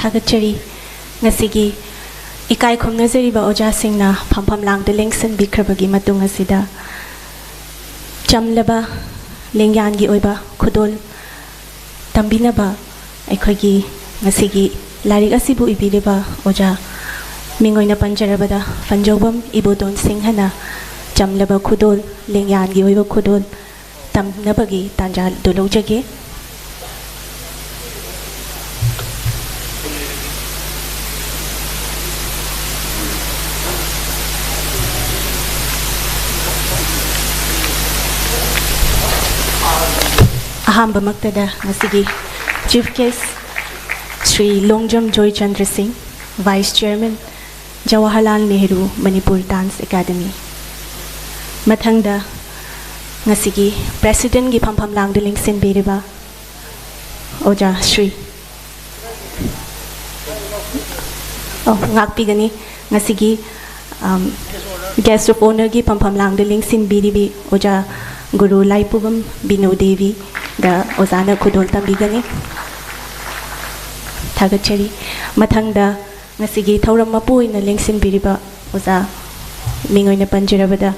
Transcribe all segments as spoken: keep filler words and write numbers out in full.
ꯊꯥꯒꯠꯆꯔꯤ꯫ ꯉꯁꯤꯒꯤ ꯏꯀꯥꯏ ꯈꯨꯝꯅꯖꯔꯤꯕ ꯑꯣꯖꯥꯁꯤꯡꯅ ꯐꯝꯐꯝ ꯂꯥꯡꯗ ꯂꯦꯡꯁꯤꯟꯕꯤꯈ꯭ꯔꯕꯒꯤ ꯃꯇꯨꯡ ꯑꯁꯤꯗ, ꯆꯝꯂꯕ ꯂꯦꯡꯌꯥꯟꯒꯤ ꯑꯣꯏꯕ ꯈꯨꯗꯣꯜ ꯇꯝꯕꯤꯅꯕ ꯑꯩꯈꯣꯏꯒꯤ ꯉꯁꯤꯒꯤ ꯂꯥꯏꯔꯤꯛ ꯑꯁꯤꯕꯨ ꯏꯕꯤꯔꯤꯕ ꯑꯣꯖꯥ, ꯃꯤꯡ ꯑꯣꯏꯅ ꯄꯟꯖꯔꯕꯗ ꯐꯟꯖꯧꯕꯝ ꯏꯕꯣꯇꯣꯟ ꯁꯤꯡꯍꯅ ꯆꯝꯂꯕ ꯈꯨꯗꯣꯜ, ꯂꯦꯡꯌꯥꯟꯒꯤ ꯑꯣꯏꯕ ꯈꯨꯗꯣꯜ ꯇꯝꯅꯕꯒꯤ ꯇꯥꯟꯖꯥꯗꯨ ꯂꯧꯖꯒꯦ꯫ ꯑꯍꯥꯟꯕꯃꯛꯇꯗ ꯉꯁꯤꯒꯤ Chief Guest Shri Longjam Joychandra Singh, Vice Chairman, Jawaharlal Nehru Manipur Dance Academy꯫ ꯃꯊꯪꯗ ꯉꯁꯤꯒꯤ Presidentꯀꯤ ꯐꯝꯐꯝ ꯂꯥꯡꯗ ꯂꯦꯡꯁꯤꯟꯕꯤꯔꯤꯕ ꯑꯣꯖꯥ ꯁ꯭ꯔꯤ, ꯑꯣ, ꯉꯥꯛꯄꯤꯒꯅꯤ꯫ ꯉꯁꯤꯒꯤ, ꯑꯝ, Guest of Honourꯒꯤ ꯐꯝꯐꯝ ꯂꯥꯡꯗ ꯂꯦꯡꯁꯤꯟꯕꯤꯔꯤꯕꯤ ꯑꯣꯖꯥ ꯒꯨꯔꯨ ꯂꯥꯏꯄꯨꯕꯝ ꯕꯤꯅꯨ ꯗꯦꯕꯤꯗ ꯑꯣꯖꯥꯅ ꯈꯨꯗꯣꯜ ꯇꯝꯕꯤꯒꯅꯤ꯫ ꯊꯥꯒꯠꯆꯔꯤ꯫ ꯃꯊꯪꯗ ꯉꯁꯤꯒꯤ ꯊꯧꯔꯝ ꯃꯄꯨ ꯑꯣꯏꯅ ꯂꯦꯡꯁꯤꯟꯕꯤꯔꯤꯕ ꯑꯣꯖꯥ, ꯃꯤꯡ ꯑꯣꯏꯅ ꯄꯟꯖꯔꯕꯗ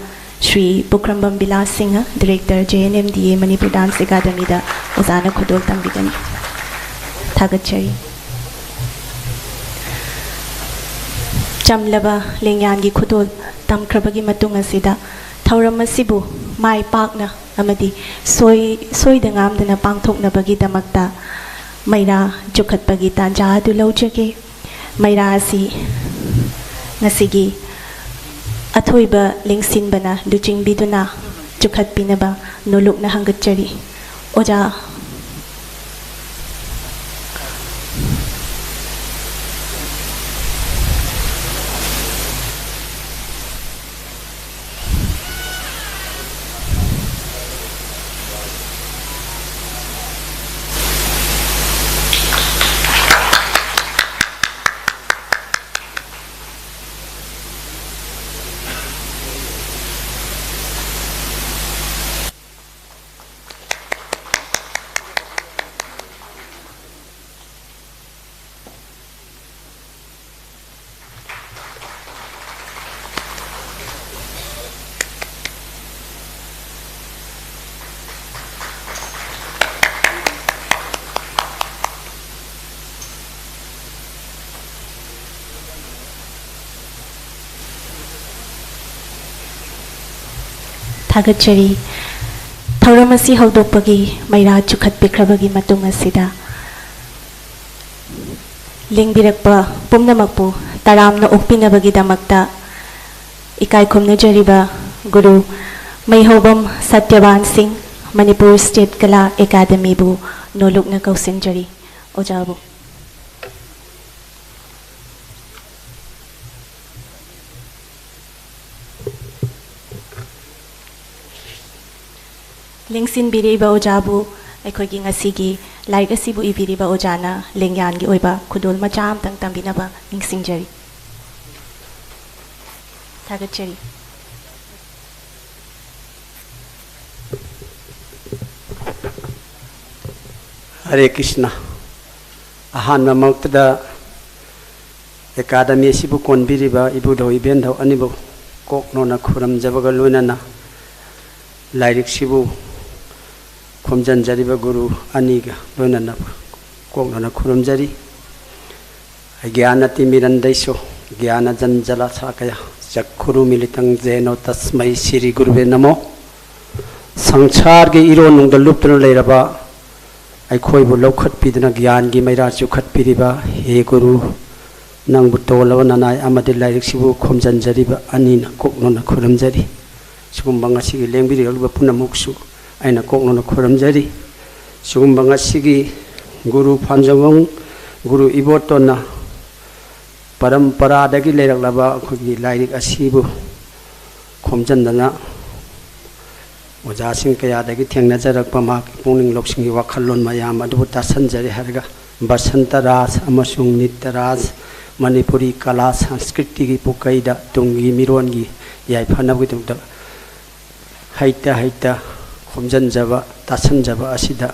Shri Pukhrambam Bilash Singh, Director, J N M D A Manipur Dance Academyꯗ ꯑꯣꯖꯥꯅ ꯈꯨꯗꯣꯜ ꯇꯝꯕꯤꯒꯅꯤ꯫ ꯊꯥꯒꯠꯆꯔꯤ꯫ ꯆꯝꯂꯕ ꯂꯦꯡꯌꯥꯟꯒꯤ ꯈꯨꯗꯣꯜ ꯇꯝꯈ꯭ꯔꯕꯒꯤ ꯃꯇꯨꯡ ꯑꯁꯤꯗ ꯊꯧꯔꯝ ꯑꯁꯤꯕꯨ ꯃꯥꯏ ꯄꯥꯛꯅ ꯑꯃꯗꯤ ꯁꯣꯏ-, ꯁꯣꯏꯗ ꯉꯥꯝꯗꯅ ꯄꯥꯡꯊꯣꯛꯅꯕꯒꯤꯗꯃꯛꯇ ꯃꯩꯔꯥ ꯆꯨꯈꯠꯄꯒꯤ ꯇꯥꯟꯖꯥ ꯑꯗꯨ ꯂꯧꯖꯒꯦ꯫ ꯃꯩꯔꯥ ꯑꯁꯤ ꯉꯁꯤꯒꯤ ꯑꯊꯣꯏꯕ ꯂꯦꯡꯁꯤꯟꯕꯅ ꯂꯨꯆꯤꯡꯕꯤꯗꯨꯅ ꯆꯨꯈꯠꯄꯤꯅꯕ ꯅꯣꯂꯨꯛꯅ ꯍꯪꯒꯠꯆꯔꯤ꯫ ꯑꯣꯖꯥ꯫ ꯊꯥꯒꯠꯆꯔꯤ꯫ ꯊꯧꯔꯝ ꯑꯁꯤ ꯍꯧꯗꯣꯛꯄꯒꯤ ꯃꯩꯔꯥ ꯆꯨꯈꯠꯄꯤꯈ꯭ꯔꯕꯒꯤ ꯃꯇꯨꯡ ꯑꯁꯤꯗ ꯂꯦꯡꯕꯤꯔꯛꯄ ꯄꯨꯝꯅꯃꯛꯄꯨ ꯇꯔꯥꯝꯅ ꯑꯣꯛꯄꯤꯅꯕꯒꯤꯗꯃꯛꯇ ꯏꯀꯥꯏ ꯈꯨꯝꯅꯖꯔꯤꯕ ꯒꯨꯔꯨ ꯃꯩꯍꯧꯕꯝ ꯁꯇ꯭ꯌꯕꯥꯟ ꯁꯤꯡ, ꯃꯅꯤꯄꯨꯔ ꯁ꯭ꯇꯦꯠ ꯀꯂꯥ ꯑꯦꯀꯥꯗꯃꯤꯕꯨ ꯅꯣꯂꯨꯛꯅ ꯀꯧꯁꯤꯟꯖꯔꯤ꯫ ꯑꯣꯖꯥꯕꯨ꯫ ꯂꯦꯡꯁꯤꯟꯕꯤꯔꯤꯕ ꯑꯣꯖꯥꯕꯨ, ꯑꯩꯈꯣꯏꯒꯤ ꯉꯁꯤꯒꯤ ꯂꯥꯏꯔꯤꯛ ꯑꯁꯤꯕꯨ ꯏꯕꯤꯔꯤꯕ ꯑꯣꯖꯥꯅ ꯂꯦꯡꯌꯥꯟꯒꯤ ꯑꯣꯏꯕ ꯈꯨꯗꯣꯜ ꯃꯆꯥ ꯑꯃꯇꯪ ꯇꯝꯕꯤꯅꯕ ꯅꯤꯡꯁꯤꯡꯖꯔꯤ꯫ ꯊꯥꯒꯠꯆꯔꯤ꯫ ꯍꯔꯦ ꯀ꯭ꯔꯤꯁꯅ꯫ ꯑꯍꯥꯟꯕꯃꯛꯇꯗ ꯑꯦꯀꯥꯗꯃꯤ ꯑꯁꯤꯕꯨ ꯀꯣꯟꯕꯤꯔꯤꯕ ꯏꯕꯨꯙꯧ ꯏꯕꯦꯟꯙꯧ ꯑꯅꯤꯕꯨ ꯀꯣꯛꯅꯣꯅ ꯈꯨꯔꯨꯝꯖꯕꯒ ꯂꯣꯏꯅꯅ ꯂꯥꯏꯔꯤꯛꯁꯤꯕꯨ ꯈꯣꯝꯖꯤꯟꯖꯔꯤꯕ ꯒꯨꯔꯨ ꯑꯅꯤꯒ ꯂꯣꯏꯅꯅ ꯀꯣꯛꯅꯣꯅ ꯈꯨꯔꯨꯝꯖꯔꯤ꯫ ꯒ꯭ꯌꯥꯅ ꯇꯤꯃꯤꯔꯟꯗꯩꯁꯨ ꯒ꯭ꯌꯥꯅ ꯖꯟꯖꯂꯥꯁꯥꯀꯌꯥ ꯆꯛꯈꯨꯔꯨ ꯃꯤꯂꯤꯇꯪ ꯖꯦꯅꯣ ꯇꯁꯃꯩ ꯁꯤꯔꯤ ꯒꯨꯔꯨꯕꯦ ꯅꯃꯣ꯫ ꯁꯪꯁꯥꯔꯒꯤ ꯏꯔꯣꯟꯅꯨꯡꯗ ꯂꯨꯞꯇꯨꯅ ꯂꯩꯔꯕ ꯑꯩꯈꯣꯏꯕꯨ ꯂꯧꯈꯠꯄꯤꯗꯨꯅ ꯒ꯭ꯌꯥꯟꯒꯤ ꯃꯩꯔꯥ ꯆꯨꯈꯠꯄꯤꯔꯤꯕ ꯍꯦ ꯒꯨꯔꯨ, ꯅꯪꯕꯨ ꯇꯣꯜꯂꯕ ꯅꯅꯥꯏ ꯑꯃꯗꯤ ꯂꯥꯏꯔꯤꯛꯁꯤꯕꯨ ꯈꯣꯝꯖꯤꯟꯖꯔꯤꯕ ꯑꯅꯤꯅ ꯀꯣꯛꯅꯣꯅ ꯈꯨꯔꯨꯝꯖꯔꯤ꯫ ꯁꯤꯒꯨꯝꯕ ꯉꯁꯤꯒꯤ ꯂꯦꯡꯕꯤꯔꯛꯂꯤꯕ ꯄꯨꯝꯅꯃꯛꯁꯨ ꯑꯩꯅ ꯀꯣꯛꯅꯣꯅ ꯈꯨꯔꯨꯝꯖꯔꯤ꯫ ꯁꯤꯒꯨꯝꯕ ꯉꯁꯤꯒꯤ ꯒꯨꯔꯨ ꯐꯥꯟꯖꯧꯕꯝ ꯒꯨꯔꯨ ꯏꯕꯣꯇꯣꯟꯅ ꯄꯔꯝꯄꯔꯥꯗꯒꯤ ꯂꯩꯔꯛꯂꯕ ꯑꯩꯈꯣꯏꯒꯤ ꯂꯥꯏꯔꯤꯛ ꯑꯁꯤꯕꯨ ꯈꯣꯝꯖꯤꯟꯗꯅ ꯑꯣꯖꯥꯁꯤꯡ ꯀꯌꯥꯗꯒꯤ ꯊꯦꯡꯅꯖꯔꯛꯄ ꯃꯍꯥꯛꯀꯤ ꯄꯨꯛꯅꯤꯡ ꯂꯧꯁꯤꯡꯒꯤ ꯋꯥꯈꯜꯂꯣꯟ ꯃꯌꯥꯝ ꯑꯗꯨꯕꯨ ꯇꯥꯁꯟꯖꯔꯦ ꯍꯥꯏꯔꯒ ꯕꯁꯟꯇ ꯔꯥꯖ ꯑꯃꯁꯨꯡ ꯅꯤꯇ꯭ꯌ ꯔꯥꯖ ꯃꯅꯤꯄꯨꯔꯤ ꯀꯂꯥ ꯁꯪꯁꯀ꯭ꯔꯤꯇꯤꯒꯤ ꯄꯨꯀꯩꯗ ꯇꯨꯡꯒꯤ ꯃꯤꯔꯣꯟꯒꯤ ꯌꯥꯏꯐꯅꯕꯒꯤꯗꯃꯛꯇ ꯍꯩꯇ ꯍꯩꯇ ꯈꯣꯝꯖꯤꯟꯖꯕ, ꯇꯥꯁꯟꯖꯕ ꯑꯁꯤꯗ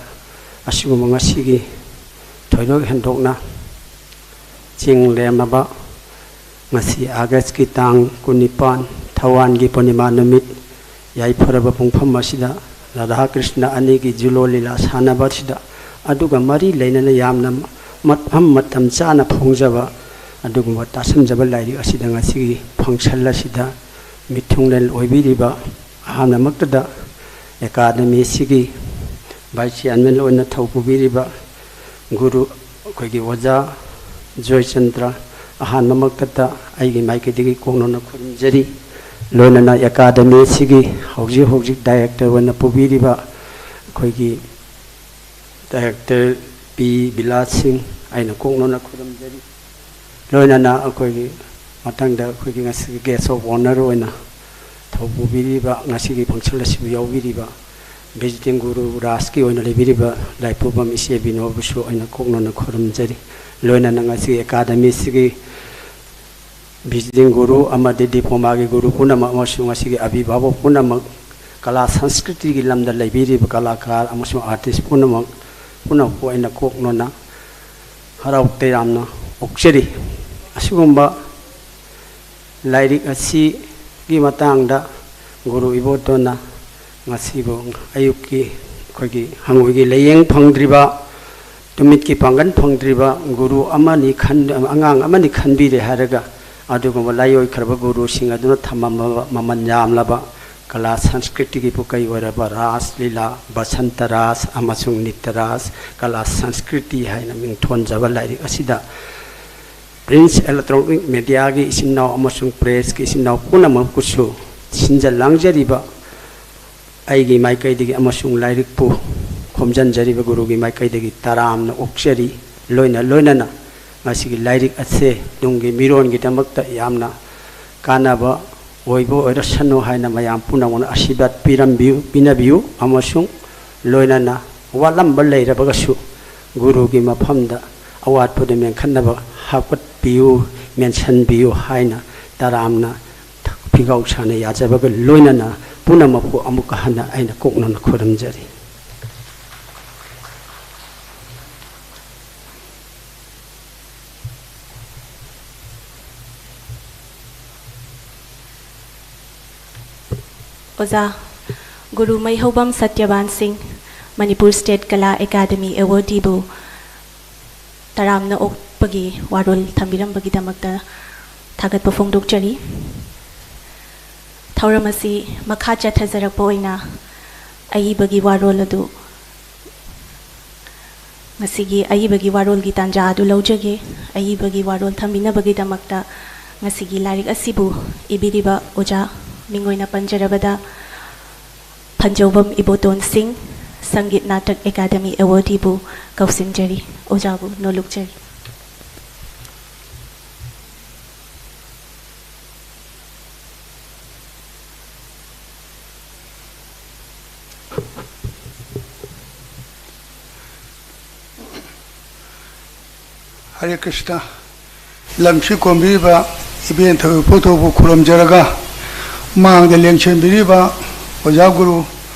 ꯑꯁꯤꯒꯨꯝꯕ ꯉꯁꯤꯒꯤ ꯊꯣꯏꯗꯣꯛ ꯍꯦꯟꯗꯣꯛꯅ ꯆꯤꯡ ꯂꯦꯝꯂꯕ ꯉꯁꯤ ꯑꯥꯒꯁꯀꯤ ꯇꯥꯡ ꯀꯨꯟꯅꯤꯄꯥꯟ, ꯊꯧꯋꯥꯟꯒꯤ ꯄꯨꯔꯅꯤꯃꯥ ꯅꯨꯃꯤꯠ, ꯌꯥꯏꯐꯔꯕ ꯄꯨꯡꯐꯝ ꯑꯁꯤꯗ ꯔꯥꯙꯥ ꯀ꯭ꯔꯤꯁꯅ ꯑꯅꯤꯒꯤ ꯖꯨꯂꯣ ꯂꯤꯂꯥ ꯁꯥꯟꯅꯕ ꯑꯁꯤꯗ ꯑꯗꯨꯒ ꯃꯔꯤ ꯂꯩꯅꯅ ꯌꯥꯝꯅ ꯃꯐꯝ ꯃꯇꯝ ꯆꯥꯅ ꯐꯣꯡꯖꯕ ꯑꯗꯨꯒꯨꯝꯕ ꯇꯥꯁꯟꯖꯕ ꯂꯥꯏꯔꯤꯛ ꯑꯁꯤꯗ ꯉꯁꯤꯒꯤ ꯐꯪꯁꯟ ꯑꯁꯤꯗ ꯃꯤꯊꯨꯡꯂꯦꯟ ꯑꯣꯏꯕꯤꯔꯤꯕ ꯑꯍꯥꯟꯕꯃꯛꯇꯗ ꯑꯦꯀꯥꯗꯃꯤꯁꯤꯒꯤ ꯚꯥꯏꯁ ꯆꯤꯌꯥꯔꯃꯦꯟ ꯑꯣꯏꯅ ꯊꯧ ꯄꯨꯕꯤꯔꯤꯕ ꯒꯨꯔꯨ ꯑꯩꯈꯣꯏꯒꯤ ꯑꯣꯖꯥ ꯖꯣꯏꯆꯟꯗ꯭ꯔ, ꯑꯍꯥꯟꯕꯃꯛꯇꯗ ꯑꯩꯒꯤ ꯃꯥꯏꯀꯩꯗꯒꯤ ꯀꯣꯛꯅꯣꯟꯅ ꯈꯨꯔꯨꯝꯖꯔꯤ꯫ ꯂꯣꯏꯅꯅ ꯑꯦꯀꯥꯗꯃꯤ ꯑꯁꯤꯒꯤ ꯍꯧꯖꯤꯛ ꯍꯧꯖꯤꯛ ꯗꯥꯏꯔꯦꯛꯇꯔ ꯑꯣꯏꯅ ꯄꯨꯕꯤꯔꯤꯕ ꯑꯩꯈꯣꯏꯒꯤ ꯗꯥꯏꯔꯦꯛꯇꯔ ꯄꯤ ꯕꯤꯂꯥꯁ ꯁꯤꯡ, ꯑꯩꯅ ꯀꯣꯛꯅꯣꯟꯅ ꯈꯨꯔꯨꯝꯖꯔꯤ꯫ ꯂꯣꯏꯅꯅ ꯑꯩꯈꯣꯏꯒꯤ ꯃꯊꯪꯗ ꯑꯩꯈꯣꯏꯒꯤ ꯉꯁꯤꯒꯤ ꯒꯦꯁ ꯑꯣꯐ ꯑꯣꯅꯔ ꯑꯣꯏꯅ ꯊꯧ ꯄꯨꯕꯤꯔꯤꯕ, ꯉꯁꯤꯒꯤ ꯐꯪꯁꯟ ꯑꯁꯤꯕꯨ ꯌꯥꯎꯕꯤꯔꯤꯕ ꯚꯤꯖꯤꯇꯤꯡ ꯒꯨꯔꯨ ꯔꯥꯖꯀꯤ ꯑꯣꯏꯅ ꯂꯩꯕꯤꯔꯤꯕ ꯂꯥꯏꯄꯨꯕꯝ ꯏꯆꯦ ꯕꯤꯅꯣꯕꯨꯁꯨ ꯑꯩꯅ ꯀꯣꯛꯅꯣꯟꯅ ꯈꯨꯔꯨꯝꯖꯔꯤ꯫ ꯂꯣꯏꯅꯅ ꯉꯁꯤ ꯑꯦꯀꯥꯗꯃꯤꯁꯤꯒꯤ ꯚꯤꯖꯤꯇꯤꯡ ꯒꯨꯔꯨ ꯑꯃꯗꯤ ꯗꯤꯄ꯭ꯂꯣꯃꯥꯒꯤ ꯒꯨꯔꯨ ꯄꯨꯝꯅꯃꯛ ꯑꯃꯁꯨꯡ ꯉꯁꯤꯒꯤ ꯑꯚꯤꯚꯥꯕꯛ ꯄꯨꯝꯅꯃꯛ, ꯀꯂꯥ ꯁꯪꯁꯀ꯭ꯔꯤꯇꯤꯒꯤ ꯂꯝꯗ ꯂꯩꯕꯤꯔꯤꯕ ꯀꯂꯥꯀꯥꯔ ꯑꯃꯁꯨꯡ ꯑꯥꯔꯇꯤꯁ ꯄꯨꯝꯅꯃꯛ, ꯄꯨꯝꯅꯃꯛꯄꯨ ꯑꯩꯅ ꯀꯣꯛꯅꯣꯟꯅ ꯍꯔꯥꯎ ꯇꯌꯥꯝꯅ ꯑꯣꯛꯆꯔꯤ꯫ ꯑꯁꯤꯒꯨꯝꯕ ꯂꯥꯏꯔꯤꯛ ꯑꯁꯤꯒꯤ ꯃꯇꯥꯡꯗ ꯒꯨꯔꯨ ꯏꯕꯣꯇꯣꯟꯅ ꯉꯁꯤꯕꯨ ꯑꯌꯨꯛꯀꯤ ꯑꯩꯈꯣꯏꯒꯤ ꯍꯪꯉꯣꯏꯒꯤ ꯂꯥꯏꯌꯦꯡ ꯐꯪꯗ꯭ꯔꯤꯕ, ꯇꯨꯃꯤꯠꯀꯤ ꯄꯥꯡꯒꯜ ꯐꯪꯗ꯭ꯔꯤꯕ ꯒꯨꯔꯨ ꯑꯃꯅꯤ ꯈꯟ-, ꯑꯉꯥꯡ ꯑꯃꯅꯤ ꯈꯟꯕꯤꯔꯦ ꯍꯥꯏꯔꯒ, ꯑꯗꯨꯒꯨꯝꯕ ꯂꯥꯏꯑꯣꯏꯈ꯭ꯔꯕ ꯒꯨꯔꯨꯁꯤꯡ ꯑꯗꯨꯅ ꯊꯝꯃꯝꯃꯕ ꯃꯃꯜ ꯌꯥꯝꯂꯕ ꯀꯂꯥ ꯁꯪꯁꯀ꯭ꯔꯤꯇꯤꯒꯤ ꯄꯨꯀꯩ ꯑꯣꯏꯔꯕ ꯔꯥꯁ ꯂꯤꯂꯥ, ꯕꯁꯟꯇ ꯔꯥꯁ ꯑꯃꯁꯨꯡ ꯅꯤꯇ꯭ꯌ ꯔꯥꯁ ꯀꯂꯥ ꯁꯪꯁꯀ꯭ꯔꯤꯇꯤ ꯍꯥꯏꯅ ꯃꯤꯡꯊꯣꯟꯖꯕ ꯂꯥꯏꯔꯤꯛ ꯑꯁꯤꯗ ꯄ꯭ꯔꯤꯟꯁ ꯏꯂꯦꯛꯇ꯭ꯔꯣꯅꯤꯛ ꯃꯦꯗꯤꯌꯥꯒꯤ ꯏꯆꯤꯟ ꯏꯅꯥꯎ ꯑꯃꯁꯨꯡ ꯄ꯭ꯔꯦꯁꯀꯤ ꯏꯆꯤꯟ ꯏꯅꯥꯎ ꯄꯨꯝꯅꯃꯛꯄꯨꯁꯨ ꯁꯤꯟꯖ ꯂꯥꯡꯖꯔꯤꯕ ꯑꯩꯒꯤ ꯃꯥꯏꯀꯩꯗꯒꯤ ꯑꯃꯁꯨꯡ ꯂꯥꯏꯔꯤꯛꯄꯨ ꯈꯣꯝꯖꯤꯟꯖꯔꯤꯕ ꯒꯨꯔꯨꯒꯤ ꯃꯥꯏꯀꯩꯗꯒꯤ ꯇꯔꯥꯝꯅ ꯑꯣꯛꯆꯔꯤ꯫ ꯂꯣꯏꯅ ꯂꯣꯏꯅꯅ ꯃꯁꯤꯒꯤ ꯂꯥꯏꯔꯤꯛ ꯑꯁꯦ ꯇꯨꯡꯒꯤ ꯃꯤꯔꯣꯟꯒꯤꯗꯃꯛꯇ ꯌꯥꯝꯅ ꯀꯥꯟꯅꯕ ꯑꯣꯏꯕ ꯑꯣꯏꯔꯁꯅꯨ ꯍꯥꯏꯅ ꯃꯌꯥꯝ ꯄꯨꯝꯅꯃꯛꯅ ꯑꯁꯤꯔꯕꯥꯗ ꯄꯤꯔꯝꯕꯤꯌꯨ, ꯄꯤꯅꯕꯤꯌꯨ ꯑꯃꯁꯨꯡ ꯂꯣꯏꯅꯅ ꯋꯥꯠꯂꯝꯕ ꯂꯩꯔꯕꯒꯁꯨ ꯒꯨꯔꯨꯒꯤ ꯃꯐꯝꯗ ꯑꯋꯥꯠꯄꯗꯨ ꯃꯦꯟꯈꯠꯅꯕ ꯍꯥꯞꯀꯠꯄꯤꯌꯨ, ꯃꯦꯟꯁꯤꯟꯕꯤꯌꯨ ꯍꯥꯏꯅ ꯇꯔꯥꯝꯅ ꯐꯤꯒꯥꯎ ꯁꯥꯅ ꯌꯥꯖꯕꯒ ꯂꯣꯏꯅꯅ ꯄꯨꯝꯅꯃꯛꯄꯨ ꯑꯃꯨꯛꯀ ꯍꯟꯅ ꯑꯩꯅ ꯀꯣꯛꯅꯅ ꯈꯨꯔꯨꯝꯖꯔꯤ꯫ ꯑꯣꯖꯥ ꯒꯨꯔꯨ ꯃꯩꯍꯧꯕꯝ ꯁꯇ꯭ꯌꯕꯥꯟ ꯁꯤꯡ, ꯃꯅꯤꯄꯨꯔ ꯁ꯭ꯇꯦꯠ ꯀꯂꯥ ꯑꯦꯀꯥꯗꯃꯤ ꯑꯦꯋꯥꯔꯗꯤꯕꯨ ꯇꯔꯥꯝꯅ ꯑꯣꯛꯄꯒꯤ ꯋꯥꯔꯣꯜ ꯊꯝꯕꯤꯔꯝꯕꯒꯤꯗꯃꯛꯇ ꯊꯥꯒꯠꯄ ꯐꯣꯡꯗꯣꯛꯆꯔꯤ꯫ ꯊꯧꯔꯝ ꯑꯁꯤ ꯃꯈꯥ ꯆꯠꯊꯖꯔꯛꯄ ꯑꯣꯏꯅ ꯑꯏꯕꯒꯤ ꯋꯥꯔꯣꯜ ꯑꯗꯨ, ꯉꯁꯤꯒꯤ ꯑꯏꯕꯒꯤ ꯋꯥꯔꯣꯜꯒꯤ ꯇꯥꯟꯖꯥ ꯑꯗꯨ ꯂꯧꯖꯒꯦ꯫ ꯑꯏꯕꯒꯤ ꯋꯥꯔꯣꯜ ꯊꯝꯕꯤꯅꯕꯒꯤꯗꯃꯛꯇ ꯉꯁꯤꯒꯤ ꯂꯥꯏꯔꯤꯛ ꯑꯁꯤꯕꯨ ꯏꯕꯤꯔꯤꯕ ꯑꯣꯖꯥ, ꯃꯤꯡ ꯑꯣꯏꯅ ꯄꯟꯖꯔꯕꯗ, ꯐꯟꯖꯧꯕꯝ ꯏꯕꯣꯇꯣꯟ ꯁꯤꯡ, ꯁꯪꯒꯤꯠ ꯅꯥꯇꯛ ꯑꯦꯀꯥꯗꯃꯤ ꯑꯦꯋꯥꯔꯗꯤꯕꯨ ꯀꯧꯁꯤꯟꯖꯔꯤ꯫ ꯑꯣꯖꯥꯕꯨ ꯅꯣꯂꯨꯛꯆꯔꯤ꯫ ꯍꯔꯦ ꯀ꯭ꯔꯤꯁꯅ꯫ ꯂꯝꯁꯤ ꯀꯣꯟꯕꯤꯔꯤꯕ ꯏꯕꯦꯟ ꯊꯣꯏꯕꯤ ꯄꯣꯠꯊꯣꯛꯄꯨ ꯈꯨꯔꯨꯝꯖꯔꯒ, ꯃꯥꯡꯗ ꯂꯦꯡꯁꯤꯟꯕꯤꯔꯤꯕ ꯑꯣꯖꯥ ꯒꯨꯔꯨ,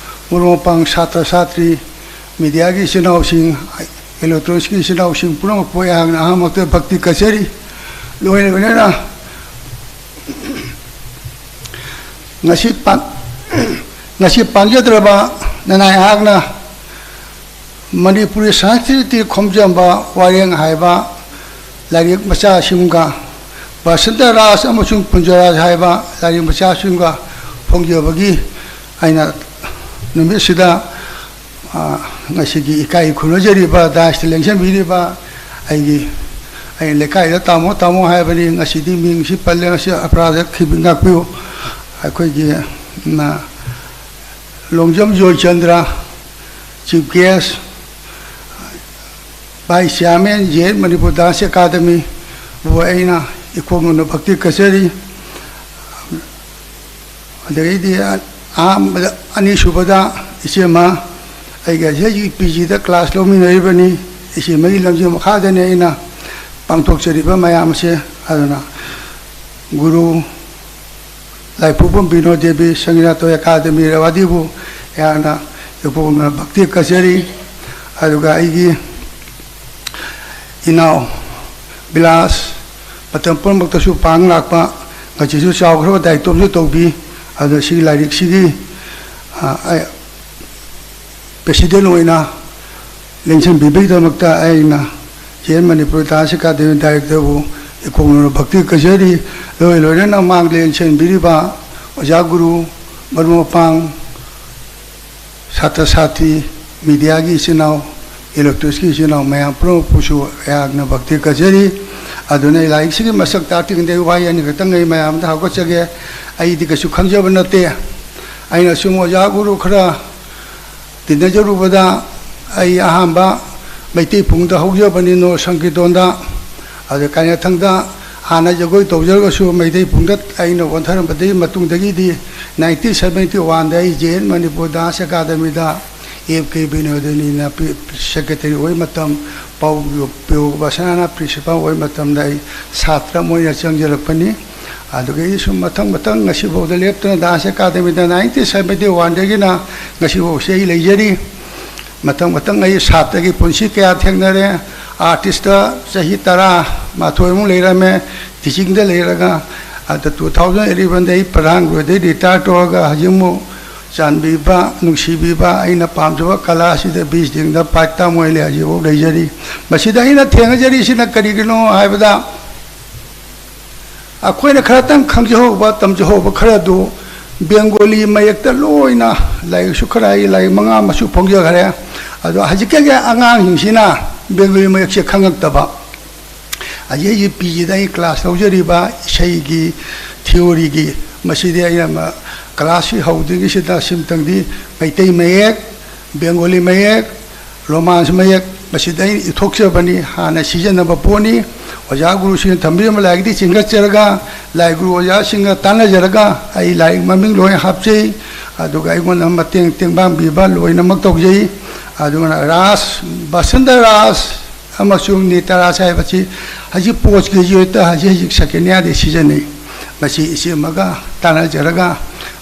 ꯃꯔꯨꯞ ꯃꯄꯥꯡ, ꯁꯥꯇ꯭ꯔ ꯁꯥꯇ꯭ꯔꯤ, ꯃꯤꯗꯤꯌꯥꯒꯤ ꯏꯆꯤꯟ ꯏꯅꯥꯎꯁꯤꯡ, ꯏꯂꯦꯛꯇ꯭ꯔꯣꯅꯤꯛꯁꯀꯤ ꯏꯆꯤꯟ ꯏꯅꯥꯎꯁꯤꯡ ꯄꯨꯝꯅꯃꯛꯄꯨ ꯑꯩꯍꯥꯛꯅ ꯑꯍꯥꯟꯕꯃꯛꯇ ꯚꯛꯇꯤ ꯀꯠꯆꯔꯤ꯫ ꯂꯣꯏꯅ ꯂꯣꯏꯅꯅ ꯉꯁꯤ ꯄꯥꯡ-, ꯉꯁꯤ ꯄꯥꯡꯖꯗ꯭ꯔꯕ ꯅꯅꯥꯏ ꯑꯩꯍꯥꯛꯅ ꯃꯅꯤꯄꯨꯔꯤ ꯁꯪꯁꯀ꯭ꯔꯤꯇꯤ ꯈꯣꯝꯖꯤꯟꯕ ꯋꯥꯔꯦꯡ ꯍꯥꯏꯕ ꯂꯥꯏꯔꯤꯛ ꯃꯆꯥꯁꯤꯡꯒ, ꯕꯁꯟꯇ ꯔꯥꯖ ꯑꯃꯁꯨꯡ ꯄꯨꯟꯖꯔꯥꯖ ꯍꯥꯏꯕ ꯂꯥꯏꯔꯤꯛ ꯃꯆꯥꯁꯤꯡꯒ ꯐꯣꯡꯖꯕꯒꯤ ꯑꯩꯅ ꯅꯨꯃꯤꯠꯁꯤꯗ, ꯑ, ꯉꯁꯤꯒꯤ ꯏꯀꯥꯏ ꯈꯨꯝꯅꯖꯔꯤꯕ, ꯗꯥꯏꯁꯇ ꯂꯦꯡꯁꯤꯟꯕꯤꯔꯤꯕ ꯑꯩꯒꯤ, ꯑꯩ ꯂꯩꯀꯥꯏꯗ ꯇꯥꯃꯣ ꯇꯥꯃꯣ ꯍꯥꯏꯕꯅꯤ, ꯉꯁꯤꯗꯤ ꯃꯤꯡꯁꯤ ꯄꯜꯂꯦ, ꯉꯁꯤ ꯑꯄꯔꯥꯙ ꯈꯤꯕꯤ ꯉꯥꯛꯄꯤꯌꯨ꯫ ꯑꯩꯈꯣꯏꯒꯤ, ꯃ, Longjam Joychandra, chief guest, vice chairman, J N Manipur dance ꯑꯦꯀꯥꯗꯃꯤꯕꯨ ꯑꯩꯅ ꯏꯀꯣꯛꯅꯅ ꯚꯛꯇꯤ ꯀꯠꯆꯔꯤ꯫ ꯑꯗꯒꯤꯗꯤ ꯑꯍꯥꯟꯕꯗ, ꯑꯅꯤꯁꯨꯕꯗ ꯏꯆꯦꯃ, ꯑꯩꯒꯤ ꯍꯧꯖꯤꯛ ꯍꯧꯖꯤꯛ ꯄꯤ ꯖꯤꯗ ꯀ꯭ꯂꯥꯁ ꯂꯧꯃꯤꯟꯅꯔꯤꯕꯅꯤ, ꯏꯆꯦꯃꯒꯤ ꯂꯝꯖꯦꯜ ꯃꯈꯥꯗꯅꯤ ꯑꯩꯅ ꯄꯥꯡꯊꯣꯛꯆꯔꯤꯕ ꯃꯌꯥꯝ ꯑꯁꯦ꯫ ꯑꯗꯨꯅ ꯒꯨꯔꯨ ꯂꯥꯏꯄꯣꯛꯄꯝ ꯕꯤꯅꯣ ꯗꯦꯕꯤ, ꯁꯪꯒꯤꯅꯥꯇꯣ ꯑꯦꯀꯥꯗꯃꯤ ꯔꯦꯋꯥꯗꯤꯕꯨ ꯑꯩꯍꯥꯛꯅ ꯏꯄꯣꯛꯅ ꯚꯛꯇꯤ ꯀꯠꯆꯔꯤ꯫ ꯑꯗꯨꯒ ꯑꯩꯒꯤ ꯏꯅꯥꯎ ꯕꯤꯂꯥꯁ, ꯃꯇꯝ ꯄꯨꯝꯅꯃꯛꯇꯁꯨ ꯄꯥꯡ ꯂꯥꯛꯄ, ꯉꯁꯤꯁꯨ ꯆꯥꯎꯈ꯭ꯔꯕ ꯗꯥꯏꯇꯣꯝꯁꯨ ꯇꯧꯕꯤ꯫ ꯑꯗꯨꯅ ꯁꯤꯒꯤ ꯂꯥꯏꯔꯤꯛꯁꯤꯒꯤ, ꯑ, ꯑꯩ ꯄ꯭ꯔꯦꯁꯤꯗꯦꯟ ꯑꯣꯏꯅ ꯂꯦꯡꯁꯤꯟꯕꯤꯕꯒꯤꯗꯃꯛꯇ ꯑꯩꯅ J N Manipur dance academy ꯗꯥꯏꯔꯦꯛꯇꯔꯕꯨ ꯏꯀꯣꯛꯅꯅ ꯚꯛꯇꯤ ꯀꯠꯆꯔꯤ꯫ ꯂꯣꯏ ꯂꯣꯏꯅꯅ ꯃꯥꯡ ꯂꯦꯡꯁꯤꯟꯕꯤꯔꯤꯕ ꯑꯣꯖꯥ ꯒꯨꯔꯨ, ꯃꯔꯨꯞ ꯃꯄꯥꯡ, ꯁꯥꯇ꯭ꯔ ꯁꯥꯇ꯭ꯔꯤ, ꯃꯤꯗꯤꯌꯥꯒꯤ ꯏꯆꯤꯟ ꯏꯅꯥꯎ, ꯏꯂꯦꯛꯇ꯭ꯔꯣꯅꯤꯛꯁꯀꯤ ꯏꯆꯤꯟ ꯏꯅꯥꯎ ꯃꯌꯥꯝ ꯄꯨꯝꯅꯃꯛꯄꯨꯁꯨ ꯑꯩꯍꯥꯛꯅ ꯚꯛꯇꯤ ꯀꯠꯆꯔꯤ꯫ ꯑꯗꯨꯅ ꯑꯩ ꯂꯥꯏꯔꯤꯛꯁꯤꯒꯤ ꯃꯁꯛ ꯇꯥꯛꯇ꯭ꯔꯤꯉꯩꯗ ꯑꯩ ꯋꯥꯍꯩ ꯑꯅꯤꯈꯛꯇꯪ ꯑꯩ ꯃꯌꯥꯝꯗ ꯍꯧꯒꯠꯆꯒꯦ꯫ ꯑꯩꯗꯤ ꯀꯩꯁꯨ ꯈꯪꯖꯕ ꯅꯠꯇꯦ꯫ ꯑꯩꯅ ꯁꯨꯝ ꯑꯣꯖꯥ ꯒꯨꯔꯨ ꯈꯔ ꯇꯤꯟꯅꯖꯔꯨꯕꯗ ꯑꯩ ꯑꯍꯥꯟꯕ ꯃꯩꯇꯩ ꯄꯨꯡꯗ ꯍꯧꯖꯕꯅꯤ, ꯅꯣ ꯁꯪꯀꯤꯔꯇꯣꯟꯗ꯫ ꯑꯗꯨ ꯀꯥꯏꯅꯊꯪꯗ ꯍꯥꯟꯅ ꯖꯒꯣꯏ ꯇꯧꯖꯔꯒꯁꯨ ꯃꯩꯇꯩ ꯄꯨꯡꯗ ꯑꯩꯅ ꯑꯣꯟꯊꯔꯝꯕꯗꯒꯤ ꯃꯇꯨꯡꯗꯒꯤꯗꯤ nineteen seventy one ꯗ ꯑꯩ ꯖꯦ ꯑꯦꯟ ꯃꯅꯤꯄꯨꯔ ꯗꯥꯟꯁ ꯑꯦꯀꯥꯗꯃꯤꯗ ꯑꯦꯐ ꯀꯦ ꯕꯤꯅꯣꯗꯤꯅꯤꯅ ꯄ꯭ꯔꯤ-, ꯁꯦꯀ꯭ꯔꯦꯇꯔꯤ ꯑꯣꯏ ꯃꯇꯝ, ꯄꯥꯎ ꯄꯤꯌꯨ ꯕꯁꯅꯥꯅ ꯄ꯭ꯔꯤꯟꯁꯤꯄꯥꯜ ꯑꯣꯏ ꯃꯇꯝꯗ ꯑꯩ ꯁꯥꯇ꯭ꯔ ꯑꯃ ꯑꯣꯏꯅ ꯆꯪꯖꯔꯛꯄꯅꯤ꯫ ꯑꯗꯨꯗꯒꯤ ꯁꯨꯝ ꯃꯊꯪ ꯃꯊꯪ ꯉꯁꯤꯐꯥꯎꯗ ꯂꯦꯞꯇꯅ ꯗꯥꯟꯁ ꯑꯦꯀꯥꯗꯃꯤꯗ nineteen seventy one ꯗꯒꯤꯅ ꯉꯁꯤꯐꯥꯎꯁꯦ ꯑꯩ ꯂꯩꯖꯔꯤ꯫ ꯃꯊꯪ ꯃꯊꯪ ꯑꯩ ꯁꯥꯇ꯭ꯔꯒꯤ ꯄꯨꯟꯁꯤ ꯀꯌꯥ ꯊꯦꯡꯅꯔꯦ꯫ ꯑꯥꯔꯇꯤꯁꯇ ꯆꯍꯤ ꯇꯔꯥ ꯃꯥꯊꯣꯏꯃꯨꯛ ꯂꯩꯔꯝꯃꯦ, ꯇꯤꯆꯤꯡꯗ ꯂꯩꯔꯒ꯫ ꯑꯗ two thousand eleven ꯗ ꯑꯩ ꯄ꯭ꯔꯙꯥꯟ ꯒꯨꯔꯨꯗꯒꯤ ꯔꯤꯇꯥꯌꯔ ꯇꯧꯔꯒ ꯍꯧꯖꯤꯛ ꯑꯃꯨꯛ ꯆꯥꯟꯕꯤꯕ, ꯅꯨꯡꯁꯤꯕꯤꯕ, ꯑꯩꯅ ꯄꯥꯝꯖꯕ ꯀꯂꯥ ꯑꯁꯤꯗ ꯕꯤꯁ ꯗꯤꯡꯗ ꯄꯥꯔꯠ ꯇꯥꯏꯝ ꯑꯣꯏꯅ ꯍꯧꯖꯤꯛꯐꯥꯎ ꯂꯩꯖꯔꯤ꯫ ꯃꯁꯤꯗ ꯑꯩꯅ ꯊꯦꯡꯅꯖꯔꯤꯁꯤꯅ ꯀꯔꯤꯒꯤꯅꯣ ꯍꯥꯏꯕꯗ, ꯑꯩꯈꯣꯏꯅ ꯈꯔꯇꯪ ꯈꯪꯖꯍꯧꯕ, ꯇꯝꯖꯍꯧꯕ ꯈꯔ ꯑꯗꯨ ꯕꯦꯡꯒꯣꯂꯤ ꯃꯌꯦꯛꯇ ꯂꯣꯏꯅ ꯂꯥꯏꯔꯤꯛꯁꯨ ꯈꯔ ꯍꯩ, ꯂꯥꯏꯔꯤꯛ ꯃꯉꯥ ꯑꯃꯁꯨ ꯐꯣꯡꯖꯈ꯭ꯔꯦ꯫ ꯑꯗꯣ ꯍꯧꯖꯤꯛꯀꯤ ꯑꯉꯥꯡꯁꯤꯡꯁꯤꯅ ꯕꯦꯡꯒꯣꯂꯤ ꯃꯌꯦꯛꯁꯦ ꯈꯪꯉꯛꯇꯕ꯫ ꯍꯧꯖꯤꯛ ꯍꯧꯖꯤꯛ ꯄꯤ ꯖꯤꯗ ꯑꯩ ꯀ꯭ꯂꯥꯁ ꯂꯧꯖꯔꯤꯕ ꯏꯁꯩꯒꯤ ꯊꯤꯑꯣꯔꯤꯒꯤ, ꯃꯁꯤꯗꯤ ꯑꯩꯅ ꯃ-, ꯀ꯭ꯂꯥꯁꯁꯤ ꯍꯧꯗ꯭ꯔꯤꯉꯩꯁꯤꯗ ꯁꯤꯝꯇꯪꯗꯤ ꯃꯩꯇꯩ ꯃꯌꯦꯛ, ꯕꯦꯡꯒꯣꯂꯤ ꯃꯌꯦꯛ, ꯔꯣꯃꯥꯟꯁ ꯃꯌꯦꯛ, ꯃꯁꯤꯗ ꯑꯩꯅ ꯏꯊꯣꯛꯆꯕꯅꯤ, ꯍꯥꯟꯅ ꯁꯤꯖꯤꯟꯅꯕ ꯄꯣꯠꯅꯤ꯫ ꯑꯣꯖꯥ ꯒꯨꯔꯨꯁꯤꯡꯅ ꯊꯝꯕꯤꯔꯝꯕ ꯂꯥꯏꯔꯤꯛꯇꯤ ꯆꯤꯡꯈꯠꯆꯔꯒ, ꯂꯥꯏ ꯒꯨꯔꯨ ꯑꯣꯖꯥꯁꯤꯡꯒ ꯇꯥꯟꯅꯖꯔꯒ ꯑꯩ ꯂꯥꯏꯔꯤꯛ ꯃꯃꯤꯡ ꯂꯣꯏꯅ ꯍꯥꯞꯆꯩ꯫ ꯑꯗꯨꯒ ꯑꯩꯉꯣꯟꯗ ꯃꯇꯦꯡ ꯇꯦꯡꯕꯥꯡꯕꯤꯕ ꯂꯣꯏꯅꯃꯛ ꯇꯧꯖꯩ꯫ ꯑꯗꯨꯒ ꯔꯥꯁ, ꯕꯁꯟꯇ ꯔꯥꯁ ꯑꯃꯁꯨꯡ ꯅꯤꯇ ꯔꯥꯁ ꯍꯥꯏꯕꯁꯤ ꯍꯧꯖꯤꯛ ꯄꯣꯁ ꯒ꯭ꯔꯦꯖꯨꯑꯦꯠꯇ ꯍꯧꯖꯤꯛ ꯍꯧꯖꯤꯛ ꯁꯦꯀꯦꯟ ꯏꯌꯥꯔꯗ ꯁꯤꯖꯤꯟꯅꯩ꯫ ꯃꯁꯤ ꯏꯆꯦ ꯑꯃꯒ ꯇꯥꯟꯅꯖꯔꯒ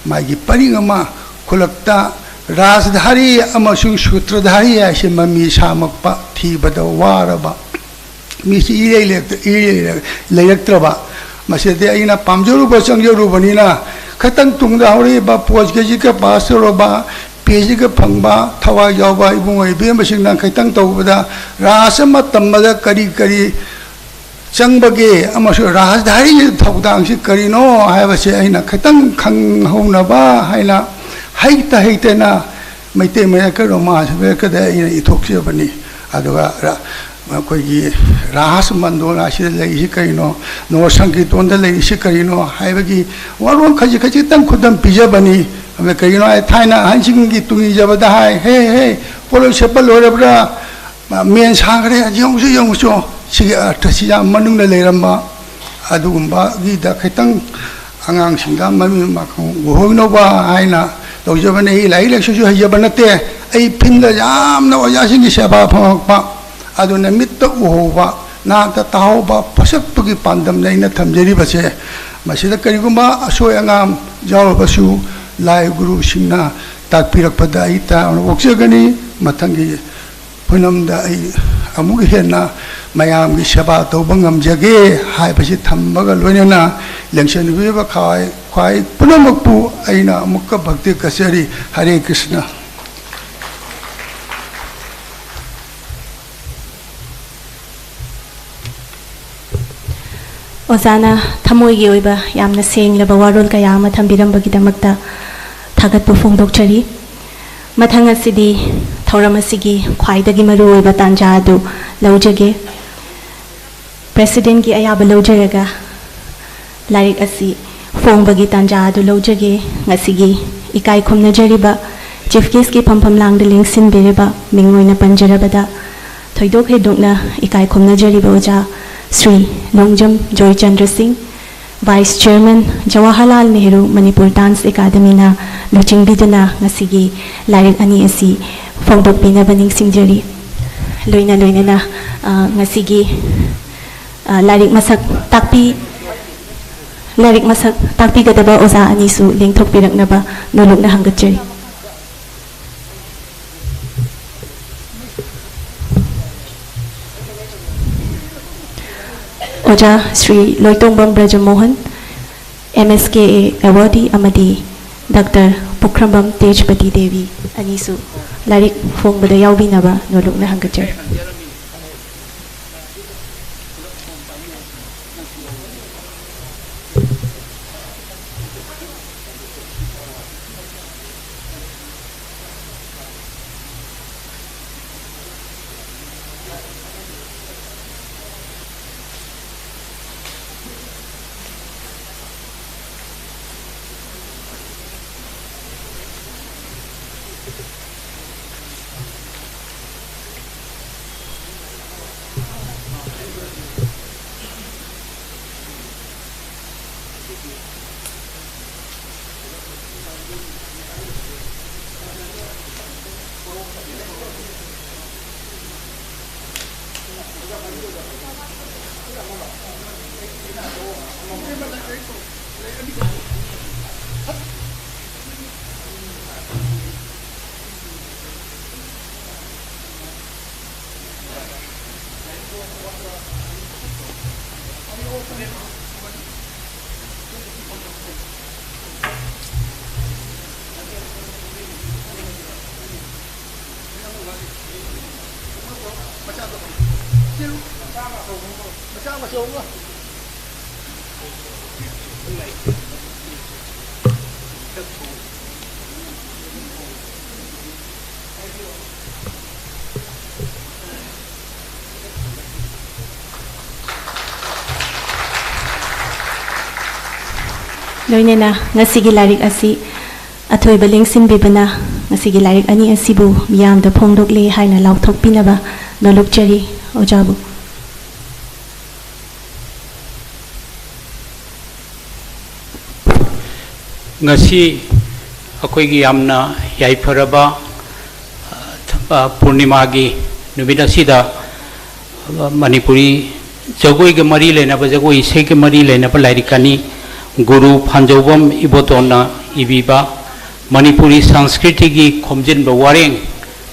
ꯃꯥꯒꯤ ꯄꯔꯤꯡ ꯑꯃ ꯈꯨꯜꯂꯛꯇ ꯔꯥꯖꯙꯥꯔꯤ ꯑꯃꯁꯨꯡ ꯁꯨꯇ꯭ꯔꯙꯥꯔꯤ ꯍꯥꯏꯁꯦ ꯃꯃꯤ ꯁꯥꯃꯛꯄ ꯊꯤꯕꯗ ꯋꯥꯔꯕ ꯃꯤꯁꯤ ꯏꯔꯩ ꯂꯩꯔꯛꯇ-, ꯏꯔꯩ ꯂꯩꯔꯛ-, ꯂꯩꯔꯛꯇ꯭ꯔꯕ꯫ ꯃꯁꯤꯗꯤ ꯑꯩꯅ ꯄꯥꯝꯖꯔꯨꯕ ꯆꯪꯖꯔꯨꯕꯅꯤꯅ ꯈꯤꯇꯪ ꯇꯨꯡꯗ ꯍꯧꯔꯛꯏꯕ ꯄꯣꯁ ꯒ꯭ꯔꯦꯖꯨꯑꯦꯠꯀ ꯄꯥꯁ ꯇꯧꯔꯕ, ꯄꯤ ꯑꯩꯆ ꯗꯤꯒ ꯐꯪꯕ ꯊꯋꯥꯏ ꯌꯥꯎꯕ ꯏꯕꯨꯡꯉꯣ ꯏꯕꯦꯝꯃꯁꯤꯡꯅ ꯈꯤꯇꯪ ꯇꯧꯕꯗ ꯔꯥꯁ ꯑꯃ ꯇꯝꯕꯗ ꯀꯔꯤ ꯀꯔꯤ ꯆꯪꯕꯒꯦ ꯑꯃꯁꯨꯡ ꯔꯥꯖꯙꯥꯔꯤꯒꯤ ꯊꯧꯗꯥꯡꯁꯤ ꯀꯔꯤꯅꯣ ꯍꯥꯏꯕꯁꯦ ꯑꯩꯅ ꯈꯤꯇꯪ ꯈꯪꯍꯧꯅꯕ ꯍꯥꯏꯅ ꯍꯩꯇ ꯍꯩꯇꯅ ꯃꯩꯇꯩ ꯃꯌꯦꯛꯀ ꯔꯣꯃꯥꯟꯁ ꯃꯌꯦꯛꯀꯗ ꯑꯩꯅ ꯏꯊꯣꯛꯆꯕꯅꯤ꯫ ꯑꯗꯨꯒ ꯔ-, ꯑꯩꯈꯣꯏꯒꯤ ꯔꯥꯁ ꯃꯟꯗꯣꯂꯥꯁꯤꯗ ꯂꯩꯔꯤꯁꯤ ꯀꯔꯤꯅꯣ, ꯅꯣꯔ ꯁꯪꯀꯤꯔꯇꯣꯟꯗ ꯂꯩꯔꯤꯁꯤ ꯀꯔꯤꯅꯣ ꯍꯥꯏꯕꯒꯤ ꯋꯥꯔꯣꯜ ꯈꯖꯤꯛ ꯈꯖꯤꯛꯇꯪ ꯈꯨꯗꯝ ꯄꯤꯖꯕꯅꯤ꯫ ꯑꯗꯨ ꯀꯔꯤꯒꯤꯅꯣ ꯍꯥꯏ, ꯊꯥꯏꯅ ꯑꯍꯟꯁꯤꯡꯒꯤ ꯇꯨꯡ ꯏꯖꯕꯗ ꯍꯥꯏ, "ꯍꯦ, ꯍꯦ, ꯄꯣꯠꯂꯣꯏ ꯁꯦꯠꯄ ꯂꯣꯏꯔꯕ꯭ꯔꯥ? ꯃꯦꯟ ꯁꯥꯈ꯭ꯔꯦ, ꯌꯦꯡꯉꯨꯁꯤ, ꯌꯦꯡꯉꯨꯁꯤ, ꯁꯤꯒꯤ ꯑꯔꯊꯁꯤ ꯌꯥꯝ ꯃꯅꯨꯡꯗ ꯂꯩꯔꯝꯕ"꯫ ꯑꯗꯨꯒꯨꯝꯕꯒꯤꯗ ꯈꯤꯇꯪ ꯑꯉꯥꯡꯁꯤꯡꯗ ꯃꯃꯤ ꯃꯈꯣꯡ ꯎꯍꯧꯅꯕ ꯍꯥꯏꯅ ꯇꯧꯖꯕꯅꯤ꯫ ꯑꯩ ꯂꯥꯏꯔꯤꯛ ꯂꯥꯏꯁꯨꯁꯨ ꯍꯩꯖꯕ ꯅꯠꯇꯦ, ꯑꯩ ꯐꯤꯜꯗ ꯌꯥꯝꯅ ꯑꯣꯖꯥꯁꯤꯡꯒꯤ ꯁꯦꯕꯥ ꯐꯪꯉꯛꯄ, ꯑꯗꯨꯅ ꯃꯤꯠꯇ ꯎꯍꯧꯕ, ꯅꯥꯗ ꯇꯥꯍꯧꯕ ꯄꯣꯠꯁꯛꯇꯨꯒꯤ ꯄꯥꯟꯗꯝꯅ ꯑꯩꯅ ꯊꯝꯖꯔꯤꯕꯁꯦ꯫ ꯃꯁꯤꯗ ꯀꯔꯤꯒꯨꯝꯕ ꯑꯁꯣꯏ ꯑꯉꯥꯝ ꯌꯥꯎꯔꯕꯁꯨ ꯂꯥꯏ ꯒꯨꯔꯨꯁꯤꯡꯅ ꯇꯥꯛꯄꯤꯔꯛꯄꯗ ꯑꯩ ꯇꯔꯥꯝꯅ ꯑꯣꯛꯆꯒꯅꯤ꯫ ꯃꯊꯪꯒꯤ ꯄꯨꯅꯝꯗ ꯑꯩ ꯑꯃꯨꯛ ꯍꯦꯟꯅ ꯃꯌꯥꯝꯒꯤ ꯁꯦꯕꯥ ꯇꯧꯕ ꯉꯝꯖꯒꯦ ꯍꯥꯏꯕꯁꯤ ꯊꯝꯕꯒ ꯂꯣꯏꯅꯅ ꯂꯦꯡꯁꯟꯕꯤꯔꯤꯕ ꯈ꯭ꯋꯥꯏ, ꯈ꯭ꯋꯥꯏ ꯄꯨꯝꯅꯃꯛꯄꯨ ꯑꯩꯅ ꯑꯃꯨꯛꯀ ꯚꯛꯇꯤ ꯀꯠꯆꯔꯤ꯫ ꯍꯔꯦ ꯀ꯭ꯔꯤꯁꯅ꯫ ꯑꯣꯖꯥꯅ ꯊꯃꯣꯏꯒꯤ ꯑꯣꯏꯕ ꯌꯥꯝꯅ ꯁꯦꯡꯂꯕ ꯋꯥꯔꯣꯜ ꯀꯌꯥ ꯑꯃ ꯊꯝꯕꯤꯔꯝꯕꯒꯤꯗꯃꯛꯇ ꯊꯥꯒꯠꯄ ꯐꯣꯡꯗꯣꯛꯆꯔꯤ꯫ ꯃꯊꯪ ꯑꯁꯤꯗꯤ ꯊꯧꯔꯝ ꯑꯁꯤꯒꯤ ꯈ꯭ꯋꯥꯏꯗꯒꯤ ꯃꯔꯨꯑꯣꯏꯕ ꯇꯥꯟꯖꯥ ꯑꯗꯨ ꯂꯧꯖꯒꯦ꯫ ꯄ꯭ꯔꯦꯁꯤꯗꯦꯟꯒꯤ ꯑꯌꯥꯕ ꯂꯧꯖꯔꯒ ꯂꯥꯏꯔꯤꯛ ꯑꯁꯤ ꯐꯣꯡꯕꯒꯤ ꯇꯥꯟꯖꯥ ꯑꯗꯨ ꯂꯧꯖꯒꯦ꯫ ꯉꯁꯤꯒꯤ ꯏꯀꯥꯏ ꯈꯨꯝꯅꯖꯔꯤꯕ ꯆꯤꯐ ꯒꯦꯁꯀꯤ ꯐꯝꯐꯝ ꯂꯥꯡꯗ ꯂꯦꯡꯁꯤꯟꯕꯤꯔꯤꯕ ꯃꯤꯡ ꯑꯣꯏꯅ ꯄꯟꯖꯔꯕꯗ ꯊꯣꯏꯗꯣꯛ ꯍꯦꯟꯗꯣꯛꯅ ꯏꯀꯥꯏ ꯈꯨꯝꯅꯖꯔꯤꯕ ꯑꯣꯖꯥ Shri Longjam Joychandra Singh, vice chairman Jawaharlal Nehru Manipur dance ꯑꯦꯀꯥꯗꯃꯤꯅ ꯂꯨꯆꯤꯡꯕꯤꯗꯨꯅ ꯉꯁꯤꯒꯤ ꯂꯥꯏꯔꯤꯛ ꯑꯅꯤ ꯑꯁꯤ ꯐꯣꯡꯗꯣꯛꯄꯤꯅꯕ ꯅꯤꯡꯁꯤꯡꯖꯔꯤ꯫ ꯂꯣꯏꯅ ꯂꯣꯏꯅꯅ, ꯑ, ꯉꯁꯤꯒꯤ, ꯑ, ꯂꯥꯏꯔꯤꯛ ꯃꯁꯛ ꯇꯥꯛꯄꯤ-, ꯂꯥꯏꯔꯤꯛ ꯃꯁꯛ ꯇꯥꯛꯄꯤꯒꯗꯕ ꯑꯣꯖꯥ ꯑꯅꯤꯁꯨ ꯂꯦꯡꯊꯣꯛꯄꯤꯔꯛꯅꯕ ꯅꯣꯂꯨꯛꯅ ꯍꯪꯒꯠꯆꯔꯤ꯫ ꯑꯣꯖꯥ ꯁ꯭ꯔꯤ ꯂꯣꯏꯇꯣꯡꯕꯝ Brajmohan, M S K A ꯑꯦꯋꯥꯔꯗꯤ ꯑꯃꯗꯤ ꯗꯥꯛꯇꯔ ꯄꯨꯈ꯭ꯔꯝꯕꯝ ꯇꯦꯖꯄꯇꯤ ꯗꯦꯕꯤ ꯑꯅꯤꯁꯨ ꯂꯥꯏꯔꯤꯛ ꯐꯣꯡꯕꯗ ꯌꯥꯎꯕꯤꯅꯕ ꯅꯣꯂꯨꯛꯅ ꯍꯪꯒꯠꯆꯔꯤ꯫ ꯂꯣꯏꯅꯅ ꯉꯁꯤꯒꯤ ꯂꯥꯏꯔꯤꯛ ꯑꯁꯤ ꯑꯊꯣꯏꯕ ꯂꯦꯡꯁꯤꯟꯕꯤꯕꯅ ꯉꯁꯤꯒꯤ ꯂꯥꯏꯔꯤꯛ ꯑꯅꯤ ꯑꯁꯤꯕꯨ ꯃꯤꯌꯥꯝꯗ ꯐꯣꯡꯗꯣꯛꯂꯦ ꯍꯥꯏꯅ ꯂꯥꯎꯊꯣꯛꯄꯤꯅꯕ ꯅꯣꯂꯨꯛꯆꯔꯤ ꯑꯣꯖꯥꯕꯨ꯫ ꯉꯁꯤ ꯑꯩꯈꯣꯏꯒꯤ ꯌꯥꯝꯅ ꯌꯥꯏꯐꯔꯕ, ꯑ, ꯄꯨꯔꯅꯤꯃꯥꯒꯤ ꯅꯨꯃꯤꯠ ꯑꯁꯤꯗ, ꯑ, ꯃꯅꯤꯄꯨꯔꯤ ꯖꯒꯣꯏꯒ ꯃꯔꯤ ꯂꯩꯅꯕ, ꯖꯒꯣꯏ ꯏꯁꯩꯒ ꯃꯔꯤ ꯂꯩꯅꯕ ꯂꯥꯏꯔꯤꯛ ꯑꯅꯤ, ꯒꯨꯔꯨ ꯐꯥꯟꯖꯧꯕꯝ ꯏꯕꯣꯇꯣꯟꯅ ꯏꯕꯤꯕ ꯃꯅꯤꯄꯨꯔꯤ ꯁꯪꯁꯀ꯭ꯔꯤꯇꯤꯒꯤ ꯈꯣꯝꯖꯤꯟꯕ ꯋꯥꯔꯦꯡ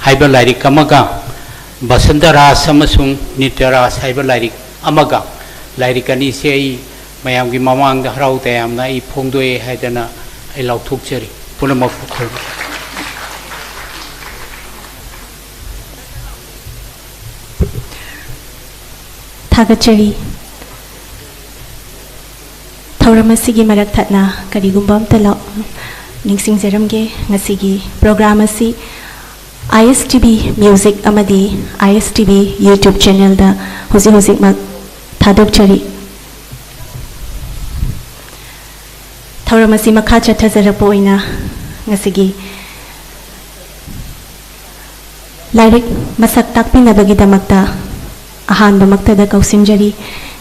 ꯍꯥꯏꯕ ꯂꯥꯏꯔꯤꯛ ꯑꯃꯒ, ꯕꯁꯟꯇ ꯔꯥꯁ ꯑꯃꯁꯨꯡ ꯅꯤꯇ꯭ꯌ ꯔꯥꯁ ꯍꯥꯏꯕ ꯂꯥꯏꯔꯤꯛ ꯑꯃꯒ, ꯂꯥꯏꯔꯤꯛ ꯑꯅꯤꯁꯦ ꯑꯩ ꯃꯌꯥꯝꯒꯤ ꯃꯃꯥꯡꯗ ꯍꯔꯥꯎ ꯇꯌꯥꯝꯅ ꯑꯩ ꯐꯣꯡꯗꯣꯛꯑꯦ ꯍꯥꯏꯗꯅ ꯑꯩ ꯂꯥꯎꯊꯣꯛꯆꯔꯤ꯫ ꯄꯨꯝꯅꯃꯛꯄꯨ ꯈꯨꯔꯨꯝ ꯊꯥꯒꯠꯆꯔꯤ꯫ ꯊꯧꯔꯝ ꯑꯁꯤꯒꯤ ꯃꯔꯛ ꯊꯠꯅ ꯀꯔꯤꯒꯨꯝꯕ ꯑꯝꯇ ꯂꯧ-, ꯅꯤꯡꯁꯤꯡꯖꯔꯝꯒꯦ꯫ ꯉꯁꯤꯒꯤ ꯄ꯭ꯔꯣꯒ꯭ꯔꯥꯝ ꯑꯁꯤ ISTV Music ꯑꯃꯗꯤ ISTV YouTube channelꯗ ꯍꯧꯖꯤꯛ ꯍꯧꯖꯤꯛꯃꯛ ꯊꯥꯗꯣꯛꯆꯔꯤ꯫ ꯊꯧꯔꯝ ꯑꯁꯤ ꯃꯈꯥ ꯆꯠꯊꯖꯔꯛꯄ ꯑꯣꯏꯅ ꯉꯁꯤꯒꯤ ꯂꯥꯏꯔꯤꯛ ꯃꯁꯛ ꯇꯥꯛꯄꯤꯅꯕꯒꯤꯗꯃꯛꯇ ꯑꯍꯥꯟꯕꯃꯛꯇꯗ ꯀꯧꯁꯤꯟꯖꯔꯤ꯫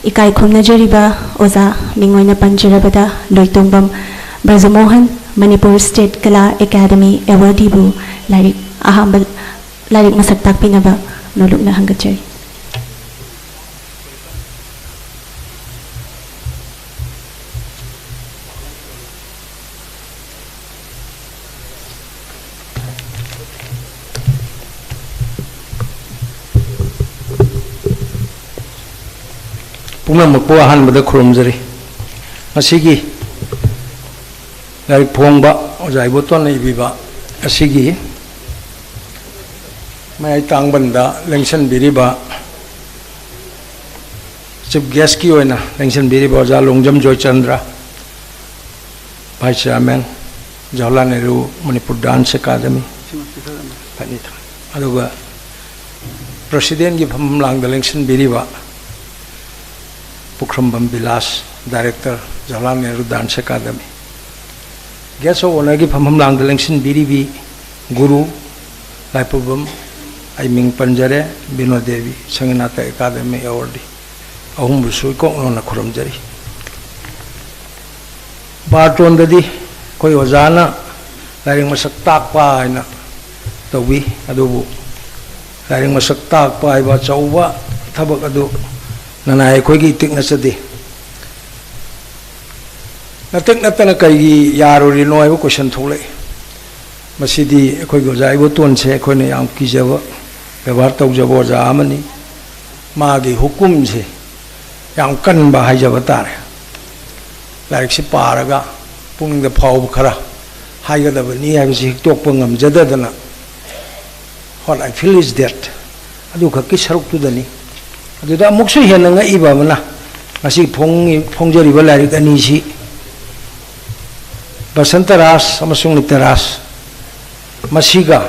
ꯏꯀꯥꯏ ꯈꯨꯝꯅꯖꯔꯤꯕ ꯑꯣꯖꯥ, ꯃꯤꯡ ꯑꯣꯏꯅ ꯄꯟꯖꯔꯕꯗ ꯂꯣꯏꯇꯣꯡꯕꯝ Brajmohan, Manipur State Kala Academy Awardee ꯕꯨ ꯂꯥꯏꯔꯤꯛ ꯑꯍꯥꯟꯕ, ꯂꯥꯏꯔꯤꯛ ꯃꯁꯛ ꯇꯥꯛꯄꯤꯅꯕ ꯅꯣꯂꯨꯛꯅ ꯍꯪꯒꯠꯆꯔꯤ꯫ ꯄꯨꯝꯅꯃꯛꯄꯨ ꯑꯍꯥꯟꯕꯗ ꯈꯨꯔꯨꯝꯖꯔꯤ꯫ ꯉꯁꯤꯒꯤ ꯂꯥꯏꯔꯤꯛ ꯐꯣꯡꯕ ꯑꯣꯖꯥ ꯏꯕꯣꯇꯣꯟꯅ ꯏꯕꯤꯕ ꯑꯁꯤꯒꯤ ꯃꯌꯥꯏ ꯇꯥꯡꯕꯟꯗ ꯂꯦꯡꯁꯤꯟꯕꯤꯔꯤꯕ, Chief Guest ꯀꯤ ꯑꯣꯏꯅ ꯂꯦꯡꯁꯤꯟꯕꯤꯔꯤꯕ ꯑꯣꯖꯥ Longjam Joychandra, Vice Chairman, Jawaharlal Nehru Manipur Dance Academy, ꯐꯅꯤ ꯊꯣꯏ꯫ ꯑꯗꯨꯒ President ꯀꯤ ꯐꯝꯐꯝꯂꯥꯡꯗ ꯂꯦꯡꯁꯤꯟꯕꯤꯔꯤꯕ ꯄꯨꯈ꯭ꯔꯝꯕꯝ villas, Director, Jawaharlal Nehru Dance Academy, Guest of Honour ꯒꯤ ꯐꯝꯐꯝꯂꯥꯡꯗ ꯂꯦꯡꯁꯤꯟꯕꯤꯔꯤꯕꯤ ꯒꯨꯔꯨ ꯂꯥꯏꯄꯨꯕꯝ, ꯑꯩ ꯃꯤꯡ ꯄꯟꯖꯔꯦ, ꯕꯤꯅꯣ ꯗꯦꯕꯤ, ꯁꯪꯒꯤꯅꯥꯇ Academy Awardee, ꯑꯍꯨꯝꯕꯨꯁꯨ ꯏꯀꯣꯛ ꯅꯧꯅ ꯈꯨꯔꯨꯝꯖꯔꯤ꯫ ꯕꯥꯔꯇꯣꯟꯗꯗꯤ ꯑꯩꯈꯣꯏ ꯑꯣꯖꯥꯅ ꯂꯥꯏꯔꯤꯛ ꯃꯁꯛ ꯇꯥꯛꯄ ꯍꯥꯏꯅ ꯇꯧꯕꯤ, ꯑꯗꯨꯕꯨ ꯂꯥꯏꯔꯤꯛ ꯃꯁꯛ ꯇꯥꯛꯄ ꯍꯥꯏꯕ ꯑꯆꯧꯕ ꯊꯕꯛ ꯑꯗꯨ ꯅꯅꯥꯏ ꯑꯩꯈꯣꯏꯒꯤ ꯏꯇꯤꯛ ꯅꯠꯆꯗꯦ꯫ ꯅꯇꯤꯛ ꯅꯠꯇꯅ ꯀꯩꯒꯤ ꯌꯥꯔꯨꯔꯤꯅꯣ ꯍꯥꯏꯕ question ꯊꯣꯛꯂꯛꯏ꯫ ꯃꯁꯤꯗꯤ ꯑꯩꯈꯣꯏꯒꯤ ꯑꯣꯖꯥ ꯏꯕꯣꯇꯣꯟꯁꯦ ꯑꯩꯈꯣꯏꯅ ꯌꯥꯝ ꯀꯤꯖꯕ, ꯕꯦꯕꯥꯔ ꯇꯧꯖꯕ ꯑꯣꯖꯥ ꯑꯃꯅꯤ꯫ ꯃꯥꯒꯤ ꯍꯨꯀꯨꯝꯁꯦ ꯌꯥꯝ ꯀꯟꯕ ꯍꯥꯏꯖꯕ ꯇꯥꯔꯦ꯫ ꯂꯥꯏꯔꯤꯛꯁꯤ ꯄꯥꯔꯒ ꯄꯨꯛꯅꯤꯡꯗ ꯐꯥꯎꯕ ꯈꯔ ꯍꯥꯏꯒꯗꯕꯅꯤ ꯍꯥꯏꯕꯁꯤ ꯍꯤꯛꯇꯣꯛꯄ ꯉꯝꯖꯗꯗꯅ, "What I feel is that" ꯑꯗꯨꯈꯛꯀꯤ ꯁꯔꯨꯛꯇꯨꯗꯅꯤ꯫ ꯑꯗꯨꯗ ꯑꯃꯨꯛꯁꯨ ꯍꯦꯟꯅ ꯉꯛꯏꯕ ꯑꯃꯅ, ꯉꯁꯤ ꯐꯣꯡꯉꯤ-, ꯐꯣꯡꯖꯔꯤꯕ ꯂꯥꯏꯔꯤꯛ ꯑꯅꯤꯁꯤ, ꯕꯁꯟꯇ ꯔꯥꯖ ꯑꯃꯁꯨꯡ ꯅꯤꯇ꯭ꯌ ꯔꯥꯖ, ꯃꯁꯤꯒ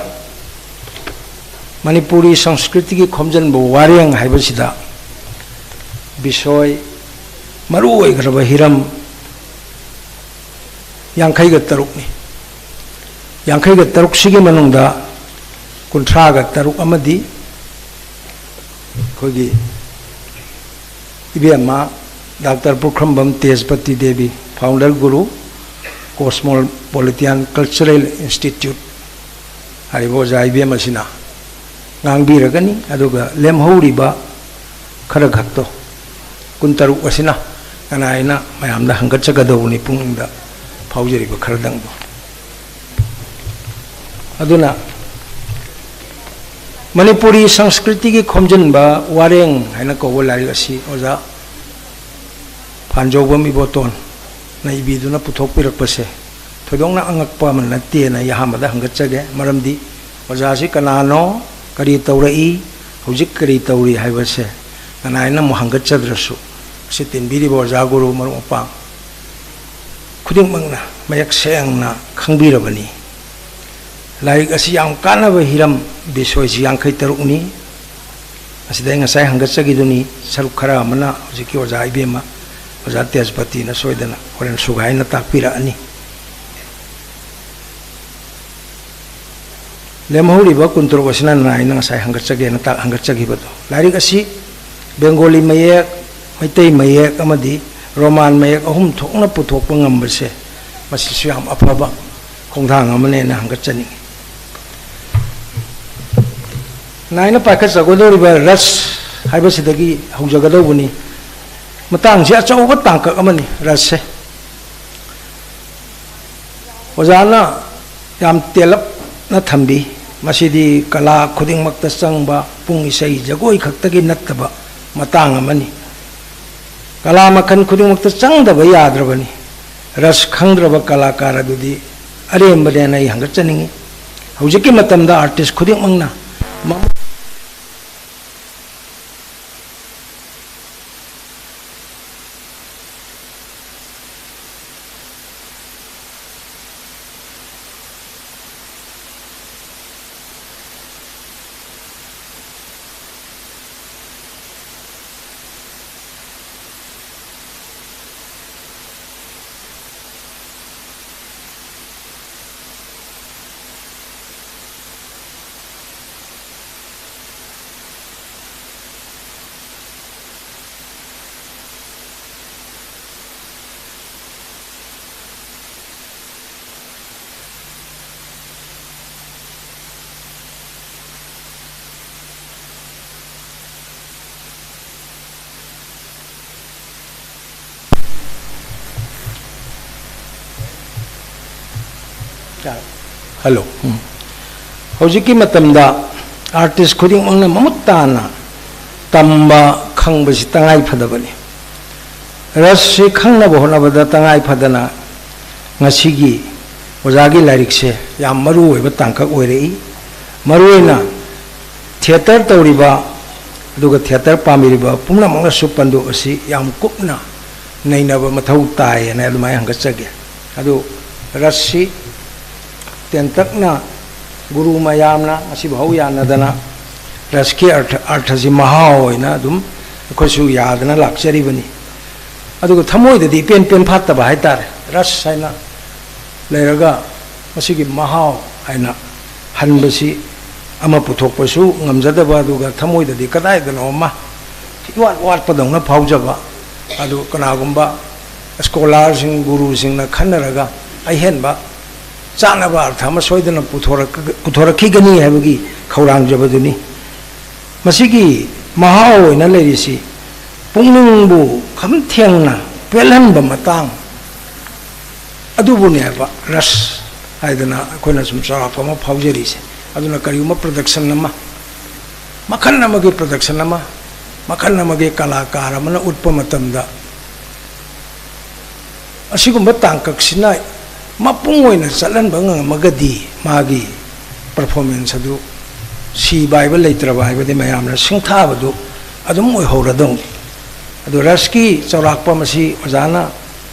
ꯃꯅꯤꯄꯨꯔꯤ ꯁꯪꯁꯀ꯭ꯔꯤꯇꯤꯒꯤ ꯈꯣꯝꯖꯤꯟꯕ ꯋꯥꯔꯦꯡ ꯍꯥꯏꯕꯁꯤꯗ ꯕꯤꯁꯣꯏ, ꯃꯔꯨ ꯑꯣꯏꯈ꯭ꯔꯕ ꯍꯤꯔꯝ ꯌꯥꯡꯈꯩꯒ ꯇꯔꯨꯛꯅꯤ꯫ ꯌꯥꯡꯈꯩꯒ ꯇꯔꯨꯛꯁꯤꯒꯤ ꯃꯅꯨꯡꯗ ꯀꯨꯟꯊ꯭ꯔꯥꯒ ꯇꯔꯨꯛ ꯑꯃꯗꯤ ꯑꯩꯈꯣꯏꯒꯤ ꯏꯕꯦꯝꯃ ꯗꯥꯛꯇꯔ ꯄꯨꯈ꯭ꯔꯝꯕꯝ ꯇꯦꯖꯄꯇꯤ ꯗꯦꯕꯤ, founder ꯒꯨꯔꯨ, Cosmopolitan Cultural Institute ꯍꯥꯏꯔꯤꯕ ꯑꯣꯖꯥ ꯏꯕꯦꯝ ꯑꯁꯤꯅ ꯉꯥꯡꯕꯤꯔꯒꯅꯤ꯫ ꯑꯗꯨꯒ ꯂꯦꯝꯍꯧꯔꯤꯕ ꯈꯔ ꯈꯛꯇꯣ, ꯀꯨꯟꯇꯔꯨꯛ ꯑꯁꯤꯅ ꯀꯅꯥ ꯍꯥꯏꯅ ꯃꯌꯥꯝꯗ ꯍꯪꯒꯠꯆꯒꯗꯧꯕꯅꯤ, ꯄꯨꯛꯅꯤꯡꯗ ꯐꯥꯎꯖꯔꯤꯕ ꯈꯔꯗꯪꯗꯣ꯫ ꯑꯗꯨꯅ ꯃꯅꯤꯄꯨꯔꯤ ꯁꯪꯁꯀ꯭ꯔꯤꯇꯤꯒꯤ ꯈꯣꯝꯖꯤꯟꯕ ꯋꯥꯔꯦꯡ ꯍꯥꯏꯅ ꯀꯧꯕ ꯂꯥꯏꯔꯤꯛ ꯑꯁꯤ ꯑꯣꯖꯥ ꯐꯥꯟꯖꯧꯕꯝ ꯏꯕꯣꯇꯣꯟꯅ ꯏꯕꯤꯗꯨꯅ ꯄꯨꯊꯣꯛꯄꯤꯔꯛꯄꯁꯦ ꯊꯣꯏꯗꯣꯛꯅ ꯑꯉꯛꯄ ꯑꯃ ꯅꯠꯇꯦꯅ ꯑꯩ ꯑꯍꯥꯟꯕꯗ ꯍꯪꯒꯠꯆꯒꯦ꯫ ꯃꯔꯝꯗꯤ ꯑꯣꯖꯥꯁꯤ ꯀꯅꯥꯅꯣ, ꯀꯔꯤ ꯇꯧꯔꯛꯏ, ꯍꯧꯖꯤꯛ ꯀꯔꯤ ꯇꯧꯔꯤ ꯍꯥꯏꯕꯁꯦ ꯀꯅꯥ ꯍꯥꯏꯅ ꯑꯃꯨꯛ ꯍꯪꯒꯠꯆꯗ꯭ꯔꯁꯨ, ꯑꯁꯤ ꯇꯤꯟꯕꯤꯔꯤꯕ ꯑꯣꯖꯥ ꯒꯨꯔꯨ ꯃꯔꯨꯞ ꯃꯄꯥꯡ ꯈꯨꯗꯤꯡꯃꯛꯅ ꯃꯌꯦꯛ ꯁꯦꯡꯅ ꯈꯪꯕꯤꯔꯕꯅꯤ꯫ ꯂꯥꯏꯔꯤꯛ ꯑꯁꯤ ꯌꯥꯝ ꯀꯥꯟꯅꯕ ꯍꯤꯔꯝ ꯕꯤꯁꯣꯏꯁꯤ ꯌꯥꯡꯈꯩ ꯇꯔꯨꯛꯅꯤ꯫ ꯑꯁꯤꯗ ꯑꯩ ꯉꯁꯥꯏ ꯍꯪꯒꯠꯆꯈꯤꯗꯨꯅꯤ, ꯁꯔꯨꯛ ꯈꯔ ꯑꯃꯅ ꯍꯧꯖꯤꯛꯀꯤ ꯑꯣꯖꯥ ꯏꯕꯦꯝꯃ, ꯑꯣꯖꯥ ꯇꯦꯖꯄꯇꯤꯅ ꯁꯣꯏꯗꯅ ꯍꯣꯔꯦꯟ ꯁꯨꯒꯥꯏꯅ ꯇꯥꯛꯄꯤꯔꯛꯑꯅꯤ꯫ ꯂꯦꯝꯍꯧꯔꯤꯕ ꯀꯨꯟꯇꯔꯨꯛ ꯑꯁꯤꯅ ꯅꯥꯏꯅ ꯉꯁꯥꯏ ꯍꯪꯒꯠꯆꯒꯦꯅ ꯇꯥꯛ-, ꯍꯪꯒꯠꯆꯈꯤꯕꯗꯣ꯫ ꯂꯥꯏꯔꯤꯛ ꯑꯁꯤ ꯕꯦꯡꯒꯣꯂꯤ ꯃꯌꯦꯛ, ꯃꯩꯇꯩ ꯃꯌꯦꯛ ꯑꯃꯗꯤ ꯔꯣꯃꯥꯟ ꯃꯌꯦꯛ ꯑꯍꯨꯝ ꯊꯣꯛꯅ ꯄꯨꯊꯣꯛꯄ ꯉꯝꯕꯁꯦ, ꯃꯁꯤꯁꯨ ꯌꯥꯝ ꯑꯐꯕ ꯈꯣꯡꯊꯥꯡ ꯑꯃꯅꯦꯅ ꯍꯪꯒꯠꯆꯅꯤꯡꯉꯤ꯫ ꯅꯥꯏꯅ ꯄꯥꯏꯈꯠꯆꯒꯗꯧꯔꯤꯕ ꯔꯁ ꯍꯥꯏꯕꯁꯤꯗꯒꯤ ꯍꯧꯖꯒꯗꯧꯕꯅꯤ꯫ ꯃꯇꯥꯡꯁꯤ ꯑꯆꯧꯕ ꯇꯥꯡꯀꯛ ꯑꯃꯅꯤ, ꯔꯁꯁꯦ꯫ ꯑꯣꯖꯥꯅ ꯌꯥꯝ ꯇꯦꯜꯂꯞꯅ ꯊꯝꯕꯤ꯫ ꯃꯁꯤꯗꯤ ꯀꯂꯥ ꯈꯨꯗꯤꯡꯃꯛꯇ ꯆꯪꯕ, ꯄꯨꯡ ꯏꯁꯩ ꯖꯒꯣꯏ ꯈꯛꯇꯒꯤ ꯅꯠꯇꯕ ꯃꯇꯥꯡ ꯑꯃꯅꯤ꯫ ꯀꯂꯥ ꯃꯈꯜ ꯈꯨꯗꯤꯡꯃꯛꯇ ꯆꯪꯗꯕ ꯌꯥꯗ꯭ꯔꯕꯅꯤ꯫ ꯔꯁ ꯈꯪꯗ꯭ꯔꯕ ꯀꯂꯥꯀꯥꯔ ꯑꯗꯨꯗꯤ ꯑꯔꯦꯝꯕꯅꯦꯅ ꯑꯩ ꯍꯪꯒꯠꯆꯅꯤꯡꯉꯤ꯫ ꯍꯧꯖꯤꯛꯀꯤ ꯃꯇꯝꯗ artist ꯈꯨꯗꯤꯡꯃꯛꯅ ꯃꯃ-, ꯍꯜꯂꯣ꯫ ꯎꯝ꯫ ꯍꯧꯖꯤꯛꯀꯤ ꯃꯇꯝꯗ ꯑꯥꯔꯇꯤꯁ ꯈꯨꯗꯤꯡꯃꯛꯅ ꯃꯃꯨꯠ ꯇꯥꯅ ꯇꯝꯕ ꯈꯪꯕꯁꯤ ꯇꯉꯥꯏ ꯐꯗꯕꯅꯤ꯫ ꯔꯁꯁꯤ ꯈꯪꯅꯕ ꯍꯣꯠꯅꯕꯗ ꯇꯉꯥꯏ ꯐꯗꯅ ꯉꯁꯤꯒꯤ ꯑꯣꯖꯥꯒꯤ ꯂꯥꯏꯔꯤꯛꯁꯦ ꯌꯥꯝ ꯃꯔꯨ ꯑꯣꯏꯕ ꯇꯥꯡꯀꯛ ꯑꯣꯏꯔꯛꯏ꯫ ꯃꯔꯨꯑꯣꯏꯅ ꯊꯤꯌꯦꯇꯔ ꯇꯧꯔꯤꯕ ꯑꯗꯨꯒ ꯊꯤꯌꯦꯇꯔ ꯄꯥꯝꯕꯤꯔꯤꯕ ꯄꯨꯝꯅꯃꯛꯅꯁꯨ ꯄꯟꯗꯨꯞ ꯑꯁꯤ ꯌꯥꯝ ꯀꯨꯞꯅ ꯅꯩꯅꯕ ꯃꯊꯧ ꯇꯥꯏ ꯍꯥꯏꯅ ꯑꯗꯨꯃꯥꯏꯅ ꯍꯪꯒꯠꯆꯒꯦ꯫ ꯑꯗꯨ ꯔꯁꯁꯤ ꯇꯦꯟꯇꯛꯅ ꯒꯨꯔꯨ ꯃꯌꯥꯝꯅ ꯉꯁꯤꯐꯥꯎ ꯌꯥꯅꯗꯅ ꯔꯁꯀꯤ ꯑꯔꯊ, ꯑꯔꯊꯁꯤ ꯃꯍꯥꯎ ꯑꯣꯏꯅ ꯑꯗꯨꯝ ꯑꯩꯈꯣꯏꯁꯨ ꯌꯥꯗꯅ ꯂꯥꯛꯆꯔꯤꯕꯅꯤ꯫ ꯑꯗꯨꯒ ꯊꯃꯣꯏꯗꯗꯤ ꯏꯄꯦꯟ ꯄꯦꯟ ꯐꯥꯠꯇꯕ ꯍꯥꯏꯇꯥꯔꯦ꯫ ꯔꯁ ꯍꯥꯏꯅ ꯂꯩꯔꯒ ꯃꯁꯤꯒꯤ ꯃꯍꯥꯎ ꯍꯥꯏꯅ ꯍꯟꯕꯁꯤ ꯑꯃ ꯄꯨꯊꯣꯛꯄꯁꯨ ꯉꯝꯖꯗꯕ, ꯑꯗꯨꯒ ꯊꯃꯣꯏꯗꯗꯤ ꯀꯗꯥꯏꯗꯅꯣ ꯑꯃ ꯏꯋꯥꯠ ꯋꯥꯠꯄꯗꯧꯅ ꯐꯥꯎꯖꯕ꯫ ꯑꯗꯨ ꯀꯅꯥꯒꯨꯝꯕ ꯁ꯭ꯀꯣꯂꯥꯔꯁꯤꯡ, ꯒꯨꯔꯨꯁꯤꯡꯅ ꯈꯟꯅꯔꯒ ꯑꯍꯦꯟꯕ ꯆꯥꯅꯕ ꯑꯔꯊ ꯑꯃ ꯁꯣꯏꯗꯅ ꯄꯨꯊꯣꯔꯛ-, ꯄꯨꯊꯣꯔꯛꯈꯤꯒꯅꯤ ꯍꯥꯏꯕꯒꯤ ꯈꯧꯔꯥꯡꯖꯕꯗꯨꯅꯤ꯫ ꯃꯁꯤꯒꯤ ꯃꯍꯥꯎ ꯑꯣꯏꯅ ꯂꯩꯔꯤꯁꯤ ꯄꯨꯛꯅꯤꯡꯕꯨ ꯈꯝ ꯊꯦꯡꯅ ꯄꯦꯜꯍꯟꯕ ꯃꯇꯥꯡ ꯑꯗꯨꯕꯨꯅꯦꯕ ꯔꯁ ꯍꯥꯏꯗꯅ ꯑꯩꯈꯣꯏꯅ ꯁꯨꯝ ꯆꯥꯎꯔꯥꯛꯄ ꯑꯃ ꯐꯥꯎꯖꯔꯤꯁꯦ꯫ ꯑꯗꯨꯅ ꯀꯔꯤꯒꯨꯝꯕ ꯄ꯭ꯔꯗꯛꯁꯟ ꯑꯃ, ꯃꯈꯜ ꯑꯃꯒꯤ ꯄ꯭ꯔꯗꯛꯁꯟ ꯑꯃ, ꯃꯈꯜ ꯑꯃꯒꯤ ꯀꯂꯥꯀꯥꯔ ꯑꯃꯅ ꯎꯠꯄ ꯃꯇꯝꯗ, ꯑꯁꯤꯒꯨꯝꯕ ꯇꯥꯡꯀꯛꯁꯤꯅ ꯃꯄꯨꯡ ꯑꯣꯏꯅ ꯆꯠꯍꯟꯕ ꯉꯝꯃꯒꯗꯤ, ꯃꯥꯒꯤ ꯄꯔꯐꯣꯔꯃꯦꯟꯁ ꯑꯗꯨ ꯁꯤꯕ ꯍꯥꯏꯕ ꯂꯩꯇ꯭ꯔꯕ ꯍꯥꯏꯕꯗꯤ ꯃꯌꯥꯝꯅ ꯁꯤꯡꯊꯥꯕꯗꯨ ꯑꯗꯨꯝ ꯑꯣꯏꯍꯧꯔꯗꯧꯅꯤ꯫ ꯑꯗꯨ ꯔꯁꯀꯤ ꯆꯥꯎꯔꯥꯛꯄ ꯃꯁꯤ ꯑꯣꯖꯥꯅ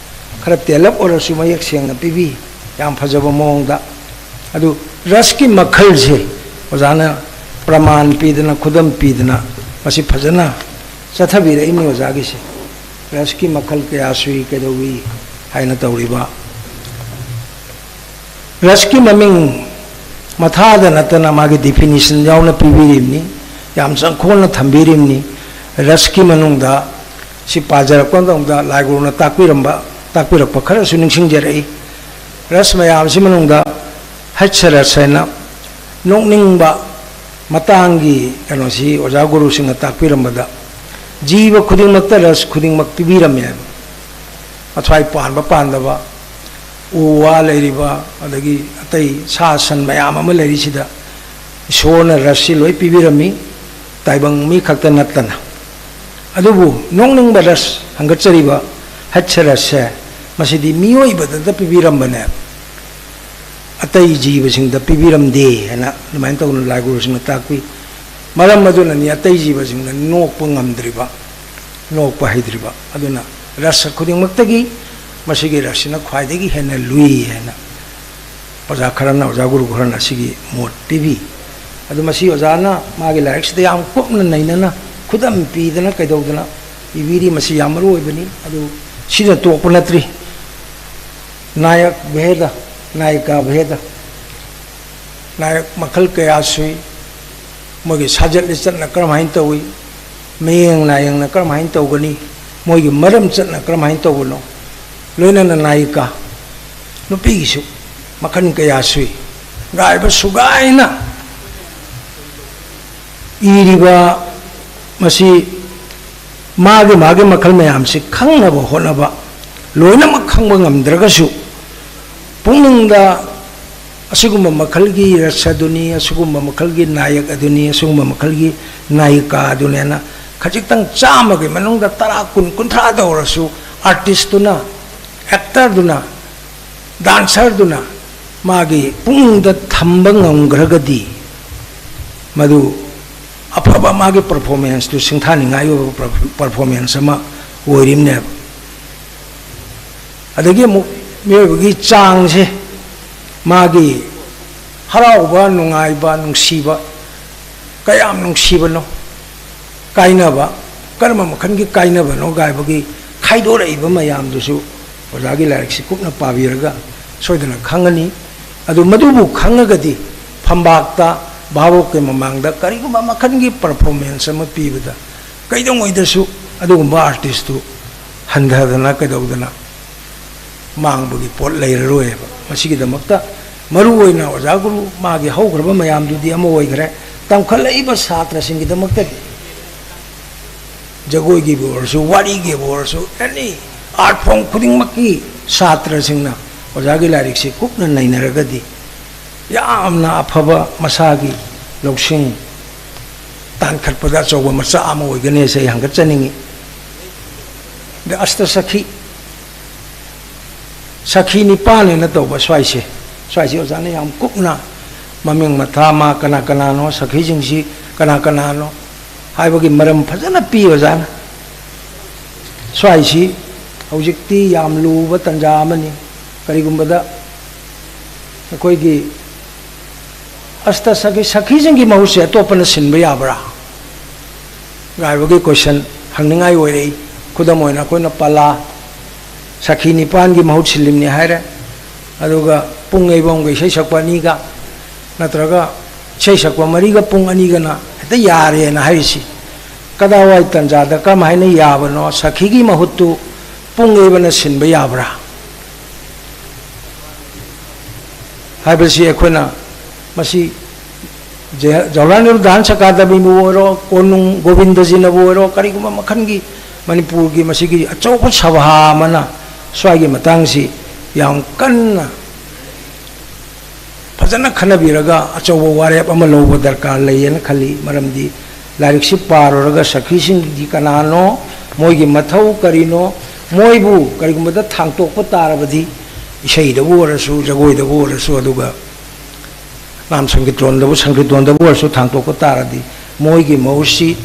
ꯈꯔ ꯇꯦꯜꯂꯞ ꯑꯣꯏꯔꯁꯨ ꯃꯌꯦꯛ ꯁꯦꯡꯅ ꯄꯤꯕꯤ, ꯌꯥꯝ ꯐꯖꯕ ꯃꯑꯣꯡꯗ꯫ ꯑꯗꯨ ꯔꯁꯀꯤ ꯃꯈꯜꯁꯦ ꯑꯣꯖꯥꯅ ꯄ꯭ꯔꯃꯥꯟ ꯄꯤꯗꯅ, ꯈꯨꯗꯝ ꯄꯤꯗꯅ ꯃꯁꯤ ꯐꯖꯅ ꯆꯠꯊꯕꯤꯔꯛꯏꯅꯤ ꯑꯣꯖꯥꯒꯤꯁꯦ꯫ ꯔꯁꯀꯤ ꯃꯈꯜ ꯀꯌꯥ ꯁꯨꯏ, ꯀꯩꯗꯧꯏ ꯍꯥꯏꯅ ꯇꯧꯔꯤꯕ꯫ ꯔꯁꯀꯤ ꯃꯃꯤꯡ ꯃꯊꯥꯗ ꯅꯠꯇꯅ ꯃꯥꯒꯤ ꯗꯤꯐꯤꯅꯤꯁꯟ ꯌꯥꯎꯅ ꯄꯤꯕꯤꯔꯤꯕꯅꯤ, ꯌꯥꯝ ꯆꯪꯈꯣꯟꯅ ꯊꯝꯕꯤꯔꯤꯕꯅꯤ꯫ ꯔꯁꯀꯤ ꯃꯅꯨꯡꯗ ꯁꯤ ꯄꯥꯖꯔꯛꯄ ꯃꯇꯝꯗ ꯂꯥꯏꯒꯨꯔꯨꯅ ꯇꯥꯛꯄꯤꯔꯝꯕ, ꯇꯥꯛꯄꯤꯔꯛꯄ ꯈꯔꯁꯨ ꯅꯤꯡꯁꯤꯡꯖꯔꯛꯏ꯫ ꯔꯁ ꯃꯌꯥꯝꯁꯤ ꯃꯅꯨꯡꯗ ꯍꯠꯁ ꯔꯁ ꯍꯥꯏꯅ ꯅꯣꯛꯅꯤꯡꯕ ꯃꯇꯥꯡꯒꯤ ꯀꯩꯅꯣꯁꯤ ꯑꯣꯖꯥ ꯒꯨꯔꯨꯁꯤꯡꯅ ꯇꯥꯛꯄꯤꯔꯝꯕꯗ, ꯖꯤꯕ ꯈꯨꯗꯤꯡꯃꯛꯇ ꯔꯁ ꯈꯨꯗꯤꯡꯃꯛ ꯄꯤꯕꯤꯔꯝꯃꯦ ꯍꯥꯏꯕ꯫ ꯃꯊ꯭ꯋꯥꯏ ꯄꯥꯟꯕ ꯄꯥꯟꯗꯕ, ꯎ ꯋꯥ ꯂꯩꯔꯤꯕ, ꯑꯗꯒꯤ ꯑꯇꯩ ꯁꯥ ꯁꯟ ꯃꯌꯥꯝ ꯑꯃ ꯂꯩꯔꯤꯁꯤꯗ ꯏꯁꯣꯔꯅ ꯔꯁꯁꯤ ꯂꯣꯏ ꯄꯤꯕꯤꯔꯝꯃꯤ, ꯇꯥꯏꯕꯪ ꯃꯤ ꯈꯛꯇ ꯅꯠꯇꯅ꯫ ꯑꯗꯨꯕꯨ ꯅꯣꯛꯅꯤꯡꯕ ꯔꯁ, ꯍꯪꯒꯠꯆꯔꯤꯕ ꯍꯠꯁ ꯔꯁꯁꯦ, ꯃꯁꯤꯗꯤ ꯃꯤꯑꯣꯏꯕꯗꯇ ꯄꯤꯕꯤꯔꯝꯕꯅꯦ, ꯑꯇꯩ ꯖꯤꯕꯁꯤꯡꯗ ꯄꯤꯕꯤꯔꯝꯗꯦ ꯍꯥꯏꯅ ꯑꯗꯨꯃꯥꯏꯅ ꯇꯧꯗꯅ ꯂꯥꯏꯒꯨꯔꯨꯁꯤꯡꯅ ꯇꯥꯛꯄꯤ꯫ ꯃꯔꯝ ꯑꯗꯨꯅꯅꯤ ꯑꯇꯩ ꯖꯤꯕꯁꯤꯡꯅ ꯅꯣꯛꯄ ꯉꯝꯗ꯭ꯔꯤꯕ, ꯅꯣꯛꯄ ꯍꯩꯇ꯭ꯔꯤꯕ꯫ ꯑꯗꯨꯅ ꯔꯁ ꯈꯨꯗꯤꯡꯃꯛꯇꯒꯤ ꯃꯁꯤꯒꯤ ꯔꯁꯁꯤꯅ ꯈ꯭ꯋꯥꯏꯗꯒꯤ ꯍꯦꯟꯅ ꯂꯨꯏ ꯍꯥꯏꯅ ꯑꯣꯖꯥ ꯈꯔꯅ, ꯑꯣꯖꯥ ꯒꯨꯔꯨ ꯈꯔꯅ ꯁꯤꯒꯤ ꯃꯣꯠ ꯄꯤꯕꯤ꯫ ꯑꯗꯨ ꯃꯁꯤ ꯑꯣꯖꯥꯅ ꯃꯥꯒꯤ ꯂꯥꯏꯔꯤꯛꯁꯤꯗ ꯌꯥꯝ ꯀꯨꯞꯅ ꯅꯩꯅꯅ, ꯈꯨꯗꯝ ꯄꯤꯗꯅ ꯀꯩꯗꯧꯗꯅ ꯏꯕꯤꯔꯤ꯫ ꯃꯁꯤ ꯌꯥꯝ ꯃꯔꯨ ꯑꯣꯏꯕꯅꯤ꯫ ꯑꯗꯨ ꯁꯤꯅ ꯇꯣꯛꯄ ꯅꯠꯇ꯭ꯔꯤ꯫ ꯅꯥꯌꯛ ꯚꯦꯗ, ꯅꯥꯌꯤꯀꯥ ꯚꯦꯗ, ꯅꯥꯌꯛ ꯃꯈꯜ ꯀꯌꯥ ꯁꯨꯏ, ꯃꯣꯏꯒꯤ ꯁꯥꯖꯠ ꯂꯤꯆꯠꯅ ꯀꯔꯝꯍꯥꯏꯅ ꯇꯧꯏ, ꯃꯌꯦꯡ ꯅꯥꯌꯦꯡꯅ ꯀꯔꯝꯍꯥꯏꯅ ꯇꯧꯒꯅꯤ, ꯃꯣꯏꯒꯤ ꯃꯔꯝ ꯆꯠꯅ ꯀꯔꯝꯍꯥꯏꯅ ꯇꯧꯕꯅꯣ, ꯂꯣꯏꯅꯅ ꯅꯥꯌꯤꯀꯥ, ꯅꯨꯄꯤꯒꯤꯁꯨ ꯃꯈꯜ ꯀꯌꯥ ꯁꯨꯏ꯫ ꯒꯥꯏꯕ ꯁꯨꯒꯥꯏꯅ ꯏꯔꯤꯕ ꯃꯁꯤ ꯃꯥꯒꯤ ꯃꯥꯒꯤ ꯃꯈꯜ ꯃꯌꯥꯝꯁꯤ ꯈꯪꯅꯕ ꯍꯣꯠꯅꯕ, ꯂꯣꯏꯅꯃꯛ ꯈꯪꯕ ꯉꯝꯗ꯭ꯔꯒꯁꯨ, ꯄꯨꯛꯅꯤꯡꯗ ꯑꯁꯤꯒꯨꯝꯕ ꯃꯈꯜꯒꯤ ꯔꯁ ꯑꯗꯨꯅꯤ, ꯑꯁꯤꯒꯨꯝꯕ ꯃꯈꯜꯒꯤ ꯅꯥꯌꯛ ꯑꯗꯨꯅꯤ, ꯑꯁꯤꯒꯨꯝꯕ ꯃꯈꯜꯒꯤ ꯅꯥꯌꯤꯀꯥ ꯑꯗꯨꯅꯦꯅ ꯈꯖꯤꯛꯇꯪ ꯆꯥꯝꯃꯒꯤ ꯃꯅꯨꯡꯗ ꯇꯔꯥ, ꯀꯨꯟ, ꯀꯨꯟꯊ꯭ꯔꯥꯗ ꯑꯣꯏꯔꯁꯨ ꯑꯥꯔꯇꯤꯁꯇꯨꯅ, ꯑꯦꯛꯇꯔꯗꯨꯅ, ꯗꯥꯟꯁꯔꯗꯨꯅ ꯃꯥꯒꯤ ꯄꯨꯛꯅꯤꯡꯗ ꯊꯝꯕ ꯉꯝꯈ꯭ꯔꯒꯗꯤ, ꯃꯗꯨ ꯑꯐꯕ ꯃꯥꯒꯤ ꯄꯔꯐꯣꯔꯃꯦꯟꯁꯇꯨ ꯁꯤꯡꯊꯥꯅꯤꯡꯉꯥꯏ ꯑꯣꯏꯕ ꯄꯔꯐꯣꯔꯃꯦꯟꯁ ꯑꯃ ꯑꯣꯏꯔꯤꯕꯅꯦꯕ꯫ ꯑꯗꯒꯤ ꯑꯃꯨꯛ ꯃꯤꯑꯣꯏꯕꯒꯤ ꯆꯥꯡꯁꯦ, ꯃꯥꯒꯤ ꯍꯔꯥꯎꯕ, ꯅꯨꯡꯉꯥꯏꯕ, ꯅꯨꯡꯁꯤꯕ, ꯀꯌꯥꯝ ꯅꯨꯡꯁꯤꯕꯅꯣ, ꯀꯥꯏꯅꯕ, ꯀꯔꯝꯕ ꯃꯈꯜꯒꯤ ꯀꯥꯏꯅꯕꯅꯣ ꯀꯥꯏꯕꯒꯤ ꯈꯥꯏꯗꯣꯔꯛꯏꯕ ꯃꯌꯥꯝꯗꯨꯁꯨ ꯑꯣꯖꯥꯒꯤ ꯂꯥꯏꯔꯤꯛꯁꯤ ꯀꯨꯞꯅ ꯄꯥꯕꯤꯔꯒ ꯁꯣꯏꯗꯅ ꯈꯪꯒꯅꯤ꯫ ꯑꯗꯨ ꯃꯗꯨꯕꯨ ꯈꯪꯉꯒꯗꯤ ꯐꯝꯕꯥꯛꯇ, ꯚꯥꯕꯣꯛꯀꯤ ꯃꯃꯥꯡꯗ ꯀꯔꯤꯒꯨꯝꯕ ꯃꯈꯜꯒꯤ ꯄꯔꯐꯣꯔꯃꯦꯟꯁ ꯑꯃ ꯄꯤꯕꯗ ꯀꯩꯗꯧꯉꯩꯗꯁꯨ ꯑꯗꯨꯒꯨꯝꯕ ꯑꯥꯔꯇꯤꯁꯇꯨ ꯍꯟꯊꯗꯅ ꯀꯩꯗꯧꯗꯅ ꯃꯥꯡꯕꯒꯤ ꯄꯣꯠ ꯂꯩꯔꯔꯣꯏꯕ꯫ ꯃꯁꯤꯒꯤꯗꯃꯛꯇ ꯃꯔꯨ ꯑꯣꯏꯅ ꯑꯣꯖꯥ ꯒꯨꯔꯨ ꯃꯥꯒꯤ ꯍꯧꯈ꯭ꯔꯕ ꯃꯌꯥꯝꯗꯨꯗꯤ ꯑꯃ ꯑꯣꯏꯈ꯭ꯔꯦ, ꯇꯝꯈꯠꯂꯛꯏꯕ ꯁꯥꯇ꯭ꯔꯁꯤꯡꯒꯤꯗꯃꯛꯇꯗꯤ ꯖꯒꯣꯏꯒꯤꯕꯨ ꯑꯣꯏꯔꯁꯨ, ꯋꯥꯔꯤꯒꯤꯕꯨ ꯑꯣꯏꯔꯁꯨ, ꯑꯦꯅꯤ ꯑꯥꯔꯠ ꯐꯣꯝ ꯈꯨꯗꯤꯡꯃꯛꯀꯤ ꯁꯥꯇ꯭ꯔꯁꯤꯡꯅ ꯑꯣꯖꯥꯒꯤ ꯂꯥꯏꯔꯤꯛꯁꯤ ꯀꯨꯞꯅ ꯅꯩꯅꯔꯒꯗꯤ ꯌꯥꯝꯅ ꯑꯐꯕ ꯃꯁꯥꯒꯤ ꯂꯧꯁꯤꯡ ꯇꯥꯟꯈꯠꯄꯗ ꯑꯆꯧꯕ ꯃꯆꯥꯛ ꯑꯃ ꯑꯣꯏꯒꯅꯤ ꯍꯥꯏꯁꯦ ꯑꯩ ꯍꯪꯒꯠꯆꯅꯤꯡꯉꯤ꯫ ꯑꯗ ꯑꯁꯇ ꯁꯈꯤ, ꯁꯈꯤ ꯅꯤꯄꯥꯟ ꯍꯥꯏꯅ ꯇꯧꯕ ꯁ꯭ꯋꯥꯏꯁꯦ, ꯁ꯭ꯋꯥꯏꯁꯦ ꯑꯣꯖꯥꯅ ꯌꯥꯝ ꯀꯨꯞꯅ ꯃꯃꯤꯡ ꯃꯊꯥ, ꯃꯥ ꯀꯅꯥ ꯀꯅꯥꯅꯣ, ꯁꯈꯤꯁꯤꯡꯁꯤ ꯀꯅꯥ ꯀꯅꯥꯅꯣ ꯍꯥꯏꯕꯒꯤ ꯃꯔꯝ ꯐꯖꯅ ꯄꯤ ꯑꯣꯖꯥꯅ꯫ ꯁ꯭ꯋꯥꯏꯁꯤ ꯍꯧꯖꯤꯛꯇꯤ ꯌꯥꯝ ꯂꯨꯕ ꯇꯥꯟꯖꯥ ꯑꯃꯅꯤ꯫ ꯀꯔꯤꯒꯨꯝꯕꯗ ꯑꯩꯈꯣꯏꯒꯤ ꯑꯁꯇ ꯁꯈꯤ, ꯁꯈꯤꯁꯤꯡꯒꯤ ꯃꯍꯨꯠꯁꯦ ꯑꯇꯣꯞꯄꯅ ꯁꯤꯟꯕ ꯌꯥꯕ꯭ꯔꯥ ꯍꯥꯏꯕꯒꯤ ꯀꯣꯏꯁꯟ ꯍꯪꯅꯤꯡꯉꯥꯏ ꯑꯣꯏꯔꯛꯏ꯫ ꯈꯨꯗꯝ ꯑꯣꯏꯅ ꯑꯩꯈꯣꯏꯅ ꯄꯂꯥ ꯁꯈꯤ ꯅꯤꯄꯥꯟꯒꯤ ꯃꯍꯨꯠ ꯁꯤꯜꯂꯤꯕꯅꯤ ꯍꯥꯏꯔꯦ, ꯑꯗꯨꯒ ꯄꯨꯡ ꯌꯩꯕꯝꯒ ꯏꯁꯩ ꯁꯛꯄ ꯑꯅꯤꯒ, ꯅꯠꯇ꯭ꯔꯒ ꯏꯁꯩ ꯁꯛꯄ ꯃꯔꯤꯒ ꯄꯨꯡ ꯑꯅꯤꯒꯅ ꯍꯦꯛꯇ ꯌꯥꯔꯦꯅ ꯍꯥꯏꯔꯤꯁꯤ ꯀꯗꯥꯏꯋꯥꯏ ꯇꯥꯟꯖꯥꯗ ꯀꯔꯝ ꯍꯥꯏꯅ ꯌꯥꯕꯅꯣ? ꯁꯈꯤꯒꯤ ꯃꯍꯨꯠꯇꯨ ꯄꯨꯡ ꯌꯩꯕꯅ ꯁꯤꯟꯕ ꯌꯥꯕ꯭ꯔꯥ ꯍꯥꯏꯕꯁꯤ ꯑꯩꯈꯣꯏꯅ ꯃꯁꯤ ꯖ-, ꯖꯋꯥꯍꯔꯂꯥꯜ ꯅꯦꯍꯔꯨ ꯗꯥꯟꯁ ꯑꯦꯀꯥꯗꯃꯤꯕꯨ ꯑꯣꯏꯔꯣ, ꯀꯣꯅꯨꯡ ꯒꯣꯕꯤꯟꯗꯖꯤꯅꯕꯨ ꯑꯣꯏꯔꯣ, ꯀꯔꯤꯒꯨꯝꯕ ꯃꯈꯜꯒꯤ ꯃꯅꯤꯄꯨꯔꯒꯤ ꯃꯁꯤꯒꯤ ꯑꯆꯧꯕ ꯁꯚꯥ ꯑꯃꯅ ꯁ꯭ꯋꯥꯏꯒꯤ ꯃꯇꯥꯡꯁꯤ ꯌꯥꯝ ꯀꯟꯅ ꯐꯖꯅ ꯈꯟꯅꯕꯤꯔꯒ ꯑꯆꯧꯕ ꯋꯥꯔꯦꯞ ꯑꯃ ꯂꯧꯕ ꯗꯔꯀꯥꯔ ꯂꯩꯌꯦꯅ ꯈꯜꯂꯤ꯫ ꯃꯔꯝꯗꯤ ꯂꯥꯏꯔꯤꯛꯁꯤ ꯄꯥꯔꯨꯔꯒ ꯁꯈꯤꯁꯤꯡꯗꯤ ꯀꯅꯥꯅꯣ, ꯃꯣꯏꯒꯤ ꯃꯊꯧ ꯀꯔꯤꯅꯣ, ꯃꯣꯏꯕꯨ ꯀꯔꯤꯒꯨꯝꯕꯗ ꯊꯥꯡꯇꯣꯛꯄ ꯇꯥꯔꯕꯗꯤ ꯏꯁꯩꯗꯕꯨ ꯑꯣꯏꯔꯁꯨ, ꯖꯒꯣꯏꯗꯕꯨ ꯑꯣꯏꯔꯁꯨ, ꯑꯗꯨꯒ ꯅꯥꯝ ꯁꯪꯀꯤꯔꯇꯣꯟꯗꯕꯨ, ꯁꯪꯀꯤꯔꯇꯣꯟꯗꯕꯨ ꯑꯣꯏꯔꯁꯨ ꯊꯥꯡꯇꯣꯛꯄ ꯇꯥꯔꯗꯤ ꯃꯣꯏꯒꯤ ꯃꯍꯨꯠꯁꯤ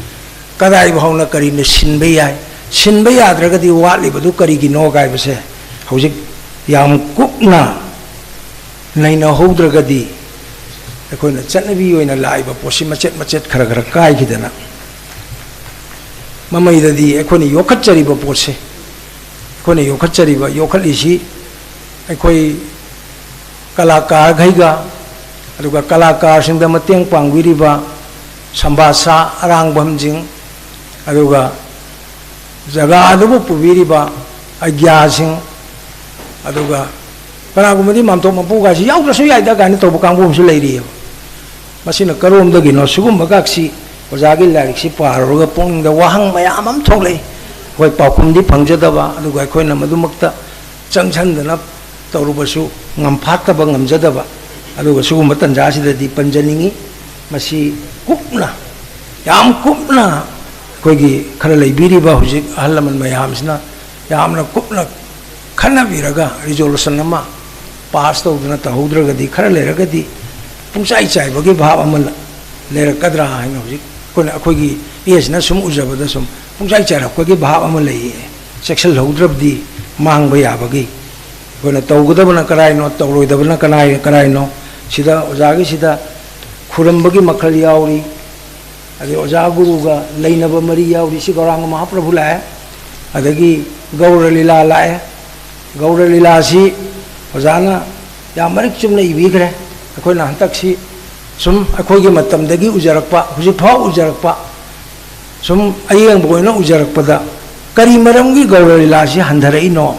ꯀꯗꯥꯏ ꯐꯥꯎꯅ ꯀꯔꯤꯅ ꯁꯤꯟꯕ ꯌꯥꯏ, ꯁꯤꯟꯕ ꯌꯥꯗ꯭ꯔꯒꯗꯤ ꯋꯥꯠꯂꯤꯕꯗꯨ ꯀꯔꯤꯒꯤꯅꯣ ꯍꯥꯏꯕꯁꯦ ꯍꯧꯖꯤꯛ ꯌꯥꯝ ꯀꯨꯞꯅ ꯅꯩꯅꯍꯧꯗ꯭ꯔꯒꯗꯤ ꯑꯩꯈꯣꯏꯅ ꯆꯠꯅꯕꯤ ꯑꯣꯏꯅ ꯂꯥꯛꯏꯕ ꯄꯣꯠꯁꯤ ꯃꯆꯦꯠ ꯃꯆꯦꯠ ꯈꯔ ꯈꯔ ꯀꯥꯏꯈꯤꯗꯅ ꯃꯃꯩꯗꯗꯤ ꯑꯩꯈꯣꯏꯅ ꯌꯣꯛꯈꯠꯆꯔꯤꯕ ꯄꯣꯠꯁꯦ, ꯑꯩꯈꯣꯏꯅ ꯌꯣꯛꯈꯠꯆꯔꯤꯕ, ꯌꯣꯛꯈꯠꯂꯤꯁꯤ ꯑꯩꯈꯣꯏ ꯀꯂꯥꯀꯥꯔꯈꯩꯒ, ꯑꯗꯨꯒ ꯀꯂꯥꯀꯥꯔꯁꯤꯡꯗ ꯃꯇꯦꯡ ꯄꯥꯡꯕꯤꯔꯤꯕ ꯁꯝꯕꯥꯁꯥ ꯑꯔꯥꯡꯕꯝꯁꯤꯡ, ꯑꯗꯨꯒ ꯖꯒꯥ ꯑꯗꯨꯕꯨ ꯄꯨꯕꯤꯔꯤꯕ ꯑꯩꯒ꯭ꯌꯥꯁꯤꯡ, ꯑꯗꯨꯒ ꯀꯅꯥꯒꯨꯝꯕꯗꯤ ꯃꯥꯝꯇꯣꯞ ꯃꯄꯨꯒꯥꯏꯁꯤ ꯌꯥꯎꯗ꯭ꯔꯁꯨ ꯌꯥꯏꯗ ꯀꯥꯏꯅ ꯇꯧꯕ ꯀꯥꯡꯕꯨ ꯑꯃꯁꯨ ꯂꯩꯔꯤꯑꯕ꯫ ꯃꯁꯤꯅ ꯀꯔꯣꯝꯗꯒꯤꯅꯣ? ꯁꯤꯒꯨꯝꯕꯒꯥꯛꯁꯤ ꯑꯣꯖꯥꯒꯤ ꯂꯥꯏꯔꯤꯛꯁꯤ ꯄꯥꯔꯨꯔꯒ ꯄꯨꯛꯅꯤꯡꯗ ꯋꯥꯍꯪ ꯃꯌꯥꯝ ꯑꯃ ꯊꯣꯛꯂꯛꯏ꯫ ꯑꯩꯈꯣꯏ ꯄꯥꯎꯈꯨꯝꯗꯤ ꯐꯪꯖꯗꯕ, ꯑꯗꯨꯒ ꯑꯩꯈꯣꯏꯅ ꯃꯗꯨꯃꯛꯇ ꯆꯪꯁꯟꯗꯅ ꯇꯧꯔꯨꯕꯁꯨ ꯉꯝꯐꯥꯠꯇꯕ, ꯉꯝꯖꯗꯕ꯫ ꯑꯗꯨꯒ ꯁꯤꯒꯨꯝꯕ ꯇꯥꯟꯖꯥꯁꯤꯗꯗꯤ ꯄꯟꯖꯅꯤꯡꯏ, ꯃꯁꯤ ꯀꯨꯞꯅ, ꯌꯥꯝ ꯀꯨꯞꯅ ꯑꯩꯈꯣꯏꯒꯤ ꯈꯔ ꯂꯩꯕꯤꯔꯤꯕ ꯍꯧꯖꯤꯛ ꯑꯍꯜ ꯂꯃꯟ ꯃꯌꯥꯝꯁꯤꯅ ꯌꯥꯝꯅ ꯀꯨꯞꯅ ꯈꯟꯅꯕꯤꯔꯒ resolution ꯑꯃ pass ꯇꯧꯗꯨꯅ ꯇꯧꯍꯧꯗ꯭ꯔꯒꯗꯤ, ꯈꯔ ꯂꯩꯔꯒꯗꯤ ꯄꯨꯡꯆꯥꯏ ꯆꯥꯏꯕꯒꯤ ꯚꯥꯕ ꯑꯃ ꯂꯩꯔꯛꯀꯗ꯭ꯔꯥ ꯍꯥꯏꯅ ꯍꯧꯖꯤꯛ ꯑꯩꯈꯣꯏꯅ, ꯑꯩꯈꯣꯏꯒꯤ age ꯅ ꯁꯨꯝ ꯎꯖꯕꯗ ꯁꯨꯝ ꯄꯨꯡꯆꯥꯏ ꯆꯥꯏꯔꯛꯄꯒꯤ ꯚꯥꯕ ꯑꯃ ꯂꯩꯌꯦ꯫ ꯆꯦꯛꯁꯤꯜꯍꯧꯗ꯭ꯔꯕꯗꯤ ꯃꯥꯡꯕ ꯌꯥꯕꯒꯤ꯫ ꯑꯩꯈꯣꯏꯅ ꯇꯧꯒꯗꯕꯅ ꯀꯔꯥꯏꯅꯣ, ꯇꯧꯔꯣꯏꯗꯕꯅ ꯀꯅꯥꯏ-, ꯀꯔꯥꯏꯅꯣ? ꯁꯤꯗ ꯑꯣꯖꯥꯒꯤꯁꯤꯗ ꯈꯨꯔꯨꯝꯕꯒꯤ ꯃꯈꯜ ꯌꯥꯎꯔꯤ, ꯑꯗꯩ ꯑꯣꯖꯥ ꯒꯨꯔꯨꯒ ꯂꯩꯅꯕ ꯃꯔꯤ ꯌꯥꯎꯔꯤ꯫ ꯁꯤ ꯒꯧꯔꯥꯡꯒ ꯃꯍꯥꯄ꯭ꯔꯚꯨ ꯂꯥꯛꯑꯦ, ꯑꯗꯒꯤ ꯒꯧꯔ ꯂꯤꯂꯥ ꯂꯥꯛꯑꯦ꯫ ꯒꯧꯔ ꯂꯤꯂꯥꯁꯤ ꯑꯣꯖꯥꯅ ꯌꯥꯝ ꯃꯔꯤꯛ ꯆꯨꯝꯅ ꯏꯕꯤꯈ꯭ꯔꯦ꯫ ꯑꯩꯈꯣꯏꯅ ꯍꯟꯗꯛꯁꯤ ꯁꯨꯝ ꯑꯩꯈꯣꯏꯒꯤ ꯃꯇꯝꯗꯒꯤ ꯎꯖꯔꯛꯄ, ꯍꯧꯖꯤꯛꯐꯥꯎ ꯎꯖꯔꯛꯄ, ꯁꯨꯝ ꯑꯌꯦꯡꯕ ꯑꯣꯏꯅ ꯎꯖꯔꯛꯄꯗ, ꯀꯔꯤ ꯃꯔꯝꯒꯤ ꯒꯧꯔ ꯂꯤꯂꯥꯁꯤ ꯍꯟꯊꯔꯛꯏꯅꯣ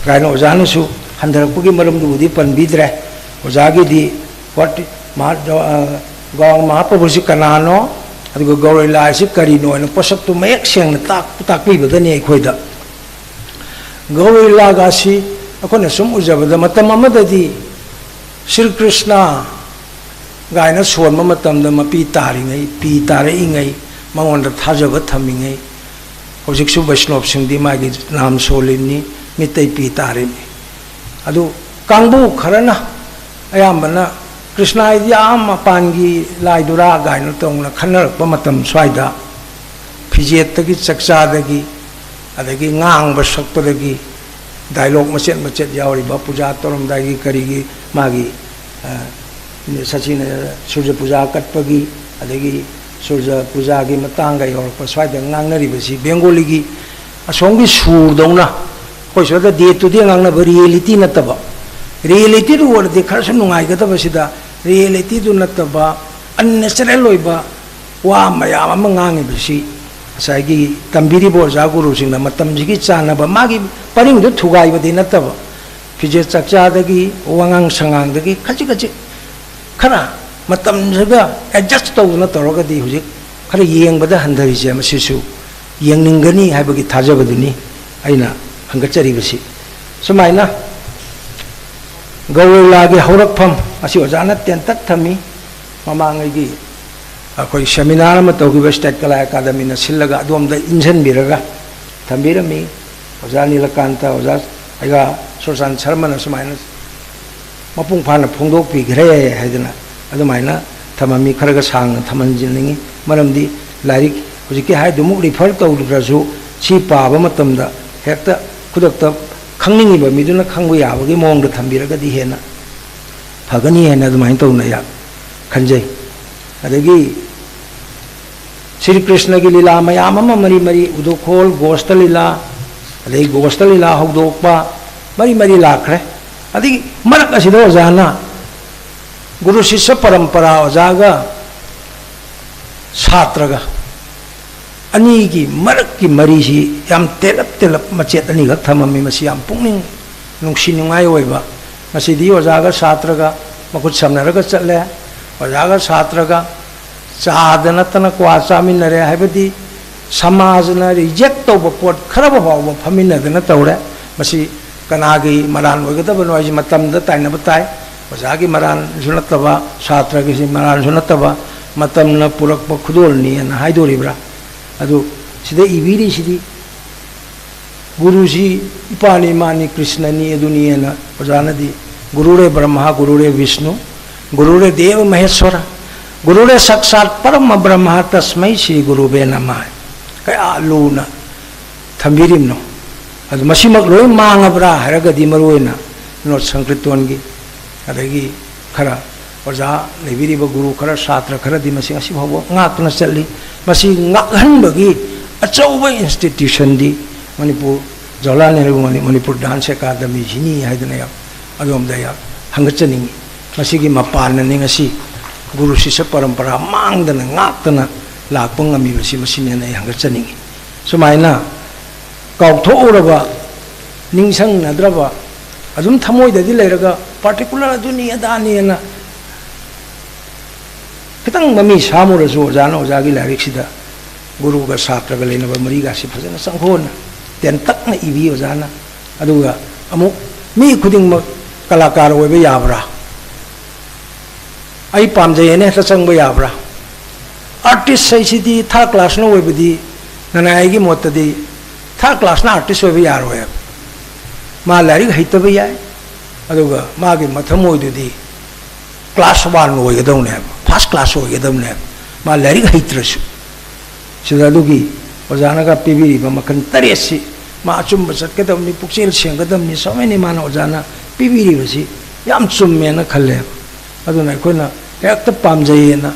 ꯀꯥꯏꯅ ꯑꯣꯖꯥꯅꯁꯨ ꯍꯟꯊꯔꯛꯄꯒꯤ ꯃꯔꯝꯗꯨꯕꯨꯗꯤ ꯄꯟꯕꯤꯗ꯭ꯔꯦ꯫ ꯑꯣꯖꯥꯒꯤꯗꯤ what, ꯃꯍꯥ-, ꯑ, ꯒꯧꯔꯥꯡꯒ ꯃꯍꯥꯄ꯭ꯔꯚꯨꯁꯤ ꯀꯅꯥꯅꯣ, ꯑꯗꯨꯒ ꯒꯧꯔ ꯂꯤꯂꯥ ꯍꯥꯏꯁꯤ ꯀꯔꯤꯅꯣ ꯍꯥꯏꯅ ꯄꯣꯠꯁꯛꯇꯨ ꯃꯌꯦꯛ ꯁꯦꯡꯅ ꯇꯥꯛ-, ꯇꯥꯛꯄꯤꯕꯗꯅꯤ ꯑꯩꯈꯣꯏꯗ꯫ ꯒꯧꯔ ꯂꯤꯂꯥꯒ ꯑꯁꯤ ꯑꯩꯈꯣꯏꯅ ꯁꯨꯝ ꯎꯖꯕꯗ, ꯃꯇꯝ ꯑꯃꯗꯗꯤ ꯁ꯭ꯔꯤ ꯀ꯭ꯔꯤꯁꯅ ꯒꯥꯏꯅ ꯁꯣꯟꯕ ꯃꯇꯝꯗ ꯃꯄꯤ ꯇꯥꯔꯤꯉꯩ, ꯄꯤ ꯇꯥꯔꯛꯏꯉꯩ, ꯃꯉꯣꯟꯗ ꯊꯥꯖꯕ ꯊꯝꯃꯤꯉꯩ, ꯍꯧꯖꯤꯛꯁꯨ ꯕꯩꯁꯅꯣꯞꯁꯤꯡꯗꯤ ꯃꯥꯒꯤ ꯅꯥꯝ ꯁꯣꯜꯂꯤꯕꯅꯤ, ꯃꯤꯇꯩ ꯄꯤ ꯇꯥꯔꯤꯕꯅꯤ꯫ ꯑꯗꯨ ꯀꯥꯡꯕꯨ ꯈꯔꯅ ꯑꯌꯥꯝꯕꯅ ꯀ꯭ꯔꯤꯁꯅ ꯍꯥꯏꯗꯤ ꯑꯥ ꯃꯄꯥꯟꯒꯤ ꯂꯥꯏꯗꯨꯔꯥ ꯒꯥꯏꯅ ꯇꯧꯅ ꯈꯟꯅꯔꯛꯄ ꯃꯇꯝ ꯁ꯭ꯋꯥꯏꯗ, ꯐꯤꯖꯦꯠꯇꯒꯤ ꯆꯥꯛꯆꯥꯗꯒꯤ, ꯑꯗꯒꯤ ꯉꯥꯡꯕ ꯁꯛꯄꯗꯒꯤ, dialogue ꯃꯆꯦꯠ ꯃꯆꯦꯠ ꯌꯥꯎꯔꯤꯕ, ꯄꯨꯖꯥ ꯇꯧꯔꯝꯗꯥꯏꯒꯤ ꯀꯔꯤꯒꯤ ꯃꯥꯒꯤ, ꯑ, ꯁꯆꯤꯅ ꯁꯨꯔꯖ ꯄꯨꯖꯥ ꯀꯠꯄꯒꯤ, ꯑꯗꯒꯤ ꯁꯨꯔꯖ ꯄꯨꯖꯥꯒꯤ ꯃꯇꯥꯡꯒ ꯌꯧꯔꯛꯄ ꯁ꯭ꯋꯥꯏꯗ ꯉꯥꯡꯅꯔꯤꯕꯁꯤ ꯕꯦꯡꯒꯣꯂꯤꯒꯤ ꯑꯁꯣꯝꯒꯤ ꯁꯨꯔꯗꯧꯅ ꯑꯩꯈꯣꯏ ꯁ꯭ꯋꯥꯏꯗ day to day ꯉꯥꯡꯅꯕ reality ꯅꯠꯇꯕ, reality ꯗꯨ ꯑꯣꯏꯔꯗꯤ ꯈꯔꯁꯨ ꯅꯨꯡꯉꯥꯏꯒꯗꯕꯁꯤꯗ, reality ꯗꯨ ꯅꯠꯇꯕ unnatural ꯑꯣꯏꯕ ꯋꯥ ꯃꯌꯥꯝ ꯑꯃ ꯉꯥꯡꯉꯤꯕꯁꯤ ꯉꯁꯥꯏꯒꯤ ꯇꯝꯕꯤꯔꯤꯕ ꯑꯣꯖꯥ ꯒꯨꯔꯨꯁꯤꯡꯅ ꯃꯇꯝꯁꯤꯒꯤ ꯆꯥꯟꯅꯕ, ꯃꯥꯒꯤ ꯄꯔꯤꯡꯗꯨ ꯊꯨꯒꯥꯏꯕꯗꯤ ꯅꯠꯇꯕ, ꯐꯤꯖꯦꯠ ꯆꯥꯛꯆꯥꯗꯒꯤ, ꯋꯥꯉꯥꯡ ꯁꯉꯥꯡꯗꯒꯤ ꯈꯖꯤꯛ ꯈꯖꯤꯛ ꯈꯔ ꯃꯇꯝꯁꯤꯒ adjust ꯇꯧꯗꯨꯅ ꯇꯧꯔꯒꯗꯤ ꯍꯧꯖꯤꯛ ꯈꯔ ꯌꯦꯡꯕꯗ ꯍꯟꯊꯔꯤꯁꯦ ꯃꯁꯤꯁꯨ ꯌꯦꯡꯅꯤꯡꯒꯅꯤ ꯍꯥꯏꯕꯒꯤ ꯊꯥꯖꯕꯗꯨꯅꯤ ꯑꯩꯅ ꯍꯪꯒꯠꯆꯔꯤꯕꯁꯤ꯫ ꯁꯨꯃꯥꯏꯅ ꯒꯧꯔ ꯂꯤꯂꯥꯒꯤ ꯍꯧꯔꯛꯐꯝ ꯑꯁꯤ ꯑꯣꯖꯥꯅ ꯇꯦꯟꯇꯛ ꯊꯝꯃꯤ꯫ ꯃꯃꯥꯡꯉꯩꯒꯤ ꯑꯩꯈꯣꯏ ꯁꯦꯃꯤꯅꯥꯔ ꯑꯃ ꯇꯧꯈꯤꯕ ꯁ꯭ꯇꯦꯠ ꯀꯂꯥ ꯑꯦꯀꯥꯗꯃꯤꯅ ꯁꯤꯜꯂꯒ ꯑꯗꯣꯝꯗ ꯏꯟꯁꯤꯟꯕꯤꯔꯒ ꯊꯝꯕꯤꯔꯝꯃꯤ꯫ ꯑꯣꯖꯥ ꯅꯤꯂꯀꯥꯟꯇ, ꯑꯣꯖꯥ ꯑꯩꯒꯥ ꯁꯨꯔꯆꯥꯟ ꯁꯔꯃꯅ ꯁꯨꯃꯥꯏꯅ ꯃꯄꯨꯡ ꯐꯥꯅ ꯐꯣꯡꯗꯣꯛꯄꯤꯈ꯭ꯔꯦ ꯍꯥꯏꯗꯅ ꯑꯗꯨꯃꯥꯏꯅ ꯊꯝꯃꯝꯃꯤ꯫ ꯈꯔꯒ ꯁꯥꯡꯅ ꯊꯝꯍꯟꯖꯅꯤꯡꯉꯤ, ꯃꯔꯝꯗꯤ ꯂꯥꯏꯔꯤꯛ ꯍꯧꯖꯤꯛꯀꯤ ꯍꯥꯏꯗꯨꯃꯨꯛ ꯔꯤꯐꯔ ꯇꯧꯗ꯭ꯔꯁꯨ ꯁꯤ ꯄꯥꯕ ꯃꯇꯝꯗ ꯍꯦꯛꯇ ꯈꯨꯗꯛꯇ ꯈꯪꯅꯤꯡꯉꯤꯕ ꯃꯤꯗꯨꯅ ꯈꯪꯕ ꯌꯥꯕꯒꯤ ꯃꯑꯣꯡꯗ ꯊꯝꯕꯤꯔꯒꯗꯤ ꯍꯦꯟꯅ ꯐꯒꯅꯤ ꯍꯥꯏꯅ ꯑꯗꯨꯃꯥꯏꯅ ꯇꯧꯅ ꯌꯥ-, ꯈꯟꯖꯩ꯫ ꯑꯗꯒꯤ ꯁ꯭ꯔꯤ ꯀ꯭ꯔꯤꯁꯅꯒꯤ ꯂꯤꯂꯥ ꯃꯌꯥꯝ ꯑꯃ ꯃꯔꯤ ꯃꯔꯤ, ꯎꯗꯨꯈꯣꯜ, ꯒꯣꯁꯇ ꯂꯤꯂꯥ, ꯑꯗꯩ ꯒꯣꯁꯇ ꯂꯤꯂꯥ ꯍꯧꯗꯣꯛꯄ, ꯃꯔꯤ ꯃꯔꯤ ꯂꯥꯛꯈ꯭ꯔꯦ꯫ ꯑꯗꯒꯤ ꯃꯔꯛ ꯑꯁꯤꯗ ꯑꯣꯖꯥꯅ ꯒꯨꯔꯨ ꯁꯤꯁ꯭ꯌ ꯄꯔꯝꯄꯔꯥ, ꯑꯣꯖꯥꯒ ꯁꯥꯇ꯭ꯔꯒ ꯑꯅꯤꯒꯤ ꯃꯔꯛꯀꯤ ꯃꯔꯤꯁꯤ ꯌꯥꯝ ꯇꯦꯜꯂꯞ ꯇꯦꯜꯂꯞ ꯃꯆꯦꯠ ꯑꯅꯤꯈꯛ ꯊꯝꯃꯝꯃꯤ꯫ ꯃꯁꯤ ꯌꯥꯝ ꯄꯨꯛꯅꯤꯡ ꯅꯨꯡꯁꯤ ꯅꯨꯡꯉꯥꯏ ꯑꯣꯏꯕ꯫ ꯉꯁꯤꯗꯤ ꯑꯣꯖꯥꯒ ꯁꯥꯇ꯭ꯔꯒ ꯃꯈꯨꯠ ꯁꯝꯅꯔꯒ ꯆꯠꯂꯦ꯫ ꯑꯣꯖꯥꯒ ꯁꯥꯇ꯭ꯔꯒ ꯆꯥꯗ ꯅꯠꯇꯅ ꯀ꯭ꯋꯥ ꯆꯥꯃꯤꯟꯅꯔꯦ, ꯍꯥꯏꯕꯗꯤ ꯁꯃꯥꯖꯅ ꯔꯤꯖꯦꯛ ꯇꯧꯕ ꯄꯣꯠ ꯈꯔꯕꯨ ꯐꯥꯎꯕ ꯐꯝꯃꯤꯟꯅꯗꯅ ꯇꯧꯔꯦ꯫ ꯃꯁꯤ ꯀꯅꯥꯒꯤ ꯃꯔꯥꯟ ꯑꯣꯏꯒꯗꯕꯅꯣ ꯍꯥꯏꯁꯤ ꯃꯇꯝꯗ ꯇꯥꯏꯅꯕ ꯇꯥꯏ꯫ ꯑꯣꯖꯥꯒꯤ ꯃꯔꯥꯟꯁꯨ ꯅꯠꯇꯕ, ꯁꯥꯇ꯭ꯔꯒꯤꯁꯤ ꯃꯔꯥꯟꯁꯨ ꯅꯠꯇꯕ, ꯃꯇꯝꯅ ꯄꯨꯔꯛꯄ ꯈꯨꯗꯣꯜꯅꯤꯅ ꯍꯥꯏꯗꯣꯔꯤꯕ꯭ꯔꯥ? ꯑꯗꯨ ꯁꯤꯗ ꯏꯕꯤꯔꯤꯁꯤꯗꯤ ꯒꯨꯔꯨꯁꯤ ꯏꯄꯥꯅꯤ, ꯏꯃꯥꯅꯤ, ꯀ꯭ꯔꯤꯁꯅꯅꯤ, ꯑꯗꯨꯅꯤꯅ ꯑꯣꯖꯥꯅꯗꯤ, "ꯒꯨꯔꯨꯔꯦ ꯕ꯭ꯔꯍ꯭ꯃ, ꯒꯨꯔꯨꯔꯦ ꯕꯤꯁꯅꯨ, ꯒꯨꯔꯨꯔꯦ ꯗꯦꯕ ꯃꯍꯦꯁ꯭ꯋꯔ, ꯒꯨꯔꯨꯔꯦ ꯁꯥꯛꯁꯥꯠ ꯄꯔꯃ ꯕ꯭ꯔꯍ꯭ꯃ, ꯇꯁꯃꯩ ꯁ꯭ꯔꯤ ꯒꯨꯔꯨꯕꯦ ꯅꯃ" ꯀꯌꯥ ꯂꯨꯅ ꯊꯝꯕꯤꯔꯤꯕꯅꯣ꯫ ꯑꯗꯨ ꯃꯁꯤꯃꯛ ꯂꯣꯏ ꯃꯥꯡꯉꯕ꯭ꯔꯥ ꯍꯥꯏꯔꯒꯗꯤ, ꯃꯔꯨꯑꯣꯏꯅ ꯅꯣꯠ ꯁꯪꯀ꯭ꯔꯤꯇꯣꯟꯒꯤ, ꯑꯗꯒꯤ ꯈꯔ ꯑꯣꯖꯥ ꯂꯩꯕꯤꯔꯤꯕ ꯒꯨꯔꯨ ꯈꯔ, ꯁꯥꯇ꯭ꯔ ꯈꯔꯗꯤ ꯃꯁꯤ ꯉꯁꯤ ꯐꯥꯎꯕ ꯉꯥꯛꯇꯨꯅ ꯆꯠꯂꯤ꯫ ꯃꯁꯤ ꯉꯥꯛꯍꯟꯕꯒꯤ ꯑꯆꯧꯕ ꯏꯟꯁꯇꯤꯇ꯭ꯌꯨꯁꯟꯗꯤ ꯃꯅꯤꯄꯨꯔ, ꯖꯋꯥꯍꯔꯂꯥꯜ ꯅꯦꯍꯔꯨ ꯃꯅꯤ-, ꯃꯅꯤꯄꯨꯔ ꯗꯥꯟꯁ ꯑꯦꯀꯥꯗꯃꯤꯁꯤꯅꯤ ꯍꯥꯏꯗꯅ ꯌꯥꯝ ꯑꯗꯣꯝꯗ ꯌꯥꯝ ꯍꯪꯒꯠꯆꯅꯤꯡꯉꯤ꯫ ꯃꯁꯤꯒꯤ ꯃꯄꯥꯟꯅꯅꯤ ꯉꯁꯤ ꯒꯨꯔꯨ ꯁꯤꯁ꯭ꯌ ꯄꯔꯝꯄꯔꯥ ꯃꯥꯡꯗꯅ ꯉꯥꯛꯇꯅ ꯂꯥꯛꯄ ꯉꯝꯃꯤꯕꯁꯤ, ꯃꯁꯤꯅꯦꯅ ꯑꯩ ꯍꯪꯒꯠꯆꯅꯤꯡꯉꯤ꯫ ꯁꯨꯃꯥꯏꯅ ꯀꯥꯎꯊꯣꯛꯎꯔꯕ, ꯅꯤꯡꯁꯤꯡꯅꯗ꯭ꯔꯕ, ꯑꯗꯨꯝ ꯊꯃꯣꯏꯗꯗꯤ ꯂꯩꯔꯒ ꯄꯥꯔꯇꯤꯀꯨꯂꯔ ꯑꯗꯨꯅꯤ ꯑꯗꯥꯅꯤꯅ ꯈꯤꯇꯪ ꯃꯃꯤ ꯁꯥꯃꯨꯔꯁꯨ, ꯑꯣꯖꯥꯅ ꯑꯣꯖꯥꯒꯤ ꯂꯥꯏꯔꯤꯛꯁꯤꯗ ꯒꯨꯔꯨꯒ ꯁꯥꯇ꯭ꯔꯒ ꯂꯩꯅꯕ ꯃꯔꯤꯒꯥꯁꯤ ꯐꯖꯅ ꯆꯪꯈꯣꯟꯅ ꯇꯦꯟꯇꯛꯅ ꯏꯕꯤ ꯑꯣꯖꯥꯅ꯫ ꯑꯗꯨꯒ ꯑꯃꯨꯛ ꯃꯤ ꯈꯨꯗꯤꯡꯃꯛ ꯀꯂꯥꯀꯥꯔ ꯑꯣꯏꯕ ꯌꯥꯕ꯭ꯔꯥ? ꯑꯩ ꯄꯥꯝꯖꯩ ꯍꯥꯏꯅ ꯍꯦꯛꯇ ꯆꯪꯕ ꯌꯥꯕ꯭ꯔꯥ? ꯑꯥꯔꯇꯤꯁ ꯍꯥꯏꯁꯤꯗꯤ ꯊꯥꯔꯠ ꯀ꯭ꯂꯥꯁꯅ ꯑꯣꯏꯕꯗꯤ, ꯅꯅꯥꯏ ꯑꯩꯒꯤ ꯃꯣꯠꯇꯗꯤ ꯊꯥꯔꯠ ꯀ꯭ꯂꯥꯁꯅ ꯑꯥꯔꯇꯤꯁ ꯑꯣꯏꯕ ꯌꯥꯔꯣꯏ ꯍꯥꯏꯕ꯫ ꯃꯥ ꯂꯥꯏꯔꯤꯛ ꯍꯩꯇꯕ ꯌꯥꯏ, ꯑꯗꯨꯒ ꯃꯥꯒꯤ ꯃꯊꯃꯣꯏꯗꯨꯗꯤ ꯀ꯭ꯂꯥꯁ ꯋꯥꯟ ꯑꯣꯏꯒꯗꯧꯅꯦ ꯍꯥꯏꯕ, ꯐꯥꯔꯁ ꯀ꯭ꯂꯥꯁ ꯑꯣꯏꯒꯗꯧꯅꯦ ꯍꯥꯏꯕ, ꯃꯥ ꯂꯥꯏꯔꯤꯛ ꯍꯩꯇ꯭ꯔꯁꯨ꯫ ꯁꯤꯗ ꯑꯗꯨꯒꯤ ꯑꯣꯖꯥꯅꯒ ꯄꯤꯕꯤꯔꯤꯕ ꯃꯈꯜ ꯇꯔꯦꯠꯁꯤ, ꯃꯥ ꯑꯆꯨꯝꯕ ꯆꯠꯀꯗꯕꯅꯤ, ꯄꯨꯛꯆꯦꯜ ꯁꯦꯡꯒꯗꯕꯅꯤ, ꯁꯣꯃꯦꯅꯤ ꯃꯥꯅ ꯑꯣꯖꯥꯅ ꯄꯤꯕꯤꯔꯤꯕꯁꯤ ꯌꯥꯝ ꯆꯨꯝꯃꯦꯅ ꯈꯜꯂꯦꯕ꯫ ꯑꯗꯨꯅ ꯑꯩꯈꯣꯏꯅ ꯍꯦꯛꯇ ꯄꯥꯝꯖꯩꯌꯦꯅ,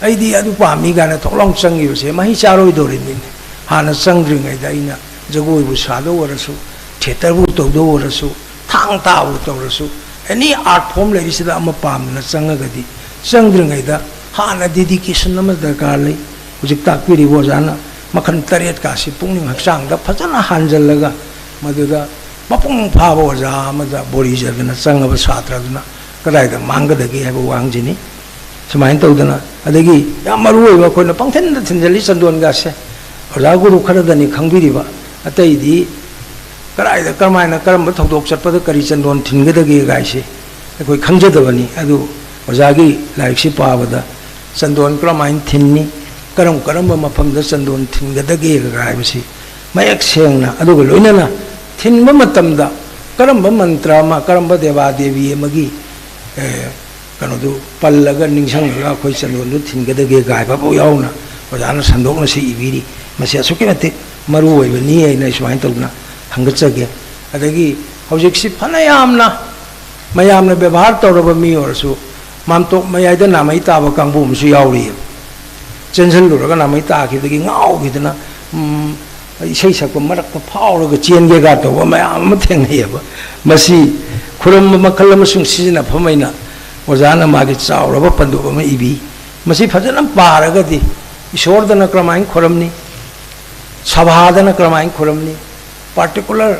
"ꯑꯩꯗꯤ ꯑꯗꯨ ꯄꯥꯝꯃꯤ" ꯀꯥꯏꯅ ꯊꯣꯛꯂꯥꯎ ꯆꯪꯈꯤꯕꯁꯦ ꯃꯍꯩ ꯆꯥꯔꯣꯏꯗꯧꯔꯤꯕꯅꯤꯅꯦ꯫ ꯍꯥꯟꯅ ꯆꯪꯗ꯭ꯔꯤꯉꯩꯗ ꯑꯩꯅ ꯖꯒꯣꯏꯕꯨ ꯁꯥꯗꯧ ꯑꯣꯏꯔꯁꯨ, ꯊꯤꯌꯦꯇꯔꯕꯨ ꯇꯧꯗꯧ ꯑꯣꯏꯔꯁꯨ, ꯊꯥꯡ ꯇꯥꯕꯨ ꯇꯧꯔꯁꯨ, ꯑꯦꯅꯤ ꯑꯥꯔꯠ ꯐꯣꯝ ꯂꯩꯔꯤꯁꯤꯗ ꯑꯃ ꯄꯥꯝꯗꯅ ꯆꯪꯉꯒꯗꯤ, ꯆꯪꯗ꯭ꯔꯤꯉꯩꯗ ꯍꯥꯟꯅ ꯗꯦꯗꯤꯀꯦꯁꯟ ꯑꯃ ꯗꯔꯀꯥꯔ ꯂꯩ꯫ ꯍꯧꯖꯤꯛ ꯇꯥꯛꯄꯤꯔꯤꯕ ꯑꯣꯖꯥꯅ ꯃꯈꯜ ꯇꯔꯦꯠꯀꯥꯁꯤ ꯄꯨꯛꯅꯤꯡ ꯍꯛꯆꯥꯡꯗ ꯐꯖꯅ ꯍꯥꯟꯖꯜꯂꯒ, ꯃꯗꯨꯗ ꯃꯄꯨꯡ ꯐꯥꯕ ꯑꯣꯖꯥ ꯑꯃꯗ ꯕꯣꯔꯤ ꯖꯒꯅ ꯆꯪꯉꯕ ꯁꯥꯇ꯭ꯔ ꯑꯗꯨꯅ ꯀꯗꯥꯏꯗ ꯃꯥꯡꯒꯗꯒꯦ ꯍꯥꯏꯕ ꯋꯥꯍꯪꯁꯤꯅꯤ꯫ ꯁꯨꯃꯥꯏꯅ ꯇꯧꯗꯅ, ꯑꯗꯒꯤ ꯌꯥꯝ ꯃꯔꯨ ꯑꯣꯏꯕ, ꯑꯩꯈꯣꯏꯅ ꯄꯪꯊꯤꯟꯗ ꯊꯤꯟꯖꯜꯂꯤ ꯆꯟꯗꯣꯟꯒꯁꯦ꯫ ꯑꯣꯖꯥ ꯒꯨꯔꯨ ꯈꯔꯗꯅꯤ ꯈꯪꯕꯤꯔꯤꯕ, ꯑꯇꯩꯗꯤ ꯀꯗꯥꯏꯗ, ꯀꯔꯝꯍꯥꯏꯅ, ꯀꯔꯝꯕ ꯊꯧꯗꯣꯛ ꯆꯠꯄꯗ ꯀꯔꯤ ꯆꯟꯗꯣꯟ ꯊꯤꯟꯒꯗꯒꯦ ꯀꯥꯏꯁꯦ ꯑꯩꯈꯣꯏ ꯈꯪꯖꯗꯕꯅꯤ꯫ ꯑꯗꯨ ꯑꯣꯖꯥꯒꯤ ꯂꯥꯏꯔꯤꯛꯁꯤ ꯄꯥꯕꯗ ꯆꯟꯗꯣꯟ ꯀꯔꯝꯍꯥꯏꯅ ꯊꯤꯟꯅꯤ, ꯀꯔꯝ ꯀꯔꯝꯕ ꯃꯐꯝꯗ ꯆꯟꯗꯣꯟ ꯊꯤꯟꯒꯗꯒꯦ ꯍꯥꯏꯕꯁꯤ ꯃꯌꯦꯛ ꯁꯦꯡꯅ, ꯑꯗꯨꯒ ꯂꯣꯏꯅꯅ ꯊꯤꯟꯕ ꯃꯇꯝꯗ ꯀꯔꯝꯕ ꯃꯟꯇ꯭ꯔ ꯑꯃ, ꯀꯔꯝꯕ ꯗꯦꯕꯥ ꯗꯦꯕꯤ ꯑꯃꯒꯤ, ꯑꯦ, ꯀꯩꯅꯣꯗꯨ ꯄꯜꯂꯒ ꯅꯤꯡꯁꯤꯡꯂꯒ ꯑꯩꯈꯣꯏ ꯆꯟꯗꯣꯟꯗꯨ ꯊꯤꯟꯒꯗꯒꯦ ꯀꯥꯏꯕꯐꯥꯎ ꯌꯥꯎꯅ ꯑꯣꯖꯥꯅ ꯁꯟꯗꯣꯛꯅ ꯁꯤ ꯏꯕꯤꯔꯤ꯫ ꯃꯁꯤ ꯑꯁꯨꯛꯀꯤ ꯃꯇꯤꯛ ꯃꯔꯨ ꯑꯣꯏꯕꯅꯤ ꯍꯥꯏꯅ ꯑꯩ ꯁꯨꯃꯥꯏꯅ ꯇꯧꯗꯅ ꯊꯥꯒꯠꯆꯒꯦ꯫ ꯑꯗꯒꯤ ꯍꯧꯖꯤꯛꯁꯤ ꯐꯅ ꯌꯥꯝꯅ ꯃꯌꯥꯝꯅ ꯕꯦꯕꯥꯔ ꯇꯧꯔꯕ ꯃꯤ ꯑꯣꯏꯔꯁꯨ, ꯃꯥꯝꯇꯣꯞ ꯃꯌꯥꯏꯗ ꯅꯥꯃꯩ ꯇꯥꯕ ꯀꯥꯡꯕꯨ ꯑꯃꯁꯨ ꯌꯥꯎꯔꯤꯑꯕ꯫ ꯆꯦꯟꯁꯤꯜꯂꯨꯔꯒ ꯅꯥꯃꯩ ꯇꯥꯈꯤꯕꯗꯒꯤ ꯉꯥꯎꯈꯤꯗꯅ, ꯎꯝ, ꯏꯁꯩ ꯁꯛꯄ ꯃꯔꯛꯇ ꯐꯥꯎꯔꯒ ꯆꯦꯟꯒꯦꯒ ꯇꯧꯕ ꯃꯌꯥꯝ ꯑꯃ ꯊꯦꯡꯅꯩꯑꯕ꯫ ꯃꯁꯤ ꯈꯨꯔꯝꯕ ꯃꯈꯜ ꯑꯃꯁꯨꯡ ꯁꯤꯖꯤꯟꯅꯐꯝ ꯑꯣꯏꯅ ꯑꯣꯖꯥꯅ ꯃꯥꯒꯤ ꯆꯥꯎꯔꯕ ꯄꯟꯗꯨꯞ ꯑꯃ ꯏꯕꯤ꯫ ꯃꯁꯤ ꯐꯖꯅ ꯄꯥꯔꯒꯗꯤ ꯏꯁꯣꯔꯗꯅ ꯀꯔꯝꯍꯥꯏꯅ ꯈꯨꯔꯝꯅꯤ, ꯁꯚꯥꯗꯅ ꯀꯔꯝꯍꯥꯏꯅ ꯈꯨꯔꯝꯅꯤ, ꯄꯥꯔꯇꯤꯀꯨꯂꯔ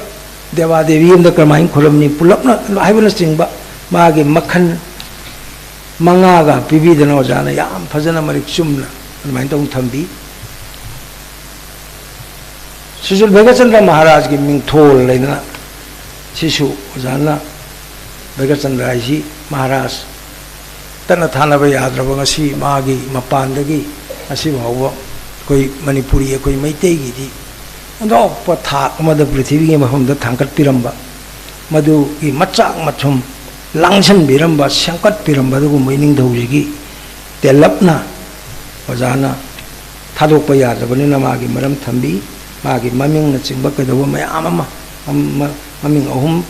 ꯗꯦꯕꯥ ꯗꯦꯕꯤ ꯑꯃꯗ ꯀꯔꯝꯍꯥꯏꯅ ꯈꯨꯔꯝꯅꯤ, ꯄꯨꯂꯞꯅ ꯍꯥꯏꯕꯅꯆꯤꯡꯕ ꯃꯥꯒꯤ ꯃꯈꯜ ꯃꯉꯥꯒ ꯄꯤꯕꯤꯗꯅ ꯑꯣꯖꯥꯅ ꯌꯥꯝ ꯐꯖꯅ ꯃꯔꯤꯛ ꯆꯨꯝꯅ ꯑꯗꯨꯃꯥꯏꯅ ꯇꯧꯅ ꯊꯝꯕꯤ꯫ ꯁꯤꯁꯨ ꯚꯦꯡꯀꯆꯟꯗ꯭ꯔ ꯃꯍꯥꯔꯥꯖꯒꯤ ꯃꯤꯡꯊꯣꯜ ꯂꯩꯗꯅ, ꯁꯤꯁꯨ ꯑꯣꯖꯥꯅ ꯚꯒꯠꯆꯟꯗ꯭ꯔ ꯍꯥꯏꯁꯤ ꯃꯍꯥꯔꯥꯖ ꯇꯠꯅ ꯊꯥꯅꯕ ꯌꯥꯗ꯭ꯔꯕ, ꯉꯁꯤ ꯃꯥꯒꯤ ꯃꯄꯥꯟꯗꯒꯤ ꯉꯁꯤ ꯐꯥꯎꯕ ꯑꯩꯈꯣꯏ ꯃꯅꯤꯄꯨꯔꯤ, ꯑꯩꯈꯣꯏ ꯃꯩꯇꯩꯒꯤꯗꯤ ꯑꯣꯟꯊꯣꯛꯄ ꯊꯥꯛ ꯑꯃꯗ ꯄ꯭ꯔꯤꯊꯤꯕꯤꯒꯤ ꯃꯐꯝꯗ ꯊꯥꯡꯒꯠꯄꯤꯔꯝꯕ, ꯃꯗꯨꯒꯤ ꯃꯆꯥꯛ ꯃꯊꯨꯝ ꯂꯥꯡꯁꯤꯟꯕꯤꯔꯝꯕ, ꯁꯦꯝꯒꯠꯄꯤꯔꯝꯕ ꯑꯗꯨꯒꯨꯝꯕ ꯏꯅꯤꯡꯊꯧꯁꯤꯒꯤ ꯇꯦꯜꯂꯞꯅ ꯑꯣꯖꯥꯅ ꯊꯥꯗꯣꯛꯄ ꯌꯥꯗ꯭ꯔꯕꯅꯤꯅ ꯃꯥꯒꯤ ꯃꯔꯝ ꯊꯝꯕꯤ, ꯃꯥꯒꯤ ꯃꯃꯤꯡꯅꯆꯤꯡꯕ ꯀꯩꯗꯧꯕ ꯃꯌꯥꯝ ꯑꯃ, ꯃ-, ꯃꯃꯤꯡ ꯑꯍꯨꯝ,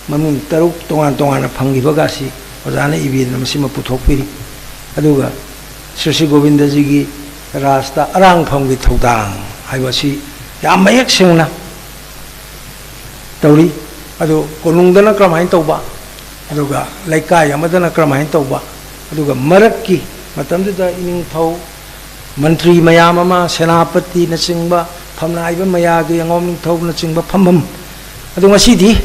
ꯃꯃꯤꯡ ꯇꯔꯨꯛ ꯇꯣꯉꯥꯟ ꯇꯣꯉꯥꯟꯅ ꯐꯪꯈꯤꯕꯒꯁꯤ ꯑꯣꯖꯥꯅ ꯏꯕꯤꯗꯅ ꯃꯁꯤꯃ ꯄꯨꯊꯣꯛꯄꯤꯔꯤ꯫ ꯑꯗꯨꯒ ꯁ꯭ꯔꯤ ꯁ꯭ꯔꯤ ꯒꯣꯕꯤꯟꯗꯖꯤꯒꯤ ꯔꯥꯁꯇ ꯑꯔꯥꯡꯐꯝꯒꯤ ꯊꯧꯗꯥꯡ ꯍꯥꯏꯕꯁꯤ ꯌꯥꯝ ꯃꯌꯦꯛ ꯁꯦꯡꯅ ꯇꯧꯔꯤ꯫ ꯑꯗꯨ ꯀꯣꯅꯨꯡꯗꯅ ꯀꯔꯝꯍꯥꯏꯅ ꯇꯧꯕ, ꯑꯗꯨꯒ ꯂꯩꯀꯥꯏ ꯑꯃꯗꯅ ꯀꯔꯝꯍꯥꯏꯅ ꯇꯧꯕ, ꯑꯗꯨꯒ ꯃꯔꯛꯀꯤ ꯃꯇꯝꯗꯨꯗ ꯏꯅꯤꯡꯊꯧ, ꯃꯟꯇ꯭ꯔꯤ ꯃꯌꯥꯝ ꯑꯃ, ꯁꯦꯅꯥꯄꯇꯤꯅꯆꯤꯡꯕ, ꯐꯝꯅꯥꯏꯕ ꯃꯌꯥꯒꯤ ꯑꯉꯣꯝ ꯅꯤꯡꯊꯧꯅꯆꯤꯡꯕ ꯐꯝꯐꯝ꯫ ꯑꯗꯨ ꯉꯁꯤꯗꯤ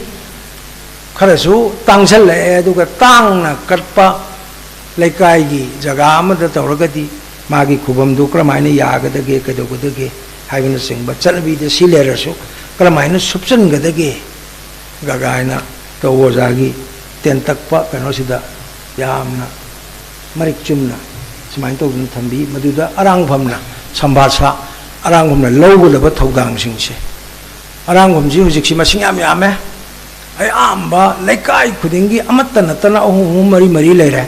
ꯈꯔꯁꯨ ꯇꯥꯡꯁꯜꯂꯛꯑꯦ, ꯑꯗꯨꯒ ꯇꯥꯡꯅ ꯀꯠꯄ ꯂꯩꯀꯥꯏꯒꯤ ꯖꯒꯥ ꯑꯃꯗ ꯇꯧꯔꯒꯗꯤ ꯃꯥꯒꯤ ꯈꯨꯕꯝꯗꯨ ꯀꯔꯝꯍꯥꯏꯅ ꯌꯥꯒꯗꯒꯦ, ꯀꯩꯗꯧꯒꯗꯒꯦ ꯍꯥꯏꯕꯅꯆꯤꯡꯕ ꯆꯠꯅꯕꯤꯗ ꯁꯤ ꯂꯩꯔꯁꯨ ꯀꯔꯝꯍꯥꯏꯅ ꯁꯨꯞꯆꯟꯒꯗꯒꯦ ꯒꯒꯥꯏꯅ ꯇꯧ ꯑꯣꯖꯥꯒꯤ ꯇꯦꯟꯇꯛꯄ ꯀꯩꯅꯣꯁꯤꯗ ꯌꯥꯝꯅ ꯃꯔꯤꯛ ꯆꯨꯝꯅ ꯁꯨꯃꯥꯏꯅ ꯇꯧꯗꯨꯅ ꯊꯝꯕꯤ꯫ ꯃꯗꯨꯗ ꯑꯔꯥꯡꯐꯝꯅ, ꯁꯝꯚꯥꯁꯥ ꯑꯔꯥꯡꯐꯝꯅ ꯂꯧꯒꯗꯕ ꯊꯧꯗꯥꯡꯁꯤꯡꯁꯦ, ꯑꯔꯥꯡꯐꯝꯁꯤ ꯍꯧꯖꯤꯛꯁꯤ ꯃꯁꯤꯡ ꯌꯥꯝ ꯌꯥꯝꯃꯦ꯫ ꯑꯌꯥꯝꯕ ꯂꯩꯀꯥꯏ ꯈꯨꯗꯤꯡꯒꯤ ꯑꯃꯠꯇ ꯅꯠꯇꯅ ꯑꯍꯨꯝ ꯑꯍꯨꯝ ꯃꯔꯤ ꯃꯔꯤ ꯂꯩꯔꯦ꯫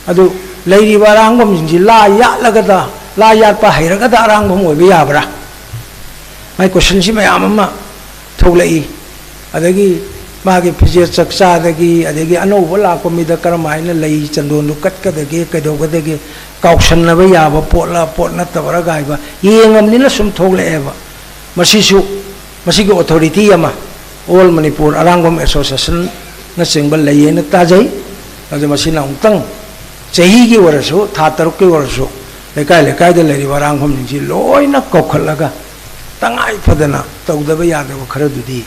ꯑꯗꯨ ꯂꯩꯔꯤꯕ ꯑꯔꯥꯡꯐꯝꯁꯤꯡꯁꯤ ꯂꯥ ꯌꯥꯠꯂꯒꯗ, ꯂꯥ ꯌꯥꯠꯄ ꯍꯩꯔꯒꯗ ꯑꯔꯥꯡꯐꯝ ꯑꯣꯏꯕ ꯌꯥꯕ꯭ꯔꯥ? ꯃꯥꯏ ꯀꯣꯏꯁꯟꯁꯤ ꯃꯌꯥꯝ ꯑꯃ ꯊꯣꯛꯂꯛꯏ꯫ ꯑꯗꯒꯤ ꯃꯥꯒꯤ ꯐꯤꯖꯦꯠ ꯆꯛꯆꯥꯗꯒꯤ, ꯑꯗꯒꯤ ꯑꯅꯧꯕ ꯂꯥꯛꯄ ꯃꯤꯗ ꯀꯔꯝ ꯍꯥꯏꯅ ꯂꯩ ꯆꯟꯗꯣꯟꯗꯨ ꯀꯠꯀꯗꯒꯦ, ꯀꯩꯗꯧꯒꯗꯒꯦ, ꯀꯥꯎꯁꯟꯅꯕ ꯌꯥꯕ ꯄꯣꯠꯂ ꯄꯣꯠ ꯅꯠꯇꯕ꯭ꯔꯥ ꯀꯥꯏꯕ ꯌꯦꯡꯉꯕꯅꯤꯅ ꯁꯨꯝ ꯊꯣꯛꯂꯛꯑꯦꯕ꯫ ꯃꯁꯤꯁꯨ, ꯃꯁꯤꯒꯤ ꯑꯣꯊꯣꯔꯤꯇꯤ ꯑꯃ, ꯑꯣꯜ ꯃꯅꯤꯄꯨꯔ ꯑꯔꯥꯡꯕꯝ ꯑꯦꯁꯣꯁꯤꯌꯦꯁꯟꯅꯆꯤꯡꯕ ꯂꯩꯌꯦꯅ ꯇꯥꯖꯩ꯫ ꯑꯗꯨ ꯃꯁꯤꯅ ꯑꯃꯨꯛꯇꯪ ꯆꯍꯤꯒꯤ ꯑꯣꯏꯔꯁꯨ, ꯊꯥ ꯇꯔꯨꯛꯀꯤ ꯑꯣꯏꯔꯁꯨ, ꯂꯩꯀꯥꯏ ꯂꯩꯀꯥꯏꯗ ꯂꯩꯔꯤꯕ ꯑꯔꯥꯡꯐꯝꯁꯤꯡꯁꯤ ꯂꯣꯏꯅ ꯀꯧꯈꯠꯂꯒ ꯇꯉꯥꯏ ꯐꯗꯅ ꯇꯧꯗꯕ ꯌꯥꯗꯕ ꯈꯔꯗꯨꯗꯤ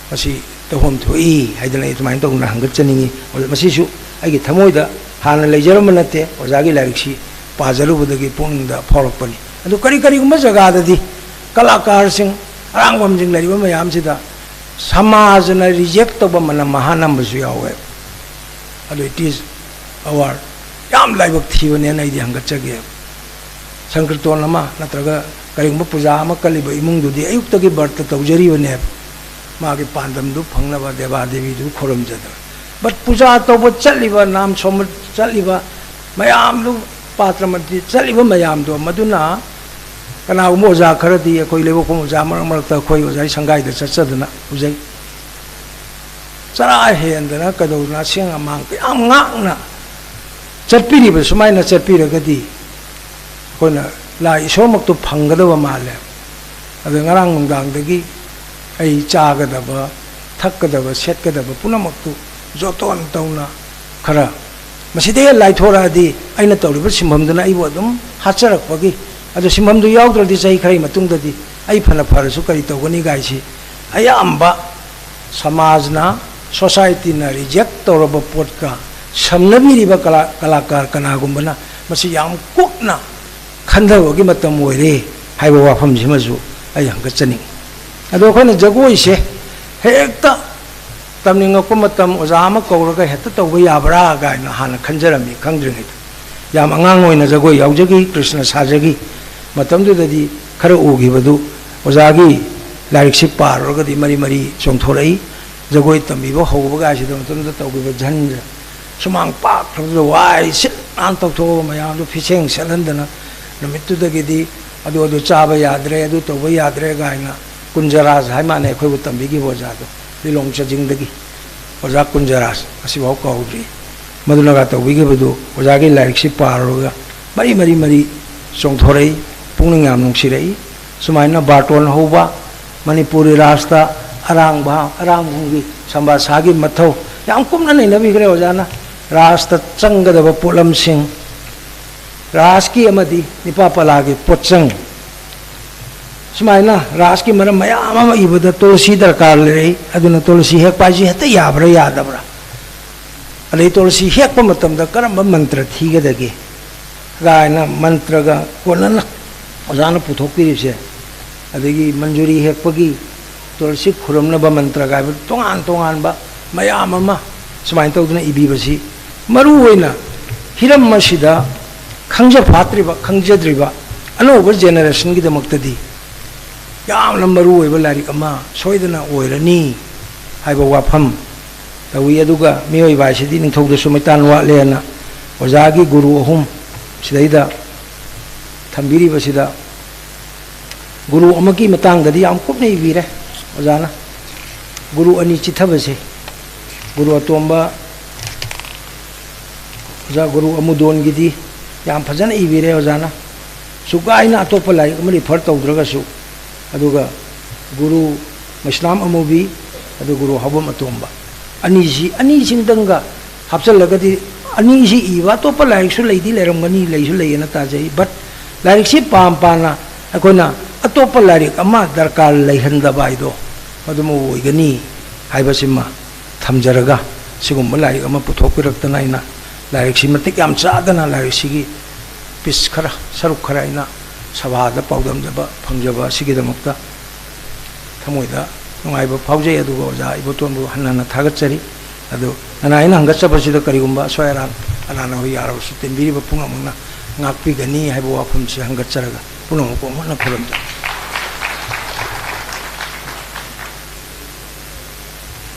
ꯃꯁꯤ ꯇꯧꯐꯝ ꯊꯣꯛꯏ ꯍꯥꯏꯗꯅ ꯑꯩ ꯑꯗꯨꯃꯥꯏꯅ ꯇꯧꯗꯅ ꯍꯪꯒꯠꯆꯅꯤꯡꯉꯤ꯫ ꯑꯣꯖꯥ, ꯃꯁꯤꯁꯨ ꯑꯩꯒꯤ ꯊꯃꯣꯏꯗ ꯍꯥꯟꯅ ꯂꯩꯖꯔꯝꯕ ꯅꯠꯇꯦ, ꯑꯣꯖꯥꯒꯤ ꯂꯥꯏꯔꯤꯛꯁꯤ ꯄꯥꯖꯔꯨꯕꯗꯒꯤ ꯄꯨꯛꯅꯤꯡꯗ ꯐꯥꯎꯔꯛꯄꯅꯤ꯫ ꯑꯗꯨ ꯀꯔꯤ ꯀꯔꯤꯒꯨꯝꯕ ꯖꯒꯥꯗꯗꯤ ꯀꯂꯥꯀꯥꯔꯁꯤꯡ, ꯑꯔꯥꯡꯕꯝꯁꯤꯡ ꯂꯩꯔꯤꯕ ꯃꯌꯥꯝꯁꯤꯗ ꯁꯃꯥꯖꯅ ꯔꯤꯖꯦꯛ ꯇꯧꯕ ꯃꯅꯝ ꯃꯍꯥ ꯅꯝꯕꯁꯨ ꯌꯥꯎꯋꯦ꯫ It is our ꯌꯥꯝ ꯂꯥꯏꯕꯛ ꯊꯤꯕꯅꯦꯅ ꯑꯩꯗꯤ ꯍꯪꯒꯠꯆꯒꯦ꯫ ꯁꯪꯀ꯭ꯔꯤꯇꯣꯟ ꯑꯃ ꯅꯠꯇ꯭ꯔꯒ ꯀꯔꯤꯒꯨꯝꯕ ꯄꯨꯖꯥ ꯑꯃ ꯀꯜꯂꯤꯕ ꯏꯃꯨꯡꯗꯨꯗꯤ ꯑꯌꯨꯛꯇꯒꯤ ꯕ꯭ꯔꯠꯇ ꯇꯧꯖꯔꯤꯕꯅꯦꯕ, ꯃꯥꯒꯤ ꯄꯥꯟꯗꯝꯗꯨ ꯐꯪꯅꯕ ꯗꯦꯕꯥ ꯗꯦꯕꯤꯗꯨ ꯈꯨꯔꯨꯝꯖꯗꯅ꯫ But ꯄꯨꯖꯥ ꯇꯧꯕ ꯆꯠꯂꯤꯕ, ꯅꯥꯝ ꯁꯣꯟꯕ ꯆꯠꯂꯤꯕ ꯃꯌꯥꯝꯗꯨ, ꯄꯥꯇ꯭ꯔ ꯃꯟꯇ꯭ꯔꯤ ꯆꯠꯂꯤꯕ ꯃꯌꯥꯝꯗꯣ, ꯃꯗꯨꯅ ꯀꯅꯥꯒꯨꯝꯕ ꯑꯣꯖꯥ ꯈꯔꯗꯤ, ꯑꯩꯈꯣꯏ ꯂꯩꯕꯥꯛꯐꯝ ꯑꯣꯖꯥ, ꯃꯔꯛ ꯃꯔꯛꯇ ꯑꯩꯈꯣꯏ ꯑꯣꯖꯥꯒꯤ ꯁꯪꯒꯥꯏꯗ ꯆꯠꯆꯗꯅ ꯎꯖꯩ꯫ ꯆꯔꯥ ꯍꯦꯟꯗꯅ ꯀꯩꯗꯧꯗꯅ ꯑꯁꯦꯡ ꯑꯃꯥꯡ ꯀꯌꯥꯝ ꯉꯥꯛꯅ ꯆꯠꯄꯤꯔꯤꯕ, ꯁꯨꯃꯥꯏꯅ ꯆꯠꯄꯤꯔꯒꯗꯤ ꯑꯩꯈꯣꯏꯅ ꯂꯥꯏ ꯏꯁꯣꯔꯃꯛꯇꯨ ꯐꯪꯒꯗꯕ ꯃꯥꯜꯂꯦ꯫ ꯑꯗꯨ ꯉꯔꯥꯡ ꯅꯨꯡꯗꯥꯡꯗꯒꯤ ꯑꯩ ꯆꯥꯒꯗꯕ, ꯊꯛꯀꯗꯕ, ꯁꯦꯠꯀꯗꯕ ꯄꯨꯝꯅꯃꯛꯇꯨ ꯖꯣꯇꯣꯟ ꯇꯧꯅ ꯈꯔ ꯃꯁꯤꯗꯩ ꯍꯦꯟꯅ ꯂꯥꯏꯊꯣꯔꯛꯑꯗꯤ ꯑꯩꯅ ꯇꯧꯔꯤꯕ ꯁꯤꯟꯐꯝꯗꯨꯅ ꯑꯩꯕꯨ ꯑꯗꯨꯝ ꯍꯥꯠꯆꯔꯛꯄꯒꯤ, ꯑꯗꯨ ꯁꯤꯟꯐꯝꯗꯨ ꯌꯥꯎꯗ꯭ꯔꯗꯤ ꯆꯍꯤ ꯈꯔꯒꯤ ꯃꯇꯨꯡꯗꯗꯤ ꯑꯩ ꯐꯅ ꯐꯔꯁꯨ ꯀꯔꯤ ꯇꯧꯒꯅꯤ ꯒꯥꯏꯁꯤ ꯑꯌꯥꯝꯕ ꯁꯃꯥꯖꯅ, ꯁꯣꯁꯥꯏꯇꯤꯅ ꯔꯤꯖꯦꯛ ꯇꯧꯔꯕ ꯄꯣꯠꯀ ꯁꯝꯅꯕꯤꯔꯤꯕ ꯀꯂꯥ-, ꯀꯂꯥꯀꯥꯔ ꯀꯅꯥꯒꯨꯝꯕꯅ ꯃꯁꯤ ꯌꯥꯝ ꯀꯨꯞꯅ ꯈꯟꯊꯕꯒꯤ ꯃꯇꯝ ꯑꯣꯏꯔꯦ ꯍꯥꯏꯕ ꯋꯥꯐꯝꯁꯤꯃꯁꯨ ꯑꯩ ꯍꯪꯒꯠꯆꯅꯤꯡꯏ꯫ ꯑꯗꯣ ꯑꯩꯈꯣꯏꯅ ꯖꯒꯣꯏꯁꯦ ꯍꯦꯛꯇ ꯇꯝꯅꯤꯡꯉꯛꯄ ꯃꯇꯝ ꯑꯣꯖꯥ ꯑꯃ ꯀꯧꯔꯒ ꯍꯦꯛꯇ ꯇꯧꯕ ꯌꯥꯕ꯭ꯔꯥ ꯀꯥꯏꯅ ꯍꯥꯟꯅ ꯈꯟꯖꯔꯝꯃꯤ, ꯈꯪꯗ꯭ꯔꯤꯉꯩꯗ꯫ ꯌꯥꯝ ꯑꯉꯥꯡ ꯑꯣꯏꯅ ꯖꯒꯣꯏ ꯌꯥꯎꯖꯈꯤ, ꯀ꯭ꯔꯤꯁꯅ ꯁꯥꯖꯈꯤ꯫ ꯃꯇꯝꯗꯨꯗꯗꯤ ꯈꯔ ꯎꯈꯤꯕꯗꯨ ꯑꯣꯖꯥꯒꯤ ꯂꯥꯏꯔꯤꯛꯁꯤ ꯄꯥꯔꯨꯔꯒꯗꯤ ꯃꯔꯤ ꯃꯔꯤ ꯆꯣꯡꯊꯣꯔꯛꯏ꯫ ꯖꯒꯣꯏ ꯇꯝꯕꯤꯕ ꯍꯧꯕꯒꯥꯏꯁꯤꯗ ꯃꯇꯝꯗꯨꯗ ꯇꯧꯈꯤꯕ ꯖꯟꯖ ꯁꯨꯃꯥꯡ ꯄꯥꯛꯈ꯭ꯔꯕꯗꯨꯗ ꯋꯥꯏ ꯁꯤꯠ ꯅꯥꯟ ꯇꯧꯊꯣꯛꯑꯒ ꯃꯌꯥꯝꯗꯨ ꯐꯤꯁꯦꯡ ꯁꯦꯠꯍꯟꯗꯅ ꯅꯨꯃꯤꯠꯇꯨꯗꯒꯤꯗꯤ ꯑꯗꯨ, ꯑꯗꯨ ꯆꯥꯕ ꯌꯥꯗ꯭ꯔꯦ, ꯑꯗꯨ ꯇꯧꯕ ꯌꯥꯗ꯭ꯔꯦ ꯀꯥꯏꯅ ꯀꯨꯟꯖꯔꯥꯖ ꯍꯥꯏ ꯃꯥꯅꯦ ꯑꯩꯈꯣꯏꯕꯨ ꯇꯝꯕꯤꯈꯤꯕ ꯑꯣꯖꯥꯗꯣ, ꯂꯤꯂꯣꯡ ꯆꯥꯖꯤꯡꯗꯒꯤ ꯑꯣꯖꯥ ꯀꯨꯟꯖꯔꯥꯖ, ꯉꯁꯤꯐꯥꯎ ꯀꯥꯎꯗ꯭ꯔꯤ꯫ ꯃꯗꯨꯅꯒ ꯇꯧꯕꯤꯈꯤꯕꯗꯨ ꯑꯣꯖꯥꯒꯤ ꯂꯥꯏꯔꯤꯛꯁꯤ ꯄꯥꯔꯨꯔꯒ ꯃꯔꯤ ꯃꯔꯤ ꯃꯔꯤ ꯆꯣꯡꯊꯣꯔꯛꯏ, ꯄꯨꯛꯅꯤꯡ ꯌꯥꯝ ꯅꯨꯡꯁꯤꯔꯛꯏ꯫ ꯁꯨꯃꯥꯏꯅ ꯕꯥꯔꯇꯣꯟ ꯍꯧꯕ, ꯃꯅꯤꯄꯨꯔꯤ ꯔꯥꯁꯇ ꯑꯔꯥꯡꯕ, ꯑꯔꯥꯡꯕꯨꯡꯒꯤ ꯁꯝꯕꯥꯁꯥꯒꯤ ꯃꯊꯧ ꯌꯥꯝ ꯀꯨꯞꯅ ꯅꯩꯅꯕꯤꯈ꯭ꯔꯦ ꯑꯣꯖꯥꯅ꯫ ꯔꯥꯁꯇ ꯆꯪꯒꯗꯕ ꯄꯣꯠꯂꯝꯁꯤꯡ, ꯔꯥꯁꯀꯤ ꯑꯃꯗꯤ ꯅꯤꯄꯥ ꯄꯂꯥꯒꯤ ꯄꯣꯠꯆꯪ, ꯁꯨꯃꯥꯏꯅ ꯔꯥꯁꯀꯤ ꯃꯔꯝ ꯃꯌꯥꯝ ꯑꯃ ꯏꯕꯗ ꯇꯨꯜꯁꯤ ꯗꯔꯀꯥꯔ ꯂꯩꯔꯛꯏ꯫ ꯑꯗꯨꯅ ꯇꯨꯜꯁꯤ ꯍꯦꯛꯄ ꯍꯥꯏꯁꯤ ꯍꯦꯛꯇ ꯌꯥꯕ꯭ꯔꯥ ꯌꯥꯗꯕ꯭ꯔꯥ? ꯑꯗꯩ ꯇꯨꯜꯁꯤ ꯍꯦꯛꯄ ꯃꯇꯝꯗ ꯀꯔꯝꯕ ꯃꯟꯇ꯭ꯔ ꯊꯤꯒꯗꯒꯦ ꯀꯥꯏꯅ ꯃꯟꯇ꯭ꯔꯒ ꯀꯣꯟꯅꯅ ꯑꯣꯖꯥꯅ ꯄꯨꯊꯣꯛꯄꯤꯔꯤꯕꯁꯦ, ꯑꯗꯒꯤ ꯃꯟꯖꯨꯔꯤ ꯍꯦꯛꯄꯒꯤ ꯇꯨꯜꯁꯤ ꯈꯨꯔꯨꯝꯅꯕ ꯃꯟꯇ꯭ꯔꯒ ꯍꯥꯏꯕ ꯇꯣꯉꯥꯟ ꯇꯣꯉꯥꯟꯕ ꯃꯌꯥꯝ ꯑꯃ ꯁꯨꯃꯥꯏꯅ ꯇꯧꯗꯅ ꯏꯕꯤꯕꯁꯤ ꯃꯔꯨ ꯑꯣꯏꯅ ꯍꯤꯔꯝ ꯑꯁꯤꯗ ꯈꯪꯖ ꯐꯥꯠꯇ꯭ꯔꯤꯕ, ꯈꯪꯖꯗ꯭ꯔꯤꯕ ꯑꯅꯧꯕ generationꯒꯤꯗꯃꯛꯇꯗꯤ ꯌꯥꯝꯅ ꯃꯔꯨ ꯑꯣꯏꯕ ꯂꯥꯏꯔꯤꯛ ꯑꯃ ꯁꯣꯏꯗꯅ ꯑꯣꯏꯔꯅꯤ ꯍꯥꯏꯕ ꯋꯥꯐꯝ ꯇꯧꯏ꯫ ꯑꯗꯨꯒ ꯃꯤꯑꯣꯏꯕ ꯍꯥꯏꯁꯤꯗꯤ ꯅꯤꯡꯊꯧꯗꯁꯨ ꯃꯩꯇꯥꯟ ꯋꯥꯠꯂꯦꯅ ꯑꯣꯖꯥꯒꯤ ꯒꯨꯔꯨ ꯑꯍꯨꯝ ꯁꯤꯗꯩꯗ ꯊꯝꯕꯤꯔꯤꯕꯁꯤꯗ ꯒꯨꯔꯨ ꯑꯃꯒꯤ ꯃꯇꯥꯡꯗꯗꯤ ꯌꯥꯝ ꯀꯨꯞꯅ ꯏꯕꯤꯔꯦ ꯑꯣꯖꯥꯅ꯫ ꯒꯨꯔꯨ ꯑꯅꯤ ꯆꯤꯊꯕꯁꯦ, ꯒꯨꯔꯨ ꯑꯇꯣꯝꯕ, ꯑꯣꯖꯥ ꯒꯨꯔꯨ ꯑꯃꯨꯗꯣꯟꯒꯤꯗꯤ ꯌꯥꯝ ꯐꯖꯅ ꯏꯕꯤꯔꯦ ꯑꯣꯖꯥꯅ꯫ ꯁꯨꯒꯥꯏꯅ ꯑꯇꯣꯞꯄ ꯂꯥꯏꯔꯤꯛ ꯑꯃ refer ꯇꯧꯗ꯭ꯔꯒꯁꯨ, ꯑꯗꯨꯒ ꯒꯨꯔꯨ ꯃꯩꯁꯅꯥꯝ ꯑꯃꯨꯕꯤ, ꯑꯗꯨ ꯒꯨꯔꯨ ꯍꯥꯎꯕꯝ ꯑꯇꯣꯝꯕ, ꯑꯅꯤꯁꯤ, ꯑꯅꯤꯁꯤꯃꯇꯪꯒ ꯍꯥꯞꯆꯤꯜꯂꯒꯗꯤ, ꯑꯅꯤꯁꯤ ꯏꯕ ꯑꯇꯣꯞꯄ ꯂꯥꯏꯔꯤꯛꯁꯨ ꯂꯩꯗꯤ ꯂꯩꯔꯝꯒꯅꯤ, ꯂꯩꯁꯨ ꯂꯩꯌꯦꯅ ꯇꯥꯖꯩ꯫ But ꯂꯥꯏꯔꯤꯛꯁꯤ ꯄꯥꯝ ꯄꯥꯝꯅ ꯑꯩꯈꯣꯏꯅ ꯑꯇꯣꯞꯄ ꯂꯥꯏꯔꯤꯛ ꯑꯃ ꯗꯔꯀꯥꯔ ꯂꯩꯍꯟꯗꯕ ꯍꯥꯏꯗꯣ ꯃꯗꯨꯃ ꯑꯣꯏꯒꯅꯤ ꯍꯥꯏꯕꯁꯤꯃ ꯊꯝꯖꯔꯒ, ꯁꯤꯒꯨꯝꯕ ꯂꯥꯏꯔꯤꯛ ꯑꯃ ꯄꯨꯊꯣꯛꯄꯤꯔꯛꯇꯅ ꯑꯩꯅ ꯂꯥꯏꯔꯤꯛꯁꯤ ꯃꯇꯤꯛ ꯌꯥꯝ ꯆꯥꯗꯅ ꯂꯥꯏꯔꯤꯛꯁꯤꯒꯤ piece ꯈꯔ, ꯁꯔꯨꯛ ꯈꯔ ꯑꯩꯅ ꯁꯚꯥꯗ ꯄꯥꯎꯗꯝꯖꯕ ꯐꯪꯖꯕ ꯑꯁꯤꯒꯤꯗꯃꯛꯇ ꯊꯃꯣꯏꯗ ꯅꯨꯡꯉꯥꯏꯕ ꯐꯥꯎꯖꯩ꯫ ꯑꯗꯨꯒ ꯑꯣꯖꯥ ꯏꯕꯣꯇꯣꯟꯕꯨ ꯍꯟꯅ ꯍꯟꯅ ꯊꯥꯒꯠꯆꯔꯤ꯫ ꯑꯗꯨ ꯅꯅꯥꯏꯅ ꯍꯪꯒꯠꯆꯕꯁꯤꯗ ꯀꯔꯤꯒꯨꯝꯕ ꯑꯁꯣꯏ ꯑꯔꯥꯟ, ꯑꯔꯥꯟ ꯑꯍꯣꯏ ꯌꯥꯔꯕꯁꯨ ꯇꯦꯟꯕꯤꯔꯤꯕ ꯄꯨꯝꯅꯃꯛꯅ ꯉꯥꯛꯄꯤꯒꯅꯤ ꯍꯥꯏꯕ ꯋꯥꯐꯝꯁꯤ ꯍꯪꯒꯠꯆꯔꯒ ꯄꯨꯝꯅꯃꯛꯄꯨ ꯑꯃꯨꯛ ꯍꯟꯅ ꯈꯨꯔꯨꯝꯖꯔꯤ꯫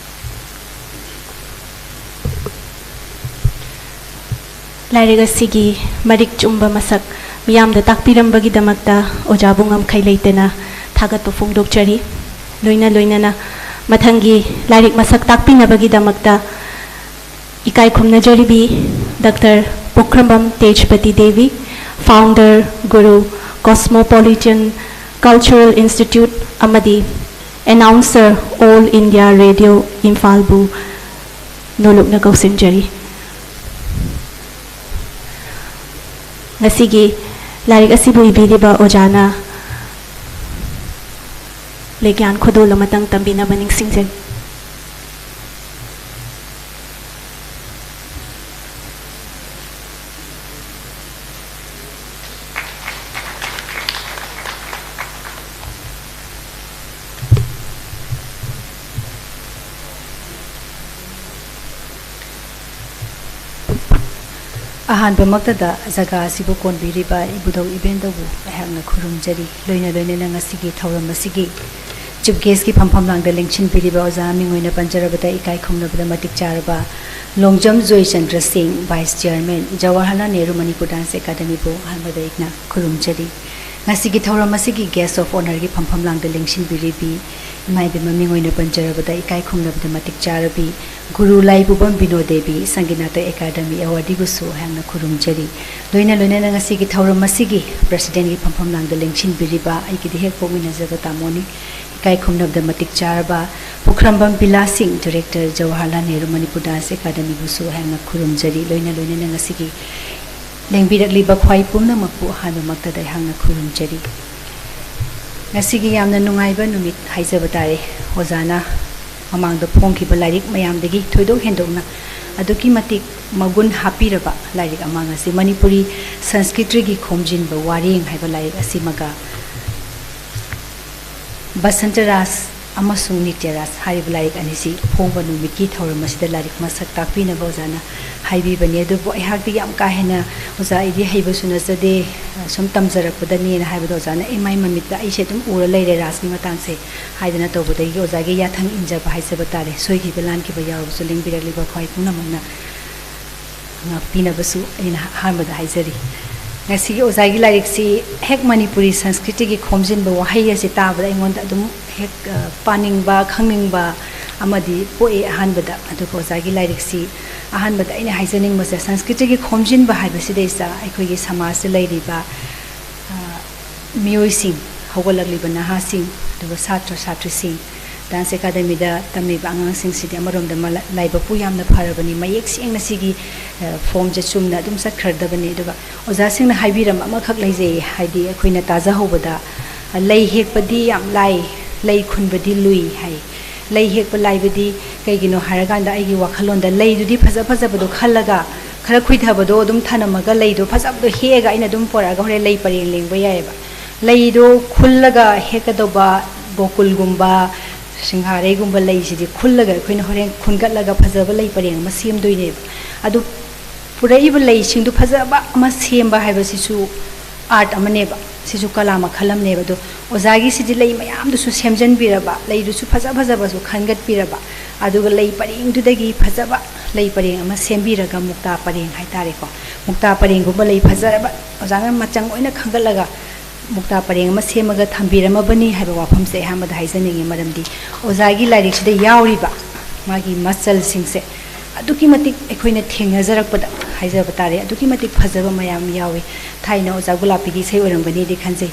ꯂꯥꯏꯔꯤꯛ ꯑꯁꯤꯒꯤ ꯃꯔꯤꯛ ꯆꯨꯝꯕ ꯃꯁꯛ ꯃꯤꯌꯥꯝꯗ ꯇꯥꯛꯄꯤꯔꯝꯕꯒꯤꯗꯃꯛꯇ ꯑꯣꯖꯥꯕꯨ ꯉꯝꯈꯩ ꯂꯩꯇꯅ ꯊꯥꯒꯠꯄ ꯐꯣꯡꯗꯣꯛꯆꯔꯤ꯫ ꯂꯣꯏꯅ ꯂꯣꯏꯅꯅ ꯃꯊꯪꯒꯤ ꯂꯥꯏꯔꯤꯛ ꯃꯁꯛ ꯇꯥꯛꯄꯤꯅꯕꯒꯤꯗꯃꯛꯇ ꯏꯀꯥꯏ ꯈꯨꯝꯅꯖꯔꯤꯕꯤ ꯗꯥꯛꯇꯔ ꯄꯨꯈ꯭ꯔꯝꯕꯝ ꯇꯦꯖꯄꯇꯤ ꯗꯦꯕꯤ, founder ꯒꯨꯔꯨ Cosmopolitan Cultural Institute ꯑꯃꯗꯤ announcer All India Radio ꯏꯝꯐꯥꯜꯕꯨ ꯅꯣꯂꯨꯛꯅ ꯀꯧꯁꯤꯟꯖꯔꯤ꯫ ꯉꯁꯤꯒꯤ ꯂꯥꯏꯔꯤꯛ ꯑꯁꯤꯕꯨ ꯏꯕꯤꯔꯤꯕ ꯑꯣꯖꯥꯅ ꯂꯩꯒ꯭ꯌꯥꯟ ꯈꯨꯗꯣꯜ ꯑꯃꯇꯪ ꯇꯝꯕꯤꯅꯕ ꯅꯤꯡꯁꯤꯡꯖꯔꯤ꯫ ꯑꯍꯥꯟꯕꯃꯛꯇꯗ ꯖꯒꯥ ꯑꯁꯤꯕꯨ ꯀꯣꯟꯕꯤꯔꯤꯕ ꯏꯕꯨꯙꯧ ꯏꯕꯦꯟꯗꯧꯕꯨ ꯑꯩꯍꯥꯛꯅ ꯈꯨꯔꯨꯝꯖꯔꯤ꯫ ꯂꯣꯏꯅ ꯂꯣꯏꯅꯅ ꯉꯁꯤꯒꯤ ꯊꯧꯔꯝ ꯑꯁꯤꯒꯤ chief guest ꯀꯤ ꯐꯝꯐꯝ ꯂꯥꯡꯗ ꯂꯦꯡꯁꯤꯟꯕꯤꯔꯤꯕ ꯑꯣꯖꯥ ꯃꯤꯡ ꯑꯣꯏꯅ ꯄꯟꯖꯔꯕꯗ ꯏꯀꯥꯏ ꯈꯨꯝꯅꯕꯗ ꯃꯇꯤꯛ ꯆꯥꯔꯕ ꯂꯣꯡꯖꯝ ꯖꯣꯏꯆꯟꯗ꯭ꯔ ꯁꯤꯡ, vice chairman, ꯖꯋꯥꯍꯔꯂꯥꯜ ꯅꯦꯍꯔꯨ ꯃꯅꯤ ꯄꯨꯗꯥꯟꯁ ꯑꯦꯀꯥꯗꯃꯤꯕꯨ ꯑꯍꯥꯟꯕꯗ ꯑꯩꯅ ꯈꯨꯔꯨꯝꯖꯔꯤ꯫ ꯉꯁꯤꯒꯤ ꯊꯧꯔꯝ ꯑꯁꯤꯒꯤ guest of honour ꯒꯤ ꯐꯝꯐꯝ ꯂꯥꯡꯗ ꯂꯦꯡꯁꯤꯟꯕꯤꯔꯤꯕꯤ ꯏꯃꯥ ꯏꯕꯦꯝꯃ ꯃꯤꯡ ꯑꯣꯏꯅ ꯄꯟꯖꯔꯕꯗ ꯏꯀꯥꯏ ꯈꯨꯝꯅꯕꯗ ꯃꯇꯤꯛ ꯆꯥꯔꯕꯤ ꯒꯨꯔꯨ ꯂꯥꯏꯄꯨꯕꯝ ꯕꯤꯅꯣ ꯗꯦꯕꯤ, ꯁꯪꯒꯤꯠ ꯅꯥꯇꯛ ꯑꯦꯀꯥꯗꯃꯤ award ꯕꯨꯁꯨ ꯑꯩꯍꯥꯛꯅ ꯈꯨꯔꯨꯝꯖꯔꯤ꯫ ꯂꯣꯏꯅ ꯂꯣꯏꯅꯅ ꯉꯁꯤꯒꯤ ꯊꯧꯔꯝ ꯑꯁꯤꯒꯤ president ꯀꯤ ꯐꯝꯐꯝ ꯂꯥꯡꯗ ꯂꯦꯡꯁꯤꯟꯕꯤꯔꯤꯕ ꯑꯩꯒꯤꯗꯤ ꯍꯦꯛ ꯄꯣꯛꯃꯤꯟꯅꯖꯕ ꯇꯥꯃꯣꯅꯤ, ꯏꯀꯥꯏ ꯈꯨꯝꯅꯕꯗ ꯃꯇꯤꯛ ꯆꯥꯔꯕ ꯄꯨꯈ꯭ꯔꯝꯕꯝ ꯕꯤꯂꯥ ꯁꯤꯡ, director, ꯖꯋꯥꯍꯔꯂꯥꯜ ꯅꯦꯍꯔꯨ ꯃꯅꯤꯄꯨꯔ dance ꯑꯦꯀꯥꯗꯃꯤꯕꯨꯁꯨ ꯑꯩꯍꯥꯛꯅ ꯈꯨꯔꯨꯝꯖꯔꯤ꯫ ꯂꯣꯏꯅ ꯂꯣꯏꯅꯅ ꯉꯁꯤꯒꯤ ꯂꯦꯡꯕꯤꯔꯛꯂꯤꯕ ꯈ꯭ꯋꯥꯏ ꯄꯨꯝꯅꯃꯛꯄꯨ ꯑꯍꯥꯟꯕꯃꯛꯇꯗ ꯑꯩꯍꯥꯛꯅ ꯈꯨꯔꯨꯝꯖꯔꯤ꯫ ꯉꯁꯤꯒꯤ ꯌꯥꯝꯅ ꯅꯨꯡꯉꯥꯏꯕ ꯅꯨꯃꯤꯠ ꯍꯥꯏꯖꯕ ꯇꯥꯔꯦ꯫ ꯑꯣꯖꯥꯅ ꯃꯃꯥꯡꯗ ꯐꯣꯡꯈꯤꯕ ꯂꯥꯏꯔꯤꯛ ꯃꯌꯥꯝꯗꯒꯤ ꯊꯣꯏꯗꯣꯛ ꯍꯦꯟꯗꯣꯛꯅ ꯑꯗꯨꯛꯀꯤ ꯃꯇꯤꯛ ꯃꯒꯨꯟ ꯍꯥꯞꯄꯤꯔꯕ ꯂꯥꯏꯔꯤꯛ ꯑꯃ ꯉꯁꯤ ꯃꯅꯤꯄꯨꯔꯤ ꯁꯪꯁꯀ꯭ꯔꯤꯇꯤꯒꯤ ꯈꯣꯝꯖꯤꯟꯕ ꯋꯥꯔꯦꯡ ꯍꯥꯏꯕ ꯂꯥꯏꯔꯤꯛ ꯑꯁꯤꯃꯒ ꯕꯁꯟꯇ ꯔꯥꯁ ꯑꯃꯁꯨꯡ ꯅꯤꯇ꯭ꯌ ꯔꯥꯁ ꯍꯥꯏꯔꯤꯕ ꯂꯥꯏꯔꯤꯛ ꯑꯅꯤꯁꯤ ꯐꯣꯡꯕ ꯅꯨꯃꯤꯠꯀꯤ ꯊꯧꯔꯝ ꯑꯁꯤꯗ ꯂꯥꯏꯔꯤꯛ ꯃꯁꯛ ꯇꯥꯛꯄꯤꯅꯕ ꯑꯣꯖꯥꯅ ꯍꯥꯏꯕꯤꯕꯅꯤ꯫ ꯑꯗꯨꯕꯨ ꯑꯩꯍꯥꯛꯇꯤ ꯌꯥꯝ ꯀꯥ ꯍꯦꯟꯅ, "ꯑꯣꯖꯥ, ꯑꯩꯗꯤ ꯍꯩꯕꯁꯨ ꯅꯠꯆꯗꯦ, ꯁꯨꯝ ꯇꯝꯖꯔꯛꯄꯗꯅꯦꯅ" ꯍꯥꯏꯕꯗ ꯑꯣꯖꯥꯅ, "ꯑꯩ ꯃꯥꯏ ꯃꯃꯤꯠꯇ ꯑꯩꯁꯦ ꯑꯗꯨꯝ ꯎꯔ ꯂꯩꯔꯦ ꯔꯥꯁꯀꯤ ꯃꯇꯥꯡꯁꯦ" ꯍꯥꯏꯗꯅ ꯇꯧꯕꯗꯒꯤ ꯑꯣꯖꯥꯒꯤ ꯌꯥꯊꯪ ꯏꯟꯖꯕ ꯍꯥꯏꯖꯕ ꯇꯥꯔꯦ꯫ ꯁꯣꯏꯈꯤꯕ ꯂꯥꯟꯈꯤꯕ ꯌꯥꯎꯔꯕꯁꯨ ꯂꯦꯡꯕꯤꯔꯛꯂꯤꯕ ꯈ꯭ꯋꯥꯏ ꯄꯨꯝꯅꯃꯛꯅ ꯉꯥꯛꯄꯤꯅꯕꯁꯨ ꯑꯩꯅ ꯑꯍꯥꯟꯕꯗ ꯍꯥꯏꯖꯔꯤ꯫ ꯉꯁꯤꯒꯤ ꯑꯣꯖꯥꯒꯤ ꯂꯥꯏꯔꯤꯛꯁꯤ ꯍꯦꯛ ꯃꯅꯤꯄꯨꯔꯤ ꯁꯪꯁꯀ꯭ꯔꯤꯇꯤꯒꯤ ꯈꯣꯝꯖꯤꯟꯕ ꯋꯥꯍꯩ ꯑꯁꯤ ꯇꯥꯕꯗ ꯑꯩꯉꯣꯟꯗ ꯑꯗꯨꯝ ꯍꯦꯛ, ꯑ, ꯄꯥꯅꯤꯡꯕ, ꯈꯪꯅꯤꯡꯕ ꯑꯃꯗꯤ ꯄꯣꯛꯏ ꯑꯍꯥꯟꯕꯗ꯫ ꯑꯗꯨꯒ ꯑꯣꯖꯥꯒꯤ ꯂꯥꯏꯔꯤꯛꯁꯤ ꯑꯍꯥꯟꯕꯗ ꯑꯩꯅ ꯍꯥꯏꯖꯅꯤꯡꯕꯁꯦ, ꯁꯪꯁꯀ꯭ꯔꯤꯇꯤꯒꯤ ꯈꯣꯝꯖꯤꯟꯕ ꯍꯥꯏꯕꯁꯤꯗꯩꯁꯤꯗ ꯑꯩꯈꯣꯏꯒꯤ ꯁꯃꯥꯖꯇ ꯂꯩꯔꯤꯕ, ꯑ, ꯃꯤꯑꯣꯏꯁꯤꯡ, ꯍꯧꯒꯠꯂꯛꯂꯤꯕ ꯅꯍꯥꯁꯤꯡ, ꯑꯗꯨꯒ ꯁꯥꯇ꯭ꯔ ꯁꯥꯇ꯭ꯔꯤꯁꯤꯡ, dance ꯑꯦꯀꯥꯗꯃꯤꯗ ꯇꯝꯃꯤꯕ ꯑꯉꯥꯡꯁꯤꯡꯁꯤꯗꯤ ꯑꯃꯔꯣꯝꯗ ꯃꯂ-, ꯂꯥꯏꯕꯛꯄꯨ ꯌꯥꯝꯅ ꯐꯔꯕꯅꯤ꯫ ꯃꯌꯦꯛ ꯁꯦꯡꯅ ꯁꯤꯒꯤ, ꯑ, formꯁꯦ ꯆꯨꯝꯅ ꯑꯗꯨꯝ ꯆꯠꯈ꯭ꯔꯗꯕꯅꯤ꯫ ꯑꯗꯨꯒ ꯑꯣꯖꯥꯁꯤꯡꯅ ꯍꯥꯏꯕꯤꯔꯝꯕ ꯑꯃꯈꯛ ꯂꯩꯖꯩ, ꯍꯥꯏꯗꯤ ꯑꯩꯈꯣꯏꯅ ꯇꯥꯖꯍꯧꯕꯗ, "ꯂꯩ ꯍꯦꯛꯄꯗꯤ ꯌꯥꯝ ꯂꯥꯏ, ꯂꯩ ꯈꯨꯟꯕꯗꯤ ꯂꯨꯏ" ꯍꯥꯏ꯫ ꯂꯩ ꯍꯦꯛꯄ ꯂꯥꯏꯕꯗꯤ ꯀꯩꯒꯤꯅꯣ ꯍꯥꯏꯔꯀꯥꯟꯗ, ꯑꯩꯒꯤ ꯋꯥꯈꯜꯂꯣꯟꯗ ꯂꯩꯗꯨꯗꯤ ꯐꯖ ꯐꯖꯕꯗꯣ ꯈꯜꯂꯒ, ꯈꯔ ꯈꯨꯏꯊꯕꯗꯣ ꯑꯗꯨꯝ ꯊꯅꯝꯃꯒ, ꯂꯩꯗꯣ ꯐꯖꯕꯗꯣ ꯍꯦꯛꯑꯒ ꯑꯩꯅ ꯑꯗꯨꯝ ꯄꯣꯔꯛꯑꯒ ꯍꯣꯔꯦꯟ ꯂꯩ ꯄꯔꯦꯡ ꯂꯦꯡꯕ ꯌꯥꯏꯑꯕ꯫ ꯂꯩꯗꯣ ꯈꯨꯜꯂꯒ ꯍꯦꯛꯀꯗꯧꯕ ꯒꯣꯀꯨꯜꯒꯨꯝꯕ, ꯁꯤꯡꯍꯥꯔꯩꯒꯨꯝꯕ ꯂꯩꯁꯤꯗꯤ ꯈꯨꯜꯂꯒ ꯑꯩꯈꯣꯏꯅ ꯍꯣꯔꯦꯟ ꯈꯨꯟꯒꯠꯂꯒ ꯐꯖꯕ ꯂꯩ ꯄꯔꯦꯡ ꯑꯃ ꯁꯦꯝꯗꯣꯏꯅꯦꯕ꯫ ꯑꯗꯨ ꯄꯨꯔꯛꯏꯕ ꯂꯩꯁꯤꯡꯗꯨ ꯐꯖꯕ ꯑꯃ ꯁꯦꯝꯕ ꯍꯥꯏꯕꯁꯤꯁꯨ ꯑꯥꯔꯠ ꯑꯃꯅꯦꯕ, ꯁꯤꯁꯨ ꯀꯂꯥ ꯃꯈꯜ ꯑꯃꯅꯦꯕ꯫ ꯑꯗꯣ ꯑꯣꯖꯥꯒꯤꯁꯤꯗꯤ ꯂꯩ ꯃꯌꯥꯝꯗꯨꯁꯨ ꯁꯦꯝꯖꯤꯟꯕꯤꯔꯕ, ꯂꯩꯗꯨꯁꯨ ꯐꯖ ꯐꯖꯕꯁꯨ ꯈꯟꯒꯠꯄꯤꯔꯕ, ꯑꯗꯨꯒ ꯂꯩ ꯄꯔꯦꯡꯗꯨꯗꯒꯤ ꯐꯖꯕ ꯂꯩ ꯄꯔꯦꯡ ꯑꯃ ꯁꯦꯝꯕꯤꯔꯒ, ꯃꯨꯛꯇꯥ ꯄꯔꯦꯡ ꯍꯥꯏꯇꯥꯔꯦꯀꯣ, ꯃꯨꯛꯇꯥ ꯄꯔꯦꯡꯒꯨꯝꯕ ꯂꯩ ꯐꯖꯔꯕ ꯑꯣꯖꯥꯅ ꯃꯆꯪ ꯑꯣꯏꯅ ꯈꯟꯒꯠꯂꯒ ꯃꯨꯛꯇꯥ ꯄꯔꯦꯡ ꯑꯃ ꯁꯦꯝꯃꯒ ꯊꯝꯕꯤꯔꯝꯃꯕꯅꯤ ꯍꯥꯏꯕ ꯋꯥꯐꯝꯁꯦ ꯑꯍꯥꯟꯕꯗ ꯍꯥꯏꯖꯅꯤꯡꯉꯤ꯫ ꯃꯔꯝꯗꯤ ꯑꯣꯖꯥꯒꯤ ꯂꯥꯏꯔꯤꯛꯁꯤꯗ ꯌꯥꯎꯔꯤꯕ ꯃꯥꯒꯤ ꯃꯆꯜꯁꯤꯡꯁꯦ ꯑꯗꯨꯛꯀꯤ ꯃꯇꯤꯛ ꯑꯩꯈꯣꯏꯅ ꯊꯦꯡꯅꯖꯔꯛꯄꯗ ꯍꯥꯏꯖꯕ ꯇꯥꯔꯦ, ꯑꯗꯨꯛꯀꯤ ꯃꯇꯤꯛ ꯐꯖꯕ ꯃꯌꯥꯝ ꯌꯥꯎꯏ꯫ ꯊꯥꯏꯅ ꯑꯣꯖꯥ ꯒꯨꯂꯥꯄꯤꯒꯤ ꯏꯁꯩ ꯑꯣꯏꯔꯝꯒꯅꯤꯗꯤ ꯈꯟꯖꯩ,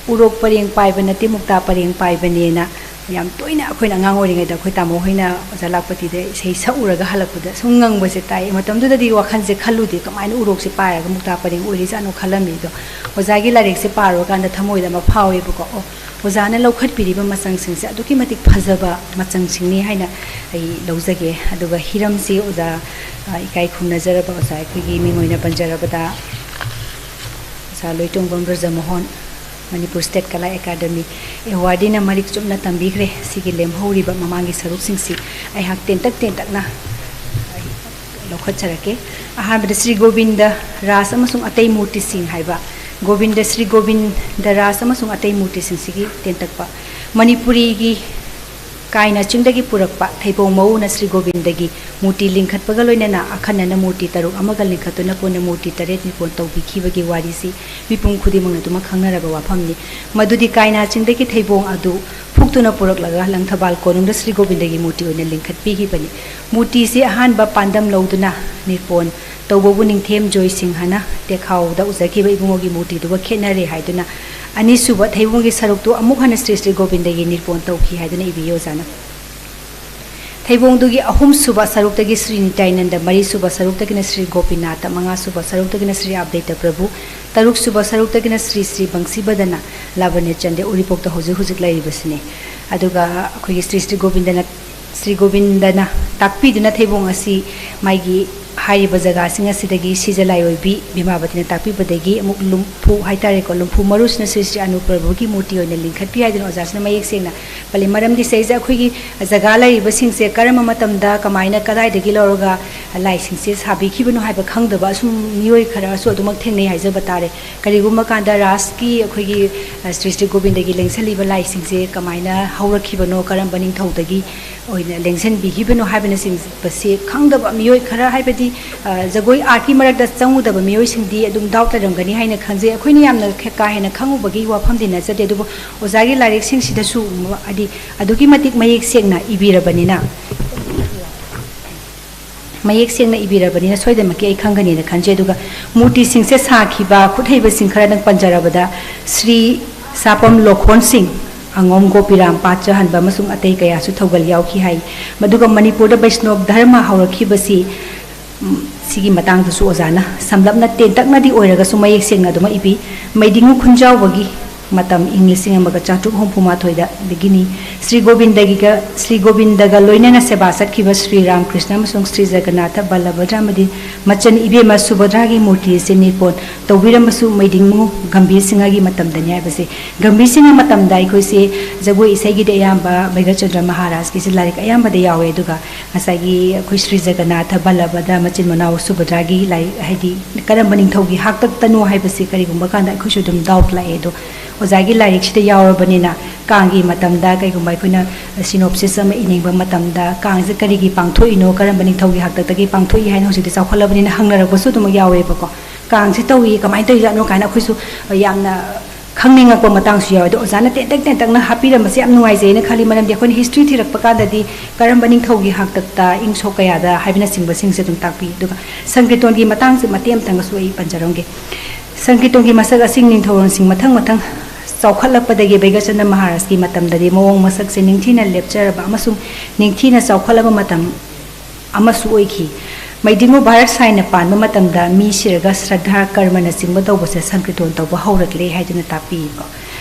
"ꯎꯔꯣꯛ ꯄꯔꯦꯡ ꯄꯥꯏꯕ ꯅꯠꯇꯦ, ꯃꯨꯛꯇꯥ ꯄꯔꯦꯡ ꯄꯥꯏꯕꯅꯦꯅ" ꯌꯥꯝ ꯇꯣꯏꯅ ꯑꯩꯈꯣꯏꯅ ꯑꯉꯥꯡ ꯑꯣꯏꯔꯤꯉꯩꯗ ꯑꯩꯈꯣꯏ ꯇꯥꯃꯣ ꯍꯣꯏꯅ ꯑꯣꯖꯥ ꯂꯥꯛꯄꯇꯤꯗ ꯏꯁꯩ ꯁꯛꯎꯔꯒ ꯍꯜꯂꯛꯄꯗ ꯁꯨꯝ ꯉꯪꯕꯁꯦ ꯇꯥꯏ꯫ ꯃꯇꯝꯗꯨꯗꯗꯤ ꯋꯥꯈꯜꯁꯦ ꯈꯜꯂꯨꯗꯦ, ꯀꯃꯥꯏꯅ ꯎꯔꯣꯛꯁꯦ ꯄꯥꯏꯔꯒ ꯃꯨꯛꯇꯥ ꯄꯔꯦꯡ ꯑꯣꯏꯔꯤꯖꯥꯠꯅꯣ ꯈꯜꯂꯝꯃꯤ꯫ ꯑꯗꯣ ꯑꯣꯖꯥꯒꯤ ꯂꯥꯏꯔꯤꯛꯁꯦ ꯄꯥꯔꯨꯔꯀꯥꯟꯗ ꯊꯃꯣꯏꯗ ꯑꯃ ꯐꯥꯎꯋꯦꯕꯀꯣ, "ꯑꯣ, ꯑꯣꯖꯥꯅ ꯂꯧꯈꯠꯄꯤꯔꯤꯕ ꯃꯆꯪꯁꯤꯡꯁꯦ ꯑꯗꯨꯛꯀꯤ ꯃꯇꯤꯛ ꯐꯖꯕ ꯃꯆꯪꯁꯤꯡꯅꯤ" ꯍꯥꯏꯅ ꯑꯩ ꯂꯧꯖꯒꯦ꯫ ꯑꯗꯨꯒ ꯍꯤꯔꯝꯁꯤ ꯑꯣꯖꯥ, ꯑ, ꯏꯀꯥꯏ ꯈꯨꯝꯅꯖꯔꯕ ꯑꯣꯖꯥ ꯑꯩꯈꯣꯏꯒꯤ ꯃꯤꯡ ꯑꯣꯏꯅ ꯄꯟꯖꯔꯕꯗ ꯑꯣꯖꯥ ꯂꯣꯏꯇꯣꯡꯕꯝ ꯕ꯭ꯔꯖꯃꯣꯍꯟ, ꯃꯅꯤꯄꯨꯔ ꯁ꯭ꯇꯦꯠ ꯀꯂꯥ ꯑꯦꯀꯥꯗꯃꯤ ꯑꯦꯋꯥꯔꯗꯤꯅ ꯃꯔꯤꯛ ꯆꯨꯝꯅ ꯇꯝꯕꯤꯈ꯭ꯔꯦ꯫ ꯁꯤꯒꯤ ꯂꯦꯝꯍꯧꯔꯤꯕ ꯃꯃꯥꯡꯒꯤ ꯁꯔꯨꯛꯁꯤꯡꯁꯤ ꯑꯩꯍꯥꯛ ꯇꯦꯟꯇꯛ ꯇꯦꯟꯇꯛꯅ ꯑꯩ ꯂꯧꯈꯠꯆꯔꯛꯀꯦ꯫ ꯑꯍꯥꯟꯕꯗ ꯁ꯭ꯔꯤ ꯒꯣꯕꯤꯟꯗ ꯔꯥꯁ ꯑꯃꯁꯨꯡ ꯑꯇꯩ ꯃꯨꯔꯇꯤꯁꯤꯡ ꯍꯥꯏꯕ, ꯒꯣꯕꯤꯟꯗ, ꯁ꯭ꯔꯤ ꯒꯣꯕꯤꯟꯗ ꯔꯥꯁ ꯑꯃꯁꯨꯡ ꯑꯇꯩ ꯃꯨꯔꯇꯤꯁꯤꯡꯁꯤꯒꯤ ꯇꯦꯟꯇꯛꯄ꯫ ꯃꯅꯤꯄꯨꯔꯤꯒꯤ ꯀꯥꯏꯅ ꯆꯤꯡꯗꯒꯤ ꯄꯨꯔꯛꯄ ꯊꯩꯕꯣꯡ ꯃꯎꯅ ꯁ꯭ꯔꯤ ꯒꯣꯕꯤꯟꯗꯒꯤ ꯃꯨꯔꯇꯤ ꯂꯤꯡꯈꯠꯄꯒ ꯂꯣꯏꯅꯅ ꯑꯈꯟꯅꯅ ꯃꯨꯔꯇꯤ ꯇꯔꯨꯛ ꯑꯃꯒ ꯂꯤꯡꯈꯠꯇꯨꯅ ꯄꯨꯟꯅ ꯃꯨꯔꯇꯤ ꯇꯔꯦꯠ ꯅꯤꯄꯣꯟ ꯇꯧꯕꯤꯈꯤꯕꯒꯤ ꯋꯥꯔꯤꯁꯤ ꯃꯤꯄꯨꯝ ꯈꯨꯗꯤꯡꯃꯛꯅ ꯑꯗꯨꯃꯛ ꯈꯪꯅꯔꯕ ꯋꯥꯐꯝꯅꯤ꯫ ꯃꯗꯨꯗꯤ ꯀꯥꯏꯅꯥ ꯆꯤꯡꯗꯒꯤ ꯊꯩꯕꯣꯡ ꯑꯗꯨ ꯐꯨꯛꯇꯨꯅ ꯄꯨꯔꯛꯂꯒ ꯂꯪꯊꯕꯥꯜ ꯀꯣꯅꯨꯡꯗ ꯁ꯭ꯔꯤ ꯒꯣꯕꯤꯟꯗꯒꯤ ꯃꯨꯔꯇꯤ ꯑꯣꯏꯅ ꯂꯤꯡꯈꯠꯄꯤꯈꯤꯕꯅꯤ꯫ ꯃꯨꯔꯇꯤꯁꯤ ꯑꯍꯥꯟꯕ ꯄꯥꯟꯗꯝ ꯂꯧꯗꯨꯅ ꯅꯤꯄꯣꯟ ꯇꯧꯕꯕꯨ ꯅꯤꯡꯊꯦꯝ ꯖꯣꯏ ꯁꯤꯡꯍꯅ ꯇꯦꯈꯥꯎꯗ ꯎꯖꯈꯤꯕ ꯏꯕꯨꯡꯉꯣꯒꯤ ꯃꯨꯔꯇꯤꯗꯨꯒ ꯈꯦꯠꯅꯔꯦ ꯍꯥꯏꯗꯨꯅ ꯑꯅꯤꯁꯨꯕ ꯊꯩꯕꯣꯡꯒꯤ ꯁꯔꯨꯛꯇꯨ ꯑꯃꯨꯛ ꯍꯟꯅ ꯁ꯭ꯔꯤ ꯁ꯭ꯔꯤ ꯒꯣꯕꯤꯟꯗꯒꯤ ꯅꯤꯄꯣꯟ ꯇꯧꯈꯤ ꯍꯥꯏꯗꯨꯅ ꯏꯕꯤ ꯑꯣꯖꯥꯅ꯫ ꯊꯩꯕꯣꯡꯗꯨꯒꯤ ꯑꯍꯨꯝꯁꯨꯕ ꯁꯔꯨꯛꯇꯒꯤ ꯁ꯭ꯔꯤ ꯅꯤꯇꯥꯏꯅꯟꯗ, ꯃꯔꯤꯁꯨꯕ ꯁꯔꯨꯛꯇꯒꯤꯅ ꯁ꯭ꯔꯤ ꯒꯣꯄꯤꯅꯥꯊ, ꯃꯉꯥꯁꯨꯕ ꯁꯔꯨꯛꯇꯒꯤꯅ ꯁ꯭ꯔꯤ ꯑꯕꯦꯇ ꯄ꯭ꯔꯚꯨ, ꯇꯔꯨꯛꯁꯨꯕ ꯁꯔꯨꯛꯇꯒꯤꯅ ꯁ꯭ꯔꯤ ꯁ꯭ꯔꯤ ꯕꯪꯁꯤꯕꯗꯅ ꯂꯥꯕꯅ꯭ꯌ ꯆꯟꯗꯦ ꯎꯔꯤꯄꯣꯛꯇ ꯍꯧꯖꯤꯛ ꯍꯧꯖꯤꯛ ꯂꯩꯔꯤꯕꯁꯤꯅꯤ꯫ ꯑꯗꯨꯒ ꯑꯩꯈꯣꯏꯒꯤ ꯁ꯭ꯔꯤ ꯁ꯭ꯔꯤ ꯒꯣꯕꯤꯟꯗꯅ, ꯁ꯭ꯔꯤ ꯒꯣꯕꯤꯟꯗꯅ ꯇꯥꯛꯄꯤꯗꯨꯅ ꯊꯩꯕꯣꯡ ꯑꯁꯤ ꯃꯥꯒꯤ ꯍꯥꯏꯔꯤꯕ ꯖꯒꯥꯁꯤꯡ ꯑꯁꯤꯗꯒꯤ ꯁꯤꯖ ꯂꯥꯏꯑꯣꯏꯕꯤ ꯕꯤꯃꯥꯕꯇꯤꯅ ꯇꯥꯛꯄꯤꯕꯗꯒꯤ ꯑꯃꯨꯛ ꯂꯨꯝꯐꯨ ꯍꯥꯏꯇꯥꯔꯦꯀꯣ, ꯂꯨꯝꯐꯨ ꯃꯔꯨꯁꯤꯅ ꯁ꯭ꯔꯤ ꯁ꯭ꯔꯤ ꯑꯅꯨꯄ꯭ꯔꯚꯨꯒꯤ ꯃꯨꯔꯇꯤ ꯑꯣꯏꯅ ꯂꯤꯡꯈꯠꯄꯤ ꯍꯥꯏꯗꯅ ꯑꯣꯖꯥꯁꯤꯅ ꯃꯌꯦꯛ ꯁꯦꯡꯅ ꯄꯜꯂꯤ꯫ ꯃꯔꯝꯗꯤ ꯁꯤꯗꯩꯁꯤꯗ ꯑꯩꯈꯣꯏꯒꯤ ꯖꯒꯥ ꯂꯩꯔꯤꯕꯁꯤꯡꯁꯦ ꯀꯔꯝꯕ ꯃꯇꯝꯗ ꯀꯃꯥꯏꯅ ꯀꯗꯥꯏꯗꯒꯤ ꯂꯧꯔꯒ ꯂꯥꯏꯁꯤꯡꯁꯦ ꯁꯥꯕꯤꯈꯤꯕꯅꯣ ꯍꯥꯏꯕ ꯈꯪꯗꯕ ꯑꯁꯨꯝ ꯃꯤꯑꯣꯏ ꯈꯔꯁꯨ ꯑꯗꯨꯃꯛ ꯊꯦꯡꯅꯩ ꯍꯥꯏꯖꯕ ꯇꯥꯔꯦ꯫ ꯀꯔꯤꯒꯨꯝꯕ ꯀꯥꯟꯗ ꯔꯥꯁꯀꯤ ꯑꯩꯈꯣꯏꯒꯤ, ꯑ, ꯁ꯭ꯔꯤ ꯁ꯭ꯔꯤ ꯒꯣꯕꯤꯟꯗꯒꯤ ꯂꯦꯡꯁꯜꯂꯤꯕ ꯂꯥꯏꯁꯤꯡꯁꯦ ꯀꯃꯥꯏꯅ ꯍꯧꯔꯛꯈꯤꯕꯅꯣ, ꯀꯔꯝꯕ ꯅꯤꯡꯊꯧꯗꯒꯤ ꯑꯣꯏꯅ ꯂꯦꯡꯁꯤꯟꯕꯤꯈꯤꯕꯅꯣ ꯍꯥꯏꯕꯅꯆꯤꯡꯕꯁꯤ ꯈꯪꯗꯕ ꯃꯤꯑꯣꯏ ꯈꯔ, ꯍꯥꯏꯕꯗꯤ, ꯑ, ꯖꯒꯣꯏ ꯑꯥꯔꯠꯀꯤ ꯃꯔꯛꯇ ꯆꯪꯉꯨꯗꯕ ꯃꯤꯑꯣꯏꯁꯤꯡꯗꯤ ꯑꯗꯨꯝ ꯗꯥꯎꯠ ꯂꯩꯔꯝꯒꯅꯤ ꯍꯥꯏꯅ ꯈꯟꯖꯩ꯫ ꯑꯩꯈꯣꯏꯅ ꯌꯥꯝꯅ ꯈꯦ-, ꯀꯥ ꯍꯦꯟꯅ ꯈꯪꯉꯨꯕꯒꯤ ꯋꯥꯐꯝꯗꯤ ꯅꯠꯆꯗꯦ, ꯑꯗꯨꯕꯨ ꯑꯣꯖꯥꯒꯤ ꯂꯥꯏꯔꯤꯛꯁꯤꯡꯁꯤꯗꯁꯨ ꯍꯥꯏꯗꯤ ꯑꯗꯨꯛꯀꯤ ꯃꯇꯤꯛ ꯃꯌꯦꯛ ꯁꯦꯡꯅ ꯏꯕꯤꯔꯕꯅꯤꯅ, ꯃꯌꯦꯛ ꯁꯦꯡꯅ ꯏꯕꯤꯔꯕꯅꯤꯅ ꯁꯣꯏꯗꯅꯃꯛꯀꯤ ꯑꯩ ꯈꯪꯒꯅꯤꯅ ꯈꯟꯖꯩ꯫ ꯑꯗꯨꯒ ꯃꯨꯔꯇꯤꯁꯤꯡꯁꯦ ꯁꯥꯈꯤꯕ ꯈꯨꯠꯍꯩꯕꯁꯤꯡ ꯈꯔꯗꯪ ꯄꯟꯖꯔꯕꯗ, ꯁ꯭ꯔꯤ ꯁꯥꯄꯝ ꯂꯣꯈꯣꯟ ꯁꯤꯡ, ꯑꯉꯣꯝ ꯒꯣꯄꯤꯔꯥꯝ ꯄꯥꯠ ꯆꯍꯟꯕ ꯑꯃꯁꯨꯡ ꯑꯇꯩ ꯀꯌꯥꯁꯨ ꯊꯧꯒꯜ ꯌꯥꯎꯈꯤ ꯍꯥꯏ꯫ ꯃꯗꯨꯒ ꯃꯅꯤꯄꯨꯔꯗ ꯕꯩꯁꯅꯣꯞ ꯙꯔꯃ ꯍꯧꯔꯛꯈꯤꯕꯁꯤ, ꯎꯝ, ꯁꯤꯒꯤ ꯃꯇꯥꯡꯗꯁꯨ ꯑꯣꯖꯥꯅ ꯁꯝꯂꯞꯅ ꯇꯦꯟꯇꯛꯅꯗꯤ ꯑꯣꯏꯔꯒꯁꯨ ꯃꯌꯦꯛ ꯁꯦꯡꯅ ꯑꯗꯨꯃꯛ ꯏꯕꯤ꯫ ꯃꯩꯗꯤꯡꯉꯨ ꯈꯨꯟꯖꯥꯎꯕꯒꯤ ꯃꯇꯝ ꯏꯪ ꯂꯤꯁꯤꯡ ꯑꯃꯒ ꯆꯥꯇ꯭ꯔꯨꯛ ꯍꯨꯝꯐꯨ ꯃꯥꯊꯣꯏꯗꯒꯤꯅꯤ꯫ ꯁ꯭ꯔꯤ ꯒꯣꯕꯤꯟꯗꯒꯤꯒ, ꯁ꯭ꯔꯤ ꯒꯣꯕꯤꯟꯗꯒ ꯂꯣꯏꯅꯅ ꯁꯦꯕꯥ ꯆꯠꯈꯤꯕ ꯁ꯭ꯔꯤ ꯔꯥꯃꯀ꯭ꯔꯤꯁꯅ ꯑꯃꯁꯨꯡ ꯁ꯭ꯔꯤ ꯖꯒꯟꯅꯥꯊ ꯕꯜꯂꯚꯗ꯭ꯔ ꯑꯃꯗꯤ ꯃꯆꯟ ꯏꯕꯦꯝꯃ ꯁꯨꯚꯗ꯭ꯔꯥꯒꯤ ꯃꯨꯔꯇꯤ ꯑꯁꯤ ꯅꯤꯄꯣꯟ ꯇꯧꯕꯤꯔꯝꯕꯁꯨ ꯃꯩꯗꯤꯡꯉꯨ ꯒꯝꯚꯤꯔ ꯁꯤꯡꯍꯒꯤ ꯃꯇꯝꯗꯅꯤ ꯍꯥꯏꯕꯁꯦ꯫ ꯒꯝꯚꯤꯔ ꯁꯤꯡꯍ ꯃꯇꯝꯗ ꯑꯩꯈꯣꯏꯁꯦ ꯖꯒꯣꯏ ꯏꯁꯩꯒꯤꯗꯤ ꯑꯌꯥꯝꯕ ꯚꯩꯒ꯭ꯔꯆꯟꯗ꯭ꯔ ꯃꯍꯥꯔꯥꯖꯀꯤꯁꯦ ꯂꯥꯏꯔꯤꯛ ꯑꯌꯥꯝꯕꯗ ꯌꯥꯎꯋꯦ, ꯑꯗꯨꯒ ꯉꯁꯥꯏꯒꯤ ꯑꯩꯈꯣꯏ ꯁ꯭ꯔꯤ ꯖꯒꯟꯅꯥꯊ ꯕꯜꯂꯚꯗ꯭ꯔ ꯃꯆꯤꯟ ꯃꯅꯥꯎ ꯁꯨꯚꯗ꯭ꯔꯥꯒꯤ ꯂꯥꯏꯔꯤꯛ, ꯍꯥꯏꯗꯤ ꯀꯔꯝꯕ ꯅꯤꯡꯊꯧꯒꯤ ꯍꯥꯛꯇꯛꯇꯅꯣ ꯍꯥꯏꯕꯁꯤ ꯀꯔꯤꯒꯨꯝꯕ ꯀꯥꯟꯗ ꯑꯩꯈꯣꯏꯁꯨ ꯑꯗꯨꯝ ꯗꯥꯎꯠ ꯂꯥꯛꯑꯦ꯫ ꯑꯗꯣ ꯑꯣꯖꯥꯒꯤ ꯂꯥꯏꯔꯤꯛꯁꯤꯗ ꯌꯥꯎꯔꯕꯅꯤꯅ ꯀꯥꯡꯒꯤ ꯃꯇꯝꯗ ꯀꯩꯒꯨꯝꯕ ꯑꯩꯈꯣꯏꯅ ꯁꯤꯅꯣꯞꯁꯤꯁ ꯑꯃ ꯏꯅꯤꯡꯕ ꯃꯇꯝꯗ ꯀꯥꯡꯁꯦ ꯀꯔꯤꯒꯤ ꯄꯥꯡꯊꯣꯛꯏꯅꯣ, ꯀꯔꯝꯕ ꯅꯤꯡꯊꯧꯒꯤ ꯍꯥꯛꯇꯛꯇꯒꯤ ꯄꯥꯡꯊꯣꯛꯏ ꯍꯥꯏꯅ ꯍꯧꯖꯤꯛꯇꯤ ꯆꯥꯎꯈꯠꯂꯕꯅꯤꯅ ꯍꯪꯅꯔꯛꯄꯁꯨ ꯑꯗꯨꯃꯛ ꯌꯥꯎꯋꯦꯕꯀꯣ꯫ ꯀꯥꯡꯁꯦ ꯇꯧꯏ, ꯀꯃꯥꯏꯅ ꯇꯧꯔꯤꯖꯥꯠꯅꯣ ꯀꯥꯏꯅ ꯑꯩꯈꯣꯏꯁꯨ ꯌꯥꯝꯅ ꯈꯪꯅꯤꯡꯉꯛꯄ ꯃꯇꯥꯡꯁꯨ ꯌꯥꯎꯋꯦ꯫ ꯑꯗꯣ ꯑꯣꯖꯥꯅ ꯇꯦꯟꯇꯛ ꯇꯦꯟꯇꯛꯅ ꯍꯥꯞꯄꯤꯔꯝꯕꯁꯦ ꯌꯥꯝ ꯅꯨꯡꯉꯥꯏꯖꯩꯅ ꯈꯜꯂꯤ, ꯃꯔꯝꯗꯤ ꯑꯩꯈꯣꯏꯅ ꯍꯤꯁꯇ꯭ꯔꯤ ꯊꯤꯔꯛꯄ ꯀꯥꯟꯗꯗꯤ ꯀꯔꯝꯕ ꯅꯤꯡꯊꯧꯒꯤ ꯍꯥꯛꯇꯛꯇ, ꯏꯪ ꯁꯣꯛ ꯀꯌꯥꯗ ꯍꯥꯏꯕꯅꯆꯤꯡꯕꯁꯤꯡꯁꯦ ꯑꯗꯨꯝ ꯇꯥꯛꯄꯤ꯫ ꯑꯗꯨꯒ ꯁꯪꯀ꯭ꯔꯤꯇꯣꯟꯒꯤ ꯃꯇꯥꯡꯁꯦ ꯃꯇꯦꯛ ꯑꯃꯇꯪꯒꯁꯨ ꯑꯩ ꯄꯟꯖꯔꯝꯒꯦ꯫ ꯁꯪꯀ꯭ꯔꯤꯇꯣꯟꯒꯤ ꯃꯁꯛ ꯑꯁꯤ ꯅꯤꯡꯊꯧꯔꯣꯟꯁꯤꯡ ꯃꯊꯪ ꯃꯊꯪ ꯆꯥꯎꯈꯠꯂꯛꯄꯗꯒꯤ ꯚꯩꯒ꯭ꯔꯆꯟꯗ꯭ꯔ ꯃꯍꯥꯔꯥꯖꯀꯤ ꯃꯇꯝꯗꯗꯤ ꯃꯑꯣꯡ ꯃꯁꯛꯁꯦ ꯅꯤꯡꯊꯤꯅ ꯂꯦꯞꯆꯔꯕ ꯑꯃꯁꯨꯡ ꯅꯤꯡꯊꯤꯅ ꯆꯥꯎꯈꯠꯂꯕ ꯃꯇꯝ ꯑꯃꯁꯨ ꯑꯣꯏꯈꯤ꯫ ꯃꯩꯗꯤꯡꯉꯨ ꯚꯥꯔꯠ ꯁꯥꯏꯅ ꯄꯥꯟꯕ ꯃꯇꯝꯗ ꯃꯤ ꯁꯤꯔꯒ ꯁ꯭ꯔꯗꯙꯥ ꯀꯔꯃꯅꯆꯤꯡꯕ ꯇꯧꯕꯁꯦ ꯁꯪꯀ꯭ꯔꯤꯇꯣꯟ ꯇꯧꯕ ꯍꯧꯔꯛꯂꯦ ꯍꯥꯏꯗꯨꯅ ꯇꯥꯛꯄꯤꯀꯣ꯫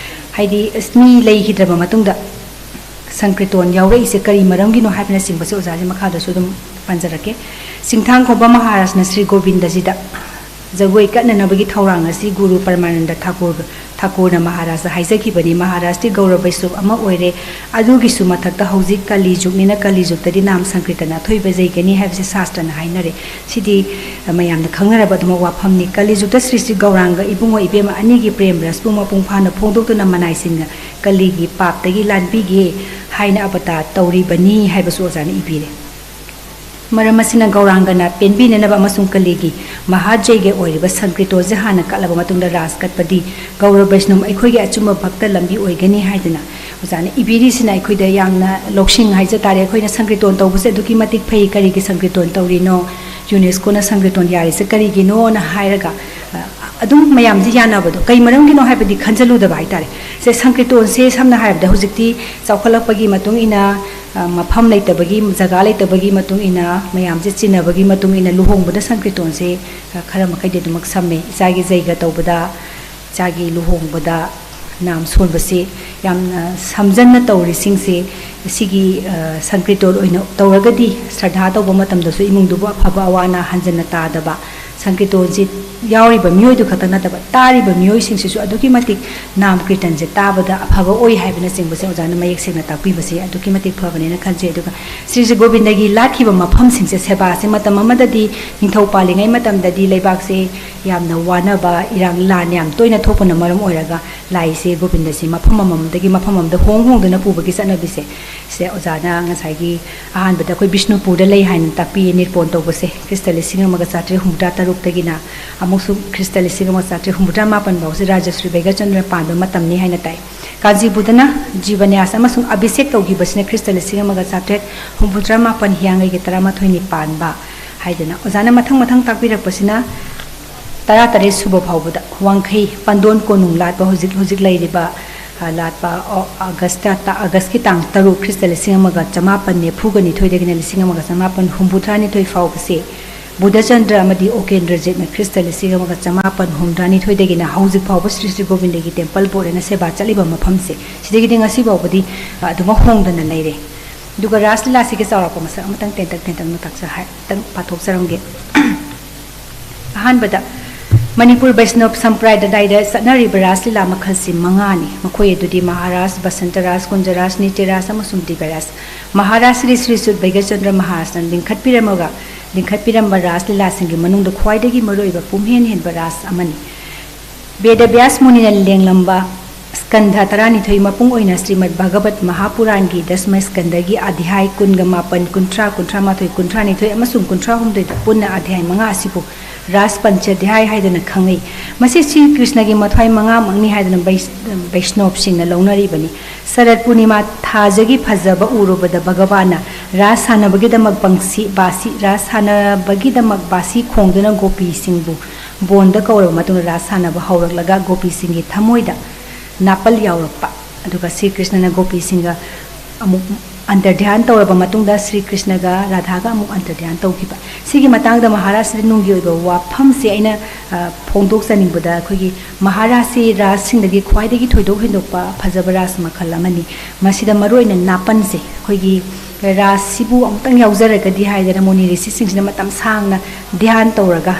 ꯍꯥꯏꯗꯤ, ꯑꯁ, ꯃꯤ ꯂꯩꯈꯤꯗ꯭ꯔꯕ ꯃꯇꯨꯡꯗ ꯁꯪꯀ꯭ꯔꯤꯇꯣꯟ ꯌꯥꯎꯔꯛꯏꯁꯦ ꯀꯔꯤ ꯃꯔꯝꯒꯤꯅꯣ ꯍꯥꯏꯕꯅꯆꯤꯡꯕꯁꯦ ꯑꯣꯖꯥꯁꯦ ꯃꯈꯥꯗꯁꯨ ꯑꯗꯨꯝ ꯄꯟꯖꯔꯛꯀꯦ꯫ ꯆꯤꯡꯊꯥꯡ ꯈꯣꯝꯕ ꯃꯍꯥꯔꯥꯖꯅ ꯁ꯭ꯔꯤ ꯒꯣꯕꯤꯟꯗꯖꯤꯗ ꯖꯒꯣꯏ ꯀꯠꯅꯅꯕꯒꯤ ꯊꯧꯔꯥꯡ ꯑꯁꯤ ꯒꯨꯔꯨ ꯄꯔꯃꯥꯅꯟꯗ ꯊꯥꯀꯨꯔ, ꯊꯥꯀꯨꯔꯅ ꯃꯍꯥꯔꯥꯖꯗ ꯍꯥꯏꯖꯈꯤꯕꯅꯤ꯫ ꯃꯍꯥꯔꯥꯖꯇꯤ ꯒꯧꯔ ꯕꯩꯁꯅꯕ ꯑꯃ ꯑꯣꯏꯔꯦ꯫ ꯑꯗꯨꯒꯤꯁꯨ ꯃꯊꯛꯇ ꯍꯧꯖꯤꯛ ꯀꯂꯤ ꯖꯨꯒꯅꯤꯅ, ꯀꯂꯤ ꯖꯨꯒꯇꯗꯤ ꯅꯥꯝ ꯁꯪꯀ꯭ꯔꯤꯇꯅ ꯑꯊꯣꯏꯕ ꯖꯩꯒꯅꯤ ꯍꯥꯏꯕꯁꯤ ꯁꯥꯁꯇ꯭ꯔꯅ ꯍꯥꯏꯅꯔꯦ꯫ ꯁꯤꯗꯤ ꯃꯌꯥꯝꯅ ꯈꯪꯅꯔꯕ ꯑꯗꯨꯃꯛ ꯋꯥꯐꯝꯅꯤ꯫ ꯀꯂꯤ ꯖꯨꯒꯇ ꯁ꯭ꯔꯤ ꯁ꯭ꯔꯤ ꯒꯧꯔꯥꯡꯒ ꯏꯕꯨꯡꯉꯣ ꯏꯕꯦꯝꯃ ꯑꯅꯤꯒꯤ ꯄ꯭ꯔꯦꯝ ꯔꯁꯄꯨ ꯃꯄꯨꯡ ꯐꯥꯅ ꯐꯣꯡꯗꯣꯛꯇꯨꯅ ꯃꯅꯥꯏꯁꯤꯡꯅ ꯀꯂꯤꯒꯤ ꯄꯥꯞꯇꯒꯤ ꯂꯥꯟꯕꯤꯒꯦ ꯍꯥꯏꯅ ꯑꯕꯇꯥꯔ ꯇꯧꯔꯤꯕꯅꯤ ꯍꯥꯏꯕꯁꯨ ꯑꯣꯖꯥꯅ ꯏꯕꯤꯔꯦ꯫ ꯃꯔꯝ ꯑꯁꯤꯅ ꯒꯧꯔꯥꯡꯒꯅ ꯄꯦꯟꯕꯤꯅꯅꯕ ꯑꯃꯁꯨꯡ ꯀꯂꯤꯒꯤ ꯃꯍꯥꯖꯩꯒ ꯑꯣꯏꯔꯤꯕ ꯁꯪꯀ꯭ꯔꯤꯇꯣꯟꯁꯦ ꯍꯥꯟꯅ ꯀꯠꯂꯕ ꯃꯇꯨꯡꯗ ꯔꯥꯁ ꯀꯠꯄꯗꯤ ꯒꯧꯔ ꯕꯩꯁꯅꯕ ꯑꯩꯈꯣꯏꯒꯤ ꯑꯆꯨꯝꯕ ꯚꯛꯇ ꯂꯝꯕꯤ ꯑꯣꯏꯒꯅꯤ ꯍꯥꯏꯗꯨꯅ ꯑꯣꯖꯥꯅ ꯏꯕꯤꯔꯤꯁꯤꯅ ꯑꯩꯈꯣꯏꯗ ꯌꯥꯝꯅ ꯂꯧꯁꯤꯡ ꯍꯥꯏꯖ ꯇꯥꯔꯦ꯫ ꯑꯩꯈꯣꯏꯅ ꯁꯪꯀ꯭ꯔꯤꯇꯣꯟ ꯇꯧꯕꯁꯦ ꯑꯗꯨꯛꯀꯤ ꯃꯇꯤꯛ ꯐꯩ, ꯀꯔꯤꯒꯤ ꯁꯪꯀ꯭ꯔꯤꯇꯣꯟ ꯇꯧꯔꯤꯅꯣ, ꯌꯨꯅꯦꯁꯀꯣꯅ ꯁꯪꯀ꯭ꯔꯤꯇꯣꯟ ꯌꯥꯔꯤꯁꯦ ꯀꯔꯤꯒꯤꯅꯣꯅ ꯍꯥꯏꯔꯒ, ꯑ, ꯑꯗꯨꯝ ꯃꯌꯥꯝꯁꯦ ꯌꯥꯅꯕꯗꯣ, ꯀꯩ ꯃꯔꯝꯒꯤꯅꯣ ꯍꯥꯏꯕꯗꯤ ꯈꯟꯖꯜꯂꯨꯗꯕ ꯍꯥꯏꯇꯥꯔꯦ꯫ ꯁꯦ, ꯁꯪꯀ꯭ꯔꯤꯇꯣꯟꯁꯦ ꯁꯝꯅ ꯍꯥꯏꯔꯕꯗ ꯍꯧꯖꯤꯛꯇꯤ ꯆꯥꯎꯈꯠꯂꯛꯄꯒꯤ ꯃꯇꯨꯡ ꯏꯟꯅ, ꯑ, ꯃꯐꯝ ꯂꯩꯇꯕꯒꯤ, ꯖꯒꯥ ꯂꯩꯇꯕꯒꯤ ꯃꯇꯨꯡ ꯏꯟꯅ, ꯃꯌꯥꯝꯁꯦ ꯆꯤꯟꯅꯕꯒꯤ ꯃꯇꯨꯡ ꯏꯟꯅ ꯂꯨꯍꯣꯡꯕꯗ ꯁꯪꯀ꯭ꯔꯤꯇꯣꯟꯁꯦ, ꯑ, ꯈꯔ ꯃꯈꯩꯗꯤ ꯑꯗꯨꯃꯛ ꯁꯝꯃꯦ꯫ ꯏꯆꯥꯒꯤ ꯖꯩꯒ ꯇꯧꯕꯗ, ꯏꯆꯥꯒꯤ ꯂꯨꯍꯣꯡꯕꯗ ꯅꯥꯝ ꯁꯣꯟꯕꯁꯤ ꯌꯥꯝꯅ ꯁꯝꯖꯟꯅ ꯇꯧꯔꯤꯁꯤꯡꯁꯦ ꯁꯤꯒꯤ, ꯑ, ꯁꯪꯀ꯭ꯔꯤꯇꯣꯟ ꯑꯣꯏꯅ ꯇꯧꯔꯒꯗꯤ ꯁ꯭ꯔꯗꯥ ꯇꯧꯕ ꯃꯇꯝꯗꯁꯨ ꯏꯃꯨꯡꯗꯨꯕꯨ ꯑꯐꯕ ꯑꯋꯥ ꯑꯅꯥ ꯍꯟꯖꯟꯅ ꯇꯥꯗꯕ, ꯁꯪꯀ꯭ꯔꯤꯇꯣꯟꯁꯤ ꯌꯥꯎꯔꯤꯕ ꯃꯤꯑꯣꯏꯗꯨ ꯈꯛꯇ ꯅꯠꯇꯕ, ꯇꯥꯔꯤꯕ ꯃꯤꯑꯣꯏꯁꯤꯡꯁꯤꯁꯨ ꯑꯗꯨꯛꯀꯤ ꯃꯇꯤꯛ ꯅꯥꯝ ꯀꯤꯔꯇꯟꯁꯦ ꯇꯥꯕꯗ ꯑꯐꯕ ꯑꯣꯏ ꯍꯥꯏꯕꯅꯆꯤꯡꯕꯁꯦ ꯑꯣꯖꯥꯅ ꯃꯌꯦꯛ ꯁꯦꯡꯅ ꯇꯥꯛꯄꯤꯕꯁꯦ ꯑꯗꯨꯛꯀꯤ ꯃꯇꯤꯛ ꯐꯕꯅꯦꯅ ꯈꯟꯖꯩ꯫ ꯑꯗꯨꯒ ꯁ꯭ꯔꯤ ꯁ꯭ꯔꯤ ꯒꯣꯕꯤꯟꯗꯒꯤ ꯂꯥꯠꯈꯤꯕ ꯃꯐꯝꯁꯤꯡꯁꯦ, ꯁꯦꯕꯥꯁꯦ ꯃꯇꯝ ꯑꯃꯗꯗꯤ, ꯅꯤꯡꯊꯧ ꯄꯥꯜꯂꯤꯉꯩ ꯃꯇꯝꯗꯗꯤ ꯂꯩꯕꯥꯛꯁꯦ ꯌꯥꯝꯅ ꯋꯥꯅꯕ, ꯏꯔꯥꯡ ꯂꯥꯟ ꯌꯥꯝ ꯇꯣꯏꯅ ꯊꯣꯛꯄꯅ ꯃꯔꯝ ꯑꯣꯏꯔꯒ ꯂꯥꯏꯁꯦ ꯒꯣꯕꯤꯟꯗꯁꯦ ꯃꯐꯝ ꯑꯃꯃꯝꯗꯒꯤ ꯃꯐꯝ ꯑꯃꯗ ꯍꯣꯡ ꯍꯣꯡꯗꯨꯅ ꯄꯨꯕꯒꯤ ꯆꯠꯅꯕꯤꯁꯦ, ꯁꯤꯗ ꯑꯣꯖꯥꯅ ꯉꯁꯥꯏꯒꯤ ꯑꯍꯥꯟꯕꯗ ꯑꯩꯈꯣꯏ ꯕꯤꯁꯅꯨꯄꯨꯔꯗ ꯂꯩ ꯍꯥꯏꯅ ꯇꯥꯛꯄꯤꯌꯦ, ꯅꯤꯔꯄꯣꯟ ꯇꯧꯕꯁꯦ ꯈ꯭ꯔꯤꯁꯇ ꯂꯤꯁꯤꯡ ꯑꯃꯒ ꯆꯥꯇ꯭ꯔꯦꯠ ꯍꯨꯝꯐꯨꯇꯔꯥ ꯇꯔꯨꯛꯇꯒꯤꯅ꯫ ꯑꯃꯨꯛꯁꯨ ꯈ꯭ꯔꯤꯁꯇ ꯂꯤꯁꯤꯡ ꯑꯃ ꯆꯥꯇ꯭ꯔꯦꯠ ꯍꯨꯝꯐꯨꯇꯔꯥ ꯃꯥꯄꯟ ꯐꯥꯎꯁꯦ ꯔꯥꯖꯁ꯭ꯔꯤ ꯕꯩꯒꯆꯟꯗ꯭ꯔ ꯄꯥꯟꯕ ꯃꯇꯝꯅꯤ ꯍꯥꯏꯅ ꯇꯥꯏ꯫ ꯀꯥꯟꯆꯤꯄꯨꯔꯗꯅ ꯖꯤꯕꯟꯌꯥꯁ ꯑꯃꯁꯨꯡ ꯑꯚꯤꯁꯦꯛ ꯇꯧꯈꯤꯕꯁꯤꯅ ꯈ꯭ꯔꯤꯁꯇ ꯂꯤꯁꯤꯡ ꯑꯃꯒ ꯆꯥꯇ꯭ꯔꯦꯠ ꯍꯨꯝꯐꯨꯇꯔꯥ ꯃꯥꯄꯟ ꯍꯤꯌꯥꯡꯒꯩꯒꯤ ꯇꯔꯥꯃꯥꯊꯣꯏꯅꯤ ꯄꯥꯟꯕ ꯍꯥꯏꯗꯅ꯫ ꯑꯣꯖꯥꯅ ꯃꯊꯪ ꯃꯊꯪ ꯇꯥꯛꯄꯤꯔꯛꯄꯁꯤꯅ ꯇꯔꯥꯇꯔꯦꯠ ꯁꯨꯕ ꯐꯥꯎꯕꯗ ꯋꯥꯡꯈꯩ ꯄꯟꯗꯣꯟ ꯀꯣꯅꯨꯡ ꯂꯥꯠꯄ, ꯍꯧꯖꯤꯛ ꯍꯧꯖꯤꯛ ꯂꯩꯔꯤꯕ, ꯑ, ꯂꯥꯠꯄ, ꯑꯣ, ꯑꯥꯒꯁꯇ, ꯇ-, ꯑꯥꯒꯁꯀꯤ ꯇꯥꯡ ꯇꯔꯨꯛ, ꯈ꯭ꯔꯤꯁꯇ ꯂꯤꯁꯤꯡ ꯑꯃꯒ ꯆꯃꯥꯄꯟ ꯅꯤꯐꯨꯒ ꯅꯤꯊꯣꯏꯗꯒꯤꯅ ꯂꯤꯁꯤꯡ ꯑꯃꯒ ꯆꯃꯥꯄꯟ ꯍꯨꯝꯐꯨꯇꯔꯥ ꯅꯤꯊꯣꯏ ꯐꯥꯎꯕꯁꯦ ꯕꯨꯙꯆꯟꯗ꯭ꯔ ꯑꯃꯗꯤ ꯑꯣꯀꯦꯟꯗ꯭ꯔꯖꯤꯠꯅ ꯈ꯭ꯔꯤꯁꯇ ꯂꯤꯁꯤꯡ ꯑꯃꯒ ꯆꯃꯥꯄꯟ ꯍꯨꯝꯐꯨꯇꯔꯥ ꯅꯤꯊꯣꯏꯗꯒꯤꯅ ꯍꯧꯖꯤꯛ ꯐꯥꯎꯕ ꯁ꯭ꯔꯤ ꯁ꯭ꯔꯤ ꯒꯣꯕꯤꯟꯗꯒꯤ ꯇꯦꯝꯄꯜ ꯕꯣꯔꯗ ꯑꯅ ꯁꯦꯕꯥ ꯆꯠꯂꯤꯕ ꯃꯐꯝꯁꯦ, ꯁꯤꯗꯒꯤꯗꯤ ꯉꯁꯤ ꯐꯥꯎꯕꯗꯤ, ꯑ, ꯑꯗꯨꯃꯛ ꯍꯣꯡꯗꯅ ꯂꯩꯔꯦ꯫ ꯑꯗꯨꯒ ꯔꯥꯁ ꯂꯤꯂꯥꯁꯤꯒꯤ ꯆꯥꯎꯔꯥꯛꯄ ꯃꯁꯛ ꯑꯃꯇꯪ ꯇꯦꯟꯇꯛ ꯇꯦꯟꯇꯛꯅ ꯇꯥꯛꯆ-, ꯍꯥꯏ-, ꯇꯪ ꯄꯥꯊꯣꯛꯆꯔꯝꯒꯦ꯫ ꯑꯍꯥꯟꯕꯗ, ꯃꯅꯤꯄꯨꯔ ꯕꯩꯁꯅꯣꯞ ꯁꯝꯄ꯭ꯔꯗꯥꯏꯗ ꯆꯠꯅꯔꯤꯕ ꯔꯥꯁ ꯂꯤꯂꯥ ꯃꯈꯜꯁꯤ ꯃꯉꯥꯅꯤ꯫ ꯃꯈꯣꯏ ꯑꯗꯨꯗꯤ ꯃꯍꯥꯔꯥꯁ, ꯕꯁꯟꯇ ꯔꯥꯁ, ꯀꯨꯟꯖ ꯔꯥꯁ, ꯅꯤꯇ꯭ꯌ ꯔꯥꯁ ꯑꯃꯁꯨꯡ ꯗꯤꯕ ꯔꯥꯁ꯫ ꯃꯍꯥꯔꯥꯁ ꯁ꯭ꯔꯤ ꯁ꯭ꯔꯤ ꯁꯨꯠ ꯕꯩꯒꯆꯟꯗ꯭ꯔ ꯃꯍꯥꯔꯥꯖꯅ ꯂꯤꯡꯈꯠꯄꯤꯔꯝꯃꯒ, ꯂꯤꯡꯈꯠꯄꯤꯔꯝꯕ ꯔꯥꯁ ꯂꯤꯂꯥꯁꯤꯡꯒꯤ ꯃꯅꯨꯡꯗ ꯈ꯭ꯋꯥꯏꯗꯒꯤ ꯃꯔꯨꯑꯣꯏꯕ ꯄꯨꯝꯍꯦꯟ ꯍꯦꯟꯕ ꯔꯥꯁ ꯑꯃꯅꯤ꯫ ꯕꯦꯗ ꯕ꯭ꯌꯥꯁ ꯃꯨꯅꯤꯅ ꯂꯦꯡꯂꯝꯕ ꯁ꯭ꯀꯟꯙ ꯇꯔꯥꯅꯤꯊꯣꯏ ꯃꯄꯨꯡ ꯑꯣꯏꯅ ꯁ꯭ꯔꯤꯃꯗ ꯚꯒꯕꯠ ꯃꯍꯥꯄꯨꯔꯥꯟꯒꯤ ꯗꯁꯃ ꯁ꯭ꯀꯟꯙꯒꯤ ꯑꯙ꯭ꯌꯥꯏ ꯀꯨꯟꯒ ꯃꯥꯄꯟ, ꯀꯨꯟꯊ꯭ꯔꯥ, ꯀꯨꯟꯊ꯭ꯔꯥ ꯃꯥꯊꯣꯏ, ꯀꯨꯟꯊ꯭ꯔꯥ ꯅꯤꯊꯣꯏ ꯑꯃꯁꯨꯡ ꯀꯨꯟꯊ꯭ꯔꯥ ꯍꯨꯝꯗꯣꯏꯗ ꯄꯨꯟꯅ ꯑꯙ꯭ꯌꯥꯏ ꯃꯉꯥ ꯑꯁꯤꯕꯨ ꯔꯥꯁ ꯄꯟꯆ ꯑꯙ꯭ꯌꯥꯏ ꯍꯥꯏꯗꯨꯅ ꯈꯪꯅꯩ꯫ ꯃꯁꯤ ꯁ꯭ꯔꯤ ꯀ꯭ꯔꯤꯁꯅꯒꯤ ꯃꯊ꯭ꯋꯥꯏ ꯃꯉꯥꯃꯛꯅꯤ ꯍꯥꯏꯗꯨꯅ ꯕꯩꯁ-, ꯕꯩꯁꯅꯣꯞꯁꯤꯡꯅ ꯂꯧꯅꯔꯤꯕꯅꯤ꯫ ꯁꯔꯠ ꯄꯨꯔꯅꯤꯃꯥ ꯊꯥꯖꯒꯤ ꯐꯖꯕ ꯎꯔꯨꯕꯗ ꯚꯒꯕꯥꯟꯅ ꯔꯥꯁ ꯁꯥꯟꯅꯕꯒꯤꯗꯃꯛ ꯕꯪꯁꯤ, ꯕꯥꯁꯤ, ꯔꯥꯁ ꯁꯥꯟꯅꯕꯒꯤꯗꯃꯛ ꯕꯥꯁꯤ ꯈꯣꯡꯗꯨꯅ ꯒꯣꯄꯤꯁꯤꯡꯕꯨ ꯕꯣꯟꯗ ꯀꯧꯔꯕ ꯃꯇꯨꯡꯗ ꯔꯥꯁ ꯁꯥꯟꯅꯕ ꯍꯧꯔꯛꯂꯒ ꯒꯣꯄꯤꯁꯤꯡꯒꯤ ꯊꯃꯣꯏꯗ ꯅꯥꯄꯜ ꯌꯥꯎꯔꯛꯄ꯫ ꯑꯗꯨꯒ ꯁ꯭ꯔꯤ ꯀ꯭ꯔꯤꯁꯅꯅ ꯒꯣꯄꯤꯁꯤꯡꯒ ꯑꯃꯨꯛ ꯑꯟꯇꯔꯙ꯭ꯌꯥꯟ ꯇꯧꯔꯕ ꯃꯇꯨꯡꯗ ꯁ꯭ꯔꯤ ꯀ꯭ꯔꯤꯁꯅꯒ ꯔꯥꯙꯥꯒ ꯑꯃꯨꯛ ꯑꯟꯇꯔꯙ꯭ꯌꯥꯟ ꯇꯧꯈꯤꯕ꯫ ꯁꯤꯒꯤ ꯃꯇꯥꯡꯗ ꯃꯍꯥꯔꯥꯖꯁꯤꯗ ꯅꯨꯡꯒꯤ ꯑꯣꯏꯕ ꯋꯥꯐꯝꯁꯦ ꯑꯩꯅ, ꯑ, ꯐꯣꯡꯗꯣꯛꯆꯅꯤꯡꯕꯗ, ꯑꯩꯈꯣꯏꯒꯤ ꯃꯍꯥꯔꯥꯖꯁꯤ ꯔꯥꯁꯁꯤꯡꯗꯒꯤ ꯈ꯭ꯋꯥꯏꯗꯒꯤ ꯊꯣꯏꯗꯣꯛ ꯍꯦꯟꯗꯣꯛꯄ ꯐꯖꯕ ꯔꯥꯁ ꯃꯈꯜ ꯑꯃꯅꯤ꯫ ꯃꯁꯤꯗ ꯃꯔꯨꯑꯣꯏꯅ ꯅꯥꯄꯟꯁꯦ, ꯑꯩꯈꯣꯏꯒꯤ ꯔꯥꯁꯁꯤꯕꯨ ꯑꯃꯨꯛꯇꯪ ꯌꯥꯎꯖꯔꯒꯗꯤ ꯍꯥꯏꯗꯅ ꯃꯨꯅꯤ ꯔꯤꯁꯤꯁꯤꯡꯁꯤꯅ ꯃꯇꯝ ꯁꯥꯡꯅ ꯙ꯭ꯌꯥꯟ ꯇꯧꯔꯒ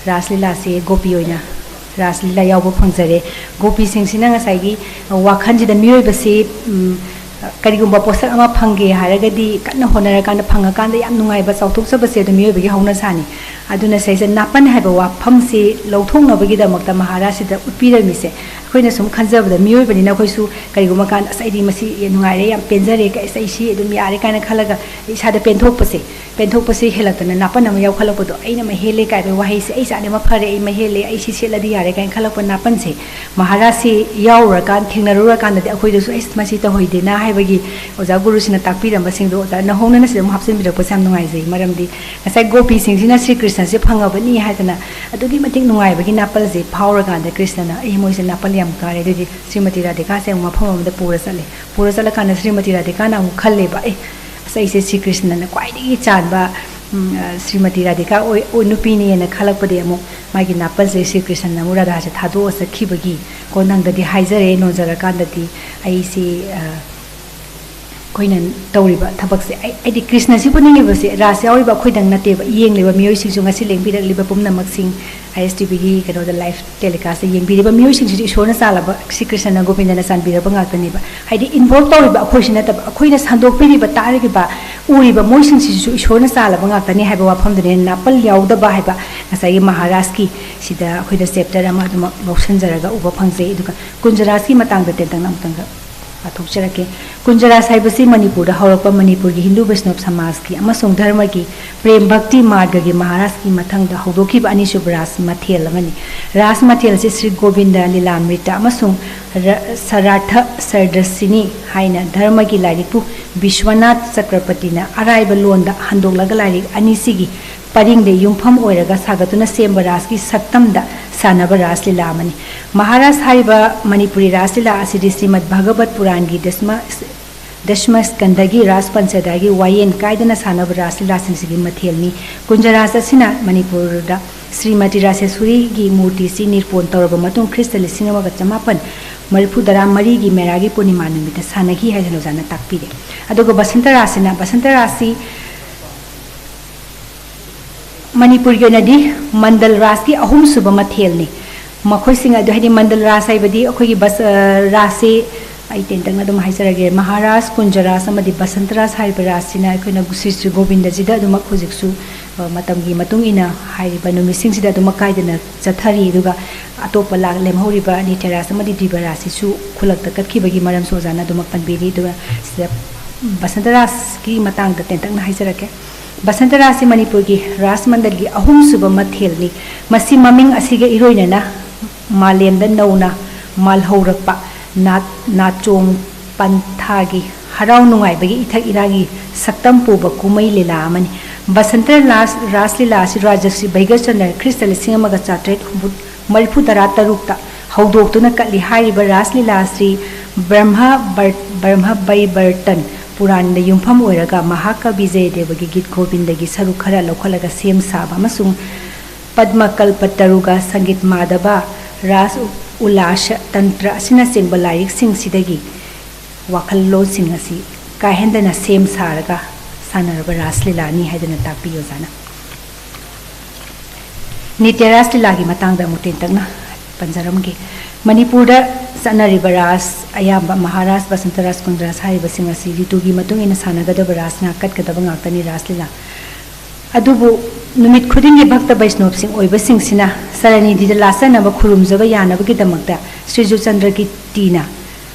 ꯔꯥꯁ ꯂꯤꯂꯥꯁꯦ ꯒꯣꯄꯤ ꯑꯣꯏꯅ ꯔꯥꯁ ꯂꯤꯂꯥ ꯌꯥꯎꯕ ꯐꯪꯖꯔꯦ꯫ ꯒꯣꯄꯤꯁꯤꯡꯁꯤꯅ ꯉꯁꯥꯏꯒꯤ ꯋꯥꯈꯜꯁꯤꯗ ꯃꯤꯑꯣꯏꯕꯁꯤ, ꯎꯝ, ꯀꯔꯤꯒꯨꯝꯕ ꯄꯣꯠꯁꯛ ꯑꯃ ꯐꯪꯒꯦ ꯍꯥꯏꯔꯒꯗꯤ ꯀꯟꯅ ꯍꯣꯠꯅꯔꯀꯥꯟꯗ ꯐꯪꯉꯀꯥꯟꯗ ꯌꯥꯝ ꯅꯨꯡꯉꯥꯏꯕ ꯆꯥꯎꯊꯣꯛꯆꯕꯁꯦ ꯑꯗꯨ ꯃꯤꯑꯣꯏꯕꯒꯤ ꯍꯧꯅꯁꯥꯅꯤ꯫ ꯑꯗꯨꯅ ꯁꯤꯗꯩꯁꯤꯗ ꯅꯥꯄꯟ ꯍꯥꯏꯕ ꯋꯥꯐꯝꯁꯤ ꯂꯧꯊꯣꯛꯅꯕꯒꯤꯗꯃꯛꯇ ꯃꯍꯥꯔꯥꯖꯁꯤꯗ ꯎꯠꯄꯤꯔꯝꯃꯤꯁꯦ꯫ ꯑꯩꯈꯣꯏꯅ ꯁꯨꯝ ꯈꯟꯖꯕꯗ ꯃꯤꯑꯣꯏꯕꯅꯤꯅ ꯑꯩꯈꯣꯏꯁꯨ ꯀꯔꯤꯒꯨꯝꯕ ꯀꯥꯟꯗ "ꯑꯁ, ꯑꯩꯗꯤ ꯃꯁꯤ ꯅꯨꯡꯉꯥꯏꯔꯦ, ꯌꯥꯝ ꯄꯦꯟꯖꯔꯦ, ꯑꯁ, ꯑꯩ ꯁꯤ ꯑꯗꯨꯝ ꯌꯥꯔꯦ" ꯀꯥꯏꯅ ꯈꯜꯂꯒ ꯏꯁꯥꯗ ꯄꯦꯟꯊꯣꯛꯄꯁꯦ, ꯄꯦꯟꯊꯣꯛꯄꯁꯤ ꯍꯦꯜꯂꯛꯇꯅ ꯅꯥꯄꯟ ꯑꯃ ꯌꯥꯎꯈꯠꯂꯛꯄꯗꯣ, "ꯑꯩꯅ ꯃꯍꯦꯜꯂꯦ" ꯀꯥꯏꯕ ꯋꯥꯍꯩꯁꯦ, "ꯑꯩ ꯏꯁꯥꯅ ꯑꯃ ꯐꯔꯦ, ꯑꯩ ꯃꯍꯦꯜꯂꯦ, ꯑꯩ ꯁꯤ ꯁꯦꯠꯂꯗꯤ ꯌꯥꯔꯦ" ꯀꯥꯏꯅ ꯈꯜꯂꯛꯄ ꯅꯥꯄꯟꯁꯦ, ꯃꯍꯥꯔꯥꯖꯁꯤ ꯌꯥꯎꯔꯨꯔꯀꯥꯟ, ꯊꯦꯡꯅꯔꯨꯔꯀꯥꯟꯗꯗꯤ ꯑꯩꯈꯣꯏꯗꯁꯨ, "ꯑꯩꯁ, ꯃꯁꯤ ꯇꯧꯍꯩꯗꯦꯅ" ꯍꯥꯏꯕꯒꯤ ꯑꯣꯖꯥ ꯒꯨꯔꯨꯁꯤꯅ ꯇꯥꯛꯄꯤꯔꯝꯕꯁꯤꯡꯗꯣ ꯑꯣꯖꯥ ꯅꯧꯍꯧꯅꯅ ꯁꯤꯗ ꯑꯃꯨꯛ ꯍꯥꯞꯆꯤꯟꯕꯤꯔꯛꯄꯁꯦ ꯌꯥꯝ ꯅꯨꯡꯉꯥꯏꯖꯩ꯫ ꯃꯔꯝꯗꯤ ꯉꯁꯥꯏ ꯒꯣꯄꯤꯁꯤꯡꯁꯤꯅ ꯁ꯭ꯔꯤ ꯀ꯭ꯔꯤꯁꯅꯁꯦ ꯐꯪꯉꯕꯅꯤ ꯍꯥꯏꯗꯅ ꯑꯗꯨꯛꯀꯤ ꯃꯇꯤꯛ ꯅꯨꯡꯉꯥꯏꯕꯒꯤ ꯅꯥꯄꯜꯁꯦ ꯐꯥꯎꯔꯀꯥꯟꯗ ꯀ꯭ꯔꯤꯁꯅꯅ, "ꯑꯩ ꯃꯣꯏꯁꯦ ꯅꯥꯄꯜ ꯌꯥꯝ ꯀꯥꯔꯦ, ꯑꯗꯨꯗꯤ ꯁ꯭ꯔꯤꯃꯇꯤ ꯔꯥꯙꯤꯀꯥꯁꯦ ꯑꯃꯨꯛ ꯃꯐꯝ ꯑꯃꯗ ꯄꯨꯔ ꯆꯠꯂꯦ"꯫ ꯄꯨꯔ ꯆꯠꯂꯀꯥꯟꯗ ꯁ꯭ꯔꯤꯃꯇꯤ ꯔꯥꯙꯤꯀꯥꯅ ꯑꯃꯨꯛ ꯈꯜꯂꯦꯕ, "ꯑꯦ, ꯑꯁ, ꯑꯩꯁꯦ ꯁ꯭ꯔꯤ ꯀ꯭ꯔꯤꯁꯅꯅ ꯈ꯭ꯋꯥꯏꯗꯒꯤ ꯆꯥꯟꯕ, ꯎꯝ, ꯑ, ꯁ꯭ꯔꯤꯃꯇꯤ ꯔꯥꯙꯤꯀꯥ ꯑꯣꯏ-, ꯑꯣꯏ-, ꯅꯨꯄꯤꯅꯦꯅ" ꯈꯜꯂꯛꯄꯗꯒꯤ ꯑꯃꯨꯛ ꯃꯥꯒꯤ ꯅꯥꯄꯜꯁꯦ ꯁ꯭ꯔꯤ ꯀ꯭ꯔꯤꯁꯅꯅ ꯑꯃꯨꯛ ꯔꯥꯙꯥꯁꯦ ꯊꯥꯗꯣꯛꯑ ꯆꯠꯈꯤꯕꯒꯤ, "ꯀꯣ, ꯅꯪꯗꯗꯤ ꯍꯥꯏꯖꯔꯦ, ꯅꯣꯟꯖꯔꯀꯥꯟꯗꯗꯤ ꯑꯩꯁꯤ, ꯑ, ꯑꯩꯈꯣꯏꯅ ꯇꯧꯔꯤꯕ ꯊꯕꯛꯁꯦ, ꯑꯩ, ꯑꯩꯗꯤ ꯀ꯭ꯔꯤꯁꯅꯁꯤ ꯄꯨꯅꯤꯡꯉꯤꯕꯁꯦ ꯔꯥꯁ ꯌꯥꯎꯔꯤꯕ ꯑꯩꯈꯣꯏꯗꯪ ꯅꯠꯇꯦꯕ, ꯌꯦꯡꯂꯤꯕ ꯃꯤꯑꯣꯏꯁꯤꯡꯁꯨ, ꯉꯁꯤ ꯂꯦꯡꯕꯤꯔꯛꯂꯤꯕ ꯄꯨꯝꯅꯃꯛꯁꯤꯡ, ꯑꯥꯏ ꯑꯦꯁ ꯇꯤ ꯚꯤꯒꯤ ꯀꯩꯅꯣꯗ ꯂꯥꯏꯐ ꯇꯦꯂꯤꯀꯥꯁꯇ ꯌꯦꯡꯕꯤꯔꯤꯕ ꯃꯤꯑꯣꯏꯁꯤꯡꯁꯤꯁꯨ ꯏꯁꯣꯔꯅ ꯆꯥꯜꯂꯕ, ꯁ꯭ꯔꯤ ꯀ꯭ꯔꯤꯁꯅ ꯒꯣꯕꯤꯟꯗꯅ ꯆꯥꯟꯕꯤꯔꯕ ꯉꯥꯛꯇꯅꯦꯕ꯫ ꯍꯥꯏꯗꯤ, ꯏꯟꯚꯣꯜꯕ ꯇꯧꯔꯤꯕ ꯑꯩꯈꯣꯏꯁꯤ ꯅꯠꯇꯕ, ꯑꯩꯈꯣꯏꯅ ꯁꯟꯗꯣꯛꯄꯤꯔꯤꯕ, ꯇꯥꯔꯤꯕ, ꯎꯔꯤꯕ ꯃꯣꯏꯁꯤꯡꯁꯤꯁꯨ ꯏꯁꯣꯔꯅ ꯆꯥꯜꯂꯕ ꯉꯥꯛꯇꯅꯤ ꯍꯥꯏꯕ ꯋꯥꯐꯝꯗꯨꯅꯦ, ꯅꯥꯄꯜ ꯌꯥꯎꯗꯕ ꯍꯥꯏꯕ ꯉꯁꯥꯏꯒꯤ ꯃꯍꯥꯔꯥꯖꯀꯤ ꯁꯤꯗ ꯑꯩꯈꯣꯏꯗ ꯆꯦꯞꯇꯔ ꯑꯃ ꯑꯗꯨꯃꯛ ꯂꯧꯁꯤꯟꯖꯔꯒ ꯎꯕ ꯐꯪꯖꯩ꯫ ꯑꯗꯨꯒ ꯀꯨꯟꯖꯔꯥꯁꯀꯤ ꯃꯇꯥꯡꯗ ꯇꯦꯟꯇꯛꯅ ꯑꯃꯨꯛꯇꯪꯒ ꯄꯥꯊꯣꯛꯆꯔꯛꯀꯦ꯫ ꯀꯨꯟꯖꯔꯥꯁ ꯍꯥꯏꯕꯁꯤ ꯃꯅꯤꯄꯨꯔꯗ ꯍꯧꯔꯛꯄ, ꯃꯅꯤꯄꯨꯔꯒꯤ ꯍꯤꯟꯗꯨ ꯕꯩꯁꯅꯕ ꯁꯃꯥꯖꯀꯤ ꯑꯃꯁꯨꯡ ꯙꯔꯃꯒꯤ ꯄ꯭ꯔꯦꯝ ꯚꯛꯇꯤ ꯃꯥꯔꯒꯒꯤ ꯃꯍꯥꯔꯥꯖꯀꯤ ꯃꯊꯪꯗ ꯍꯧꯗꯣꯛꯈꯤꯕ ꯑꯅꯤꯁꯨꯕ ꯔꯥꯁ ꯃꯊꯦꯜ ꯑꯃꯅꯤ꯫ ꯔꯥꯁ ꯃꯊꯦꯜꯁꯤ ꯁ꯭ꯔꯤ ꯒꯣꯕꯤꯟꯗ ꯂꯤꯂꯥꯃ꯭ꯔꯤꯇ ꯑꯃꯁꯨꯡ ꯔ-, ꯁꯔꯥꯊ ꯁꯔꯗꯁꯤꯅꯤ ꯍꯥꯏꯅ ꯙꯔꯃꯒꯤ ꯂꯥꯏꯔꯤꯛꯄꯨ ꯕꯤꯁ꯭ꯋꯅꯥꯊ ꯆꯀ꯭ꯔꯄꯇꯤꯅ ꯑꯔꯥꯏꯕ ꯂꯣꯟꯗ ꯍꯟꯗꯣꯛꯂꯒ ꯂꯥꯏꯔꯤꯛ ꯑꯅꯤꯁꯤꯒꯤ ꯄꯔꯤꯡꯗ ꯌꯨꯝꯐꯝ ꯑꯣꯏꯔꯒ ꯁꯥꯒꯠꯇꯨꯅ ꯁꯦꯝꯕ ꯔꯥꯁꯀꯤ ꯁꯛꯇꯝꯗ ꯁꯥꯟꯅꯕ ꯔꯥꯁ ꯂꯤꯂꯥ ꯑꯃꯅꯤ꯫ ꯃꯍꯥꯔꯥꯁ ꯍꯥꯏꯔꯤꯕ ꯃꯅꯤꯄꯨꯔꯤ ꯔꯥꯁ ꯂꯤꯂꯥ ꯑꯁꯤꯗꯤ ꯁ꯭ꯔꯤꯃꯗ ꯚꯒꯕꯠ ꯄꯨꯔꯥꯟꯒꯤ ꯗꯁꯃ, ꯗꯁꯃ ꯁ꯭ꯀꯟꯗꯒꯤ ꯔꯥꯁ ꯄꯟꯆꯗꯒꯤ ꯋꯥꯌꯦꯟ ꯀꯥꯏꯗꯅ ꯁꯥꯟꯅꯕ ꯔꯥꯁ ꯂꯤꯂꯥꯁꯤꯡꯁꯤꯒꯤ ꯃꯊꯦꯜꯅꯤ꯫ ꯀꯨꯟꯖꯔꯥꯁ ꯑꯁꯤꯅ ꯃꯅꯤꯄꯨꯔꯗ ꯁ꯭ꯔꯤꯃꯇꯤ ꯔꯥꯁꯦꯁ꯭ꯋꯔꯤꯒꯤ ꯃꯨꯔꯇꯤꯁꯤ ꯅꯤꯔꯄꯣꯟ ꯇꯧꯔꯕ ꯃꯇꯨꯡ ꯈ꯭ꯔꯤꯁꯇ ꯂꯤꯁꯤꯡ ꯑꯃꯒ ꯆꯃꯥꯄꯟ ꯃꯔꯤꯐꯨ ꯇꯔꯥ ꯃꯔꯤꯒꯤ ꯃꯦꯔꯥꯒꯤ ꯄꯨꯔꯅꯤꯃꯥ ꯅꯨꯃꯤꯠꯇ ꯁꯥꯟꯅꯈꯤ ꯍꯥꯏꯗꯅ ꯑꯣꯖꯥꯅ ꯇꯥꯛꯄꯤꯔꯦ꯫ ꯑꯗꯨꯒ ꯕꯁꯟꯇ ꯔꯥꯁꯁꯤꯅ, ꯕꯁꯟꯇ ꯔꯥꯁꯁꯤ ꯃꯅꯤꯄꯨꯔꯒꯤ ꯑꯣꯏꯅꯗꯤ ꯃꯟꯗꯜ ꯔꯥꯁꯀꯤ ꯑꯍꯨꯝꯁꯨꯕ ꯃꯊꯦꯜꯅꯤ꯫ ꯃꯈꯣꯏꯁꯤꯡ ꯑꯗꯨ, ꯍꯥꯏꯗꯤ, ꯃꯟꯗꯜ ꯔꯥꯁ ꯍꯥꯏꯕꯗꯤ ꯑꯩꯈꯣꯏꯒꯤ ꯕꯁ-, ꯑ, ꯔꯥꯁꯁꯤ ꯑꯩ ꯇꯦꯟꯇꯛꯅ ꯑꯗꯨꯝ ꯍꯥꯏꯖꯔꯒꯦ, ꯃꯍꯥꯔꯥꯁ, ꯀꯨꯟꯖ ꯔꯥꯁ ꯑꯃꯗꯤ ꯕꯁꯟꯇ ꯔꯥꯁ ꯍꯥꯏꯔꯤꯕ ꯔꯥꯁꯁꯤꯅ ꯑꯩꯈꯣꯏꯅ ꯁ꯭ꯔꯤ ꯁ꯭ꯔꯤ ꯒꯣꯕꯤꯟꯗꯖꯤꯗ ꯑꯗꯨꯃꯛ ꯍꯧꯖꯤꯛꯁꯨ, ꯑ, ꯃꯇꯝꯒꯤ ꯃꯇꯨꯡ ꯏꯟꯅ ꯍꯥꯏꯔꯤꯕ ꯅꯨꯃꯤꯠꯁꯤꯡꯁꯤꯗ ꯑꯗꯨꯃꯛ ꯀꯥꯏꯗꯅ ꯆꯠꯊꯔꯤ꯫ ꯑꯗꯨꯒ ꯑꯇꯣꯞꯄ ꯂꯥꯛ-, ꯂꯦꯝꯍꯧꯔꯤꯕ ꯅꯤꯇ꯭ꯌ ꯔꯥꯁ ꯑꯃꯗꯤ ꯗ꯭ꯋꯤꯕ ꯔꯥꯁꯁꯤꯁꯨ ꯈꯨꯜꯂꯛꯇ ꯀꯠꯈꯤꯕꯒꯤ ꯃꯔꯝꯁꯨ ꯑꯣꯖꯥꯅ ꯑꯗꯨꯃꯛ ꯄꯟꯕꯤꯔꯤ꯫ ꯑꯗꯨꯒ ꯁꯤꯗ ꯕꯁꯟꯇ ꯔꯥꯁꯀꯤ ꯃꯇꯥꯡꯗ ꯇꯦꯟꯇꯛꯅ ꯍꯥꯏꯖꯔꯛꯀꯦ꯫ ꯕꯁꯟꯇ ꯔꯥꯁꯁꯤ ꯃꯅꯤꯄꯨꯔꯒꯤ ꯔꯥꯁ ꯃꯟꯗꯜꯒꯤ ꯑꯍꯨꯝꯁꯨꯕ ꯃꯊꯦꯜꯅꯤ꯫ ꯃꯁꯤ ꯃꯃꯤꯡ ꯑꯁꯤꯒ ꯏꯔꯣꯏꯅꯅ ꯃꯥꯂꯦꯝꯗ ꯅꯧꯅ ꯃꯥꯜꯍꯧꯔꯛꯄ ꯅꯥꯠ-, ꯅꯥꯆꯣꯡ ꯄꯟꯊꯥꯒꯤ ꯍꯔꯥꯎ ꯅꯨꯡꯉꯥꯏꯕꯒꯤ ꯏꯊꯛ ꯏꯔꯥꯒꯤ ꯁꯛꯇꯝ ꯄꯨꯕ ꯀꯨꯝꯍꯩ ꯂꯤꯂꯥ ꯑꯃꯅꯤ꯫ ꯕꯁꯟꯇ ꯔꯥꯁ, ꯔꯥꯁ ꯂꯤꯂꯥ ꯑꯁꯤ ꯔꯥꯖꯔꯁꯤ ꯚꯩꯒ꯭ꯌꯆꯟꯗ꯭ꯔ ꯈ꯭ꯔꯤꯁꯇ ꯂꯤꯁꯤꯡ ꯑꯃꯒ ꯆꯥꯇ꯭ꯔꯦꯠ ꯍꯨꯝꯐꯨ, ꯃꯔꯤꯐꯨ ꯇꯔꯥ ꯇꯔꯨꯛꯇ ꯍꯧꯗꯣꯛꯇꯨꯅ ꯀꯠꯂꯤ꯫ ꯍꯥꯏꯔꯤꯕ ꯔꯥꯁ ꯂꯤꯂꯥ ꯑꯁꯤ ꯕ꯭ꯔꯍ꯭ꯃ ꯕꯔ-, ꯕ꯭ꯔꯍ꯭ꯃ ꯕꯩꯕꯔꯇꯟ ꯄꯨꯔꯥꯟꯗ ꯌꯨꯝꯐꯝ ꯑꯣꯏꯔꯒ ꯃꯍꯥꯀꯕꯤ ꯖꯌꯗꯦꯕꯒꯤ ꯒꯤꯠ ꯒꯣꯕꯤꯟꯗꯒꯤ ꯁꯔꯨꯛ ꯈꯔ ꯂꯧꯈꯠꯂꯒ ꯁꯦꯝ ꯁꯥꯕ ꯑꯃꯁꯨꯡ ꯄꯗꯃ ꯀꯜꯄ ꯇꯔꯨꯒ, ꯁꯪꯒꯤꯠ ꯃꯥꯙꯕ, ꯔꯥꯁ ꯎ-, ꯎꯜꯂꯥꯁ ꯇꯟꯇ꯭ꯔ ꯑꯁꯤꯅꯆꯤꯡꯕ ꯂꯥꯏꯔꯤꯛꯁꯤꯡꯁꯤꯗꯒꯤ ꯋꯥꯈꯜꯂꯣꯟꯁꯤꯡ ꯑꯁꯤ ꯀꯥꯏꯍꯟꯗꯅ ꯁꯦꯝ ꯁꯥꯔꯒ ꯁꯥꯟꯅꯔꯕ ꯔꯥꯁ ꯂꯤꯂꯥꯅꯤ ꯍꯥꯏꯗꯅ ꯇꯥꯛꯄꯤ ꯑꯣꯖꯥꯅ꯫ ꯅꯤꯇ꯭ꯌ ꯔꯥꯁ ꯂꯤꯂꯥꯒꯤ ꯃꯇꯥꯡꯗ ꯑꯃꯨꯛ ꯇꯦꯟꯇꯛꯅ ꯄꯟꯖꯔꯝꯒꯦ꯫ ꯃꯅꯤꯄꯨꯔꯗ ꯆꯠꯅꯔꯤꯕ ꯔꯥꯁ ꯑꯌꯥꯝꯕ ꯃꯍꯥꯔꯥꯁ, ꯕꯁꯟꯇ ꯔꯥꯁ, ꯀꯨꯟꯗ ꯔꯥꯁ ꯍꯥꯏꯔꯤꯕꯁꯤꯡ ꯑꯁꯤ ꯔꯤꯇꯨꯒꯤ ꯃꯇꯨꯡ ꯏꯟꯅ ꯁꯥꯟꯅꯒꯗꯕ ꯔꯥꯁ ꯉꯥꯛ ꯀꯠꯀꯗꯕ ꯉꯥꯛꯇꯅꯤ꯫ ꯔꯥꯁ ꯂꯤꯂꯥ ꯑꯗꯨꯕꯨ ꯅꯨꯃꯤꯠ ꯈꯨꯗꯤꯡꯒꯤ ꯚꯛꯇ ꯕꯩꯁꯅꯣꯞꯁꯤꯡ ꯑꯣꯏꯕꯁꯤꯡꯁꯤꯅ ꯁꯔꯅꯤꯙꯤꯗ ꯂꯥꯠꯆꯅꯕ ꯈꯨꯔꯨꯝꯖꯕ ꯌꯥꯅꯕꯒꯤꯗꯃꯛꯇ ꯁ꯭ꯔꯤ ꯖꯨꯆꯟꯗ꯭ꯔ ꯀꯤꯔꯇꯤꯅ,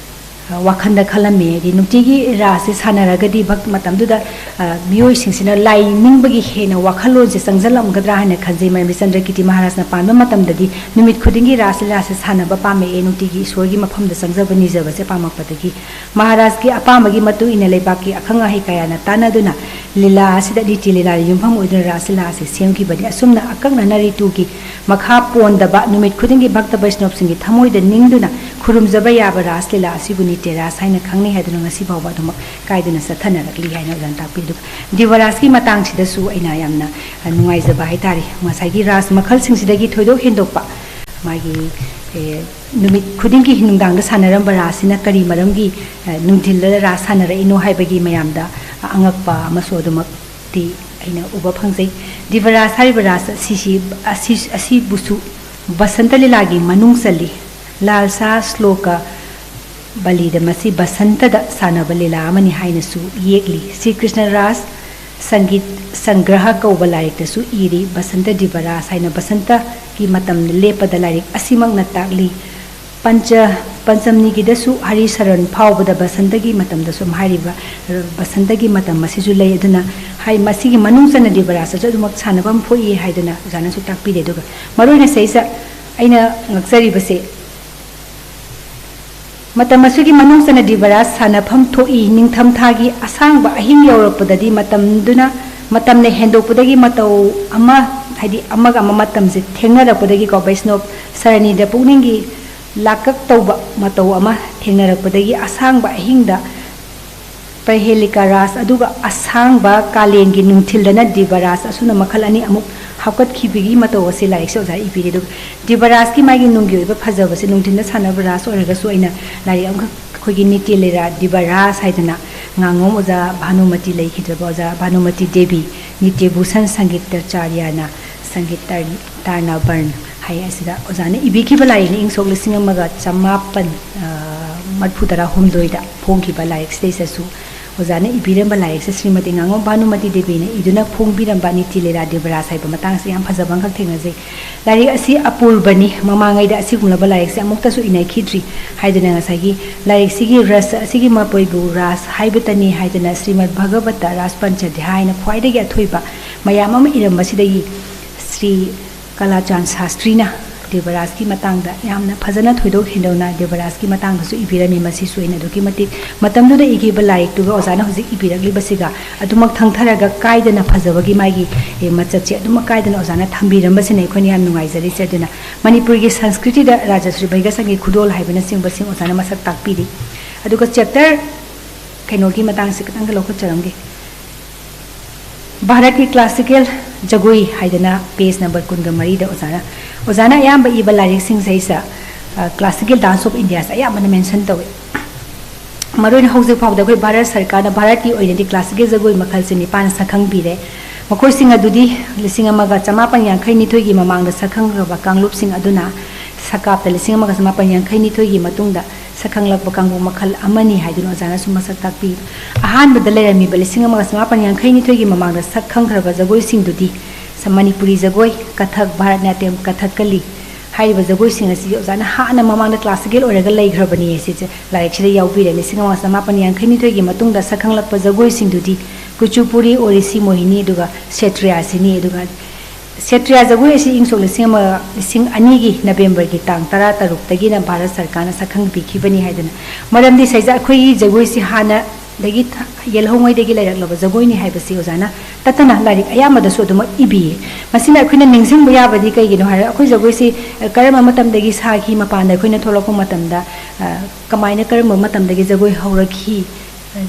ꯑ, ꯋꯥꯈꯜꯗ ꯈꯜꯂꯝꯃꯤ꯫ ꯍꯥꯏꯗꯤ ꯅꯨꯡꯇꯤꯒꯤ ꯔꯥꯁꯁꯦ ꯁꯥꯟꯅꯔꯒꯗꯤ ꯚꯛ-, ꯃꯇꯝꯗꯨꯗ, ꯑ, ꯃꯤꯑꯣꯏꯁꯤꯡꯁꯤꯅ ꯂꯥꯏ ꯅꯤꯡꯕꯒꯤ ꯍꯦꯟꯅ ꯋꯥꯈꯜꯂꯣꯟꯁꯦ ꯆꯪꯁꯤꯜꯂꯝꯒꯗ꯭ꯔꯥ ꯍꯥꯏꯅ ꯈꯟꯖꯩ꯫ ꯃꯔꯝꯗꯤ ꯆꯟꯗ꯭ꯔ ꯀꯤꯔꯇꯤ ꯃꯍꯥꯔꯥꯖꯅ ꯄꯥꯟꯕ ꯃꯇꯝꯗꯗꯤ ꯅꯨꯃꯤꯠ ꯈꯨꯗꯤꯡꯒꯤ ꯔꯥꯁ ꯂꯤꯂꯥꯁꯦ ꯁꯥꯟꯅꯕ ꯄꯥꯝꯃꯛꯑꯦ, ꯅꯨꯡꯇꯤꯒꯤ ꯏꯁꯣꯔꯒꯤ ꯃꯐꯝꯗ ꯆꯪꯖꯕ ꯅꯤꯖꯕꯁꯦ ꯄꯥꯝꯃꯛꯄꯗꯒꯤ ꯃꯍꯥꯔꯥꯖꯀꯤ ꯑꯄꯥꯝꯕꯒꯤ ꯃꯇꯨꯡ ꯏꯟꯅ ꯂꯩꯕꯥꯛꯀꯤ ꯑꯈꯪ ꯑꯍꯩ ꯀꯌꯥꯅ ꯇꯥꯟꯅꯗꯨꯅ ꯂꯤꯂꯥ ꯑꯁꯤꯗ, ꯅꯤꯇ꯭ꯌ ꯂꯤꯂꯥꯗ ꯌꯨꯝꯐꯝ ꯑꯣꯏꯗꯨꯅ ꯔꯥꯁ ꯂꯤꯂꯥ ꯑꯁꯤ ꯁꯦꯝꯈꯤꯕꯅꯤ꯫ ꯑꯁꯨꯝꯅ ꯑꯀꯛꯅꯅ ꯔꯤꯇꯨꯒꯤ ꯃꯈꯥ ꯄꯣꯟꯗꯕ ꯅꯨꯃꯤꯠ ꯈꯨꯗꯤꯡꯒꯤ ꯚꯛꯇ ꯕꯩꯁꯅꯣꯞꯁꯤꯡꯒꯤ ꯊꯃꯣꯏꯗ ꯅꯤꯡꯗꯨꯅ ꯈꯨꯔꯨꯝꯖꯕ ꯌꯥꯕ ꯔꯥꯁ ꯂꯤꯂꯥ ꯑꯁꯤꯕꯨ ꯅꯤꯇ꯭ꯌ ꯔꯥꯁ ꯍꯥꯏꯅ ꯈꯪꯅꯩ ꯍꯥꯏꯗꯨꯅ ꯉꯁꯤ ꯐꯥꯎꯕ ꯑꯗꯨꯃꯛ ꯀꯥꯏꯗꯅ ꯆꯠꯊꯅꯔꯛꯂꯤ ꯍꯥꯏꯅ ꯑꯣꯖꯥꯅ ꯇꯥꯛꯄꯤ꯫ ꯑꯗꯨꯒ ꯗꯤꯕ ꯔꯥꯁꯀꯤ ꯃꯇꯥꯡꯁꯤꯗꯁꯨ ꯑꯩꯅ ꯌꯥꯝꯅ, ꯑ, ꯅꯨꯡꯉꯥꯏꯖꯕ ꯍꯥꯏꯇꯥꯔꯦ꯫ ꯉꯁꯥꯏꯒꯤ ꯔꯥꯁ ꯃꯈꯜꯁꯤꯡꯁꯤꯗꯒꯤ ꯊꯣꯏꯗꯣꯛ ꯍꯦꯟꯗꯣꯛꯄ ꯃꯥꯒꯤ, ꯑꯦ, ꯅꯨꯃꯤꯠ ꯈꯨꯗꯤꯡꯒꯤ ꯅꯨꯡꯗꯥꯡꯗ ꯁꯥꯟꯅꯔꯝꯕ ꯔꯥꯁꯁꯤꯅ ꯀꯔꯤ ꯃꯔꯝꯒꯤ, ꯑꯦ, ꯅꯨꯡꯊꯤꯜꯗ ꯔꯥꯁ ꯁꯥꯟꯅꯔꯛꯏꯅꯣ ꯍꯥꯏꯕꯒꯤ ꯃꯌꯥꯝꯗ ꯑꯉꯛꯄ ꯑꯃꯁꯨ ꯑꯗꯨꯃꯛꯇꯤ ꯑꯩꯅ ꯎꯕ ꯐꯪꯖꯩ꯫ ꯗꯤꯕ ꯔꯥꯁ ꯍꯥꯏꯔꯤꯕ ꯔꯥꯁ ꯑꯁꯤꯁꯤ, ꯑꯁꯤ, ꯑꯁꯤꯕꯨꯁꯨ ꯕꯁꯟꯇ ꯂꯤꯂꯥꯒꯤ ꯃꯅꯨꯡ ꯆꯜꯂꯤ꯫ ꯂꯥꯜꯁꯥ ꯁ꯭ꯂꯣꯀ ꯕꯂꯤꯗ ꯃꯁꯤ ꯕꯁꯟꯇꯗ ꯁꯥꯟꯅꯕ ꯂꯤꯂꯥ ꯑꯃꯅꯤ ꯍꯥꯏꯅꯁꯨ ꯌꯦꯛꯂꯤ꯫ ꯁ꯭ꯔꯤ ꯀ꯭ꯔꯤꯁꯅ ꯔꯥꯁ ꯁꯪꯒꯤꯠ ꯁꯪꯒ꯭ꯔꯍ ꯀꯧꯕ ꯂꯥꯏꯔꯤꯛꯇꯁꯨ ꯏꯔꯤ, ꯕꯁꯟꯇ ꯗꯤꯕ ꯔꯥꯁ ꯍꯥꯏꯅ ꯕꯁꯟꯇꯒꯤ ꯃꯇꯝ ꯂꯦꯞꯄꯗ ꯂꯥꯏꯔꯤꯛ ꯑꯁꯤꯃꯛꯅ ꯇꯥꯛꯂꯤ꯫ ꯄꯟꯆ-, ꯄꯟꯆꯝꯅꯤꯒꯤꯗꯁꯨ ꯍꯔꯤꯁꯔꯟ ꯐꯥꯎꯕꯗ ꯕꯁꯟꯇꯒꯤ ꯃꯇꯝꯗ ꯁꯨꯝ ꯍꯥꯏꯔꯤꯕ ꯕꯁꯟꯇꯒꯤ ꯃꯇꯝ ꯑꯁꯤꯁꯨ ꯂꯩ꯫ ꯑꯗꯨꯅ ꯍꯥꯏ, ꯃꯁꯤꯒꯤ ꯃꯅꯨꯡ ꯆꯟꯅ ꯗꯤꯕ ꯔꯥꯁꯇꯁꯨ ꯑꯗꯨꯃꯛ ꯁꯥꯟꯅꯐꯝ ꯊꯣꯛꯏ ꯍꯥꯏꯗꯅ ꯑꯣꯖꯥꯅꯁꯨ ꯇꯥꯛꯄꯤꯔꯦ꯫ ꯑꯗꯨꯒ ꯃꯔꯨꯑꯣꯏꯅ ꯁꯤꯗꯩꯁꯤꯗ ꯑꯩꯅ ꯉꯛꯆꯔꯤꯕꯁꯦ, ꯃꯇꯝ ꯑꯁꯤꯒꯤ ꯃꯅꯨꯡ ꯆꯟꯅ ꯗꯤꯕ ꯔꯥꯁ ꯁꯥꯟꯅꯐꯝ ꯊꯣꯛꯏ꯫ ꯅꯤꯡꯊꯝꯊꯥꯒꯤ ꯑꯁꯥꯡꯕ ꯑꯍꯤꯡ ꯌꯧꯔꯛꯄꯗꯗꯤ ꯃꯇꯝꯗꯨꯅ, ꯃꯇꯝꯅ ꯍꯦꯟꯗꯣꯛꯄꯗꯒꯤ ꯃꯇꯧ ꯑꯃ, ꯍꯥꯏꯗꯤ ꯑꯃꯒ ꯑꯃ ꯃꯇꯝꯁꯦ ꯊꯦꯡꯅꯔꯛꯄꯗꯒꯤꯀꯣ, ꯕꯩꯁꯅꯣꯞ ꯁꯔꯅꯤꯗ ꯄꯨꯛꯅꯤꯡꯒꯤ ꯂꯥꯛꯀꯛ ꯇꯧꯕ ꯃꯇꯧ ꯑꯃ ꯊꯦꯡꯅꯔꯛꯄꯗꯒꯤ ꯑꯁꯥꯡꯕ ꯑꯍꯤꯡꯗ ꯄ꯭ꯔꯍꯦꯂꯤꯀꯥ ꯔꯥꯁ, ꯑꯗꯨꯒ ꯑꯁꯥꯡꯕ ꯀꯥꯂꯦꯟꯒꯤ ꯅꯨꯡꯊꯤꯜꯗꯅ ꯗꯤꯕ ꯔꯥꯁ, ꯑꯁꯨꯝꯅ ꯃꯈꯜ ꯑꯅꯤ ꯑꯃꯨꯛ ꯍꯥꯞꯀꯠꯈꯤꯕꯒꯤ ꯃꯇꯧ ꯑꯁꯤ ꯂꯥꯏꯔꯤꯛꯁꯦ ꯑꯣꯖꯥ ꯏꯕꯤꯔꯤ꯫ ꯑꯗꯨꯒ ꯗꯤꯕ ꯔꯥꯁꯀꯤ ꯃꯥꯒꯤ ꯅꯨꯡꯒꯤ ꯑꯣꯏꯕ ꯐꯖꯕꯁꯦ, ꯅꯨꯡꯊꯤꯜꯗ ꯁꯥꯟꯅꯕ ꯔꯥꯁ ꯑꯣꯏꯔꯒꯁꯨ ꯑꯩꯅ ꯂꯥꯏꯔꯤꯛ ꯑꯃꯈꯛ, ꯑꯩꯈꯣꯏꯒꯤ ꯅꯤꯇ꯭ꯌ ꯂꯤꯂꯥ ꯗꯤꯕ ꯔꯥꯁ ꯍꯥꯏꯗꯅ ꯉꯥꯉꯣꯝ ꯑꯣꯖꯥ ꯚꯥꯅꯨꯃꯇꯤ ꯂꯩꯈꯤꯗ꯭ꯔꯕ ꯑꯣꯖꯥ ꯚꯥꯅꯨꯃꯇꯤ ꯗꯦꯕꯤ, ꯅꯤꯇ꯭ꯌ ꯚꯨꯁꯟ ꯁꯪꯒꯤꯇꯥꯆꯥꯔꯌꯥꯅ ꯁꯪꯒꯤꯠ ꯇꯔ-, ꯇꯥꯔꯅꯥꯕꯔꯟ ꯍꯥꯏ ꯑꯁꯤꯗ ꯑꯣꯖꯥꯅ ꯏꯕꯤꯈꯤꯕ ꯂꯥꯏꯔꯤꯛꯅꯤ꯫ ꯏꯪ ꯁꯣꯛ ꯂꯤꯁꯤꯡ ꯑꯃꯒ ꯆꯃꯥꯄꯟ, ꯑ, ꯃꯔꯐꯨ ꯇꯔꯥ ꯍꯨꯝꯗꯣꯏꯗ ꯐꯣꯡꯈꯤꯕ ꯂꯥꯏꯔꯤꯛꯁꯤꯗꯩꯁꯤꯗꯁꯨ ꯑꯣꯖꯥꯅ ꯏꯕꯤꯔꯝꯕ ꯂꯥꯏꯔꯤꯛꯁꯦ ꯁ꯭ꯔꯤꯃꯇꯤ ꯉꯥꯉꯣꯝ ꯚꯥꯅꯨꯃꯇꯤ ꯗꯦꯕꯤꯅ ꯏꯗꯨꯅ ꯐꯣꯡꯕꯤꯔꯝꯕ ꯅꯤꯇꯤ ꯂꯤꯂꯥ ꯗꯦꯕꯔꯥꯖ ꯍꯥꯏꯕ ꯃꯇꯥꯡꯁꯦ ꯌꯥꯝ ꯐꯖꯕ ꯑꯃꯈꯛ ꯊꯦꯡꯅꯖꯩ꯫ ꯂꯥꯏꯔꯤꯛ ꯑꯁꯤ ꯑꯄꯨꯔꯕꯅꯤ, ꯃꯃꯥꯡꯉꯩꯗ ꯑꯁꯤꯒꯨꯝꯂꯕ ꯂꯥꯏꯔꯤꯛꯁꯦ ꯑꯃꯨꯛꯇꯁꯨ ꯏꯅꯈꯤꯗ꯭ꯔꯤ ꯍꯥꯏꯗꯨꯅ ꯉꯁꯥꯏꯒꯤ ꯂꯥꯏꯔꯤꯛꯁꯤꯒꯤ ꯔꯁ ꯑꯁꯤꯒꯤ ꯃꯄꯣꯏꯕꯨ ꯔꯥꯁ ꯍꯥꯏꯕꯇꯅꯤ ꯍꯥꯏꯗꯨꯅ ꯁ꯭ꯔꯤꯃꯗ ꯚꯒꯕꯇ ꯔꯥꯁ ꯄꯟꯆꯗ꯭ꯌꯥ ꯍꯥꯏꯅ ꯈ꯭ꯋꯥꯏꯗꯒꯤ ꯑꯊꯣꯏꯕ ꯃꯌꯥꯝ ꯑꯃ ꯏꯔꯝꯕꯁꯤꯗꯒꯤ ꯁ꯭ꯔꯤ ꯀꯂꯥꯆꯥꯟ ꯁꯥꯁꯇ꯭ꯔꯤꯅ ꯗꯦꯕꯔꯥꯖꯀꯤ ꯃꯇꯥꯡꯗ ꯌꯥꯝꯅ ꯐꯖꯅ ꯊꯣꯏꯗꯣꯛ ꯍꯦꯟꯗꯣꯛꯅ ꯗꯦꯕꯔꯥꯖꯀꯤ ꯃꯇꯥꯡꯗꯁꯨ ꯏꯕꯤꯔꯝꯃꯤ꯫ ꯃꯁꯤꯁꯨ ꯑꯩꯅ ꯑꯗꯨꯛꯀꯤ ꯃꯇꯤꯛ ꯃꯇꯝꯗꯨꯗ ꯏꯈꯤꯕ ꯂꯥꯏꯔꯤꯛꯇꯨꯒ ꯑꯣꯖꯥꯅ ꯍꯧꯖꯤꯛ ꯏꯕꯤꯔꯛꯂꯤꯕꯁꯤꯒ ꯑꯗꯨꯃꯛ ꯊꯪꯊꯔꯒ ꯀꯥꯏꯗꯅ ꯐꯖꯕꯒꯤ ꯃꯥꯒꯤ, ꯑꯦ, ꯃꯆꯠꯁꯦ ꯑꯗꯨꯃꯛ ꯀꯥꯏꯗꯅ ꯑꯣꯖꯥꯅ ꯊꯝꯕꯤꯔꯝꯕꯁꯤꯅ ꯑꯩꯈꯣꯏꯅ ꯌꯥꯝ ꯅꯨꯡꯉꯥꯏꯖꯔꯤꯁꯦ꯫ ꯑꯗꯨꯅ ꯃꯅꯤꯄꯨꯔꯒꯤ ꯁꯪꯁꯀ꯭ꯔꯤꯇꯤꯗ ꯔꯥꯖꯁ꯭ꯔꯤ ꯕꯩꯒꯁꯪꯒꯤ ꯈꯨꯗꯣꯜ ꯍꯥꯏꯕꯅꯆꯤꯡꯕꯁꯤꯡ ꯑꯣꯖꯥꯅ ꯃꯁꯛ ꯇꯥꯛꯄꯤꯔꯤ꯫ ꯑꯗꯨꯒ ꯆꯦꯞꯇꯔ ꯀꯩꯅꯣꯒꯤ ꯃꯇꯥꯡꯁꯦ ꯈꯤꯇꯪꯒ ꯂꯧꯈꯠꯆꯔꯝꯒꯦ꯫ ꯚꯥꯔꯠꯀꯤ ꯀ꯭ꯂꯥꯁꯤꯀꯦꯜ ꯖꯒꯣꯏ ꯍꯥꯏꯗꯅ ꯄꯦꯖ ꯅꯝꯕꯔ ꯀꯨꯟꯒ ꯃꯔꯤꯗ ꯑꯣꯖꯥꯅ, ꯑꯣꯖꯥꯅ ꯑꯌꯥꯝꯕ ꯏꯕ ꯂꯥꯏꯔꯤꯛꯁꯤꯡꯁꯦ ꯑꯩꯁꯦ, ꯑ, ꯀ꯭ꯂꯥꯁꯤꯀꯦꯜ ꯗꯥꯟꯁ ꯑꯣꯐ ꯏꯟꯗꯤꯌꯥꯁꯦ ꯑꯌꯥꯝꯕꯅ ꯃꯦꯟꯁꯟ ꯇꯧꯏ꯫ ꯃꯔꯨꯑꯣꯏꯅ ꯍꯧꯖꯤꯛ ꯐꯥꯎꯕꯗ ꯑꯩꯈꯣꯏ ꯚꯥꯔꯠ ꯁꯔꯀꯥꯔꯅ ꯚꯥꯔꯠꯀꯤ ꯑꯣꯏꯅꯗꯤ ꯀ꯭ꯂꯥꯁꯤꯀꯦꯜ ꯖꯒꯣꯏ ꯃꯈꯜꯁꯦ ꯅꯤꯄꯥꯟ ꯁꯛꯈꯪꯕꯤꯔꯦ꯫ ꯃꯈꯣꯏꯁꯤꯡ ꯑꯗꯨꯗꯤ ꯂꯤꯁꯤꯡ ꯑꯃꯒ ꯆꯃꯥꯄꯟ ꯌꯥꯡꯈꯩ ꯅꯤꯊꯣꯏꯒꯤ ꯃꯃꯥꯡꯗ ꯁꯛꯈꯪꯈ꯭ꯔꯕ ꯀꯥꯡꯂꯨꯞꯁꯤꯡ ꯑꯗꯨꯅ ꯁꯀꯥꯞꯇ ꯂꯤꯁꯤꯡ ꯑꯃꯒ ꯆꯃꯥꯄꯟ ꯌꯥꯡꯈꯩ ꯅꯤꯊꯣꯏꯒꯤ ꯃꯇꯨꯡꯗ ꯁꯛꯈꯪꯂꯛꯄ ꯀꯥꯡꯕꯨ ꯃꯈꯜ ꯑꯃꯅꯤ ꯍꯥꯏꯗꯨꯅ ꯑꯣꯖꯥꯅꯁꯨ ꯃꯁꯛ ꯇꯥꯛꯄꯤ꯫ ꯑꯍꯥꯟꯕꯗ ꯂꯩꯔꯝꯃꯤꯕ ꯂꯤꯁꯤꯡ ꯑꯃꯒ ꯆꯃꯥꯄꯟ ꯌꯥꯡꯈꯩ ꯅꯤꯊꯣꯏꯒꯤ ꯃꯃꯥꯡꯗ ꯁꯛ ꯈꯪꯈ꯭ꯔꯕ ꯖꯒꯣꯏꯁꯤꯡꯗꯨꯗꯤ ꯁ-, ꯃꯅꯤꯄꯨꯔꯤ ꯖꯒꯣꯏ, ꯀꯊꯛ, ꯚꯥꯔꯠꯅꯥꯇ꯭ꯌꯝ, ꯀꯊꯛꯀꯂꯤ ꯍꯥꯏꯔꯤꯕ ꯖꯒꯣꯏꯁꯤꯡ ꯑꯁꯤ ꯑꯣꯖꯥꯅ ꯍꯥꯟꯅ ꯃꯃꯥꯡꯗ ꯀ꯭ꯂꯥꯁꯤꯀꯦꯜ ꯑꯣꯏꯔꯒ ꯂꯩꯈ꯭ꯔꯕꯅꯤ꯫ ꯁꯤꯁꯦ ꯂꯥꯏꯔꯤꯛꯁꯤꯗ ꯌꯥꯎꯕꯤꯔꯦ꯫ ꯂꯤꯁꯤꯡ ꯑꯃꯒ ꯆꯃꯥꯄꯟ ꯌꯥꯡꯈꯩ ꯅꯤꯊꯣꯏꯒꯤ ꯃꯇꯨꯡꯗ ꯁꯛꯈꯪꯂꯛꯄ ꯖꯒꯣꯏꯁꯤꯡꯗꯨꯗꯤ ꯀꯨꯆꯨꯄꯨꯔꯤ, ꯑꯣꯔꯤꯁꯤ ꯃꯣꯍꯤꯅꯤ, ꯑꯗꯨꯒ ꯁꯦꯇ꯭ꯔꯤꯌꯥꯁꯤꯅꯤ꯫ ꯑꯗꯨꯒ ꯁꯦꯇ꯭ꯔꯤꯌꯥ ꯖꯒꯣꯏ ꯑꯁꯤ ꯏꯪ ꯁꯣꯛ ꯂꯤꯁꯤꯡ ꯑꯃ, ꯂꯤꯁꯤꯡ ꯑꯅꯤꯒꯤ ꯅꯕꯦꯝꯕꯔꯒꯤ ꯇꯥꯡ ꯇꯔꯥ ꯇꯔꯨꯛꯇꯒꯤꯅ ꯚꯥꯔꯠ ꯁꯔꯀꯥꯔꯅ ꯁꯛꯈꯪ ꯄꯤꯈꯤꯕꯅꯤ ꯍꯥꯏꯗꯅ꯫ ꯃꯔꯝꯗꯤ ꯁꯩꯖꯥ ꯑꯩꯈꯣꯏꯒꯤ ꯖꯒꯣꯏꯁꯤ ꯍꯥꯟꯅꯗꯒꯤ ꯊ-, ꯌꯦꯜꯍꯧꯉꯩꯗꯒꯤ ꯂꯩꯔꯛꯂꯕ ꯖꯒꯣꯏꯅꯤ ꯍꯥꯏꯕꯁꯤ ꯑꯣꯖꯥꯅ ꯇꯠꯇꯅ ꯂꯥꯏꯔꯤꯛ ꯑꯌꯥꯝꯕꯗꯁꯨ ꯑꯗꯨꯃꯛ ꯏꯕꯤꯌꯦ꯫ ꯃꯁꯤꯅ ꯑꯩꯈꯣꯏꯅ ꯅꯤꯡꯁꯤꯡꯕ ꯌꯥꯕꯗꯤ ꯀꯩꯒꯤꯅꯣ ꯍꯥꯏꯔ, ꯑꯩꯈꯣꯏ ꯖꯒꯣꯏꯁꯤ, ꯑ, ꯀꯔꯝꯕ ꯃꯇꯝꯗꯒꯤ ꯁꯥꯈꯤ, ꯃꯄꯥꯟꯗ ꯑꯩꯈꯣꯏꯅ ꯊꯣꯛꯂꯛꯄ ꯃꯇꯝꯗ, ꯑ, ꯀꯃꯥꯏꯅ, ꯀꯔꯝꯕ ꯃꯇꯝꯗꯒꯤ ꯖꯒꯣꯏ ꯍꯧꯔꯛꯈꯤ,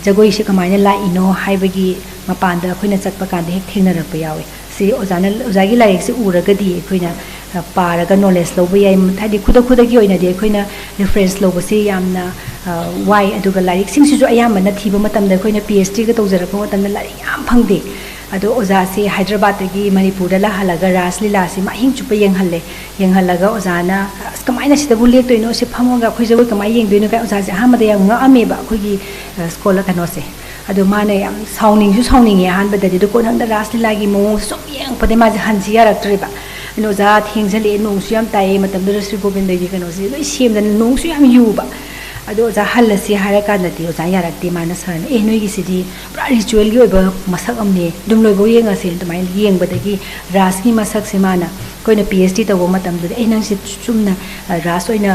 ꯖꯒꯣꯏꯁꯦ ꯀꯃꯥꯏꯅ ꯂꯥꯛꯏꯅꯣ ꯍꯥꯏꯕꯒꯤ ꯃꯄꯥꯟꯗ ꯑꯩꯈꯣꯏꯅ ꯆꯠꯄ ꯀꯥꯟꯗ ꯍꯦꯛ ꯊꯦꯡꯅꯔꯛꯄ ꯌꯥꯎꯋꯤ꯫ ꯁꯤ ꯑꯣꯖꯥꯅ, ꯑꯣꯖꯥꯒꯤ ꯂꯥꯏꯔꯤꯛꯁꯦ ꯎꯔꯒꯗꯤ ꯑꯩꯈꯣꯏꯅ, ꯑ, ꯄꯥꯔꯒ ꯅꯣꯂꯦꯖ ꯂꯧꯕ ꯌꯥꯏ꯫ ꯍꯥꯏꯗꯤ ꯈꯨꯗꯛ ꯈꯨꯗꯛꯀꯤ ꯑꯣꯏꯅꯗꯤ ꯑꯩꯈꯣꯏꯅ ꯔꯤꯐꯔꯦꯟꯁ ꯂꯧꯕꯁꯤ ꯌꯥꯝꯅ, ꯋꯥꯏ꯫ ꯑꯗꯨꯒ ꯂꯥꯏꯔꯤꯛꯁꯤꯡꯁꯤꯁꯨ ꯑꯌꯥꯝꯕꯅ ꯊꯤꯕ ꯃꯇꯝꯗ ꯑꯩꯈꯣꯏꯅ ꯄꯤ ꯑꯩꯆ ꯗꯤꯒ ꯇꯧꯖꯔꯛꯄ ꯃꯇꯝꯗ ꯂꯥꯏꯔꯤꯛ ꯌꯥꯝ ꯐꯪꯗꯦ꯫ ꯑꯗꯣ ꯑꯣꯖꯥꯁꯦ ꯍꯥꯏꯗ꯭ꯔꯕꯥꯠꯇꯒꯤ ꯃꯅꯤꯄꯨꯔꯗ ꯂꯥꯛꯍꯜꯂꯒ ꯔꯥꯁ ꯂꯤꯂꯥꯁꯤ ꯃꯥ ꯑꯍꯤꯡ ꯆꯨꯞꯄ ꯌꯦꯡꯍꯜꯂꯦ꯫ ꯌꯦꯡꯍꯜꯂꯒ ꯑꯣꯖꯥꯅ, "ꯑꯁ, ꯀꯃꯥꯏꯅ ꯁꯤꯗꯕꯨ ꯂꯦꯛꯇꯣꯏꯅꯣ? ꯁꯤ ꯐꯝꯃꯒ ꯑꯩꯈꯣꯏ ꯖꯒꯣꯏ ꯀꯃꯥꯏꯅ ꯌꯦꯡꯗꯣꯏꯅꯣ?" ꯀꯥꯏ ꯑꯣꯖꯥꯁꯦ ꯑꯍꯥꯟꯕꯗ ꯌꯥꯝ ꯉꯛꯑꯝꯃꯦꯕ ꯑꯩꯈꯣꯏꯒꯤ ꯁ꯭ꯀꯨꯜ ꯀꯩꯅꯣꯁꯦ꯫ ꯑꯗꯣ ꯃꯥꯅ ꯌꯥꯝ ꯁꯥꯎꯅꯤꯡꯁꯨ ꯁꯥꯎꯅꯤꯡꯉꯦ ꯑꯍꯥꯟꯕꯗꯗꯤ꯫ ꯑꯗꯣ ꯀꯣꯟꯊꯪꯗ ꯔꯥꯁ ꯂꯤꯂꯥꯒꯤ ꯃꯑꯣꯡꯁꯦ ꯁꯨꯝ ꯌꯦꯡꯉꯛꯄꯗꯒꯤ ꯃꯥꯁꯦ ꯍꯟꯁꯤ ꯌꯥꯔꯛꯇ꯭ꯔꯦꯕ꯫ ꯑꯩꯅ, "ꯑꯣꯖꯥ, ꯊꯦꯡꯖꯜꯂꯛꯑꯦ, ꯅꯣꯡꯁꯨ ꯌꯥꯝ ꯇꯥꯏꯌꯦ", ꯃꯇꯝꯗꯨꯗ ꯁ꯭ꯔꯤ ꯒꯣꯕꯤꯟꯗꯒꯤ ꯀꯩꯅꯣꯁꯦ ꯂꯣꯏ ꯁꯦꯝꯗꯅ ꯅꯣꯡꯁꯨ ꯌꯥꯝ ꯌꯨꯕ꯫ ꯑꯗꯣ ꯑꯣꯖꯥ ꯍꯜꯂꯁꯤ ꯍꯥꯏꯔꯀꯥꯟꯗꯗꯤ ꯑꯣꯖꯥ ꯌꯥꯔꯛꯇꯦ꯫ ꯃꯥꯅ, "ꯁꯥꯔꯅ, ꯑꯦ, ꯅꯣꯏꯒꯤꯁꯤꯗꯤ ꯄꯨꯔꯥ ꯔꯤꯆꯨꯋꯦꯜꯒꯤ ꯑꯣꯏꯕ ꯃꯁꯛ ꯑꯃꯅꯦ, ꯑꯗꯨꯝ ꯂꯣꯏꯐꯥꯎ ꯌꯦꯡꯉꯁꯦ", ꯑꯗꯨꯃꯥꯏꯅ ꯌꯦꯡꯕꯗꯒꯤ ꯔꯥꯁꯀꯤ ꯃꯁꯛꯁꯦ ꯃꯥꯅ, ꯑꯩꯈꯣꯏꯅ ꯄꯤ ꯑꯩꯆ ꯗꯤ ꯇꯧꯕ ꯃꯇꯝꯗꯨꯗ, "ꯑꯦ, ꯅꯪꯁꯦ ꯆꯨꯝꯅ ꯔꯥꯁ ꯑꯣꯏꯅ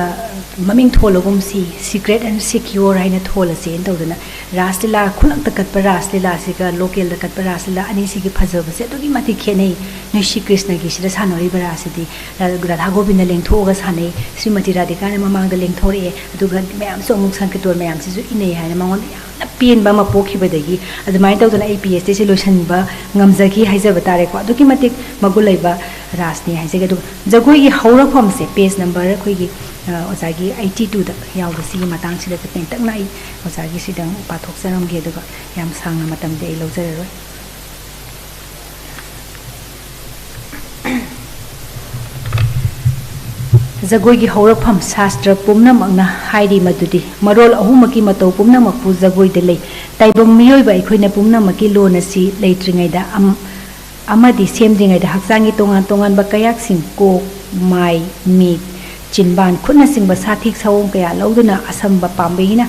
ꯃꯃꯤꯡ ꯊꯣꯜꯂꯒꯨꯝꯁꯤ, ꯁꯤꯀ꯭ꯔꯦꯠ ꯑꯦꯟ ꯁꯤꯀ꯭ꯌꯣꯔ ꯍꯥꯏꯅ ꯊꯣꯜꯂꯁꯦꯅ" ꯇꯧꯗꯅ ꯔꯥꯁ ꯂꯤꯂꯥ, ꯈꯨꯠꯂꯛꯇ ꯀꯠꯄ ꯔꯥꯁ ꯂꯤꯂꯥꯁꯤꯒ ꯂꯣꯀꯦꯜꯗ ꯀꯠꯄ ꯔꯥꯁ ꯂꯤꯂꯥ ꯑꯅꯤꯁꯤꯒꯤ ꯐꯖꯕꯁꯦ ꯑꯗꯨꯛꯀꯤ ꯃꯇꯤꯛ ꯈꯦꯠꯅꯩ꯫ ꯅꯣꯏ ꯁ꯭ꯔꯤ ꯀ꯭ꯔꯤꯁꯅꯒꯤꯁꯤꯗ ꯁꯥꯟꯅꯔꯤꯕ ꯔꯥꯁꯁꯤꯗꯤ ꯔꯥ-, ꯔꯥꯙꯥ ꯒꯣꯕꯤꯟꯗ ꯂꯦꯡꯊꯣꯛꯑꯒ ꯁꯥꯟꯅꯩ, ꯁ꯭ꯔꯤꯃꯇꯤ ꯔꯥꯙꯤꯀꯥꯅ ꯃꯃꯥꯡꯗ ꯂꯦꯡꯊꯣꯔꯛꯑꯦ, ꯑꯗꯨꯒ ꯃꯌꯥꯝꯁꯨ ꯑꯃꯨꯛ ꯁꯪꯀꯤꯔꯇꯣꯟ ꯃꯌꯥꯝꯁꯤꯁꯨ ꯏꯟꯅꯩ ꯍꯥꯏꯅ ꯃꯉꯣꯟꯗ ꯌꯥꯝꯅ ꯄꯦꯟꯕ ꯑꯃ ꯄꯣꯛꯈꯤꯕꯗꯒꯤ ꯑꯗꯨꯃꯥꯏꯅ ꯇꯧꯗꯅ ꯑꯩ ꯄꯤ ꯑꯩꯆ ꯗꯤꯁꯦ ꯂꯣꯏꯁꯤꯟꯕ ꯉꯝꯖꯈꯤ ꯍꯥꯏꯖꯕ ꯇꯥꯔꯦꯀꯣ꯫ ꯑꯗꯨꯛꯀꯤ ꯃꯇꯤꯛ ꯃꯒꯨꯟ ꯂꯩꯕ ꯔꯥꯁꯅꯤ ꯍꯥꯏꯖꯒꯦ꯫ ꯑꯗꯨꯒ ꯖꯒꯣꯏꯒꯤ ꯍꯧꯔꯛꯐꯝꯁꯦ, ꯄꯦꯖ ꯅꯝꯕꯔ ꯑꯩꯈꯣꯏꯒꯤ, ꯑ, ꯑꯣꯖꯥꯒꯤ ꯑꯩꯠꯇꯤ ꯇꯨꯗ ꯌꯥꯎꯕ ꯁꯤꯒꯤ ꯃꯇꯥꯡꯁꯤꯗ ꯇꯦꯟꯇꯛꯅ ꯑꯩ ꯑꯣꯖꯥꯒꯤꯁꯤꯗꯪ ꯄꯥꯊꯣꯛꯆꯔꯝꯒꯦ, ꯑꯗꯨꯒ ꯌꯥꯝ ꯁꯥꯡꯅ ꯃꯇꯝꯗꯤ ꯑꯩ ꯂꯧꯖꯔꯔꯣꯏ꯫ ꯖꯒꯣꯏꯒꯤ ꯍꯧꯔꯛꯐꯝ꯫ ꯁꯥꯁꯇ꯭ꯔ ꯄꯨꯝꯅꯃꯛꯅ ꯍꯥꯏꯔꯤ ꯃꯗꯨꯗꯤ ꯃꯔꯣꯜ ꯑꯍꯨꯝꯃꯛꯀꯤ ꯃꯇꯧ ꯄꯨꯝꯅꯃꯛꯄꯨ ꯖꯒꯣꯏꯗ ꯂꯩ꯫ ꯇꯥꯏꯕꯪ ꯃꯤꯑꯣꯏꯕ ꯑꯩꯈꯣꯏꯅ ꯄꯨꯝꯅꯃꯛꯀꯤ ꯂꯣꯟ ꯑꯁꯤ ꯂꯩꯇ꯭ꯔꯤꯉꯩꯗ ꯑꯝ-, ꯑꯃꯗꯤ ꯁꯦꯝꯗ꯭ꯔꯤꯉꯩꯗ ꯍꯛꯆꯥꯡꯒꯤ ꯇꯣꯉꯥꯟ ꯇꯣꯉꯥꯟꯕ ꯀꯌꯥꯠꯁꯤꯡ, ꯀꯣꯛ, ꯃꯥꯏ, ꯃꯤꯠ, ꯆꯤꯟꯕꯥꯟ, ꯈꯨꯠꯅꯆꯤꯡꯕ ꯁꯥꯊꯦꯛ ꯁꯑꯣꯡ ꯀꯌꯥ ꯂꯧꯗꯨꯅ ꯑꯁꯝꯕ ꯄꯥꯝꯕꯩꯅ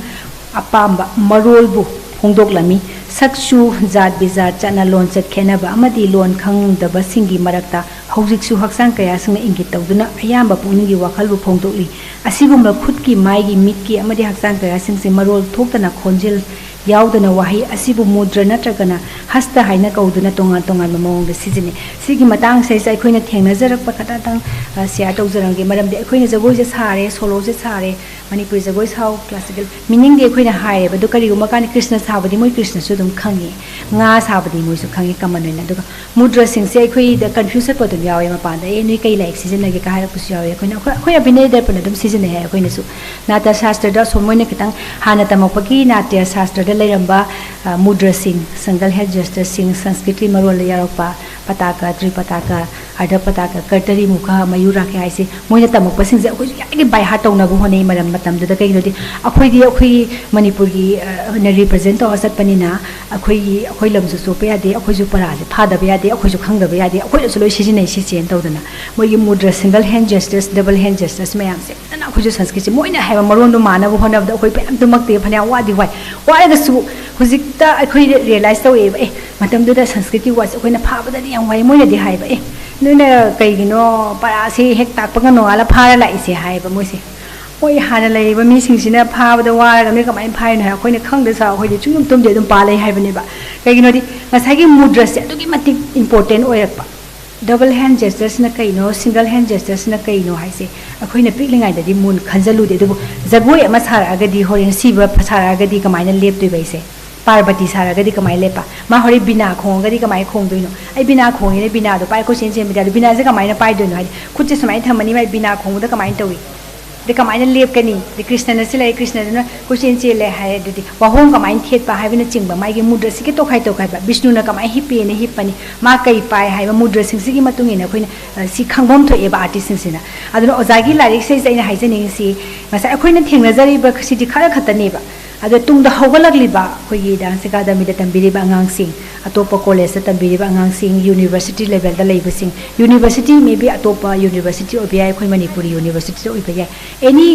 ꯑꯄꯥꯝꯕ ꯃꯔꯣꯜꯕꯨ ꯐꯣꯡꯗꯣꯛꯂꯝꯃꯤ꯫ ꯁꯛꯆꯨ, ꯖꯥꯠ ꯕꯤꯖꯥꯠ, ꯆꯠꯅ ꯂꯣꯟꯆꯠ ꯈꯦꯠꯅꯕ ꯑꯃꯗꯤ ꯂꯣꯟ ꯈꯪꯗꯕꯁꯤꯡꯒꯤ ꯃꯔꯛꯇ ꯍꯧꯖꯤꯛꯁꯨ ꯍꯛꯆꯥꯡ ꯀꯌꯥꯁꯤꯡꯅ ꯏꯪꯒꯤꯠ ꯇꯧꯗꯨꯅ ꯑꯌꯥꯝꯕ ꯄꯨꯛꯅꯤꯡꯒꯤ ꯋꯥꯈꯜꯕꯨ ꯐꯣꯡꯗꯣꯛꯂꯤ꯫ ꯑꯁꯤꯒꯨꯝꯕ ꯈꯨꯠꯀꯤ, ꯃꯥꯏꯒꯤ, ꯃꯤꯠꯀꯤ ꯑꯃꯗꯤ ꯍꯛꯆꯥꯡ ꯀꯌꯥꯁꯤꯡꯁꯦ ꯃꯔꯣꯜ ꯊꯣꯛꯇꯅ ꯈꯣꯟꯖꯦꯜ ꯌꯥꯎꯗꯅ ꯋꯥꯍꯩ ꯑꯁꯤꯕꯨ ꯃꯨꯗ꯭ꯔ ꯅꯠꯇ꯭ꯔꯒꯅ ꯍꯁꯇ ꯍꯥꯏꯅ ꯀꯧꯗꯨꯅ ꯇꯣꯉꯥꯟ ꯇꯣꯉꯥꯟꯕ ꯃꯑꯣꯡꯗ ꯁꯤꯖꯤꯟꯅꯩ꯫ ꯁꯤꯒꯤ ꯃꯇꯥꯡꯁꯤꯗꯩꯁꯤꯗ ꯑꯩꯈꯣꯏꯅ ꯊꯦꯡꯅꯖꯔꯛꯄ ꯈꯇꯪ ꯁꯤꯌꯥꯔ ꯇꯧꯖꯔꯝꯒꯦ꯫ ꯃꯔꯝꯗꯤ ꯑꯩꯈꯣꯏꯅ ꯖꯒꯣꯏꯁꯦ ꯁꯥꯔꯦ, ꯁꯣꯂꯣꯁꯦ ꯁꯥꯔꯦ, ꯃꯅꯤꯄꯨꯔꯤ ꯖꯒꯣꯏ ꯁꯥꯎ, ꯀ꯭ꯂꯥꯁꯤꯀꯦꯜ ꯃꯤꯅꯤꯡꯗꯤ ꯑꯩꯈꯣꯏꯅ ꯍꯥꯏꯔꯦꯕ꯫ ꯑꯗꯣ ꯀꯔꯤꯒꯨꯝꯕ ꯀꯥꯟꯗ ꯀ꯭ꯔꯤꯁꯅ ꯁꯥꯕꯗꯤ ꯃꯣꯏ ꯀ꯭ꯔꯤꯁꯅꯁꯨ ꯑꯗꯨꯝ ꯈꯪꯉꯤ, ꯉꯥ ꯁꯥꯕꯗꯤ ꯃꯣꯏꯁꯨ ꯈꯪꯉꯤ ꯀꯃꯟ ꯑꯣꯏꯅ꯫ ꯑꯗꯨꯒ ꯃꯨꯗ꯭ꯔꯁꯤꯡꯁꯦ ꯑꯩꯈꯣꯏꯗ ꯀꯟꯐ꯭ꯌꯨꯁ ꯆꯠꯄ ꯑꯗꯨꯝ ꯌꯥꯎꯋꯦ꯫ ꯃꯄꯥꯟꯗ "ꯑꯦ, ꯅꯣꯏ ꯀꯩ ꯂꯥꯏꯔꯤꯛ ꯁꯤꯖꯤꯟꯅꯒꯦ?" ꯀ ꯍꯥꯏꯔꯛꯄꯁꯨ ꯌꯥꯎꯋꯦ꯫ ꯑꯩꯈꯣꯏꯅ, ꯑꯩꯈꯣꯏ, ꯑꯩꯈꯣꯏ ꯑꯕꯤꯅꯌ ꯗꯔꯄꯟ ꯑꯗꯨꯝ ꯁꯤꯖꯤꯟꯅꯩ ꯍꯥꯏ꯫ ꯑꯩꯈꯣꯏꯅꯁꯨ ꯅꯥꯇ꯭ꯌ ꯁꯥꯁꯇ꯭ꯔꯗ ꯑꯁꯣꯝ ꯃꯣꯏꯅ ꯈꯤꯇꯪ ꯍꯥꯟꯅ ꯇꯝꯃꯛꯄꯒꯤ ꯅꯥꯇ꯭ꯌ ꯁꯥꯁꯇ꯭ꯔꯗ ꯂꯩꯔꯝꯕ, ꯑ, ꯃꯨꯗ꯭ꯔꯁꯤꯡ, ꯁꯪꯒꯜ ꯍꯦꯟ ꯖꯦꯁꯇꯔꯁꯤꯡ, ꯁꯪꯁꯀ꯭ꯔꯤꯠꯀꯤ ꯃꯔꯣꯜꯗ ꯌꯥꯎꯔꯛꯄ ꯄꯇꯥꯀ, ꯇ꯭ꯔꯤꯄꯇꯥꯀ, ꯑꯔꯙ ꯄꯇꯥꯀ, ꯀꯔꯇꯔꯤ ꯃꯨꯈ, ꯃꯌꯨꯔꯥꯀ ꯍꯥꯏꯁꯦ ꯃꯣꯏꯅ ꯇꯝꯃꯛꯄꯁꯤꯡꯁꯦ ꯑꯩꯈꯣꯏꯁꯨ ꯌꯥꯔꯤꯒꯩ ꯕꯥꯏ ꯍꯥꯔꯠ ꯇꯧꯅꯕ ꯍꯣꯠꯅꯩ꯫ ꯃꯔꯝ ꯃꯇꯝꯗꯨꯗ ꯀꯩꯒꯤꯅꯣꯗꯤ ꯑꯩꯈꯣꯏꯗꯤ ꯑꯩꯈꯣꯏꯒꯤ ꯃꯅꯤꯄꯨꯔꯒꯤ, ꯑ, ꯑꯣꯏꯅ ꯔꯤꯄ꯭ꯔꯖꯦꯟ ꯇꯧꯔ ꯆꯠꯄꯅꯤꯅ ꯑꯩꯈꯣꯏꯒꯤ, ꯑꯩꯈꯣꯏ ꯂꯝꯁꯨ ꯆꯣꯞꯄ ꯌꯥꯗꯦ, ꯑꯩꯈꯣꯏꯁꯨ ꯄꯔꯥꯁꯦ ꯐꯥꯗꯕ ꯌꯥꯗꯦ, ꯑꯩꯈꯣꯏꯁꯨ ꯈꯪꯗꯕ ꯌꯥꯗꯦ, ꯑꯩꯈꯣꯏꯅꯁꯨ ꯂꯣꯏ ꯁꯤꯖꯤꯟꯅꯩ ꯁꯤꯁꯦꯅ ꯇꯧꯗꯅ꯫ ꯃꯣꯏꯒꯤ ꯃꯨꯗ꯭ꯔ, ꯁꯤꯡꯒꯜ ꯍꯦꯟ ꯖꯦꯁꯇꯔꯁ, ꯗꯕꯜ ꯍꯦꯟ ꯖꯦꯁꯇꯔꯁ ꯃꯌꯥꯝꯁꯦ ꯐꯖꯅ ꯑꯩꯈꯣꯏꯁꯨ ꯁꯪꯁꯀ꯭ꯔꯤꯠꯁꯦ ꯃꯣꯏꯅ ꯍꯥꯏꯕ ꯃꯔꯣꯟꯗꯣ ꯃꯥꯟꯅꯕ ꯍꯣꯠꯅꯕꯗ ꯑꯩꯈꯣꯏ ꯃꯌꯥꯝ ꯇꯨꯝꯃꯛꯇꯦ, ꯐꯅꯌꯥꯝ ꯋꯥꯗꯤ ꯋꯥꯏ꯫ ꯋꯥꯔꯒꯁꯨ ꯍꯧꯖꯤꯛꯇ ꯑꯩꯈꯣꯏ ꯔꯤꯌꯦꯂꯥꯏꯁ ꯇꯧꯔꯛꯑꯦꯕ, ꯑꯦ, ꯃꯇꯝꯗꯨꯗ ꯁꯪꯁꯀ꯭ꯔꯤꯠꯀꯤ ꯋꯥꯔꯗꯁꯦ ꯑꯩꯈꯣꯏꯅ ꯐꯥꯕꯗꯗꯤ ꯌꯥꯝ ꯋꯥꯏ꯫ ꯃꯣꯏꯅꯗꯤ ꯍꯥꯏꯕ, "ꯑꯦ, ꯅꯣꯏꯅ ꯀꯩꯒꯤꯅꯣ ꯄꯔꯥꯁꯦ ꯍꯦꯛ ꯇꯥꯛꯄꯒ ꯅꯣꯡꯉꯥꯜꯂ ꯐꯥꯔ ꯂꯥꯛꯏꯁꯦ?" ꯍꯥꯏꯌꯦꯕ ꯃꯣꯏꯁꯦ꯫ ꯃꯣꯏ ꯍꯥꯟꯅ ꯂꯩꯔꯤꯕ ꯃꯤꯁꯤꯡꯁꯤꯅ ꯐꯥꯕꯗ ꯋꯥꯔꯒ ꯅꯣꯏ ꯀꯃꯥꯏꯅ ꯐꯥꯔꯤꯅꯣ ꯍꯥꯏ꯫ ꯑꯩꯈꯣꯏꯅ ꯈꯪꯗꯦ ꯁꯥꯔ, ꯑꯩꯈꯣꯏꯗꯤ ꯁꯨꯡꯇꯨꯝ ꯇꯨꯝꯗꯦ, ꯑꯗꯨꯝ ꯄꯥ ꯂꯩ ꯍꯥꯏꯕꯅꯦꯕ꯫ ꯀꯩꯒꯤꯅꯣꯗꯤ ꯉꯁꯥꯏꯒꯤ ꯃꯨꯗ꯭ꯔꯁꯦ ꯑꯗꯨꯛꯀꯤ ꯃꯇꯤꯛ ꯏꯝꯄꯣꯔꯇꯦꯟ ꯑꯣꯏꯔꯛꯄ꯫ ꯗꯕꯜ ꯍꯦꯟ ꯖꯦꯁꯇꯔꯁꯤꯅ ꯀꯩꯅꯣ, ꯁꯤꯡꯒꯜ ꯍꯦꯟ ꯖꯦꯁꯇꯔꯁꯤꯅ ꯀꯩꯅꯣ ꯍꯥꯏꯁꯦ ꯑꯩꯈꯣꯏꯅ ꯄꯤꯛꯂꯤꯉꯩꯗꯗꯤ ꯃꯨꯟ ꯈꯟꯖꯜꯂꯨꯗꯦ꯫ ꯑꯗꯨꯕꯨ ꯖꯒꯣꯏ ꯑꯃ ꯁꯥꯔꯛꯑꯒꯗꯤ, ꯍꯣꯔꯦꯟ ꯁꯤꯕ ꯁꯥꯔꯛꯑꯒꯗꯤ ꯀꯃꯥꯏꯅ ꯂꯦꯞꯇꯣꯏꯕ ꯑꯩꯁꯦ? ꯄꯥꯔꯕꯇꯤ ꯁꯥꯔꯒꯗꯤ ꯀꯃꯥꯏꯅ ꯂꯦꯞꯄ? ꯃꯥ ꯍꯣꯔꯦꯟ ꯕꯤꯅꯥ ꯈꯣꯡꯉꯒꯗꯤ ꯀꯃꯥꯏꯅ ꯈꯣꯡꯗꯣꯏꯅꯣ? ꯑꯩ ꯕꯤꯅꯥ ꯈꯣꯡꯉꯦꯅ ꯕꯤꯅꯥꯗꯣ ꯄꯥꯏ ꯀꯣꯏꯆꯦꯟ ꯆꯦꯟꯕꯗꯤ ꯌꯥꯗꯣꯏ? ꯕꯤꯅꯥꯁꯦ ꯀꯃꯥꯏꯅ ꯄꯥꯏꯗꯣꯏꯅꯣ? ꯍꯥꯏꯗꯤ ꯈꯨꯠꯁꯦ ꯁꯨꯃꯥꯏꯅ ꯊꯝꯃꯅꯤ, ꯃꯥꯏ ꯕꯤꯅꯥ ꯈꯣꯡꯕꯗ ꯀꯃꯥꯏꯅ ꯇꯧꯏ? ꯑꯗꯩ ꯀꯃꯥꯏꯅ ꯂꯦꯞꯀꯅꯤ? ꯑꯗꯩ ꯀ꯭ꯔꯤꯁꯅꯅ ꯁꯤ ꯂꯩ, ꯀ꯭ꯔꯤꯁꯅꯗꯨꯅ ꯀꯣꯏꯆꯦꯟ ꯆꯦꯜꯂꯦ ꯍꯥꯏ, ꯑꯗꯨꯗꯤ ꯋꯥꯍꯣꯡ ꯀꯃꯥꯏꯅ ꯊꯦꯠꯄ ꯍꯥꯏꯕꯅꯆꯤꯡꯕ, ꯃꯥꯒꯤ ꯃꯨꯗ꯭ꯔꯁꯤꯒꯤ ꯇꯣꯈꯥꯏ ꯇꯣꯈꯥꯏꯕ, ꯕꯤꯁꯅꯨꯅ ꯀꯃꯥꯏꯅ ꯍꯤꯞꯄꯦꯅ ꯍꯤꯞꯄꯅꯤ, ꯃꯥ ꯀꯩ ꯄꯥꯏ ꯍꯥꯏꯕ, ꯃꯨꯗ꯭ꯔꯁꯤꯡꯁꯤꯒꯤ ꯃꯇꯨꯡ ꯏꯟꯅ ꯑꯩꯈꯣꯏꯅ, ꯑ, ꯁꯤ ꯈꯪꯐꯝ ꯊꯣꯛꯑꯦꯕ ꯑꯥꯔꯇꯤꯁꯁꯤꯡꯁꯤꯅ꯫ ꯑꯗꯨꯅ ꯑꯣꯖꯥꯒꯤ ꯂꯥꯏꯔꯤꯛꯁꯤꯗꯩꯁꯤꯗ ꯑꯩꯅ ꯍꯥꯏꯖꯅꯤꯡꯉꯤꯁꯤ, ꯉꯁꯥꯏ ꯑꯩꯈꯣꯏꯅ ꯊꯦꯡꯅꯖꯔꯤꯕ ꯁꯤꯗꯤ ꯈꯔ ꯈꯛꯇꯅꯦꯕ꯫ ꯑꯗꯣ ꯇꯨꯡꯗ ꯍꯧꯒꯠꯂꯛꯂꯤꯕ ꯑꯩꯈꯣꯏꯒꯤ ꯗꯥꯟꯁ ꯑꯦꯀꯥꯗꯃꯤꯗ ꯇꯝꯕꯤꯔꯤꯕ ꯑꯉꯥꯡꯁꯤꯡ, ꯑꯇꯣꯞꯄ ꯀꯣꯂꯦꯖꯇ ꯇꯝꯕꯤꯔꯤꯕ ꯑꯉꯥꯡꯁꯤꯡ, ꯌꯨꯅꯤꯚꯔꯁꯤꯇꯤ ꯂꯦꯚꯦꯜꯗ ꯂꯩꯕꯁꯤꯡ, ꯌꯨꯅꯤꯚꯔꯁꯤꯇꯤ maybe ꯑꯇꯣꯞꯄ ꯌꯨꯅꯤꯚꯔꯁꯤꯇꯤ ꯑꯣꯏꯕ ꯌꯥꯏ, ꯑꯩꯈꯣꯏ ꯃꯅꯤꯄꯨꯔꯤ ꯌꯨꯅꯤꯚꯔꯁꯤꯇꯤꯗ ꯑꯣꯏꯕ ꯌꯥꯏ, ꯑꯦꯅꯤ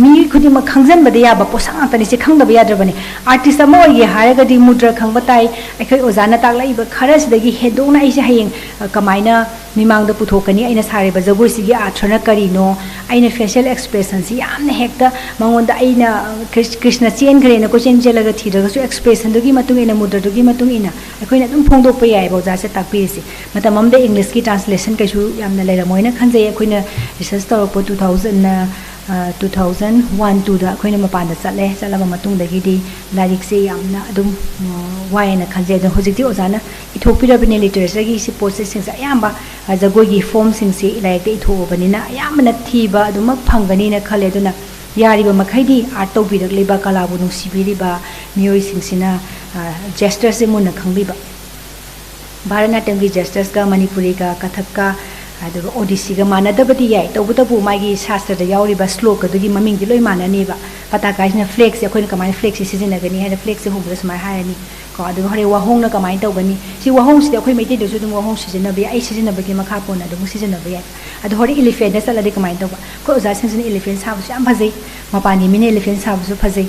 ꯃꯤ ꯈꯨꯗꯤꯡꯃꯛ ꯈꯪꯖꯟꯕꯗ ꯌꯥꯕ ꯄꯣꯠꯁꯛ ꯉꯥꯛꯇꯅꯤ꯫ ꯁꯤ ꯈꯪꯗꯕ ꯌꯥꯗ꯭ꯔꯕꯅꯤ꯫ ꯑꯥꯔꯇꯤꯁ ꯑꯃ ꯑꯣꯏꯒꯦ ꯍꯥꯏꯔꯒꯗꯤ ꯃꯨꯗ꯭ꯔ ꯈꯪꯕ ꯇꯥꯏ꯫ ꯑꯩꯈꯣꯏ ꯑꯣꯖꯥꯅ ꯇꯥꯛꯂꯛꯏꯕ ꯈꯔꯁꯤꯗꯒꯤ ꯍꯦꯟꯗꯣꯛꯅ ꯑꯩꯁꯦ ꯍꯌꯦꯡ, ꯑ, ꯀꯃꯥꯏꯅ ꯃꯤꯃꯥꯡꯗ ꯄꯨꯊꯣꯛꯀꯅꯤ? ꯑꯩꯅ ꯁꯥꯔꯤꯕ ꯖꯒꯣꯏꯁꯤꯒꯤ ꯑꯥꯔꯊꯅ ꯀꯔꯤꯅꯣ? ꯑꯩꯅ ꯐꯦꯁꯤꯌꯦꯜ ꯑꯦꯛꯁꯄ꯭ꯔꯦꯁꯟꯁꯤ ꯌꯥꯝꯅ ꯍꯦꯛꯇ ꯃꯉꯣꯟꯗ ꯑꯩꯅ, ꯑ, ꯀ꯭ꯔꯤꯁ-, ꯀ꯭ꯔꯤꯁꯅ ꯆꯦꯟꯈ꯭ꯔꯦꯅ ꯀꯣꯏꯆꯦꯟ ꯆꯦꯜꯂꯒ ꯊꯤꯗ꯭ꯔꯒꯁꯨ, ꯑꯦꯛꯁꯄ꯭ꯔꯦꯁꯟꯗꯨꯒꯤ ꯃꯇꯨꯡ ꯏꯟꯅ, ꯃꯨꯗ꯭ꯔꯗꯨꯒꯤ ꯃꯇꯨꯡ ꯏꯟꯅ ꯑꯩꯈꯣꯏꯅ ꯑꯗꯨꯝ ꯐꯣꯡꯗꯣꯛꯄ ꯌꯥꯏꯑꯕ ꯑꯣꯖꯥꯁꯦ ꯇꯥꯛꯄꯤꯔꯤꯁꯤ꯫ ꯃꯇꯝ ꯑꯃꯗ ꯏꯪꯂꯤꯁꯀꯤ ꯇ꯭ꯔꯥꯟꯁꯂꯦꯁꯟ ꯀꯩꯁꯨ ꯌꯥꯝꯅ ꯂꯩꯔꯝꯃꯣꯏꯅ ꯈꯟꯖꯩ꯫ ꯑꯩꯈꯣꯏꯅ ꯔꯤꯁꯔꯁ ꯇꯧꯔꯛꯄ two thousand, two thousand one twoꯗ ꯑꯩꯈꯣꯏꯅ ꯃꯄꯥꯟꯗ ꯆꯠꯂꯦ꯫ ꯆꯠꯂꯕ ꯃꯇꯨꯡꯗꯒꯤꯗꯤ ꯂꯥꯏꯔꯤꯛꯁꯦ ꯌꯥꯝꯅ ꯑꯗꯨꯝ, ꯑ, ꯋꯥꯏꯑꯅ ꯈꯟꯖꯩ꯫ ꯑꯗꯣ ꯍꯧꯖꯤꯛꯇꯤ ꯑꯣꯖꯥꯅ ꯏꯊꯣꯛꯄꯤꯔꯕꯅꯤ ꯂꯤꯇꯔꯦꯆꯔꯒꯤ ꯁꯤ ꯄꯣꯠꯁꯦ, ꯁꯤꯡꯁꯦ ꯑꯌꯥꯝꯕ, ꯑ, ꯖꯒꯣꯏꯒꯤ ꯐꯣꯝꯁꯤꯡꯁꯤ ꯂꯥꯏꯔꯤꯛꯇ ꯏꯊꯣꯛꯑꯕꯅꯤꯅ ꯑꯌꯥꯝꯕꯅ ꯊꯤꯕ ꯑꯗꯨꯃꯛ ꯐꯪꯒꯅꯤꯅ ꯈꯜꯂꯦ꯫ ꯑꯗꯨꯅ ꯌꯥꯔꯤꯕ ꯃꯈꯩꯗꯤ ꯑꯥꯔꯠ ꯇꯧꯕꯤꯔꯛꯂꯤꯕ, ꯀꯂꯥꯕꯨ ꯅꯨꯡꯁꯤꯕꯤꯔꯤꯕ ꯃꯤꯑꯣꯏꯁꯤꯡꯁꯤꯅ, ꯑ, ꯖꯦꯁꯇꯔꯁꯦ ꯃꯨꯟꯅ ꯈꯪꯕꯤꯕ꯫ ꯚꯥꯔꯠꯅꯥꯇ꯭ꯌꯝꯒꯤ ꯖꯦꯁꯇꯔꯁꯀ ꯃꯅꯤꯄꯨꯔꯤꯒ ꯀꯊꯛꯀ ꯑꯗꯨꯒ ꯑꯣꯗꯤꯁꯤꯒ ꯃꯥꯟꯅꯗꯕꯗꯤ ꯌꯥꯏ, ꯇꯧꯕꯇꯕꯨ ꯃꯥꯒꯤ ꯁꯥꯁꯇ꯭ꯔꯗ ꯌꯥꯎꯔꯤꯕ ꯁ꯭ꯂꯣꯛ ꯑꯗꯨꯒꯤ ꯃꯃꯤꯡꯗꯤ ꯂꯣꯏ ꯃꯥꯟꯅꯅꯦꯕ꯫ ꯄꯇꯥꯀꯥꯁꯤꯅ ꯐ꯭ꯂꯦꯛꯁꯦ ꯑꯩꯈꯣꯏꯅ ꯀꯃꯥꯏꯅ ꯐ꯭ꯂꯦꯛꯁꯦ ꯁꯤꯖꯤꯟꯅꯒꯅꯤ ꯍꯥꯏꯅ ꯐ꯭ꯂꯦꯛꯁꯦ ꯍꯣꯡꯕꯗ ꯁꯨꯃꯥꯏꯅ ꯍꯥꯏꯔꯅꯤ ꯀꯣ꯫ ꯑꯗꯨꯒ ꯍꯣꯔꯦꯟ ꯋꯥꯍꯣꯡꯅ ꯀꯃꯥꯏꯅ ꯇꯧꯒꯅꯤ? ꯁꯤ ꯋꯥꯍꯣꯡꯁꯤꯗꯤ ꯑꯩꯈꯣꯏ ꯃꯩꯇꯩꯗꯁꯨ ꯑꯗꯨꯝ ꯋꯥꯍꯣꯡ ꯁꯤꯖꯤꯟꯅꯕ ꯌꯥꯏ, ꯑꯩ ꯁꯤꯖꯤꯟꯅꯕꯒꯤ ꯃꯈꯥ ꯄꯣꯟꯅ ꯑꯗꯨꯝ ꯁꯤꯖꯤꯟꯅꯕ ꯌꯥꯏ꯫ ꯑꯗꯣ ꯍꯣꯔꯦꯟ ꯏꯂꯤꯐꯦꯟꯗ ꯆꯠꯂꯗꯤ ꯀꯃꯥꯏꯅ ꯇꯧꯕ? ꯑꯩꯈꯣꯏ ꯑꯣꯖꯥꯁꯤꯡꯁꯤꯅ ꯏꯂꯤꯐꯦꯟ ꯁꯥꯕꯁꯨ ꯌꯥꯝ ꯐꯖꯩ, ꯃꯄꯥꯟꯒꯤ ꯃꯤꯅ ꯏꯂꯤꯐꯦꯟ ꯁꯥꯕꯁꯨ ꯐꯖꯩ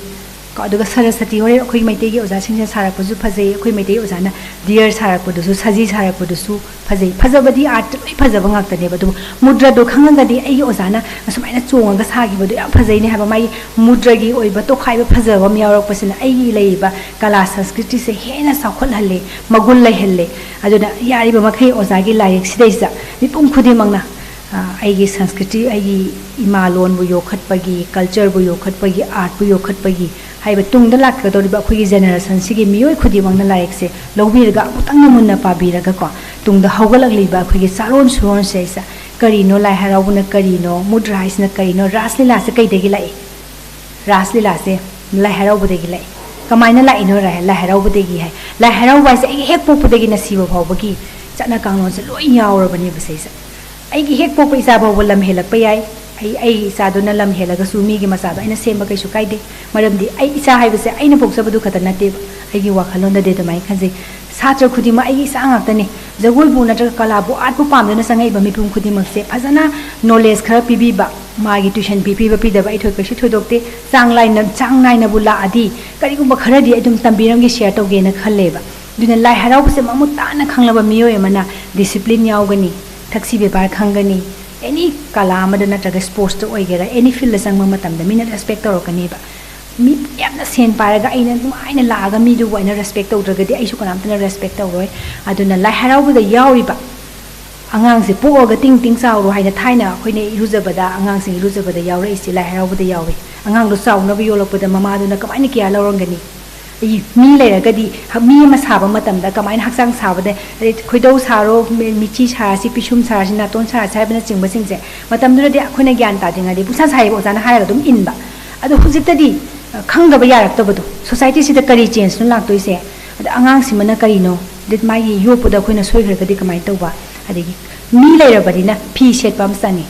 ꯀꯣ꯫ ꯑꯗꯨꯒ ꯁꯔꯁꯇꯤ ꯍꯣꯔꯦꯟ ꯑꯩꯈꯣꯏ ꯃꯩꯇꯩꯒꯤ ꯑꯣꯖꯥꯁꯤꯡꯁꯤꯅ ꯁꯥꯔꯛꯄꯁꯨ ꯐꯖꯩ, ꯑꯩꯈꯣꯏ ꯃꯩꯇꯩ ꯑꯣꯖꯥꯅ ꯗꯤꯌꯔ ꯁꯥꯔꯛꯄꯗꯨꯁꯨ, ꯁꯖꯤ ꯁꯥꯔꯛꯄꯗꯨꯁꯨ ꯐꯖꯩ꯫ ꯐꯖꯕꯗꯤ ꯑꯥꯔꯠꯇ ꯂꯣꯏ ꯐꯖꯕ ꯉꯥꯛꯇꯅꯦꯕ꯫ ꯑꯗꯨꯕꯨ ꯃꯨꯗ꯭ꯔꯗꯣ ꯈꯪꯉꯒꯗꯤ ꯑꯩꯒꯤ ꯑꯣꯖꯥꯅ ꯑꯁꯨꯃꯥꯏꯅ ꯆꯣꯡꯉꯒ ꯁꯥꯈꯤꯕꯗꯣ ꯌꯥꯝ ꯐꯖꯩꯅꯦ ꯍꯥꯏꯕ, ꯃꯥꯒꯤ ꯃꯨꯗ꯭ꯔꯒꯤ ꯑꯣꯏꯕ ꯇꯣꯈꯥꯏꯕ ꯐꯖꯕ ꯑꯃ ꯌꯥꯎꯔꯛꯄꯁꯤꯅ ꯑꯩꯒꯤ ꯂꯩꯔꯤꯕ ꯀꯂꯥ ꯁꯪꯁꯀ꯭ꯔꯤꯇꯤꯁꯦ ꯍꯦꯟꯅ ꯆꯥꯎꯈꯠꯍꯜꯂꯦ, ꯃꯒꯨꯟ ꯂꯩꯍꯜꯂꯦ꯫ ꯑꯗꯨꯅ ꯌꯥꯔꯤꯕ ꯃꯈꯩ ꯑꯣꯖꯥꯒꯤ ꯂꯥꯏꯔꯤꯛꯁꯤꯗꯩꯁꯤꯗ ꯃꯤꯄꯨꯝ ꯈꯨꯗꯤꯡꯃꯛꯅ, ꯑ, ꯑꯩꯒꯤ ꯁꯪꯁꯀ꯭ꯔꯤꯇꯤ, ꯑꯩꯒꯤ ꯏꯃꯥ ꯂꯣꯟꯕꯨ ꯌꯣꯛꯈꯠꯄꯒꯤ, ꯀꯜꯆꯔꯕꯨ ꯌꯣꯛꯈꯠꯄꯒꯤ, ꯑꯥꯔꯠꯄꯨ ꯌꯣꯛꯈꯠꯄꯒꯤ ꯍꯥꯏꯕ ꯇꯨꯡꯗ ꯂꯥꯛꯀꯗꯧꯔꯤꯕ ꯑꯩꯈꯣꯏꯒꯤ ꯖꯦꯅꯦꯔꯦꯁꯟꯁꯤꯒꯤ ꯃꯤꯑꯣꯏ ꯈꯨꯗꯤꯡꯃꯛꯅ ꯂꯥꯏꯔꯤꯛꯁꯦ ꯂꯧꯕꯤꯔꯒ ꯑꯃꯨꯛꯇꯪꯗꯤ ꯃꯨꯟꯅ ꯄꯥꯕꯤꯔꯒꯀꯣ, ꯇꯨꯡꯗ ꯍꯧꯒꯠꯂꯛꯂꯤꯕ ꯑꯩꯈꯣꯏꯒꯤ ꯆꯥꯔꯣꯟ ꯁꯨꯔꯣꯟꯁꯦ, ꯁꯤꯗ ꯀꯔꯤꯅꯣ ꯂꯥꯏ ꯍꯔꯥꯎꯕꯅ ꯀꯔꯤꯅꯣ, ꯃꯨꯗ꯭ꯔ ꯍꯥꯏꯁꯤꯅ ꯀꯔꯤꯅꯣ, ꯔꯥꯁ ꯂꯤꯂꯥꯁꯦ ꯀꯩꯗꯒꯤ ꯂꯥꯛꯏ? ꯔꯥꯁ ꯂꯤꯂꯥꯁꯦ ꯂꯥꯏ ꯍꯔꯥꯎꯕꯗꯒꯤ ꯂꯥꯛꯏ꯫ ꯀꯃꯥꯏꯅ ꯂꯥꯛꯏꯅꯣ ꯂꯥꯏ-, ꯂꯥꯏ ꯍꯔꯥꯎꯕꯗꯒꯤ ꯍꯥꯏ? ꯂꯥꯏ ꯍꯔꯥꯎꯕ ꯍꯥꯏꯁꯦ ꯑꯩꯒꯤ ꯍꯦꯛ ꯄꯣꯛꯄꯗꯒꯤꯅ ꯁꯤꯕ ꯐꯥꯎꯕꯒꯤ ꯆꯠꯅ ꯀꯥꯡꯂꯣꯟꯁꯦ ꯂꯣꯏ ꯌꯥꯎꯔꯕꯅꯦꯕ ꯁꯤꯁꯦ꯫ ꯑꯩꯒꯤ ꯍꯦꯛ ꯄꯣꯛꯄ ꯏꯆꯥ ꯐꯥꯎꯕ ꯂꯝ ꯍꯦꯜꯂꯛꯄ ꯌꯥꯏ꯫ ꯑꯩ, ꯑꯩꯒꯤ ꯏꯆꯥꯗꯨꯅ ꯂꯝ ꯍꯦꯜꯂꯒꯁꯨ ꯃꯤꯒꯤ ꯃꯆꯥꯗꯣ ꯑꯩꯅ ꯁꯦꯝꯕ ꯀꯩꯁꯨ ꯀꯥꯏꯗꯦ꯫ ꯃꯔꯝꯗꯤ ꯑꯩ ꯏꯆꯥ ꯍꯥꯏꯕꯁꯦ ꯑꯩꯅ ꯄꯣꯛꯆꯕꯗꯨ ꯈꯛꯇ ꯅꯠꯇꯦꯕ꯫ ꯑꯩꯒꯤ ꯋꯥꯈꯜꯂꯣꯟꯗꯗꯤ ꯑꯗꯨꯃꯥꯏꯅ ꯈꯟꯖꯩ꯫ ꯁꯥꯇ꯭ꯔ ꯈꯨꯗꯤꯡꯃꯛ ꯑꯩꯒꯤ ꯏꯆꯥ ꯉꯥꯛꯇꯅꯤ꯫ ꯖꯒꯣꯏꯕꯨ ꯅꯠꯇ꯭ꯔꯒ ꯀꯂꯥꯕꯨ, ꯑꯥꯔꯠꯄꯨ ꯄꯥꯝꯗꯨꯅ ꯆꯪꯉꯛꯏꯕ ꯃꯤꯄꯨꯝ ꯈꯨꯗꯤꯡꯃꯛꯁꯦ ꯐꯖꯅ ꯅꯣꯂꯦꯖ ꯈꯔ ꯄꯤꯕꯤꯕ, ꯃꯥꯒꯤ ꯇ꯭ꯌꯨꯁꯟ ꯐꯤ ꯄꯤꯕ ꯄꯤꯗꯕ ꯑꯩ ꯊꯣꯏ-, ꯀꯩꯁꯨ ꯊꯣꯏꯗꯣꯛꯇꯦ꯫ ꯆꯥꯡ ꯂꯥꯏꯅ, ꯆꯥꯡ ꯅꯥꯏꯅꯕꯨ ꯂꯥꯛꯑꯗꯤ ꯀꯔꯤꯒꯨꯝꯕ ꯈꯔꯗꯤ ꯑꯩ ꯑꯗꯨꯝ ꯇꯝꯕꯤꯔꯝꯒꯦ, ꯁꯤꯌꯔ ꯇꯧꯒꯦꯅ ꯈꯜꯂꯦꯕ꯫ ꯑꯗꯨꯅ ꯂꯥꯏ ꯍꯔꯥꯎꯕꯁꯦ ꯃꯃꯨꯠ ꯇꯥꯅ ꯈꯪꯂꯕ ꯃꯤꯑꯣꯏ ꯑꯃꯅ ꯗꯤꯁꯤꯄ꯭ꯂꯤꯟ ꯌꯥꯎꯒꯅꯤ, ꯊꯛꯁꯤ ꯕꯦꯕꯥꯔ ꯈꯪꯒꯅꯤ꯫ ꯑꯦꯅꯤ ꯀꯂꯥ ꯑꯃꯗ ꯅꯠꯇ꯭ꯔꯒ ꯁ꯭ꯄꯣꯔꯠꯁꯇ ꯑꯣꯏꯒꯦꯔꯥ, ꯑꯦꯅꯤ ꯐꯤꯜꯗ ꯆꯪꯕ ꯃꯇꯝꯗ ꯃꯤꯅ ꯔꯦꯁꯄꯦꯛ ꯇꯧꯔꯛꯀꯅꯦꯕ꯫ ꯃꯤ ꯌꯥꯝꯅ ꯁꯦꯟ ꯄꯥꯏꯔꯒ ꯑꯩꯅ ꯅꯨꯡꯉꯥꯏꯅ ꯂꯥꯛꯑꯒ ꯃꯤꯗꯨꯕꯨ ꯑꯩꯅ ꯔꯦꯁꯄꯦꯛ ꯇꯧꯗ꯭ꯔꯒꯗꯤ ꯑꯩꯁꯨ ꯀꯅꯥꯝꯇꯅ ꯔꯦꯁꯄꯦꯛ ꯇꯧꯔꯣꯏ꯫ ꯑꯗꯨꯅ ꯂꯥꯏ ꯍꯔꯥꯎꯕꯗ ꯌꯥꯎꯔꯤꯕ ꯑꯉꯥꯡꯁꯦ ꯄꯣꯛꯑꯒ ꯇꯤꯡ ꯇꯤꯡ ꯆꯥꯎꯔꯣ ꯍꯥꯏꯅ ꯊꯥꯏꯅ ꯑꯩꯈꯣꯏꯅ ꯏꯔꯨꯖꯕꯗ, ꯑꯉꯥꯡꯁꯤꯡ ꯏꯔꯨꯖꯕꯗ ꯌꯥꯎꯔꯛꯏꯁꯦ ꯂꯥꯏ ꯍꯔꯥꯎꯕꯗ ꯌꯥꯎꯏ꯫ ꯑꯉꯥꯡꯗꯣ ꯆꯥꯎꯅꯕ ꯌꯣꯛꯂꯛꯄꯗ ꯃꯃꯥꯗꯨꯅ ꯀꯃꯥꯏꯅ ꯀꯤꯌꯥꯔ ꯂꯧꯔꯝꯒꯅꯤ? ꯑꯩ ꯃꯤ ꯂꯩꯔꯒꯗꯤ ꯍ-, ꯃꯤ ꯑꯃ ꯁꯥꯕ ꯃꯇꯝꯗ ꯀꯃꯥꯏꯅ ꯍꯛꯆꯥꯡ ꯁꯥꯕꯗ, ꯑꯗꯩ ꯈꯣꯏꯗꯧ ꯁꯥꯔꯣ, ꯃꯤ-, ꯃꯤꯠꯆꯤ ꯁꯥꯔꯁꯤ, ꯄꯤꯁꯨꯝ ꯁꯥꯔꯁꯤ, ꯅꯥꯇꯣꯟ ꯁꯥꯔꯁꯤ ꯍꯥꯏꯕꯅꯆꯤꯡꯕꯁꯤꯡꯁꯦ ꯃꯇꯝꯗꯨꯗꯗꯤ ꯑꯩꯈꯣꯏꯅ ꯒ꯭ꯌꯥꯟ ꯇꯥꯗ꯭ꯔꯤꯉꯩꯗꯤ ꯄꯨꯡꯁꯥ ꯁꯥꯏꯌꯦꯕ ꯑꯣꯖꯥꯅ ꯍꯥꯏꯔꯒ ꯑꯗꯨꯝ ꯏꯟꯕ꯫ ꯑꯗꯣ ꯍꯧꯖꯤꯛꯇꯗꯤ, ꯑ, ꯈꯪꯗꯕ ꯌꯥꯔꯛꯇꯕꯗꯣ, ꯁꯣꯁꯥꯏꯇꯤꯁꯤꯗ ꯀꯔꯤ ꯆꯦꯟꯖꯅꯣ ꯂꯥꯛꯇꯣꯏꯁꯦ? ꯑꯗ ꯑꯉꯥꯡꯁꯤꯃꯅ ꯀꯔꯤꯅꯣ? ꯑꯗꯩ ꯃꯥꯒꯤ ꯌꯣꯛꯄꯗ ꯑꯩꯈꯣꯏꯅ ꯁꯣꯏꯈ꯭ꯔꯒꯗꯤ ꯀꯃꯥꯏꯅ ꯇꯧꯕ? ꯑꯗꯒꯤ ꯃꯤ ꯂꯩꯔꯕꯅꯤꯅ ꯐꯤ ꯁꯦꯠꯄ ꯑꯃ ꯆꯪꯉꯤ꯫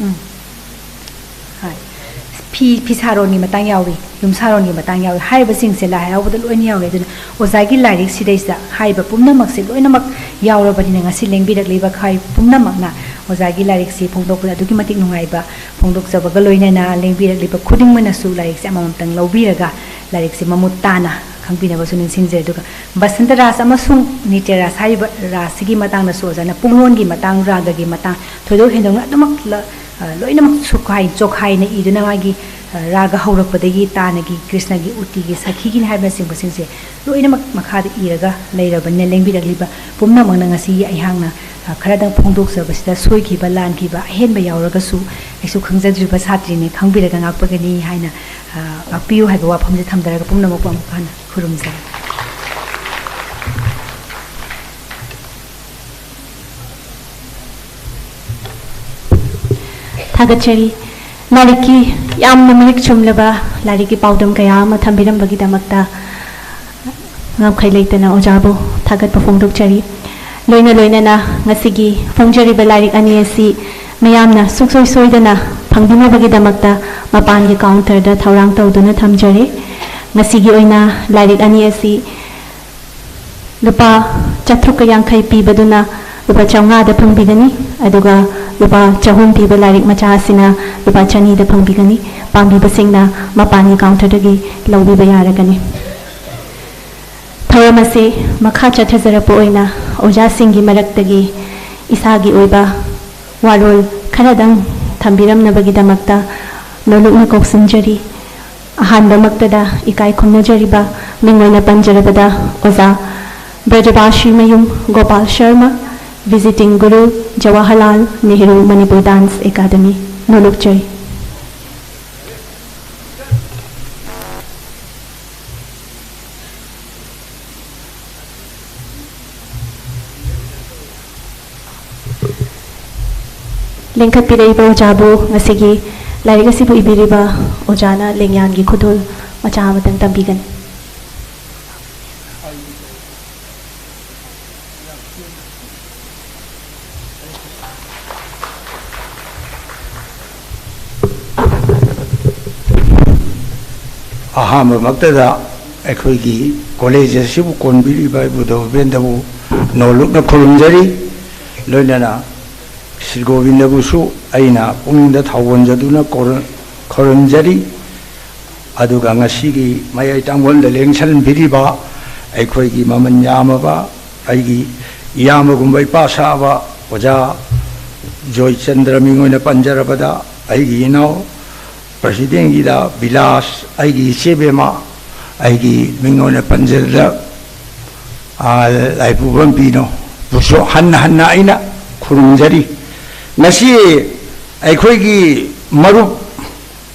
ꯎꯝ꯫ ꯍꯣꯏ꯫ ꯐꯤ, ꯐꯤꯁꯥꯔꯣꯟꯒꯤ ꯃꯇꯥꯡ ꯌꯥꯎꯏ, ꯌꯨꯝꯁꯥꯔꯣꯟꯒꯤ ꯃꯇꯥꯡ ꯌꯥꯎꯏ, ꯍꯥꯏꯔꯤꯕꯁꯤꯡꯁꯦ ꯂꯥꯏ ꯍꯔꯥꯎꯕꯗ ꯂꯣꯏꯅ ꯌꯥꯎꯏ꯫ ꯑꯗꯨꯅ ꯑꯣꯖꯥꯒꯤ ꯂꯥꯏꯔꯤꯛꯁꯤꯗꯩꯁꯤꯗ ꯍꯥꯏꯔꯤꯕ ꯄꯨꯝꯅꯃꯛꯁꯦ ꯂꯣꯏꯅꯃꯛ ꯌꯥꯎꯔꯕꯅꯤꯅ ꯉꯁꯤ ꯂꯦꯡꯕꯤꯔꯛꯂꯤꯕ ꯈꯥꯏ ꯄꯨꯝꯅꯃꯛꯅ ꯑꯣꯖꯥꯒꯤ ꯂꯥꯏꯔꯤꯛꯁꯤ ꯐꯣꯡꯗꯣꯛꯄꯗ ꯑꯗꯨꯛꯀꯤ ꯃꯇꯤꯛ ꯅꯨꯡꯉꯥꯏꯕ ꯐꯣꯡꯗꯣꯛꯆꯕꯒ ꯂꯣꯏꯅꯅ ꯂꯦꯡꯕꯤꯔꯛꯂꯤꯕ ꯈꯨꯗꯤꯡꯃꯛꯅꯁꯨ ꯂꯥꯏꯔꯤꯛꯁꯦ ꯑꯃꯃꯝꯇꯪ ꯂꯧꯕꯤꯔꯒ ꯂꯥꯏꯔꯤꯛꯁꯦ ꯃꯃꯨꯠ ꯇꯥꯅ ꯈꯪꯕꯤꯅꯕꯁꯨ ꯅꯤꯡꯁꯤꯡꯖꯩ꯫ ꯑꯗꯨꯒ ꯕꯁꯟꯇ ꯔꯥꯁ ꯑꯃꯁꯨꯡ ꯅꯤꯇ꯭ꯌ ꯔꯥꯁ ꯍꯥꯏꯔꯤꯕ ꯔꯥꯁꯁꯤꯒꯤ ꯃꯇꯥꯡꯗꯁꯨ ꯑꯣꯖꯥꯅ ꯄꯨꯡꯂꯣꯟꯒꯤ ꯃꯇꯥꯡ, ꯔꯥꯒꯒꯤ ꯃꯇꯥꯡ ꯊꯣꯏꯗꯣꯛ ꯍꯦꯟꯗꯣꯛꯅ ꯑꯗꯨꯃꯛ ꯂ-, ꯑ, ꯂꯣꯏꯅꯃꯛ ꯁꯨꯈꯥꯏ ꯆꯣꯈꯥꯏꯅ ꯏꯗꯨꯅ ꯃꯥꯒꯤ, ꯑ, ꯔꯥꯒ ꯍꯧꯔꯛꯄꯗꯒꯤ ꯇꯥꯅꯒꯤ, ꯀ꯭ꯔꯤꯁꯅꯒꯤ ꯎꯇꯤꯒꯤ, ꯁꯈꯤꯒꯤꯅꯤ ꯍꯥꯏꯕꯅꯆꯤꯡꯕꯁꯤꯡꯁꯦ ꯂꯣꯏꯅꯃꯛ ꯃꯈꯥꯗ ꯏꯔꯒ ꯂꯩꯔꯕꯅꯤꯅ ꯂꯦꯡꯕꯤꯔꯛꯂꯤꯕ ꯄꯨꯝꯅꯃꯛꯅ ꯉꯁꯤꯒꯤ ꯑꯩꯍꯥꯛꯅ, ꯑ, ꯈꯔꯗꯪ ꯐꯣꯡꯗꯣꯛꯆꯕꯁꯤꯗ ꯁꯣꯏꯈꯤꯕ, ꯂꯥꯟꯈꯤꯕ, ꯑꯍꯦꯟꯕ ꯌꯥꯎꯔꯒꯁꯨ ꯑꯩꯁꯨ ꯈꯪꯖꯗ꯭ꯔꯤꯕ ꯁꯥꯇ꯭ꯔꯤꯅꯤ, ꯈꯪꯕꯤꯔꯒ ꯉꯥꯛꯄꯒꯅꯤ ꯍꯥꯏꯅ, ꯑ, ꯉꯥꯛꯄꯤꯌꯨ ꯍꯥꯏꯕ ꯋꯥꯐꯝꯁꯦ ꯊꯝꯖꯔꯒ ꯄꯨꯝꯅꯃꯛꯄꯨ ꯑꯃꯨꯛ ꯍꯟꯅ ꯈꯨꯔꯨꯝꯖꯔꯤ꯫ ꯊꯥꯒꯠꯆꯔꯤ꯫ ꯂꯥꯏꯔꯤꯛꯀꯤ ꯌꯥꯝꯅ ꯃꯔꯤꯛ ꯆꯨꯝꯂꯕ ꯂꯥꯏꯔꯤꯛꯀꯤ ꯄꯥꯎꯗꯝ ꯀꯌꯥ ꯑꯃ ꯊꯝꯕꯤꯔꯝꯕꯒꯤꯗꯃꯛꯇ ꯉꯝꯈꯩ ꯂꯩꯇꯅ ꯑꯣꯖꯥꯕꯨ ꯊꯥꯒꯠꯄ ꯐꯣꯡꯗꯣꯛꯆꯔꯤ꯫ ꯂꯣꯏꯅ ꯂꯣꯏꯅꯅ ꯉꯁꯤꯒꯤ ꯐꯣꯡꯖꯔꯤꯕ ꯂꯥꯏꯔꯤꯛ ꯑꯅꯤ ꯑꯁꯤ ꯃꯤꯌꯥꯝꯅ ꯁꯨꯡꯁꯣꯏ ꯁꯣꯏꯗꯅ ꯐꯪꯕꯤꯅꯕꯒꯤꯗꯃꯛꯇ ꯃꯄꯥꯟꯒꯤ ꯀꯥꯎꯟꯇꯔꯗ ꯊꯧꯔꯥꯡ ꯇꯧꯗꯨꯅ ꯊꯝꯖꯔꯤ꯫ ꯉꯁꯤꯒꯤ ꯑꯣꯏꯅ ꯂꯥꯏꯔꯤꯛ ꯑꯅꯤ ꯑꯁꯤ ꯂꯨꯄꯥ ꯆꯥꯇ꯭ꯔꯨꯛꯀ ꯌꯥꯡꯈꯩ ꯄꯤꯕꯗꯨꯅ ꯂꯨꯄꯥ ꯆꯥꯝꯃꯉꯥꯗ ꯐꯪꯕꯤꯒꯅꯤ, ꯑꯗꯨꯒ ꯂꯨꯄꯥ ꯆꯍꯨꯝ ꯄꯤꯕ ꯂꯥꯏꯔꯤꯛ ꯃꯆꯥ ꯑꯁꯤꯅ ꯂꯨꯄꯥ ꯆꯅꯤꯗ ꯐꯪꯕꯤꯒꯅꯤ꯫ ꯄꯥꯝꯕꯤꯕꯁꯤꯡꯅ ꯃꯄꯥꯟꯒꯤ ꯀꯥꯎꯟꯇꯔꯗꯒꯤ ꯂꯧꯕꯤꯕ ꯌꯥꯔꯒꯅꯤ꯫ ꯊꯧꯔꯝ ꯑꯁꯤ ꯃꯈꯥ ꯆꯠꯊꯖꯔꯛꯄ ꯑꯣꯏꯅ ꯑꯣꯖꯥꯁꯤꯡꯒꯤ ꯃꯔꯛꯇꯒꯤ ꯏꯁꯥꯒꯤ ꯑꯣꯏꯕ ꯋꯥꯔꯣꯜ ꯈꯔꯗꯪ ꯊꯝꯕꯤꯔꯝꯅꯕꯒꯤꯗꯃꯛꯇ ꯅꯣꯂꯨꯛꯅ ꯀꯧꯁꯤꯟꯖꯔꯤ꯫ ꯑꯍꯥꯟꯕꯃꯛꯇꯗ ꯏꯀꯥꯏ ꯈꯨꯝꯅꯖꯔꯤꯕ ꯃꯤꯡ ꯑꯣꯏꯅ ꯄꯟꯖꯔꯕꯗ ꯑꯣꯖꯥ ꯕ꯭ꯔꯖꯕꯥꯁꯤꯃꯌꯨꯝ ꯒꯣꯄꯥꯜ ꯁꯔꯃ, ꯚꯤꯖꯤꯇꯤꯡ ꯒꯨꯔꯨ, ꯖꯋꯥꯍꯔꯂꯥꯜ ꯅꯦꯍꯔꯨ ꯃꯅꯤꯄꯨꯔ ꯗꯥꯟꯁ ꯑꯦꯀꯥꯗꯃꯤ, ꯅꯣꯂꯨꯛꯆꯩ꯫ ꯂꯤꯡꯈꯠꯄꯤꯔꯛꯏꯕ ꯑꯣꯖꯥꯕꯨ ꯉꯁꯤꯒꯤ ꯂꯥꯏꯔꯤꯛ ꯑꯁꯤꯕꯨ ꯏꯕꯤꯔꯤꯕ ꯑꯣꯖꯥꯅ ꯂꯦꯡꯌꯥꯟꯒꯤ ꯈꯨꯗꯣꯜ ꯃꯆꯥ ꯑꯃꯇꯪ ꯇꯝꯕꯤꯒꯅꯤ꯫ ꯑꯍꯥꯟꯕꯃꯛꯇꯗ ꯑꯩꯈꯣꯏꯒꯤ ꯀꯣꯂꯦꯖ ꯑꯁꯤꯕꯨ ꯀꯣꯟꯕꯤꯔꯤꯕ ꯏꯕꯨꯙꯧ ꯏꯕꯦꯟꯗꯕꯨ ꯅꯣꯂꯨꯛꯅ ꯈꯨꯔꯨꯝꯖꯔꯤ꯫ ꯂꯣꯏꯅꯅ ꯁ꯭ꯔꯤ ꯒꯣꯕꯤꯟꯗꯕꯨꯁꯨ ꯑꯩꯅ ꯄꯨꯛꯅꯤꯡꯗ ꯊꯧꯒꯣꯟꯖꯗꯨꯅ ꯀꯣꯔ-, ꯈꯨꯔꯨꯝꯖꯔꯤ꯫ ꯑꯗꯨꯒ ꯉꯁꯤꯒꯤ ꯃꯌꯥꯏ ꯇꯥꯡꯒꯣꯜꯗ ꯂꯦꯡꯁꯤꯟꯕꯤꯔꯤꯕ ꯑꯩꯈꯣꯏꯒꯤ ꯃꯃꯜ ꯌꯥꯝꯃꯕ ꯑꯩꯒꯤ ꯏꯌꯥꯝꯕꯒꯨꯝꯕ ꯏꯄꯥ ꯁꯥꯕ ꯑꯣꯖꯥ ꯖꯣꯏꯆꯟꯗ꯭ꯔ ꯃꯤꯡ ꯑꯣꯏꯅ ꯄꯟꯖꯔꯕꯗ, ꯑꯩꯒꯤ ꯏꯅꯥꯎ ꯄ꯭ꯔꯁꯤꯗꯦꯟꯒꯤꯗ ꯕꯤꯂꯥꯁ, ꯑꯩꯒꯤ ꯏꯆꯦ ꯕꯦꯝꯃ, ꯑꯩꯒꯤ ꯃꯤꯡ ꯑꯣꯏꯅ ꯄꯟꯖꯔꯕꯗ, ꯑꯥ, ꯂꯥꯏꯄꯨꯕꯝ ꯄꯤꯅꯣ ꯕꯨꯁꯨ ꯍꯟꯅ ꯍꯟꯅ ꯑꯩꯅ ꯈꯨꯔꯨꯝꯖꯔꯤ꯫ ꯉꯁꯤ ꯑꯩꯈꯣꯏꯒꯤ ꯃꯔꯨꯞ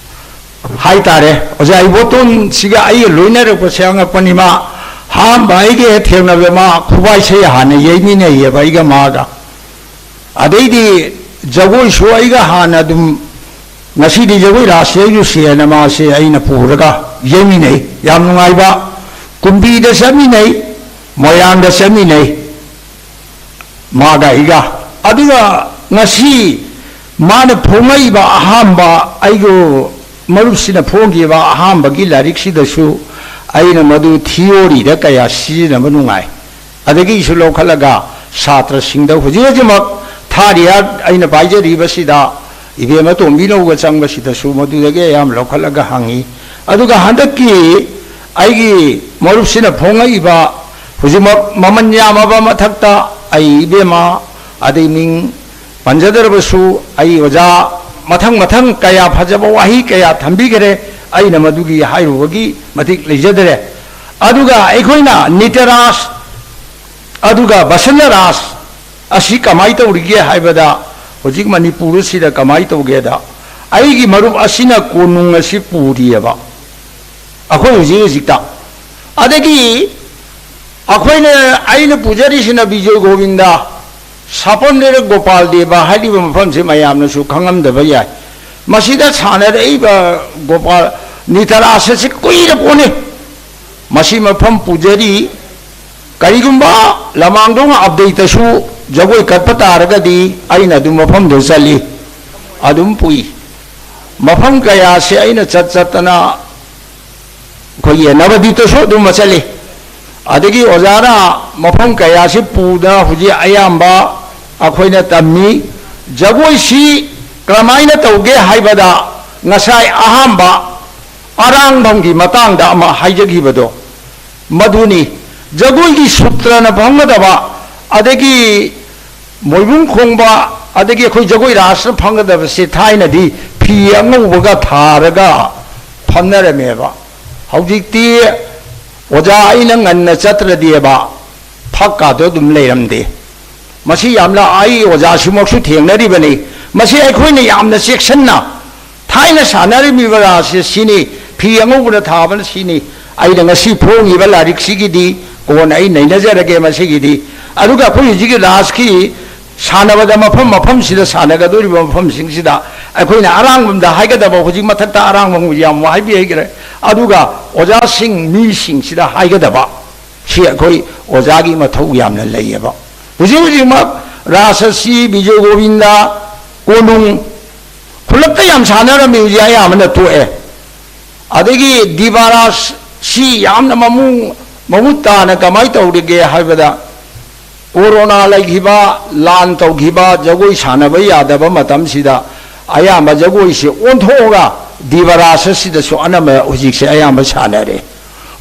ꯍꯥꯏꯇꯥꯔꯦ, ꯑꯣꯖꯥ ꯏꯕꯣꯇꯣꯟꯁꯤꯒ ꯑꯩꯒ ꯂꯣꯏꯅꯔꯛꯄꯁꯦ ꯑꯉꯛꯄꯅꯤ꯫ ꯃꯥ ꯑꯍꯥꯟꯕ ꯑꯩꯒ ꯍꯦꯛ ꯊꯦꯡꯅꯕꯗ ꯃꯥ ꯈꯨꯕꯥꯏ ꯏꯁꯩ ꯍꯥꯟꯅ ꯌꯩꯃꯤꯟꯅꯩꯌꯦꯕ ꯑꯩꯒ ꯃꯥꯒ꯫ ꯑꯗꯩꯗꯤ ꯖꯒꯣꯏꯁꯨ ꯑꯩꯒ ꯍꯥꯟꯅ ꯑꯗꯨꯝ, ꯉꯁꯤꯗꯤ ꯖꯒꯣꯏ ꯔꯥꯁ ꯌꯩꯔꯨꯁꯦꯅ ꯃꯥꯁꯦ ꯑꯩꯅ ꯄꯨꯔꯒ ꯌꯩꯃꯤꯟꯅꯩ꯫ ꯌꯥꯝ ꯅꯨꯡꯉꯥꯏꯕ꯫ ꯀꯨꯝꯕꯤꯗ ꯆꯠꯃꯤꯟꯅꯩ, ꯃꯣꯏꯔꯥꯡꯗ ꯆꯠꯃꯤꯟꯅꯩ꯫ ꯃꯥꯒ ꯑꯩꯒ꯫ ꯑꯗꯨꯒ ꯉꯁꯤ ꯃꯥꯅ ꯐꯣꯡꯉꯛꯏꯕ ꯑꯍꯥꯟꯕ, ꯑꯩꯒꯤ ꯃꯔꯨꯞꯁꯤꯅ ꯐꯣꯡꯈꯤꯕ ꯑꯍꯥꯟꯕꯒꯤ ꯂꯥꯏꯔꯤꯛꯁꯤꯗꯁꯨ ꯑꯩꯅ ꯃꯗꯨ ꯊꯤꯑꯣꯔꯤꯗ ꯀꯌꯥ ꯁꯤꯖꯤꯟꯅꯕ ꯅꯨꯡꯉꯥꯏ꯫ ꯑꯗꯒꯤꯁꯨ ꯂꯧꯈꯠꯂꯒ ꯁꯥꯇ꯭ꯔꯁꯤꯡꯗ ꯍꯧꯖꯤꯛ ꯍꯧꯖꯤꯛꯃꯛ ꯊꯥꯔꯤꯌꯥ ꯑꯩꯅ ꯄꯥꯏꯖꯔꯤꯕꯁꯤꯗ ꯏꯕꯦꯝꯃ ꯇꯣꯝꯕꯤꯅꯧꯒ ꯆꯪꯕꯁꯤꯗꯁꯨ ꯃꯗꯨꯗꯒꯤ ꯑꯌꯥꯝꯕ ꯂꯧꯈꯠꯂꯒ ꯍꯪꯉꯤ꯫ ꯑꯗꯨꯒ ꯍꯟꯗꯛꯀꯤ ꯑꯩꯒꯤ ꯃꯔꯨꯞꯁꯤꯅ ꯐꯣꯡꯉꯛꯏꯕ ꯍꯧꯖꯤꯛꯃꯛ ꯃꯃꯜ ꯌꯥꯝꯃꯕ ꯃꯊꯛꯇ ꯑꯩ ꯏꯕꯦꯝꯃ ꯑꯗꯩ ꯃꯤꯡ ꯄꯟꯖꯗ꯭ꯔꯕꯁꯨ ꯑꯩ ꯑꯣꯖꯥ ꯃꯊꯪ ꯃꯊꯪ ꯀꯌꯥ ꯐꯖꯕ ꯋꯥꯍꯩ ꯀꯌꯥ ꯊꯝꯕꯤꯈꯔꯦ꯫ ꯑꯩꯅ ꯃꯗꯨꯒꯤ ꯍꯥꯏꯔꯨꯕꯒꯤ ꯃꯇꯤꯛ ꯂꯩꯖꯗ꯭ꯔꯦ꯫ ꯑꯗꯨꯒ ꯑꯩꯈꯣꯏꯅ ꯅꯤꯇꯔꯥꯖ ꯑꯗꯨꯒ ꯕꯁꯟꯇ ꯔꯥꯖ ꯑꯁꯤ ꯀꯃꯥꯏꯅ ꯇꯧꯔꯤꯒꯦ ꯍꯥꯏꯕꯗ, ꯍꯧꯖꯤꯛ ꯃꯅꯤꯄꯨꯔ ꯑꯁꯤꯗ ꯀꯃꯥꯏꯅ ꯇꯧꯒꯦꯗ, ꯑꯩꯒꯤ ꯃꯔꯨꯞ ꯑꯁꯤꯅ ꯀꯣꯅꯨꯡ ꯑꯁꯤ ꯄꯨꯔꯤꯑꯕ, ꯑꯩꯈꯣꯏ ꯍꯧꯖꯤꯛ ꯍꯧꯖꯤꯛꯇ꯫ ꯑꯗꯒꯤ ꯑꯩꯈꯣꯏꯅ, ꯑꯩꯅ ꯄꯨꯖꯔꯤꯁꯤꯅ ꯕꯤꯖꯣꯏ ꯒꯣꯕꯤꯟꯗ, ꯁꯥꯄꯝ ꯂꯩꯔꯛ ꯒꯣꯄꯥꯜ ꯗꯦꯕ ꯍꯥꯏꯔꯤꯕ ꯃꯐꯝꯁꯤ ꯃꯌꯥꯝꯅꯁꯨ ꯈꯪꯉꯝꯗꯕ ꯌꯥꯏ꯫ ꯃꯁꯤꯗ ꯁꯥꯟꯅꯔꯛꯏꯕ ꯒꯣꯄꯥꯜ ꯅꯤꯇꯔꯥꯖ ꯑꯁꯤ ꯀꯨꯏꯔ ꯄꯣꯠꯅꯤ꯫ ꯃꯁꯤ ꯃꯐꯝ ꯄꯨꯖꯔꯤ꯫ ꯀꯔꯤꯒꯨꯝꯕ ꯂꯃꯥꯡꯗꯣꯡ ꯑꯕꯗꯩꯇꯁꯨ ꯖꯒꯣꯏ ꯀꯠꯄ ꯇꯥꯔꯒꯗꯤ ꯑꯩꯅ ꯑꯗꯨꯝ ꯃꯐꯝꯗꯨ ꯆꯠꯂꯤ, ꯑꯗꯨꯝ ꯄꯨꯏ꯫ ꯃꯐꯝ ꯀꯌꯥꯁꯦ ꯑꯩꯅ ꯆꯠ ꯆꯠꯇꯅ ꯑꯩꯈꯣꯏꯒꯤ ꯅꯕꯗꯤꯞꯇꯁꯨ ꯑꯗꯨꯝ ꯆꯠꯂꯤ꯫ ꯑꯗꯒꯤ ꯑꯣꯖꯥꯅ ꯃꯐꯝ ꯀꯌꯥꯁꯤ ꯄꯨꯗꯅ ꯍꯧꯖꯤꯛ ꯑꯌꯥꯝꯕ ꯑꯩꯈꯣꯏꯅ ꯇꯝꯃꯤ꯫ ꯖꯒꯣꯏꯁꯤ ꯀꯔꯝꯍꯥꯏꯅ ꯇꯧꯒꯦ ꯍꯥꯏꯕꯗ, ꯉꯁꯥꯏ ꯑꯍꯥꯟꯕ ꯑꯔꯥꯡꯕꯝꯒꯤ ꯃꯇꯥꯡꯗ ꯑꯃ ꯍꯥꯏꯖꯈꯤꯕꯗꯣ ꯃꯗꯨꯅꯤ꯫ ꯖꯒꯣꯏꯒꯤ ꯁꯨꯇ꯭ꯔꯅ ꯐꯪꯒꯗꯕ, ꯑꯗꯒꯤ ꯃꯣꯏꯕꯨꯡ ꯈꯣꯡꯕ, ꯑꯗꯒꯤ ꯑꯩꯈꯣꯏ ꯖꯒꯣꯏ ꯔꯥꯁꯅ ꯐꯪꯒꯗꯕꯁꯦ ꯊꯥꯏꯅꯗꯤ ꯐꯤ ꯑꯉꯧꯕꯒ ꯊꯥꯔꯒ ꯐꯝꯅꯔꯝꯃꯦꯕ꯫ ꯍꯧꯖꯤꯛꯇꯤ ꯑꯣꯖꯥ ꯑꯩꯅ ꯉꯟꯅ ꯆꯠꯇ꯭ꯔꯗꯤꯕ ꯐꯛꯀꯥꯗꯣ ꯑꯗꯨꯝ ꯂꯩꯔꯝꯗꯦ꯫ ꯃꯁꯤ ꯌꯥꯝꯅ, ꯑꯩ ꯑꯣꯖꯥꯁꯤꯃꯛꯁꯨ ꯊꯦꯡꯅꯔꯤꯕꯅꯤ꯫ ꯃꯁꯤ ꯑꯩꯈꯣꯏꯅ ꯌꯥꯝꯅ ꯆꯦꯛꯁꯤꯟꯅ, ꯊꯥꯏꯅ ꯁꯥꯟꯅꯔꯝꯃꯤꯕ ꯔꯥꯁꯁꯦ ꯁꯤꯅꯤ, ꯐꯤ ꯑꯉꯧꯕꯅ ꯊꯥꯕꯅ ꯁꯤꯅꯤ꯫ ꯑꯩꯅ ꯉꯁꯤ ꯐꯣꯡꯉꯤꯕ ꯂꯥꯏꯔꯤꯛꯁꯤꯒꯤꯗꯤ ꯀꯣꯟꯅ ꯑꯩ ꯅꯩꯅꯖꯔꯒꯦ ꯃꯁꯤꯒꯤꯗꯤ꯫ ꯑꯗꯨꯒ ꯑꯩꯈꯣꯏ ꯍꯧꯖꯤꯛꯀꯤ ꯔꯥꯁꯀꯤ ꯁꯥꯟꯅꯕꯗ ꯃꯐꯝ ꯃꯐꯝꯁꯤꯗ ꯁꯥꯟꯅꯒꯗꯧꯔꯤꯕ ꯃꯐꯝꯁꯤꯡꯁꯤꯗ ꯑꯩꯈꯣꯏꯅ ꯑꯔꯥꯡꯕꯝꯗ ꯍꯥꯏꯒꯗꯕ, ꯍꯧꯖꯤꯛ ꯃꯊꯛꯇ ꯑꯔꯥꯡꯕꯝ ꯌꯥꯝ ꯍꯥꯏꯕꯤ ꯍꯩꯈ꯭ꯔꯦ꯫ ꯑꯗꯨꯒ ꯑꯣꯖꯥꯁꯤꯡ, ꯃꯤꯁꯤꯡꯁꯤꯗ ꯍꯥꯏꯒꯗꯕ, ꯁꯤ ꯑꯩꯈꯣꯏ ꯑꯣꯖꯥꯒꯤ ꯃꯊꯧ ꯌꯥꯝꯅ ꯂꯩꯌꯦꯕ꯫ ꯍꯧꯖꯤꯛ ꯍꯧꯖꯤꯛꯃꯛ ꯔꯥꯁ ꯑꯁꯤ ꯕꯤꯖꯣꯏ ꯒꯣꯕꯤꯟꯗ, ꯀꯣꯅꯨꯡ, ꯈꯨꯜꯂꯛꯇ ꯌꯥꯝ ꯁꯥꯟꯅꯔꯝꯃꯤ, ꯍꯧꯖꯤꯛ ꯑꯌꯥꯝꯕꯅ ꯇꯣꯛꯑꯦ꯫ ꯑꯗꯒꯤ ꯗꯤꯕꯥ ꯔꯥꯁ ꯁꯤ ꯌꯥꯝꯅ ꯃꯃꯨꯡ ꯃꯃꯨꯠ ꯇꯥꯅ ꯀꯃꯥꯏꯅ ꯇꯧꯔꯤꯒꯦ ꯍꯥꯏꯕꯗ, ꯀꯣꯔꯣꯅꯥ ꯂꯩꯈꯤꯕ, ꯂꯥꯟ ꯇꯧꯈꯤꯕ, ꯖꯒꯣꯏ ꯁꯥꯟꯅꯕ ꯌꯥꯗꯕ ꯃꯇꯝꯁꯤꯗ ꯑꯌꯥꯝꯕ ꯖꯒꯣꯏꯁꯤ ꯑꯣꯟꯊꯣꯛꯑꯒ ꯗꯤꯕ ꯔꯥꯁ ꯑꯁꯤꯗꯁꯨ ꯑꯅꯝꯕ ꯍꯧꯖꯤꯛꯁꯦ ꯑꯌꯥꯝꯕ ꯁꯥꯟꯅꯔꯦ꯫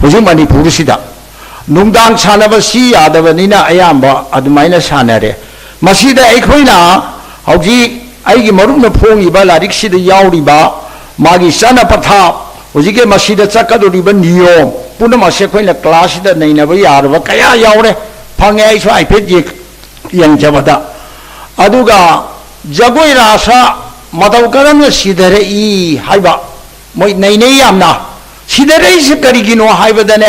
ꯍꯧꯖꯤꯛ ꯃꯅꯤꯄꯨꯔꯁꯤꯗ ꯅꯨꯡꯗꯥꯡ ꯁꯥꯟꯅꯕꯁꯤ ꯌꯥꯗꯕꯅꯤꯅ ꯑꯌꯥꯝꯕ ꯑꯗꯨꯃꯥꯏꯅ ꯁꯥꯟꯅꯔꯦ꯫ ꯃꯁꯤꯗ ꯑꯩꯈꯣꯏꯅ ꯍꯧꯖꯤꯛ ꯑꯩꯒꯤ ꯃꯔꯨꯞꯅ ꯐꯣꯡꯉꯤꯕ ꯂꯥꯏꯔꯤꯛꯁꯤꯗ ꯌꯥꯎꯔꯤꯕ ꯃꯥꯒꯤ ꯆꯠꯅ ꯄꯊꯥꯞ, ꯍꯧꯖꯤꯛꯀꯤ ꯃꯁꯤꯗ ꯆꯠꯀꯗꯧꯔꯤꯕ ꯅꯤꯌꯣꯝ ꯄꯨꯝꯅꯃꯛꯁꯦ ꯑꯩꯈꯣꯏꯅ ꯀ꯭ꯂꯥꯁꯁꯤꯗ ꯅꯩꯅꯕ ꯌꯥꯔꯕ ꯀꯌꯥ ꯌꯥꯎꯔꯦ, ꯐꯪꯉꯦ ꯑꯩꯁꯨ ꯍꯥꯏꯐꯦꯠ ꯌꯦꯡ-, ꯌꯦꯡꯖꯕꯗ꯫ ꯑꯗꯨꯒ ꯖꯒꯣꯏ ꯔꯥꯁ ꯃꯇꯧ ꯀꯔꯝꯅ ꯁꯤꯊꯔꯛꯏ ꯍꯥꯏꯕ ꯃꯣꯏ ꯅꯩꯅꯩ ꯌꯥꯝꯅ꯫ ꯁꯤꯊꯔꯛꯏꯁꯦ ꯀꯔꯤꯒꯤꯅꯣ ꯍꯥꯏꯕꯗꯅꯦ,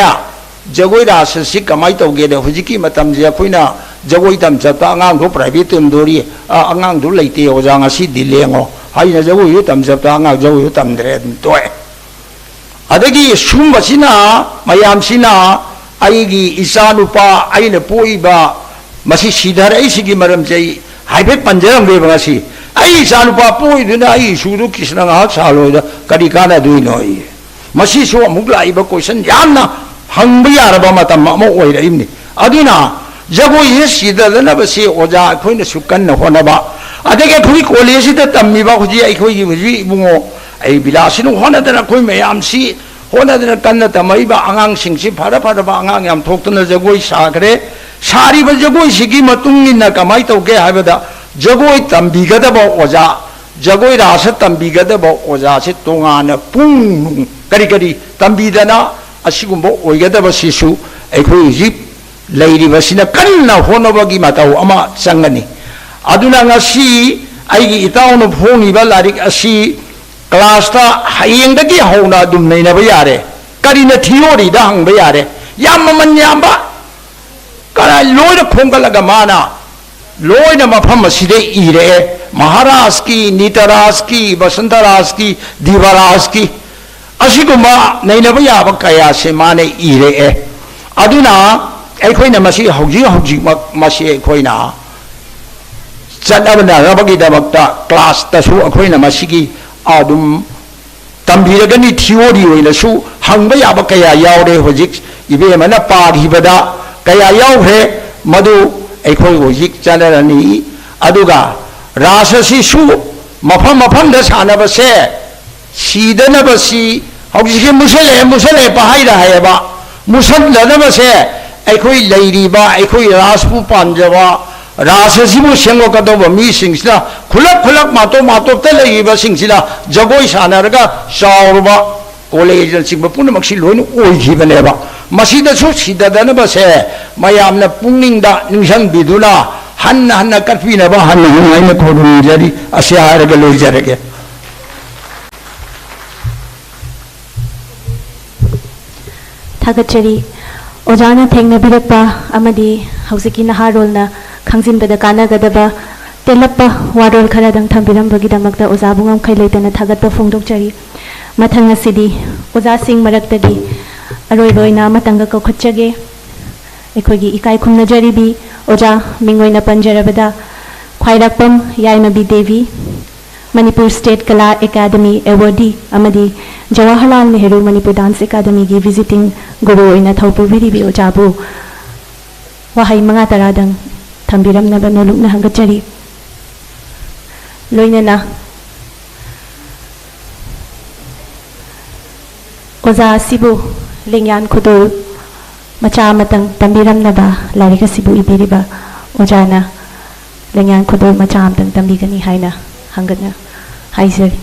ꯖꯒꯣꯏ ꯔꯥꯁ ꯑꯁꯤ ꯀꯃꯥꯏꯅ ꯇꯧꯒꯦꯗ, ꯍꯧꯖꯤꯛꯀꯤ ꯃꯇꯝꯁꯦ ꯑꯩꯈꯣꯏꯅ ꯖꯒꯣꯏ ꯇꯝ ꯆꯠꯄ ꯑꯉꯥꯡꯗꯣ ꯄ꯭ꯔꯥꯏꯚꯦꯠ ꯇꯝꯗꯣꯔꯤ, ꯑ, ꯑꯉꯥꯡꯗꯣ ꯂꯩꯇꯦ ꯑꯣꯖꯥ ꯉꯁꯤꯗꯤ ꯂꯦꯡꯉꯣ ꯍꯥꯏꯅ ꯖꯒꯣꯏꯁꯨ ꯇꯝ ꯆꯠꯄ ꯑꯉꯥꯡ ꯖꯒꯣꯏꯁꯨ ꯇꯝꯗ꯭ꯔꯦ, ꯑꯗꯨꯝ ꯇꯣꯛꯑꯦ꯫ ꯑꯗꯒꯤ ꯁꯨꯝꯕꯁꯤꯅ, ꯃꯌꯥꯝꯁꯤꯅ ꯑꯩꯒꯤ ꯏꯆꯥꯅꯨꯄꯥ ꯑꯩꯅ ꯄꯣꯛꯏꯕ ꯃꯁꯤ ꯁꯤꯊꯔꯛꯏꯁꯤꯒꯤ ꯃꯔꯝꯁꯦ ꯑꯩ ꯍꯥꯏꯐꯦꯠ ꯄꯟꯖꯔꯝꯒꯦꯕ ꯉꯁꯤ꯫ ꯑꯩ ꯏꯆꯥꯅꯨꯄꯥ ꯄꯣꯛꯏꯗꯨꯅ ꯑꯩ ꯏꯁꯨꯗꯨ ꯀ꯭ꯔꯤꯁꯅ ꯉꯥꯏꯍꯥꯛ ꯁꯥꯍꯜꯂꯣꯏꯗ ꯀꯔꯤ ꯀꯥꯟꯅꯗꯣꯏꯅꯣ ꯑꯩ? ꯃꯁꯤꯁꯨ ꯑꯃꯨꯛ ꯂꯥꯛꯏꯕ ꯀꯣꯏꯁꯟ ꯌꯥꯝꯅ ꯍꯪꯕ ꯌꯥꯔꯕ ꯃꯇꯝ ꯑꯃ ꯑꯣꯏꯔꯛꯏꯕꯅꯤ꯫ ꯑꯗꯨꯅ ꯖꯒꯣꯏꯁꯦ ꯁꯤꯗꯗꯅꯕꯁꯦ ꯑꯣꯖꯥ ꯑꯩꯈꯣꯏꯅꯁꯨ ꯀꯟꯅ ꯍꯣꯠꯅꯕ, ꯑꯗꯒꯤ ꯑꯩꯈꯣꯏ ꯀꯣꯂꯦꯖꯁꯤꯗ ꯇꯝꯃꯤꯕ ꯍꯧꯖꯤꯛ ꯑꯩꯈꯣꯏꯒꯤ ꯍꯧꯖꯤꯛ ꯏꯕꯨꯡꯉꯣ ꯑꯩ ꯕꯤꯂꯥꯁꯤꯅ ꯍꯣꯠꯅꯗꯅ ꯑꯩꯈꯣꯏ ꯃꯌꯥꯝꯁꯤ ꯍꯣꯠꯅꯗꯅ ꯀꯟꯅ ꯇꯝꯃꯛꯏꯕ ꯑꯉꯥꯡꯁꯤꯡꯁꯤ ꯐꯔ ꯐꯔꯕ ꯑꯉꯥꯡ ꯌꯥꯝ ꯊꯣꯛꯇꯅ ꯖꯒꯣꯏ ꯁꯥꯈ꯭ꯔꯦ꯫ ꯁꯥꯔꯤꯕ ꯖꯒꯣꯏꯁꯤꯒꯤ ꯃꯇꯨꯡ ꯏꯟꯅ ꯀꯃꯥꯏꯅ ꯇꯧꯒꯦ ꯍꯥꯏꯕꯗ ꯖꯒꯣꯏ ꯇꯝꯕꯤꯒꯗꯕ ꯑꯣꯖꯥ, ꯖꯒꯣꯏ ꯔꯥꯁ ꯇꯝꯕꯤꯒꯗꯕ ꯑꯣꯖꯥꯁꯦ ꯇꯣꯉꯥꯟꯅ ꯄꯨꯡ ꯅꯨꯡ ꯀꯔꯤ ꯀꯔꯤ ꯇꯝꯕꯤꯗꯅ ꯑꯁꯤꯒꯨꯝꯕ ꯑꯣꯏꯒꯗꯕꯁꯤꯁꯨ ꯑꯩꯈꯣꯏ ꯍꯧꯖꯤꯛ ꯂꯩꯔꯤꯕꯁꯤꯅ ꯀꯟꯅ ꯍꯣꯠꯅꯕꯒꯤ ꯃꯇꯧ ꯑꯃ ꯆꯪꯒꯅꯤ꯫ ꯑꯗꯨꯅ ꯉꯁꯤ ꯑꯩꯒꯤ ꯏꯇꯥꯎꯅ ꯐꯣꯡꯉꯤꯕ ꯂꯥꯏꯔꯤꯛ ꯑꯁꯤ ꯀ꯭ꯂꯥꯁꯇ ꯍꯌꯦꯡꯗꯒꯤ ꯍꯧꯅ ꯑꯗꯨꯝ ꯅꯩꯅꯕ ꯌꯥꯔꯦ꯫ ꯀꯔꯤꯅ ꯊꯤꯑꯣꯔꯤꯗ ꯍꯪꯕ ꯌꯥꯔꯦ꯫ ꯌꯥꯝ ꯃꯃꯜ ꯌꯥꯝꯕ ꯀꯔꯥꯏ ꯂꯣꯏꯅ ꯈꯣꯝꯒꯠꯂꯒ ꯃꯥꯅ ꯂꯣꯏꯅ ꯃꯐꯝ ꯑꯁꯤꯗ ꯏꯔꯛꯑꯦ꯫ ꯃꯍꯥꯔꯥꯖꯀꯤ, ꯅꯤꯇꯔꯥꯖꯀꯤ, ꯕꯁꯟꯇꯔꯥꯖꯀꯤ, ꯗꯤꯕꯔꯥꯖꯀꯤ, ꯑꯁꯤꯒꯨꯝꯕ ꯅꯩꯅꯕ ꯌꯥꯕ ꯀꯌꯥꯁꯦ ꯃꯥꯅ ꯏꯔꯛꯑꯦ꯫ ꯑꯗꯨꯅ ꯑꯩꯈꯣꯏꯅ ꯃꯁꯤ ꯍꯧꯖꯤꯛ ꯍꯧꯖꯤꯛꯃꯛ ꯃꯁꯤ ꯑꯩꯈꯣꯏꯅ ꯆꯠꯅꯅꯕꯒꯤꯗꯃꯛꯇ ꯀ꯭ꯂꯥꯁꯇꯁꯨ ꯑꯩꯈꯣꯏꯅ ꯃꯁꯤꯒꯤ ꯑꯗꯨꯝ ꯇꯝꯕꯤꯔꯒꯅꯤ꯫ ꯊꯤꯑꯣꯔꯤ ꯑꯣꯏꯅꯁꯨ ꯍꯪꯕ ꯌꯥꯕ ꯀꯌꯥ ꯌꯥꯎꯔꯦ ꯍꯧꯖꯤꯛ ꯏꯕꯦꯝꯃꯅ ꯄꯥꯈꯤꯕꯗ ꯀꯌꯥ ꯌꯥꯎꯈ꯭ꯔꯦ, ꯃꯗꯨ ꯑꯩꯈꯣꯏ ꯍꯧꯖꯤꯛ ꯆꯠꯅꯔꯅꯤ꯫ ꯑꯗꯨꯒ ꯔꯥꯁ ꯑꯁꯤꯁꯨ ꯃꯐꯝ ꯃꯐꯝꯗ ꯁꯥꯟꯅꯕꯁꯦ ꯁꯤꯗꯅꯕꯁꯤ ꯍꯧꯖꯤꯛꯁꯦ ꯃꯨꯁꯜꯂꯛꯑꯦ, ꯃꯨꯁꯜꯂꯛꯑꯦ ꯄꯍꯥꯏꯗ ꯍꯥꯏꯌꯦꯕ꯫ ꯃꯨꯁꯟꯗꯅꯕꯁꯦ ꯑꯩꯈꯣꯏ ꯂꯩꯔꯤꯕ, ꯑꯩꯈꯣꯏ ꯔꯥꯁꯄꯨ ꯄꯥꯝꯖꯕ, ꯔꯥꯁ ꯑꯁꯤꯕꯨ ꯁꯦꯝꯒꯠꯀꯗꯧꯕ ꯃꯤꯁꯤꯡꯁꯤꯅ ꯈꯨꯂꯛ ꯈꯨꯂꯛ ꯃꯥꯇꯣꯞ ꯃꯥꯇꯣꯞꯇ ꯂꯩꯔꯤꯕꯁꯤꯡꯁꯤꯅ ꯖꯒꯣꯏ ꯁꯥꯟꯅꯔꯒ ꯆꯥꯎꯔꯕ ꯀꯣꯂꯦꯖꯅꯆꯤꯡꯕ ꯄꯨꯝꯅꯃꯛꯁꯤ ꯂꯣꯏꯅ ꯑꯣꯏꯈꯤꯕꯅꯦꯕ꯫ ꯃꯁꯤꯗꯁꯨ ꯁꯤꯗꯗꯅꯕꯁꯦ ꯃꯌꯥꯝꯅ ꯄꯨꯛꯅꯤꯡꯗ ꯅꯤꯡꯁꯤꯡꯕꯤꯗꯨꯅ ꯍꯟꯅ ꯍꯟꯅ ꯀꯠꯄꯤꯅꯕ ꯍꯟꯅ ꯍꯟꯅ ꯑꯩꯅ ꯈꯨꯔꯨꯝꯖꯔꯤ꯫ ꯑꯁꯤ ꯍꯥꯏꯔꯒ ꯂꯣꯏꯖꯔꯒꯦ꯫ ꯊꯥꯒꯠꯆꯔꯤ꯫ ꯑꯣꯖꯥꯅ ꯊꯦꯡꯅꯕꯤꯔꯛꯄ ꯑꯃꯗꯤ ꯍꯧꯖꯤꯛꯀꯤ ꯅꯍꯥꯔꯣꯜꯅ ꯈꯪꯖꯤꯟꯕꯗ ꯀꯥꯟꯅꯒꯗꯕ ꯇꯦꯜꯂꯞꯄ ꯋꯥꯔꯣꯜ ꯈꯔꯗꯪ ꯊꯝꯕꯤꯔꯝꯕꯒꯤꯗꯃꯛꯇ ꯑꯣꯖꯥꯕꯨ ꯉꯝꯈꯩ ꯂꯩꯇꯅ ꯊꯥꯒꯠꯄ ꯐꯣꯡꯗꯣꯛꯆꯔꯤ꯫ ꯃꯊꯪ ꯑꯁꯤꯗꯤ ꯑꯣꯖꯥꯁꯤꯡ ꯃꯔꯛꯇꯒꯤ ꯑꯔꯣꯏꯕ ꯑꯣꯏꯅ ꯑꯃꯇꯪꯒ ꯀꯧꯈꯠꯆꯒꯦ꯫ ꯑꯩꯈꯣꯏꯒꯤ ꯏꯀꯥꯏ ꯈꯨꯝꯅꯖꯔꯤꯕꯤ ꯑꯣꯖꯥ ꯃꯤꯡ ꯑꯣꯏꯅ ꯄꯟꯖꯔꯕꯗ ꯈ꯭ꯋꯥꯏꯔꯥꯛꯄꯝ ꯌꯥꯏꯃꯕꯤ ꯗꯦꯕꯤ, ꯃꯅꯤꯄꯨꯔ ꯁ꯭ꯇꯦꯠ ꯀꯂꯥ ꯑꯦꯀꯥꯗꯃꯤ ꯑꯦꯋꯥꯔꯗꯤ ꯑꯃꯗꯤ ꯖꯋꯥꯍꯔꯂꯥꯜ ꯅꯦꯍꯔꯨ ꯃꯅꯤꯄꯨꯔ ꯗꯥꯟꯁ ꯑꯦꯀꯥꯗꯃꯤꯒꯤ ꯚꯤꯖꯤꯇꯤꯡ ꯒꯨꯔꯨ ꯑꯣꯏꯅ ꯊꯧ ꯄꯨꯕꯤꯔꯤꯕꯤ ꯑꯣꯖꯥꯕꯨ ꯋꯥꯍꯩ ꯃꯉꯥ ꯇꯔꯥꯗꯪ ꯊꯝꯕꯤꯔꯝꯅꯕ ꯅꯣꯂꯨꯛꯅ ꯍꯪꯒꯠꯆꯔꯤ꯫ ꯂꯣꯏꯅꯅ ꯑꯣꯖꯥ ꯑꯁꯤꯕꯨ ꯂꯦꯡꯌꯥꯟ ꯈꯨꯗꯣꯜ ꯃꯆꯥ ꯑꯃꯇꯪ ꯇꯝꯕꯤꯔꯝꯅꯕ ꯂꯥꯏꯔꯤꯛ ꯑꯁꯤꯕꯨ ꯏꯕꯤꯔꯤꯕ ꯑꯣꯖꯥꯅ ꯂꯦꯡꯌꯥꯟ ꯈꯨꯗꯣꯜ ꯃꯆꯥ ꯑꯃꯇꯪ ꯇꯝꯕꯤꯒꯅꯤ ꯍꯥꯏꯅ ꯍꯪꯒꯠꯅ ꯍꯥꯏꯖꯔꯤ꯫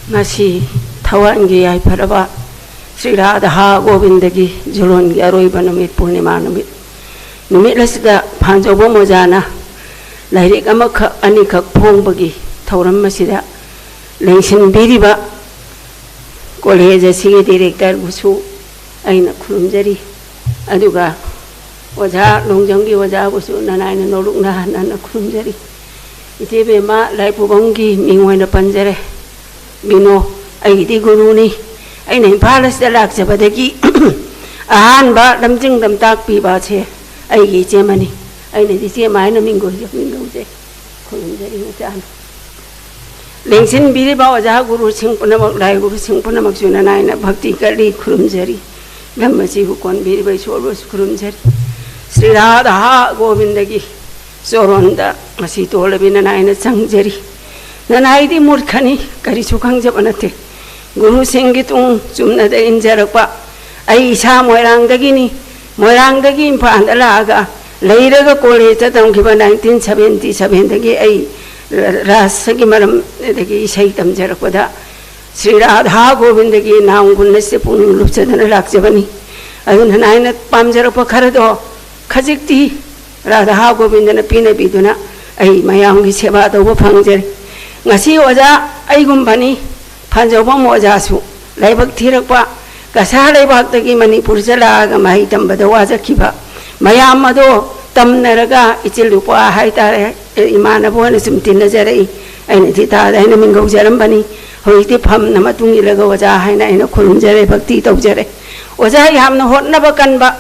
ꯉꯁꯤ ꯊꯋꯥꯟꯒꯤ ꯌꯥꯏꯐꯔꯕ ꯁ꯭ꯔꯤ ꯔꯥꯙꯥ ꯒꯣꯕꯤꯟꯗꯒꯤ ꯖꯨꯂꯣꯟꯒꯤ ꯑꯔꯣꯏꯕ ꯅꯨꯃꯤꯠ, ꯄꯨꯔꯅꯤꯃꯥ ꯅꯨꯃꯤꯠ, ꯅꯨꯃꯤꯠ ꯑꯁꯤꯗ ꯐꯥꯟꯖꯧꯕꯝ ꯑꯣꯖꯥꯅ ꯂꯥꯏꯔꯤꯛ ꯑꯃꯈꯛ ꯑꯅꯤꯈꯛ ꯐꯣꯡꯕꯒꯤ ꯊꯧꯔꯝ ꯑꯁꯤꯗ ꯂꯦꯡꯁꯤꯟꯕꯤꯔꯤꯕ ꯀꯣꯂꯦꯖ ꯑꯁꯤꯒꯤ ꯗꯤꯔꯦꯛꯇꯔꯕꯨꯁꯨ ꯑꯩꯅ ꯈꯨꯔꯨꯝꯖꯔꯤ꯫ ꯑꯗꯨꯒ ꯑꯣꯖꯥ ꯂꯣꯡꯖꯝꯒꯤ ꯑꯣꯖꯥꯕꯨꯁꯨ ꯅꯅꯥꯏꯅ ꯅꯣꯂꯨꯛꯅ ꯍꯟꯅ ꯍꯟꯅ ꯈꯨꯔꯨꯝꯖꯔꯤ꯫ ꯏꯆꯦ ꯕꯦꯝꯃ ꯂꯥꯏꯄꯨꯕꯝꯒꯤ ꯃꯤꯡ ꯑꯣꯏꯅ ꯄꯟꯖꯔꯦ, ꯕꯤꯅꯣ, ꯑꯩꯒꯤꯗꯤ ꯒꯨꯔꯨꯅꯤ꯫ ꯑꯩꯅ ꯏꯝꯐꯥꯜ ꯑꯁꯤꯗ ꯂꯥꯛꯆꯕꯗꯒꯤ ꯑꯍꯥꯟꯕ ꯂꯝꯖꯤꯡ ꯂꯝꯇꯥꯛꯄꯤꯕ ꯑꯁꯦ ꯑꯩꯒꯤ ꯏꯆꯦꯃꯅꯤ꯫ ꯑꯩꯅꯗꯤ ꯏꯆꯦꯃ ꯍꯥꯏꯅ ꯃꯤꯡꯒꯧꯖ-, ꯃꯤꯡꯒꯧꯖꯩ꯫ ꯈꯨꯔꯨꯝꯖꯔꯤ ꯃꯆꯥꯅ꯫ ꯂꯦꯡꯁꯤꯟꯕꯤꯔꯤꯕ ꯑꯣꯖꯥ ꯒꯨꯔꯨꯁꯤꯡ ꯄꯨꯝꯅꯃꯛ, ꯂꯥꯏ ꯒꯨꯔꯨꯁꯤꯡ ꯄꯨꯝꯅꯃꯛꯁꯨ ꯅꯅꯥꯏꯅ ꯚꯛꯇꯤ ꯀꯜꯂꯤ, ꯈꯨꯔꯨꯝꯖꯔꯤ꯫ ꯂꯝ ꯑꯁꯤꯕꯨ ꯀꯣꯟꯕꯤꯔꯤꯕ ꯏꯁꯣꯔꯕꯨꯁꯨ ꯈꯨꯔꯨꯝꯖꯔꯤ꯫ ꯁ꯭ꯔꯤ ꯔꯥꯙꯥ ꯒꯣꯕꯤꯟꯗꯒꯤ ꯆꯣꯔꯣꯟꯗ ꯉꯁꯤ ꯇꯣꯜꯂꯕꯤ ꯅꯅꯥꯏꯅ ꯆꯪꯖꯔꯤ꯫ ꯅꯅꯥꯏꯗꯤ ꯃꯨꯔꯈꯅꯤ, ꯀꯔꯤꯁꯨ ꯈꯪꯖꯕ ꯅꯠꯇꯦ꯫ ꯒꯨꯔꯨꯁꯤꯡꯒꯤ ꯇꯨꯡ ꯆꯨꯝꯅꯗ ꯏꯟꯖꯔꯛꯄ꯫ ꯑꯩ ꯏꯁꯥ ꯃꯣꯏꯔꯥꯡꯗꯒꯤꯅꯤ꯫ ꯃꯣꯏꯔꯥꯡꯗꯒꯤ ꯏꯝꯐꯥꯜꯗ ꯂꯥꯛꯑꯒ ꯂꯩꯔꯒ ꯀꯣꯂꯦꯖꯇ ꯇꯝꯈꯤꯕ ꯅꯥꯏꯟꯇꯤꯟ ꯁꯚꯦꯟꯇꯤ ꯁꯚꯦꯟꯗꯒꯤ ꯑꯩ ꯔꯥꯁꯒꯤ ꯃꯔꯝ, ꯑꯗꯒꯤ ꯏꯁꯩ ꯇꯝꯖꯔꯛꯄꯗ ꯁ꯭ꯔꯤ ꯔꯥꯙꯥ ꯒꯣꯕꯤꯟꯗꯒꯤ ꯅꯥꯎ ꯒꯨꯟ ꯑꯁꯤ ꯄꯨꯛꯅꯤꯡ ꯂꯨꯞꯆꯗꯅ ꯂꯥꯛꯆꯕꯅꯤ꯫ ꯑꯗꯨꯅ ꯅꯥꯏꯅ ꯄꯥꯝꯖꯔꯛꯄ ꯈꯔꯗꯣ ꯈꯖꯤꯛꯇꯤ ꯔꯥꯙꯥ ꯒꯣꯕꯤꯟꯗꯅ ꯄꯤꯅꯕꯤꯗꯨꯅ ꯑꯩ ꯃꯌꯥꯝꯒꯤ ꯁꯦꯕꯥ ꯇꯧꯕ ꯐꯪꯖꯔꯦ꯫ ꯉꯁꯤ ꯑꯣꯖꯥ ꯑꯩꯒꯨꯝꯕꯅꯤ, ꯐꯥꯟꯖꯧꯕꯝ ꯑꯣꯖꯥꯁꯨ ꯂꯥꯏꯕꯛ ꯊꯤꯔꯛꯄ, ꯀꯁꯥꯔ ꯂꯩꯕꯥꯛꯇꯒꯤ ꯃꯅꯤꯄꯨꯔ ꯆꯠꯂꯛꯑꯒ ꯃꯍꯩ ꯇꯝꯕꯗ ꯋꯥꯖꯈꯤꯕ ꯃꯌꯥꯝ ꯑꯗꯣ ꯇꯝꯅꯔꯒ ꯏꯆꯤꯜ ꯏꯄ꯭ꯋꯥ ꯍꯥꯏꯇꯥꯔꯦ, ꯏꯃꯥꯟꯅꯕ ꯑꯣꯏꯅ ꯁꯨꯝ ꯇꯤꯟꯅꯖꯔꯛꯏ꯫ ꯑꯩꯅ ꯊꯤꯇꯥꯗ ꯑꯩꯅ ꯃꯤꯡꯒꯧꯖꯔꯝꯕꯅꯤ꯫ ꯍꯧꯖꯤꯛꯇꯤ ꯐꯝꯅ ꯃꯇꯨꯡ ꯏꯜꯂꯒ ꯑꯣꯖꯥ ꯍꯥꯏꯅ ꯑꯩꯅ ꯈꯨꯔꯨꯝꯖꯔꯦ, ꯚꯛꯇꯤ ꯇꯧꯖꯔꯦ꯫ ꯑꯣꯖꯥ ꯌꯥꯝꯅ ꯍꯣꯠꯅꯕ ꯀꯟꯕ,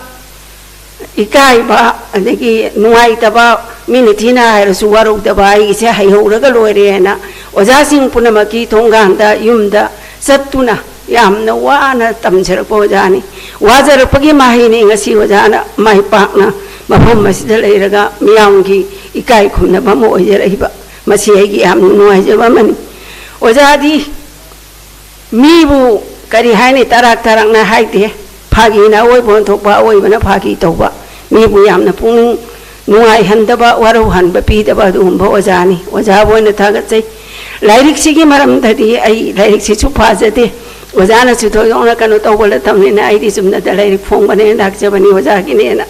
ꯏꯀꯥꯏꯕ, ꯑꯗꯒꯤ ꯅꯨꯡꯉꯥꯏꯇꯕ, ꯃꯤꯅ ꯊꯤꯅ ꯍꯥꯏꯔꯁꯨ ꯋꯥꯔꯧꯗꯕ, ꯑꯩꯒꯤꯁꯦ ꯍꯩꯍꯧꯔꯒ ꯂꯣꯏꯔꯦꯅ ꯑꯣꯖꯥꯁꯤꯡ ꯄꯨꯝꯅꯃꯛꯀꯤ ꯊꯣꯡꯒꯥꯟꯗ, ꯌꯨꯝꯗ ꯆꯠꯇꯨꯅ ꯌꯥꯝꯅ ꯋꯥꯅ ꯇꯝꯖꯔꯛꯄ ꯑꯣꯖꯥꯅꯤ꯫ ꯋꯥꯖꯔꯛꯄꯒꯤ ꯃꯍꯩꯅꯤ ꯉꯁꯤ ꯑꯣꯖꯥꯅ ꯃꯥꯏ ꯄꯥꯛꯅ ꯃꯐꯝ ꯑꯁꯤꯗ ꯂꯩꯔꯒ ꯃꯤꯌꯥꯝꯒꯤ ꯏꯀꯥꯏ ꯈꯨꯝꯅꯕ ꯑꯃ ꯑꯣꯏꯖꯔꯛꯏꯕ꯫ ꯃꯁꯤ ꯑꯩꯒꯤ ꯌꯥꯝꯅ ꯅꯨꯡꯉꯥꯏꯖꯕ ꯑꯃꯅꯤ꯫ ꯑꯣꯖꯥꯗꯤ ꯃꯤꯕꯨ ꯀꯔꯤ ꯍꯥꯏꯅꯤ, ꯇꯔꯥꯛ ꯇꯔꯥꯛꯅ ꯍꯥꯏꯗꯦ꯫ ꯐꯥꯒꯤꯅ ꯑꯑꯣꯏꯕ ꯑꯣꯟꯊꯣꯛꯄ, ꯑꯑꯣꯏꯕꯅ ꯐꯥꯒꯤ ꯇꯧꯕ, ꯃꯤꯕꯨ ꯌꯥꯝꯅ ꯄꯨꯛꯅꯤꯡ ꯅꯨꯡꯉꯥꯏꯍꯟꯗꯕ, ꯋꯥꯔꯧꯍꯟꯕ ꯄꯤꯗꯕ ꯑꯗꯨꯒꯨꯝꯕ ꯑꯣꯖꯥꯅꯤ꯫ ꯑꯣꯖꯥꯕꯨ ꯑꯣꯏꯅ ꯊꯥꯒꯠꯆꯩ꯫ ꯂꯥꯏꯔꯤꯛꯁꯤꯒꯤ ꯃꯔꯝꯗꯗꯤ ꯑꯩ ꯂꯥꯏꯔꯤꯛꯁꯤꯁꯨ ꯄꯥꯖꯗꯦ꯫ ꯑꯣꯖꯥꯅꯁꯨ ꯊꯣꯏꯗꯣꯛꯅ ꯀꯩꯅꯣ ꯇꯧꯕ ꯅꯠꯇꯕꯅꯤꯅ ꯑꯩꯗꯤ ꯆꯨꯝꯅꯗ ꯂꯥꯏꯔꯤꯛ ꯐꯣꯡꯕꯅꯦ, ꯂꯥꯛꯆꯕꯅꯤ ꯑꯣꯖꯥꯒꯤꯅꯦꯅ꯫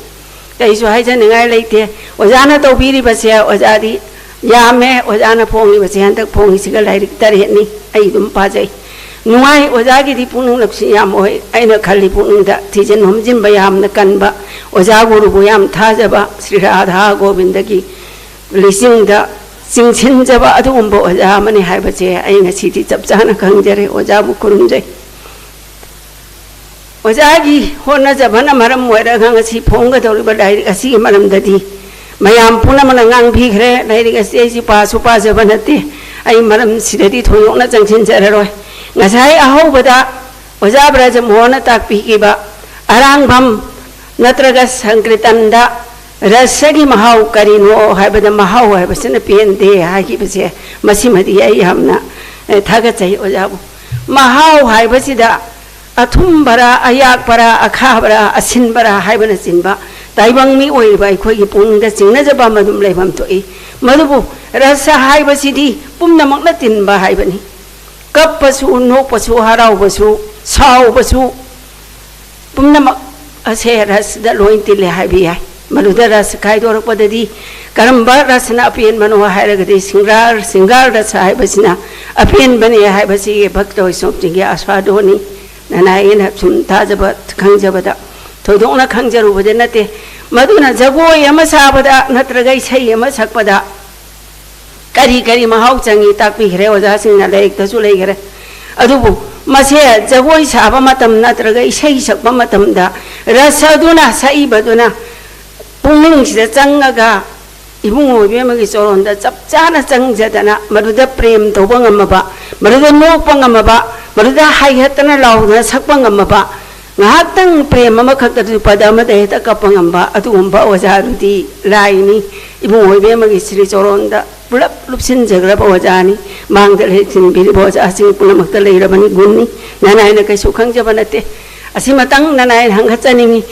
ꯀꯩꯁꯨ ꯍꯥꯏꯖꯅꯤꯡꯉꯥꯏ ꯂꯩꯇꯦ꯫ ꯑꯣꯖꯥꯅ ꯇꯧꯕꯤꯔꯤꯕꯁꯦ ꯑꯣꯖꯥꯗꯤ ꯌꯥꯝꯃꯦ꯫ ꯑꯣꯖꯥꯅ ꯐꯣꯡꯉꯤꯕꯁꯦ, ꯍꯟꯗꯛ ꯐꯣꯡꯉꯤꯁꯤꯒ ꯂꯥꯏꯔꯤꯛ ꯇꯔꯦꯠꯅꯤ꯫ ꯑꯩ ꯑꯗꯨꯝ ꯄꯥꯖꯩ꯫ ꯅꯨꯡꯉꯥꯏ꯫ ꯑꯣꯖꯥꯒꯤꯗꯤ ꯄꯨꯛꯅꯤꯡ ꯂꯧꯁꯤꯡ ꯌꯥꯝ ꯑꯣꯏ꯫ ꯑꯩꯅ ꯈꯜꯂꯤ ꯄꯨꯛꯅꯤꯡꯗ ꯊꯤꯖꯤꯟ ꯍꯨꯝꯖꯤꯟꯕ ꯌꯥꯝꯅ ꯀꯟꯕ, ꯑꯣꯖꯥ ꯒꯨꯔꯨꯕꯨ ꯌꯥꯝ ꯊꯥꯖꯕ, ꯁ꯭ꯔꯤ ꯔꯥꯙꯥ ꯒꯣꯕꯤꯟꯗꯒꯤ ꯂꯤꯆꯤꯡꯗ ꯆꯤꯡꯁꯤꯟꯖꯕ ꯑꯗꯨꯒꯨꯝꯕ ꯑꯣꯖꯥ ꯑꯃꯅꯤ ꯍꯥꯏꯕꯁꯦ ꯑꯩ ꯉꯁꯤꯗꯤ ꯆꯞ ꯆꯥꯅ ꯈꯪꯖꯔꯦ꯫ ꯑꯣꯖꯥꯕꯨ ꯈꯨꯔꯨꯝꯖꯩ꯫ ꯑꯣꯖꯥꯒꯤ ꯍꯣꯠꯅꯖꯕꯅ ꯃꯔꯝ ꯑꯣꯏꯔꯒ ꯉꯁꯤ ꯐꯣꯡꯒꯗꯧꯔꯤꯕ ꯂꯥꯏꯔꯤꯛ ꯑꯁꯤꯒꯤ ꯃꯔꯝꯗꯗꯤ ꯃꯌꯥꯝ ꯄꯨꯝꯅꯃꯛꯅ ꯉꯥꯡꯕꯤꯈ꯭ꯔꯦ꯫ ꯂꯥꯏꯔꯤꯛ ꯑꯁꯤ ꯑꯩꯁꯤ ꯄꯥꯁꯨ ꯄꯥꯖꯕ ꯅꯠꯇꯦ꯫ ꯑꯩ ꯃꯔꯝꯁꯤꯗꯗꯤ ꯊꯣꯏꯗꯣꯛꯅ ꯆꯪꯁꯤꯟꯖꯔꯔꯣꯏ꯫ ꯉꯁꯥꯏ ꯑꯍꯧꯕꯗ ꯑꯣꯖꯥ ꯕ꯭ꯔꯖꯃꯣꯍꯟꯅ ꯇꯥꯛꯄꯤꯈꯤꯕ ꯑꯔꯥꯡꯕꯝ ꯅꯠꯇ꯭ꯔꯒ ꯁꯪꯀ꯭ꯔꯤꯇꯟꯗ ꯔꯁꯒꯤ ꯃꯍꯥꯎ ꯀꯔꯤꯅꯣ ꯍꯥꯏꯕꯗ, ꯃꯍꯥꯎ ꯍꯥꯏꯕꯁꯤꯅ ꯄꯦꯟꯗꯦ ꯍꯥꯏꯈꯤꯕꯁꯦ, ꯃꯁꯤꯃꯗꯤ ꯑꯩ ꯌꯥꯝꯅ, ꯑꯦ, ꯊꯥꯒꯠꯆꯩ ꯑꯣꯖꯥꯕꯨ꯫ ꯃꯍꯥꯎ ꯍꯥꯏꯕꯁꯤꯗ ꯑꯊꯨꯝꯕꯔꯥ, ꯑꯌꯥꯛꯄꯔꯥ, ꯑꯈꯥꯕꯔꯥ, ꯑꯁꯤꯟꯕꯔꯥ ꯍꯥꯏꯕꯅꯆꯤꯡꯕ ꯇꯥꯏꯕꯪ ꯃꯤ ꯑꯣꯏꯔꯤꯕ ꯑꯩꯈꯣꯏꯒꯤ ꯄꯨꯛꯅꯤꯡꯗ ꯆꯤꯡꯅꯖꯕ ꯑꯃ ꯑꯗꯨꯝ ꯂꯩꯐꯝ ꯊꯣꯛꯏ꯫ ꯃꯗꯨꯕꯨ ꯔꯁ ꯍꯥꯏꯕꯁꯤꯗꯤ ꯄꯨꯝꯅꯃꯛꯅ ꯇꯤꯟꯕ ꯍꯥꯏꯕꯅꯤ꯫ ꯀꯞꯄꯁꯨ, ꯅꯣꯛꯄꯁꯨ, ꯍꯔꯥꯎꯕꯁꯨ, ꯁꯥꯎꯕꯁꯨ, ꯄꯨꯝꯅꯃꯛ ꯑꯁꯦ ꯔꯁꯗ ꯂꯣꯏ ꯇꯤꯜꯂꯦ ꯍꯥꯏꯕ ꯌꯥꯏ꯫ ꯃꯗꯨꯗ ꯔꯁ ꯈꯥꯏꯗꯣꯔꯛꯄꯗꯗꯤ ꯀꯔꯝꯕ ꯔꯁꯅ ꯑꯄꯦꯟꯕꯅꯣ ꯍꯥꯏꯔꯒꯗꯤ ꯁꯤꯡꯒꯥꯔ, ꯁꯤꯡꯒꯥꯔ ꯔꯁ ꯍꯥꯏꯕꯁꯤꯅ ꯑꯄꯦꯟꯕꯅꯦ ꯍꯥꯏꯕꯁꯤ ꯚꯛꯇ ꯋꯩꯁꯅꯣꯞꯁꯤꯡꯒꯤ ꯑꯥꯁ꯭ꯋꯥꯗꯣꯅꯤ꯫ ꯅꯅꯥꯏ ꯑꯩꯅ ꯁꯨꯝ ꯊꯥꯖꯕ, ꯈꯪꯖꯕꯗ, ꯊꯣꯏꯗꯣꯛꯅ ꯈꯪꯖꯔꯨꯕꯗꯤ ꯅꯠꯇꯦ꯫ ꯃꯗꯨꯅ ꯖꯒꯣꯏ ꯑꯃ ꯁꯥꯕꯗ ꯅꯠꯇ꯭ꯔꯒ ꯏꯁꯩ ꯑꯃ ꯁꯛꯄꯗ ꯀꯔꯤ ꯀꯔꯤ ꯃꯍꯥꯎ ꯆꯪꯏ ꯇꯥꯛꯄꯤꯈ꯭ꯔꯦ ꯑꯣꯖꯥꯁꯤꯡꯅ, ꯂꯥꯏꯔꯤꯛꯇꯁꯨ ꯂꯩꯈ꯭ꯔꯦ꯫ ꯑꯗꯨꯕꯨ ꯃꯁꯦ ꯖꯒꯣꯏ ꯁꯥꯕ ꯃꯇꯝ ꯅꯠꯇ꯭ꯔꯒ ꯏꯁꯩ ꯁꯛꯄ ꯃꯇꯝꯗ ꯔꯁ ꯑꯗꯨꯅ, ꯁꯛꯏꯕꯗꯨꯅ ꯄꯨꯛꯅꯤꯡꯁꯤꯗ ꯆꯪꯉꯒ ꯏꯕꯨꯡꯉꯣ ꯏꯕꯦꯝꯃꯒꯤ ꯆꯣꯔꯣꯟꯗ ꯆꯞ ꯆꯥꯅ ꯆꯪꯖꯗꯅ, ꯃꯗꯨꯗ ꯄ꯭ꯔꯦꯝ ꯇꯧꯕ ꯉꯝꯃꯕ, ꯃꯗꯨꯗ ꯅꯣꯛꯄ ꯉꯝꯃꯕ, ꯃꯗꯨꯗ ꯍꯥꯏꯍꯠꯇꯅ ꯂꯥꯎꯗꯅ ꯁꯛꯄ ꯉꯝꯃꯕ, ꯉꯥꯏꯍꯥꯛꯇꯪ ꯄ꯭ꯔꯦꯝ ꯑꯃꯈꯛꯇ ꯗ꯭ꯔꯨꯄꯗ ꯑꯃꯗ ꯍꯦꯛꯇ ꯀꯞꯄ ꯉꯝꯕ ꯑꯗꯨꯒꯨꯝꯕ ꯑꯣꯖꯥꯗꯨꯗꯤ ꯂꯥꯏꯅꯤ꯫ ꯏꯕꯨꯡꯉꯣ ꯏꯕꯦꯝꯃꯒꯤ ꯁ꯭ꯔꯤ ꯆꯣꯔꯣꯟꯗ ꯄꯨꯂꯞ ꯂꯨꯞꯁꯤꯟꯖꯈ꯭ꯔꯕ ꯑꯣꯖꯥꯅꯤ꯫ ꯃꯥꯡꯗ ꯂꯩꯁꯤꯟꯕꯤꯔꯤꯕ ꯑꯣꯖꯥꯁꯤꯡ ꯄꯨꯝꯅꯃꯛꯇ ꯂꯩꯔꯕꯅꯤ, ꯒꯨꯟꯅꯤ꯫ ꯅꯅꯥꯏꯅ ꯀꯩꯁꯨ ꯈꯪꯖꯕ ꯅꯠꯇꯦ꯫ ꯑꯁꯤꯃꯇꯪ ꯅꯅꯥꯏꯅ ꯍꯪꯒꯠꯆꯅꯤꯡꯉꯤ꯫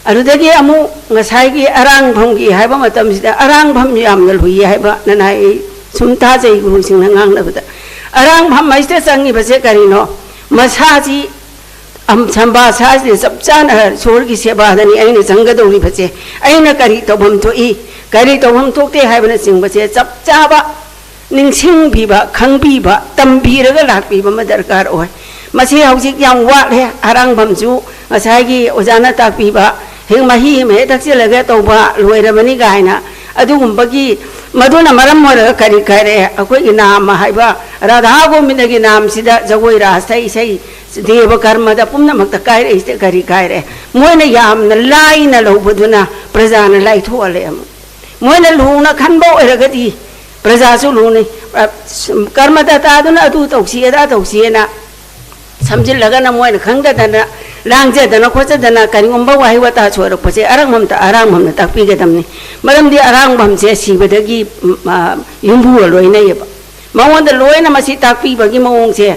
ꯑꯗꯨꯗꯒꯤ ꯑꯃꯨꯛ ꯉꯁꯥꯏꯒꯤ ꯑꯔꯥꯡꯐꯝꯒꯤ ꯍꯥꯏꯕ ꯃꯇꯝꯁꯤꯗ, ꯑꯔꯥꯡꯐꯝ ꯌꯥꯝꯅ ꯂꯨꯏ ꯍꯥꯏꯕ ꯅꯅꯥꯏ ꯑꯩ ꯁꯨꯝ ꯇꯥꯖꯩ ꯒꯨꯔꯨꯁꯤꯡꯅ ꯉꯥꯡꯅꯕꯗ꯫ ꯑꯔꯥꯡꯐꯝ ꯍꯥꯏꯁꯤꯗ ꯆꯪꯉꯤꯕꯁꯦ ꯀꯔꯤꯅꯣ? ꯃꯁꯥꯁꯤ, ꯑꯝ, ꯁꯝꯕꯥ ꯁꯥꯁꯤꯗ ꯆꯞ ꯆꯥꯅ ꯁꯣꯔꯒꯤ ꯁꯦꯕꯥꯗꯅꯤ ꯑꯩꯅ ꯆꯪꯒꯗꯧꯔꯤꯕꯁꯦ꯫ ꯑꯩꯅ ꯀꯔꯤ ꯇꯧꯐꯝ ꯊꯣꯛꯏ, ꯀꯔꯤ ꯇꯧꯐꯝ ꯊꯣꯛꯇꯦ ꯍꯥꯏꯕꯅꯆꯤꯡꯕꯁꯦ ꯆꯞ ꯆꯥꯕ ꯅꯤꯡꯁꯤꯡꯕꯤꯕ, ꯈꯪꯕꯤꯕ, ꯇꯝꯕꯤꯔꯒ ꯂꯥꯛꯄꯤꯕ ꯑꯃ ꯗꯔꯀꯥꯔ ꯑꯣꯏ꯫ ꯃꯁꯤ ꯍꯧꯖꯤꯛ ꯌꯥꯝ ꯋꯥꯠꯂꯦ꯫ ꯑꯔꯥꯡꯐꯝꯁꯨ ꯉꯁꯥꯏꯒꯤ ꯑꯣꯖꯥꯅ ꯇꯥꯛꯄꯤꯕ, ꯍꯦꯛ ꯃꯍꯤ ꯑꯃ ꯍꯦꯛ ꯊꯛꯆꯤꯜꯂꯒ ꯇꯧꯕ ꯂꯣꯏꯔꯕꯅꯤ ꯀꯥꯏꯅ, ꯑꯗꯨꯒꯨꯝꯕꯒꯤ, ꯃꯗꯨꯅ ꯃꯔꯝ ꯑꯣꯏꯔꯒ ꯀꯔꯤ ꯀꯥꯏꯔꯦ? ꯑꯩꯈꯣꯏꯒꯤ ꯅꯥꯝ ꯍꯥꯏꯕ ꯔꯥꯙꯥ ꯒꯣꯕꯤꯟꯗꯒꯤ ꯅꯥꯝꯁꯤꯗ ꯖꯒꯣꯏ ꯔꯥꯁꯇ ꯏꯁꯩ ꯗꯦꯕ ꯀꯔꯃꯗ ꯄꯨꯝꯅꯃꯛꯇ ꯀꯥꯏꯔꯛꯏꯁꯤꯗ ꯀꯔꯤ ꯀꯥꯏꯔꯦ? ꯃꯣꯏꯅ ꯌꯥꯝꯅ ꯂꯥꯏꯅ ꯂꯧꯕꯗꯨꯅ ꯄ꯭ꯔꯖꯥꯅ ꯂꯥꯏꯊꯣꯛꯍꯜꯂꯦ ꯑꯃꯨꯛ꯫ ꯃꯣꯏꯅ ꯂꯨꯅ ꯈꯟꯕ ꯑꯣꯏꯔꯒꯗꯤ ꯄ꯭ꯔꯖꯥꯁꯨ ꯂꯨꯅꯤ꯫ ꯑ, ꯀꯔꯃꯗꯇꯥꯗꯨꯅ ꯑꯗꯨ ꯇꯧꯁꯤ, ꯑꯗꯥ ꯇꯧꯁꯤꯅ ꯁꯝꯖꯤꯜꯂꯒꯅ ꯃꯣꯏꯅ ꯈꯪꯗꯗꯅ ꯂꯥꯡꯖꯗꯅ ꯈꯣꯠꯆꯗꯅ ꯀꯔꯤꯒꯨꯝꯕ ꯋꯥꯍꯩ ꯋꯥꯇꯥ ꯁꯣꯏꯔꯛꯄꯁꯦ ꯑꯔꯥꯡꯕꯝꯇ ꯑꯔꯥꯡꯕꯝꯅ ꯇꯥꯛꯄꯤꯒꯗꯕꯅꯤ꯫ ꯃꯔꯝꯗꯤ ꯑꯔꯥꯡꯕꯝꯁꯦ ꯁꯤꯕꯗꯒꯤ, ꯎꯝ, ꯑ, ꯌꯨꯝꯕꯨꯒ ꯂꯣꯏꯅꯩꯌꯦꯕ꯫ ꯃꯉꯣꯟꯗ ꯂꯣꯏꯅ ꯃꯁꯤ ꯇꯥꯛꯄꯤꯕꯒꯤ ꯃꯑꯣꯡꯁꯦ,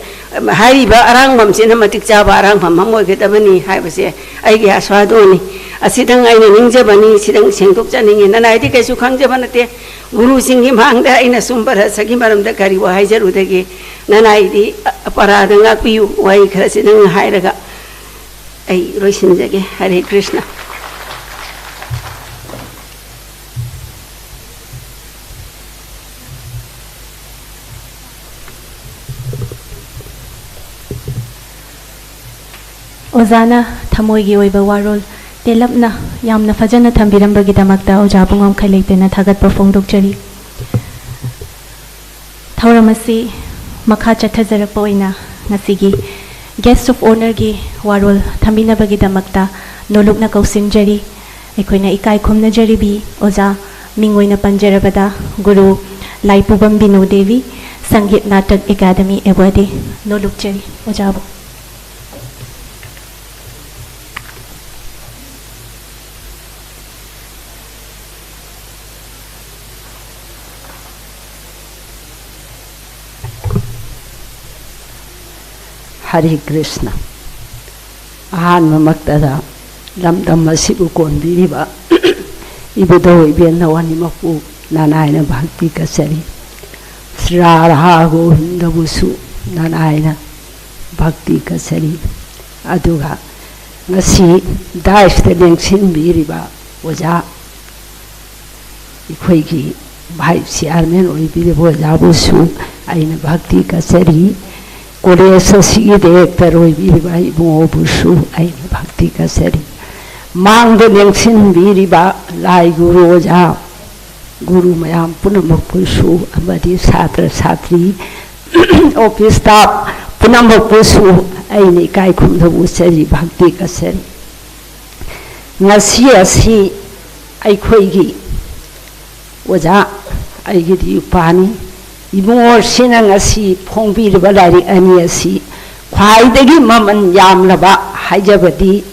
ꯍꯥꯏꯔꯤꯕ ꯑꯔꯥꯡꯕꯝꯁꯤꯅ ꯃꯇꯤꯛ ꯆꯥꯕ ꯑꯔꯥꯡꯕꯝ ꯑꯃ ꯑꯣꯏꯒꯗꯕꯅꯤ ꯍꯥꯏꯕꯁꯦ ꯑꯩꯒꯤ ꯑꯥꯁꯥꯗꯣꯅꯤ꯫ ꯑꯁꯤꯗꯪ ꯑꯩꯅ ꯅꯤꯡꯖꯕꯅꯤ, ꯁꯤꯗꯪ ꯁꯦꯡꯗꯣꯛꯆꯅꯤꯡꯉꯤ꯫ ꯅꯅꯥꯏꯗꯤ ꯀꯩꯁꯨ ꯈꯪꯖꯕ ꯅꯠꯇꯦ꯫ ꯒꯨꯔꯨꯁꯤꯡꯒꯤ ꯃꯥꯡꯗ ꯑꯩꯅ ꯁꯨꯝꯕ ꯔꯁꯒꯤ ꯃꯔꯝꯗ ꯀꯔꯤꯕꯨ ꯍꯥꯏꯖꯔꯨꯗꯒꯦ? ꯅꯅꯥꯏꯗꯤ ꯄꯔꯥꯗ ꯉꯥꯛꯄꯤꯌꯨ, ꯋꯥꯍꯩ ꯈꯔꯁꯤꯗꯪ ꯍꯥꯏꯔꯒ ꯑꯩ ꯂꯣꯏꯁꯤꯟꯖꯒꯦ꯫ ꯍꯔꯦ ꯀ꯭ꯔꯤꯁꯅ꯫ ꯑꯣꯖꯥꯅ ꯊꯃꯣꯏꯒꯤ ꯑꯣꯏꯕ ꯋꯥꯔꯣꯜ ꯇꯦꯜꯂꯞꯅ ꯌꯥꯝꯅ ꯐꯖꯅ ꯊꯝꯕꯤꯔꯝꯕꯒꯤꯗꯃꯛꯇ ꯑꯣꯖꯥꯕꯨ ꯉꯝꯈꯩ ꯂꯩꯇꯅ ꯊꯥꯒꯠꯄ ꯐꯣꯡꯗꯣꯛꯆꯔꯤ꯫ ꯊꯧꯔꯝ ꯑꯁꯤ ꯃꯈꯥ ꯆꯠꯊꯖꯔꯛꯄ ꯑꯣꯏꯅ ꯉꯁꯤꯒꯤ Guest of Honourꯒꯤ ꯋꯥꯔꯣꯜ ꯊꯝꯕꯤꯅꯕꯒꯤꯗꯃꯛꯇ ꯅꯣꯂꯨꯛꯅ ꯀꯧꯁꯤꯟꯖꯔꯤ꯫ ꯑꯩꯈꯣꯏꯅ ꯏꯀꯥꯏ ꯈꯨꯝꯅꯖꯔꯤꯕꯤ ꯑꯣꯖꯥ, ꯃꯤꯡ ꯑꯣꯏꯅ ꯄꯟꯖꯔꯕꯗ ꯒꯨꯔꯨ ꯂꯥꯏꯄꯨꯕꯝ ꯕꯤꯅꯨ ꯗꯦꯕꯤ, ꯁꯪꯒꯤꯠ ꯅꯥꯇꯛ ꯑꯦꯀꯥꯗꯃꯤ ꯑꯦꯋꯥꯔꯗꯤ꯫ ꯅꯣꯂꯨꯛꯆꯔꯤ ꯑꯣꯖꯥꯕꯨ꯫ ꯍꯔꯦ ꯀ꯭ꯔꯤꯁꯅ꯫ ꯑꯍꯥꯟꯕꯃꯛꯇꯗ ꯂꯝꯗꯝ ꯑꯁꯤꯕꯨ ꯀꯣꯟꯕꯤꯔꯤꯕ ꯏꯕꯨꯙꯧ ꯏꯕꯦꯟꯅꯧ ꯑꯅꯤꯃꯛꯄꯨ ꯅꯅꯥꯏꯅ ꯚꯛꯇꯤ ꯀꯠꯆꯔꯤ꯫ ꯔꯥꯙꯥ ꯒꯣꯕꯤꯟꯗꯕꯨꯁꯨ ꯅꯅꯥꯏꯅ ꯚꯛꯇꯤ ꯀꯠꯆꯔꯤ꯫ ꯑꯗꯨꯒ ꯉꯁꯤ ꯗꯥꯏꯁꯇ ꯂꯦꯡꯁꯤꯟꯕꯤꯔꯤꯕ ꯑꯣꯖꯥ, ꯑꯩꯈꯣꯏꯒꯤ ꯚꯥꯏꯁ ꯆꯤꯌꯥꯔꯃꯦꯟ ꯑꯣꯏꯕꯤꯔꯤꯕ ꯑꯣꯖꯥꯕꯨꯁꯨ ꯑꯩꯅ ꯚꯛꯇꯤ ꯀꯠꯆꯔꯤ꯫ ꯀꯣꯂꯦꯖ ꯑꯁꯤꯒꯤ ꯗꯥꯏꯔꯦꯛꯇꯔ ꯑꯣꯏꯕꯤꯔꯤꯕ ꯏꯕꯨꯡꯉꯣꯕꯨꯁꯨ ꯑꯩꯅ ꯚꯛꯇꯤ ꯀꯠꯆꯔꯤ꯫ ꯃꯥꯡꯗ ꯂꯦꯡꯁꯤꯟꯕꯤꯔꯤꯕ ꯂꯥꯏ ꯒꯨꯔꯨ ꯑꯣꯖꯥ, ꯒꯨꯔꯨ ꯃꯌꯥꯝ ꯄꯨꯝꯅꯃꯛꯄꯨꯁꯨ ꯑꯃꯗꯤ ꯁꯥꯇ꯭ꯔ ꯁꯥꯇ꯭ꯔꯤ, ꯑꯣꯐꯤꯁ ꯁ꯭ꯇꯥꯐ ꯄꯨꯝꯅꯃꯛꯄꯨꯁꯨ ꯑꯩꯅ ꯏꯀꯥꯏ ꯈꯨꯝꯅꯕ ꯎꯠꯆꯔꯤ, ꯚꯛꯇꯤ ꯀꯠꯆꯔꯤ꯫ ꯉꯁꯤ ꯑꯁꯤ ꯑꯩꯈꯣꯏꯒꯤ ꯑꯣꯖꯥ, ꯑꯩꯒꯤꯗꯤ ꯏꯄꯥꯅꯤ, ꯏꯕꯨꯡꯉꯣꯁꯤꯅ ꯉꯁꯤ ꯐꯣꯡꯕꯤꯔꯤꯕ ꯂꯥꯏꯔꯤꯛ ꯑꯅꯤ ꯑꯁꯤ ꯈ꯭ꯋꯥꯏꯗꯒꯤ ꯃꯃꯜ ꯌꯥꯝꯂꯕ ꯍꯥꯏꯖꯕꯗꯤ,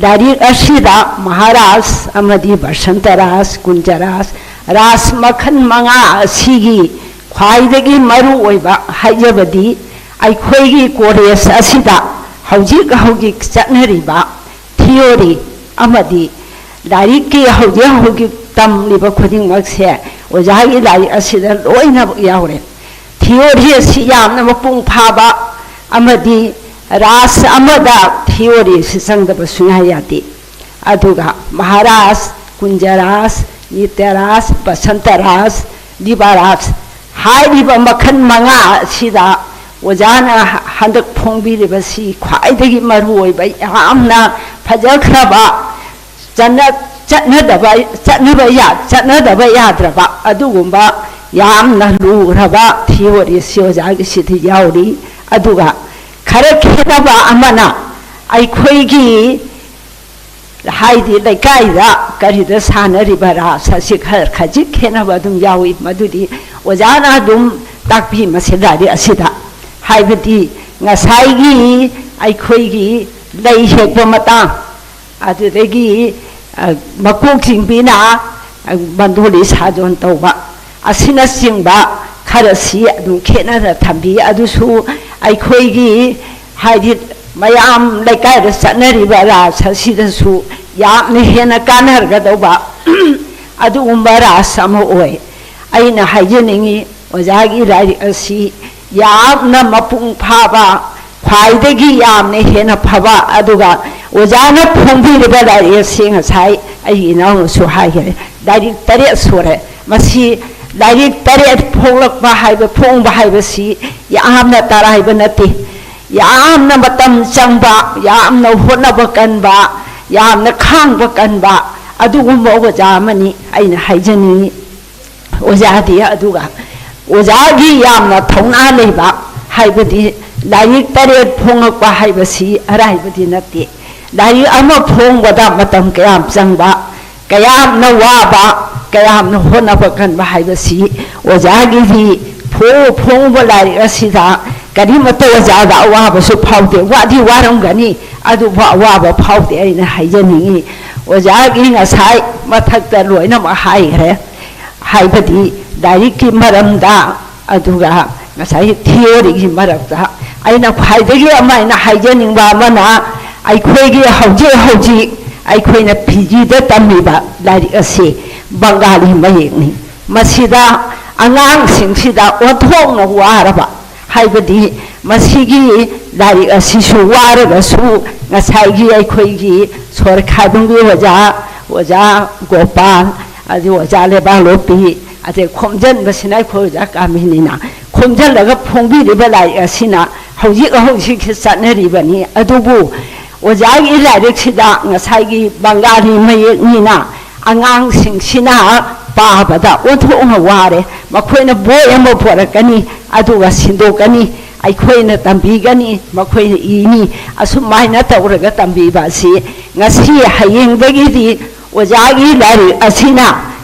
ꯂꯥꯏꯔꯤꯛ ꯑꯁꯤꯗ ꯃꯍꯥꯔꯥꯖ ꯑꯃꯗꯤ ꯕꯁꯟꯇ ꯔꯥꯖ, ꯀꯨꯟꯖ ꯔꯥꯖ, ꯔꯥꯖ ꯃꯈꯜ ꯃꯉꯥ ꯑꯁꯤꯒꯤ ꯈ꯭ꯋꯥꯏꯗꯒꯤ ꯃꯔꯨ ꯑꯣꯏꯕ ꯍꯥꯏꯖꯕꯗꯤ, ꯑꯩꯈꯣꯏꯒꯤ ꯀꯣꯂꯦꯖ ꯑꯁꯤꯗ ꯍꯧꯖꯤꯛ ꯍꯧꯖꯤꯛ ꯆꯠꯅꯔꯤꯕ ꯊꯤꯑꯣꯔꯤ ꯑꯃꯗꯤ ꯂꯥꯏꯔꯤꯛꯀꯤ ꯍꯧꯖꯤꯛ ꯍꯧꯖꯤꯛ ꯇꯝꯂꯤꯕ ꯈꯨꯗꯤꯡꯃꯛꯁꯦ ꯑꯣꯖꯥꯒꯤ ꯂꯥꯏꯔꯤꯛ ꯑꯁꯤꯗ ꯂꯣꯏꯅꯃꯛ ꯌꯥꯎꯔꯦ꯫ ꯊꯤꯑꯣꯔꯤ ꯑꯁꯤ ꯌꯥꯝꯅ ꯃꯄꯨꯡ ꯐꯥꯕ ꯑꯃꯗꯤ ꯔꯥꯖ ꯑꯃꯗ ꯊꯤꯑꯣꯔꯤ ꯑꯁꯤ ꯆꯪꯗꯕ ꯁꯨꯡꯌꯥ ꯌꯥꯗꯦ꯫ ꯑꯗꯨꯒ ꯃꯍꯥꯔꯥꯖ, ꯀꯨꯟꯖ ꯔꯥꯖ, ꯅꯤꯇ꯭ꯌ ꯔꯥꯖ, ꯕꯁꯟꯇ ꯔꯥꯖ, ꯗꯤꯕꯥ ꯔꯥꯖ ꯍꯥꯏꯔꯤꯕ ꯃꯈꯜ ꯃꯉꯥ ꯑꯁꯤꯗ ꯑꯣꯖꯥꯅ ꯍꯟꯗꯛ ꯐꯣꯡꯕꯤꯔꯤꯕꯁꯤ ꯈ꯭ꯋꯥꯏꯗꯒꯤ ꯃꯔꯨ ꯑꯣꯏꯕ, ꯌꯥꯝꯅ ꯐꯖꯈ꯭ꯔꯕ, ꯆꯠꯅ-, ꯆꯠꯅꯗꯕ, ꯆꯠꯅꯕ ꯌꯥ-, ꯆꯠꯅꯗꯕ ꯌꯥꯗ꯭ꯔꯕ ꯑꯗꯨꯒꯨꯝꯕ ꯌꯥꯝꯅ ꯂꯨꯔꯕ ꯊꯤꯑꯣꯔꯤꯁꯤ ꯑꯣꯖꯥꯒꯤꯁꯤꯗ ꯌꯥꯎꯔꯤ꯫ ꯑꯗꯨꯒ ꯈꯔ ꯈꯦꯠꯅꯕ ꯑꯃꯅ, ꯑꯩꯈꯣꯏꯒꯤ ꯍꯥꯏꯗꯤ ꯂꯩꯀꯥꯏꯗ ꯀꯔꯤꯗ ꯁꯥꯟꯅꯔꯤꯕ ꯔꯥꯁ ꯑꯁꯤ ꯈꯔ ꯈꯖꯤꯛ ꯈꯦꯠꯅꯕ ꯑꯗꯨꯝ ꯌꯥꯎꯏ꯫ ꯃꯗꯨꯗꯤ ꯑꯣꯖꯥꯅ ꯑꯗꯨꯝ ꯇꯥꯛꯄꯤ ꯃꯁꯤ ꯂꯥꯏꯔꯤꯛ ꯑꯁꯤꯗ꯫ ꯍꯥꯏꯕꯗꯤ ꯉꯁꯥꯏꯒꯤ ꯑꯩꯈꯣꯏꯒꯤ ꯂꯩ ꯍꯦꯛꯄ ꯃꯇꯥꯡ, ꯑꯗꯨꯗꯒꯤ, ꯑ, ꯃꯀꯣꯛ ꯆꯤꯡꯕꯤꯅ, ꯑ, ꯃꯟꯗꯣꯂꯤ ꯁꯥꯖꯣꯟ ꯇꯧꯕ ꯑꯁꯤꯅꯆꯤꯡꯕ ꯈꯔꯁꯤ ꯑꯗꯨꯝ ꯈꯦꯠꯅꯅ ꯊꯝꯕꯤ꯫ ꯑꯗꯨꯁꯨ ꯑꯩꯈꯣꯏꯒꯤ ꯍꯥꯏꯗꯤ ꯃꯌꯥꯝ ꯂꯩꯀꯥꯏꯗ ꯆꯠꯅꯔꯤꯕ ꯔꯥꯁ ꯑꯁꯤꯗꯁꯨ ꯌꯥꯝꯅ ꯍꯦꯟꯅ ꯀꯥꯟꯅꯔꯒꯗꯧꯕ ꯑꯗꯨꯒꯨꯝꯕ ꯔꯥꯁ ꯑꯃ ꯑꯣꯏ꯫ ꯑꯩꯅ ꯍꯥꯏꯖꯅꯤꯡꯉꯤ, ꯑꯣꯖꯥꯒꯤ ꯂꯥꯏꯔꯤꯛ ꯑꯁꯤ ꯌꯥꯝꯅ ꯃꯄꯨꯡ ꯐꯥꯕ, ꯈ꯭ꯋꯥꯏꯗꯒꯤ ꯌꯥꯝꯅ ꯍꯦꯟꯅ ꯐꯕ, ꯑꯗꯨꯒ ꯑꯣꯖꯥꯅ ꯐꯣꯡꯕꯤꯔꯤꯕ ꯂꯥꯏꯔꯤꯛ ꯑꯁꯤ ꯉꯁꯥꯏ ꯑꯩꯒꯤ ꯏꯅꯥꯎꯅꯁꯨ ꯍꯥꯏꯈꯔꯦ, ꯂꯥꯏꯔꯤꯛ ꯇꯔꯦꯠ ꯁꯨꯔꯦ꯫ ꯃꯁꯤ ꯂꯥꯏꯔꯤꯛ ꯇꯔꯦꯠ ꯐꯣꯡꯂꯛꯄ ꯍꯥꯏꯕ, ꯐꯣꯡꯕ ꯍꯥꯏꯕꯁꯤ ꯌꯥꯝꯅ ꯇꯔꯥꯏꯕ ꯅꯠꯇꯦ꯫ ꯌꯥꯝꯅ ꯃꯇꯝ ꯆꯪꯕ, ꯌꯥꯝꯅ ꯍꯣꯠꯅꯕ ꯀꯟꯕ, ꯌꯥꯝꯅ ꯈꯥꯡꯕ ꯀꯟꯕ ꯑꯗꯨꯒꯨꯝꯕ ꯑꯣꯖꯥ ꯑꯃꯅꯤ ꯑꯩꯅ ꯍꯥꯏꯖꯅꯤꯡꯉꯤ꯫ ꯑꯣꯖꯥꯗꯤ ꯑꯗꯨꯒ ꯑꯣꯖꯥꯒꯤ ꯌꯥꯝꯅ ꯊꯧꯅꯥ ꯂꯩꯕ, ꯍꯥꯏꯕꯗꯤ ꯂꯥꯏꯔꯤꯛ ꯇꯔꯦꯠ ꯐꯣꯡꯉꯛꯄ ꯍꯥꯏꯕꯁꯤ ꯑꯔꯥꯏꯕꯗꯤ ꯅꯠꯇꯦ꯫ ꯂꯥꯏꯔꯤꯛ ꯑꯃ ꯐꯣꯡꯕꯗ ꯃꯇꯝ ꯀꯌꯥꯝ ꯆꯪꯕ, ꯀꯌꯥꯝꯅ ꯋꯥꯕ, ꯀꯌꯥꯝꯅ ꯍꯣꯠꯅꯕ ꯀꯟꯕ ꯍꯥꯏꯕꯁꯤ ꯑꯣꯖꯥꯒꯤꯗꯤ ꯐꯣꯡ-, ꯐꯣꯡꯕ ꯂꯥꯏꯔꯤꯛ ꯑꯁꯤꯗ ꯀꯔꯤꯃꯠꯇ ꯑꯣꯖꯥꯗ ꯑꯋꯥꯕꯁꯨ ꯐꯥꯎꯗꯦ꯫ ꯋꯥꯗꯤ ꯋꯥꯔꯝꯒꯅꯤ, ꯑꯗꯨꯕꯨ ꯑꯋꯥꯕ ꯐꯥꯎꯗꯦ ꯑꯩꯅ ꯍꯥꯏꯖꯅꯤꯡꯉꯤ꯫ ꯑꯣꯖꯥꯒꯤ ꯉꯁꯥꯏ ꯃꯊꯛꯇ ꯂꯣꯏꯅꯃꯛ ꯍꯥꯏꯈ꯭ꯔꯦ, ꯍꯥꯏꯕꯗꯤ ꯂꯥꯏꯔꯤꯛꯀꯤ ꯃꯔꯝꯗ, ꯑꯗꯨꯒ ꯉꯁꯥꯏꯒꯤ ꯊꯤꯑꯣꯔꯤꯒꯤ ꯃꯔꯛꯇ꯫ ꯑꯩꯅ ꯈ꯭ꯋꯥꯏꯗꯒꯤ ꯑꯃ ꯑꯩꯅ ꯍꯥꯏꯖꯅꯤꯡꯕ ꯑꯃꯅ, ꯑꯩꯈꯣꯏꯒꯤ ꯍꯧꯖꯤꯛ ꯍꯧꯖꯤꯛ ꯑꯩꯈꯣꯏꯅ ꯄꯤ ꯖꯤꯗ ꯇꯝꯃꯤꯕ ꯂꯥꯏꯔꯤꯛ ꯑꯁꯤ ꯕꯪꯒꯥꯂꯤ ꯃꯌꯦꯛꯅꯤ꯫ ꯃꯁꯤꯗ ꯑꯉꯥꯡꯁꯤꯡꯁꯤꯗ ꯑꯣꯟꯊꯣꯛꯅ ꯋꯥꯔꯕ, ꯍꯥꯏꯕꯗꯤ ꯃꯁꯤꯒꯤ ꯂꯥꯏꯔꯤꯛ ꯑꯁꯤꯁꯨ ꯋꯥꯔꯒꯁꯨ ꯉꯁꯥꯏꯒꯤ ꯑꯩꯈꯣꯏꯒꯤ ꯁꯣꯔ ꯈꯥꯏꯕꯝꯒꯤ ꯑꯣꯖꯥ, ꯑꯣꯖꯥ ꯒꯣꯄꯥꯜ, ꯑꯗꯨ ꯑꯣꯖꯥ ꯂꯩꯕꯥꯛꯂꯣꯛꯄꯤ, ꯑꯗꯩ ꯈꯣꯝꯖꯟꯕꯁꯤꯅ ꯑꯩꯈꯣꯏ ꯑꯣꯖꯥ ꯀꯥꯃꯤꯅꯤꯅ ꯈꯣꯝꯖꯜꯂꯒ ꯐꯣꯡꯕꯤꯔꯤꯕ ꯂꯥꯏꯔꯤꯛ ꯑꯁꯤꯅ ꯍꯧꯖꯤꯛ ꯍꯧꯖꯤꯛꯁꯤ ꯆꯠꯅꯔꯤꯕꯅꯤ꯫ ꯑꯗꯨꯕꯨ ꯑꯣꯖꯥꯒꯤ ꯂꯥꯏꯔꯤꯛꯁꯤꯗ ꯉꯁꯥꯏꯒꯤ ꯕꯪꯒꯥꯂꯤ ꯃꯌꯦꯛꯅꯤꯅ ꯑꯉꯥꯡꯁꯤꯡꯁꯤꯅ ꯄꯥꯕꯗ ꯑꯣꯟꯊꯣꯛꯅ ꯋꯥꯔꯦ꯫ ꯃꯈꯣꯏꯅ ꯕꯣꯏ ꯑꯃ ꯄꯣꯔꯛꯀꯅꯤ, ꯑꯗꯨꯒ ꯁꯤꯟꯗꯣꯛꯀꯅꯤ, ꯑꯩꯈꯣꯏꯅ ꯇꯝꯕꯤꯒꯅꯤ, ꯃꯈꯣꯏꯅ ꯏꯅꯤ꯫ ꯑꯁꯨꯃꯥꯏꯅ ꯇꯧꯔꯒ ꯇꯝꯕꯤꯕ ꯑꯁꯤ ꯉꯁꯤ ꯍꯌꯦꯡꯗꯒꯤꯗꯤ ꯑꯣꯖꯥꯒꯤ ꯂꯥꯏꯔꯤꯛ ꯑꯁꯤꯅ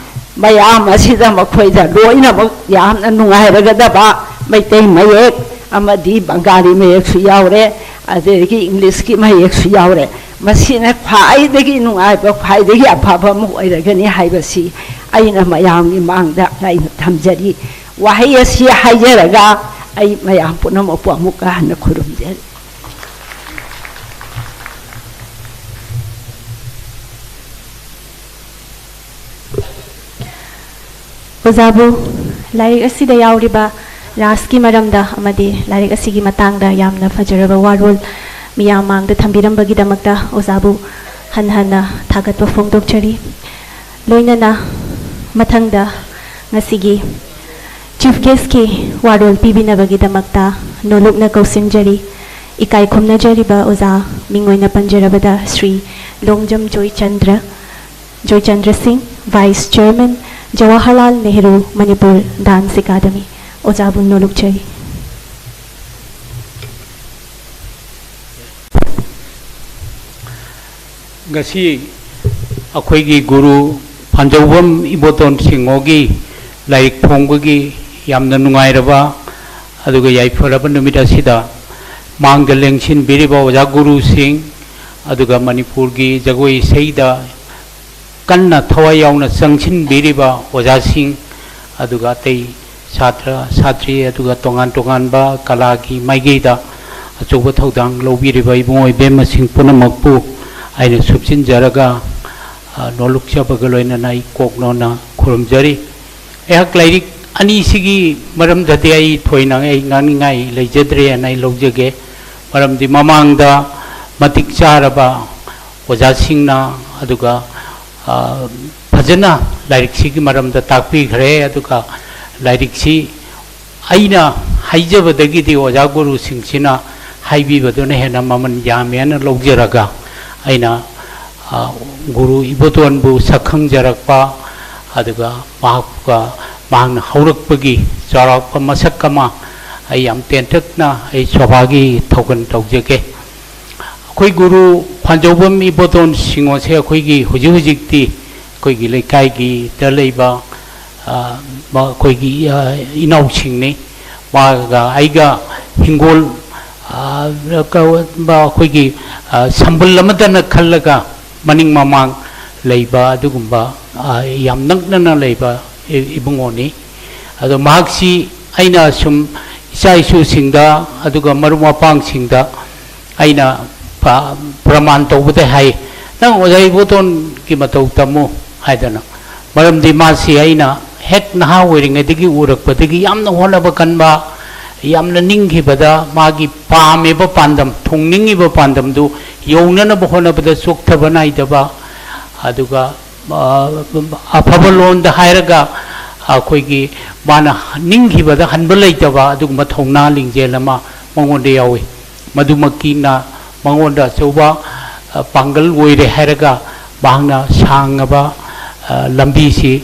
ꯃꯌꯥꯝ ꯑꯁꯤꯗ ꯃꯈꯣꯏꯗ ꯂꯣꯏꯅꯃꯛ ꯌꯥꯝꯅ ꯅꯨꯡꯉꯥꯏꯔꯒꯗꯕ ꯃꯩꯇꯩ ꯃꯌꯦꯛ ꯑꯃꯗꯤ ꯕꯪꯒꯥꯂꯤ ꯃꯌꯦꯛꯁꯨ ꯌꯥꯎꯔꯦ, ꯑꯗꯒꯤ ꯏꯪꯂꯤꯁꯀꯤ ꯃꯌꯦꯛꯁꯨ ꯌꯥꯎꯔꯦ꯫ ꯃꯁꯤꯅ ꯈ꯭ꯋꯥꯏꯗꯒꯤ ꯅꯨꯡꯉꯥꯏꯕ, ꯈ꯭ꯋꯥꯏꯗꯒꯤ ꯑꯐꯕ ꯑꯃ ꯑꯣꯏꯔꯒꯅꯤ ꯍꯥꯏꯕꯁꯤ ꯑꯩꯅ ꯃꯌꯥꯝꯒꯤ ꯃꯥꯡꯗ ꯑꯩꯅ ꯊꯝꯖꯔꯤ꯫ ꯋꯥꯍꯩ ꯑꯁꯤ ꯍꯥꯏꯖꯔꯒ ꯑꯩ ꯃꯌꯥꯝ ꯄꯨꯝꯅꯃꯛꯄꯨ ꯑꯃꯨꯛꯀ ꯍꯟꯅ ꯈꯨꯔꯨꯝꯖꯔꯤ꯫ ꯑꯣꯖꯥꯕꯨ ꯂꯥꯏꯔꯤꯛ ꯑꯁꯤꯗ ꯌꯥꯎꯔꯤꯕ ꯔꯥꯁꯀꯤ ꯃꯔꯝꯗ ꯑꯃꯗꯤ ꯂꯥꯏꯔꯤꯛ ꯑꯁꯤꯒꯤ ꯃꯇꯥꯡꯗ ꯌꯥꯝꯅ ꯐꯖꯔꯕ ꯋꯥꯔꯣꯜ ꯃꯤꯌꯥꯝ ꯃꯥꯡꯗ ꯊꯝꯕꯤꯔꯝꯕꯒꯤꯗꯃꯛꯇ ꯑꯣꯖꯥꯕꯨ ꯍꯟꯅ ꯍꯟꯅ ꯊꯥꯒꯠꯄ ꯐꯣꯡꯗꯣꯛꯆꯔꯤ꯫ ꯂꯣꯏꯅꯅ ꯃꯊꯪꯗ ꯉꯁꯤꯒꯤ ꯆꯤꯐ ꯒꯦꯁꯀꯤ ꯋꯥꯔꯣꯜ ꯄꯤꯕꯤꯅꯕꯒꯤꯗꯃꯛꯇ ꯅꯣꯂꯨꯛꯅ ꯀꯧꯁꯤꯟꯖꯔꯤ꯫ ꯏꯀꯥꯏ ꯈꯨꯝꯅꯖꯔꯤꯕ ꯑꯣꯖꯥ, ꯃꯤꯡ ꯑꯣꯏꯅ ꯄꯟꯖꯔꯕꯗ Shri Longjam Joychandra, Joychandra Singh, vice chairman, Jawaharlal Nehru Manipur dance academy. ꯑꯣꯖꯥꯕꯨ ꯅꯣꯂꯨꯛꯆꯔꯤ꯫ ꯉꯁꯤ ꯑꯩꯈꯣꯏꯒꯤ ꯒꯨꯔꯨ ꯐꯥꯟꯖꯧꯕꯝ ꯏꯕꯣꯇꯣꯟ ꯁꯤꯡꯍꯣꯒꯤ ꯂꯥꯏꯔꯤꯛ ꯐꯣꯡꯕꯒꯤ ꯌꯥꯝꯅ ꯅꯨꯡꯉꯥꯏꯔꯕ ꯑꯗꯨꯒ ꯌꯥꯏꯐꯔꯕ ꯅꯨꯃꯤꯠ ꯑꯁꯤꯗ ꯃꯥꯡꯗ ꯂꯦꯡꯁꯤꯟꯕꯤꯔꯤꯕ ꯑꯣꯖꯥ ꯒꯨꯔꯨꯁꯤꯡ, ꯑꯗꯨꯒ ꯃꯅꯤꯄꯨꯔꯒꯤ ꯖꯒꯣꯏ ꯏꯁꯩꯗ ꯀꯟꯅ ꯊꯋꯥꯏ ꯌꯥꯎꯅ ꯆꯪꯁꯤꯟꯕꯤꯔꯤꯕ ꯑꯣꯖꯥꯁꯤꯡ, ꯑꯗꯨꯒ ꯑꯇꯩ ꯁꯥꯇ꯭ꯔ ꯁꯥꯇ꯭ꯔꯤ, ꯑꯗꯨꯒ ꯇꯣꯉꯥꯟ ꯇꯣꯉꯥꯟꯕ ꯀꯂꯥꯒꯤ ꯃꯥꯏꯀꯩꯗ ꯑꯆꯧꯕ ꯊꯧꯗꯥꯡ ꯂꯧꯕꯤꯔꯤꯕ ꯏꯕꯨꯡꯉꯣ ꯏꯕꯦꯝꯃꯁꯤꯡ ꯄꯨꯝꯅꯃꯛꯄꯨ ꯑꯩꯅ ꯁꯨꯞꯆꯤꯟꯖꯔꯒ, ꯑ, ꯅꯣꯂꯨꯛꯆꯕꯒ ꯂꯣꯏꯅꯅ ꯑꯩ ꯀꯣꯛ ꯅꯣꯟꯅ ꯈꯨꯔꯨꯝꯖꯔꯤ꯫ ꯑꯩꯍꯥꯛ ꯂꯥꯏꯔꯤꯛ ꯑꯅꯤꯁꯤꯒꯤ ꯃꯔꯝꯗꯗꯤ ꯑꯩ ꯊꯣꯏꯅ ꯑꯩ ꯉꯥꯡꯅꯤꯡꯉꯥꯏ ꯂꯩꯖꯗ꯭ꯔꯦꯅ ꯑꯩ ꯂꯧꯖꯒꯦ꯫ ꯃꯔꯝꯗꯤ ꯃꯃꯥꯡꯗ ꯃꯇꯤꯛ ꯆꯥꯔꯕ ꯑꯣꯖꯥꯁꯤꯡꯅ, ꯑꯗꯨꯒ, ꯑ, ꯐꯖꯅ ꯂꯥꯏꯔꯤꯛꯁꯤꯒꯤ ꯃꯔꯝꯗ ꯇꯥꯛꯄꯤꯈ꯭ꯔꯦ꯫ ꯑꯗꯨꯒ ꯂꯥꯏꯔꯤꯛꯁꯤ ꯑꯩꯅ ꯍꯥꯏꯖꯕꯗꯒꯤꯗꯤ ꯑꯣꯖꯥ ꯒꯨꯔꯨꯁꯤꯡꯁꯤꯅ ꯍꯥꯏꯕꯤꯕꯗꯨꯅ ꯍꯦꯟꯅ ꯃꯃꯜ ꯌꯥꯝꯃꯦꯅ ꯂꯧꯖꯔꯒ, ꯑꯩꯅ, ꯑ, ꯒꯨꯔꯨ ꯏꯕꯣꯇꯣꯟꯕꯨ ꯁꯛ ꯈꯪꯖꯔꯛꯄ, ꯑꯗꯨꯒ ꯃꯍꯥꯛꯀ, ꯃꯍꯥꯛꯅ ꯍꯧꯔꯛꯄꯒꯤ ꯆꯥꯎꯔꯥꯛꯄ ꯃꯁꯛ ꯑꯃ ꯑꯩ ꯌꯥꯝ ꯇꯦꯟꯇꯛꯅ ꯑꯩ ꯁꯣꯚꯥꯒꯤ ꯊꯧꯒꯜ ꯇꯧꯖꯒꯦ꯫ ꯑꯩꯈꯣꯏ ꯒꯨꯔꯨ ꯐꯥꯟꯖꯧꯕꯝ ꯏꯕꯣꯇꯣꯟ ꯁꯤꯡꯍꯣꯁꯦ ꯑꯩꯈꯣꯏꯒꯤ ꯍꯧꯖꯤꯛ ꯍꯧꯖꯤꯛꯇꯤ ꯑꯩꯈꯣꯏꯒꯤ ꯂꯩꯀꯥꯏꯒꯤꯗ ꯂꯩꯕ, ꯑ, ꯃ-, ꯑꯩꯈꯣꯏꯒꯤ, ꯑ, ꯏꯅꯥꯎꯁꯤꯡꯅꯤ꯫ ꯃꯥꯒ ꯑꯩꯒ ꯍꯤꯡꯒꯣꯜ, ꯑ, ꯀ-, ꯃ-, ꯑꯩꯈꯣꯏꯒꯤ, ꯑ, ꯁꯝꯕꯜ ꯑꯃꯗꯅ ꯈꯜꯂꯒ ꯃꯅꯤꯡ ꯃꯃꯥꯡ ꯂꯩꯕ ꯑꯗꯨꯒꯨꯝꯕ, ꯑ, ꯌꯥꯝ ꯅꯛꯅꯅ ꯂꯩꯕ ꯏ-, ꯏꯕꯨꯡꯉꯣꯅꯤ꯫ ꯑꯗꯣ ꯃꯍꯥꯛꯁꯤ ꯑꯩꯅ ꯁꯨꯝ ꯏꯆꯥ ꯏꯁꯨꯁꯤꯡꯗ ꯑꯗꯨꯒ ꯃꯔꯨꯞ ꯃꯄꯥꯡꯁꯤꯡꯗ ꯑꯩꯅ ꯄ-, ꯄ꯭ꯔꯃꯥꯟ ꯇꯧꯕꯗ ꯍꯥꯏ, "ꯅꯪ ꯑꯣꯖꯥ ꯏꯕꯣꯇꯣꯟꯒꯤ ꯃꯇꯧ ꯇꯝꯃꯨ" ꯍꯥꯏꯗꯅ꯫ ꯃꯔꯝꯗꯤ ꯃꯥꯁꯤ ꯑꯩꯅ ꯍꯦꯛ ꯅꯍꯥ ꯑꯣꯏꯔꯤꯉꯩꯗꯒꯤ ꯎꯔꯛꯄꯗꯒꯤ ꯌꯥꯝꯅ ꯍꯣꯠꯅꯕ ꯀꯟꯕ, ꯌꯥꯝꯅ ꯅꯤꯡꯈꯤꯕꯗ ꯃꯥꯒꯤ ꯄꯥꯝꯃꯤꯕ ꯄꯥꯟꯗꯝ, ꯊꯨꯡꯅꯤꯡꯉꯤꯕ ꯄꯥꯟꯗꯝꯗꯨ ꯌꯧꯅꯅꯕ ꯍꯣꯠꯅꯕꯗ ꯆꯣꯛꯊꯕ ꯅꯥꯏꯗꯕ, ꯑꯗꯨꯒ, ꯑ, ꯑꯐꯕ ꯂꯣꯟꯗ ꯍꯥꯏꯔꯒ ꯑꯩꯈꯣꯏꯒꯤ ꯃꯥꯅ ꯅꯤꯡꯈꯤꯕꯗ ꯍꯟꯕ ꯂꯩꯇꯕ ꯑꯗꯨꯒꯨꯝꯕ ꯊꯧꯅꯥ ꯂꯤꯡꯖꯦꯜ ꯑꯃ ꯃꯉꯣꯟꯗ ꯌꯥꯎꯏ꯫ ꯃꯗꯨꯃꯛꯀꯤꯅ ꯃꯉꯣꯟꯗ ꯑꯆꯧꯕ, ꯑ, ꯄꯥꯡꯒꯜ ꯑꯣꯏꯔꯦ ꯍꯥꯏꯔꯒ ꯃꯍꯥꯛꯅ ꯁꯥꯡꯉꯕ, ꯑ, ꯂꯝꯕꯤꯁꯤ,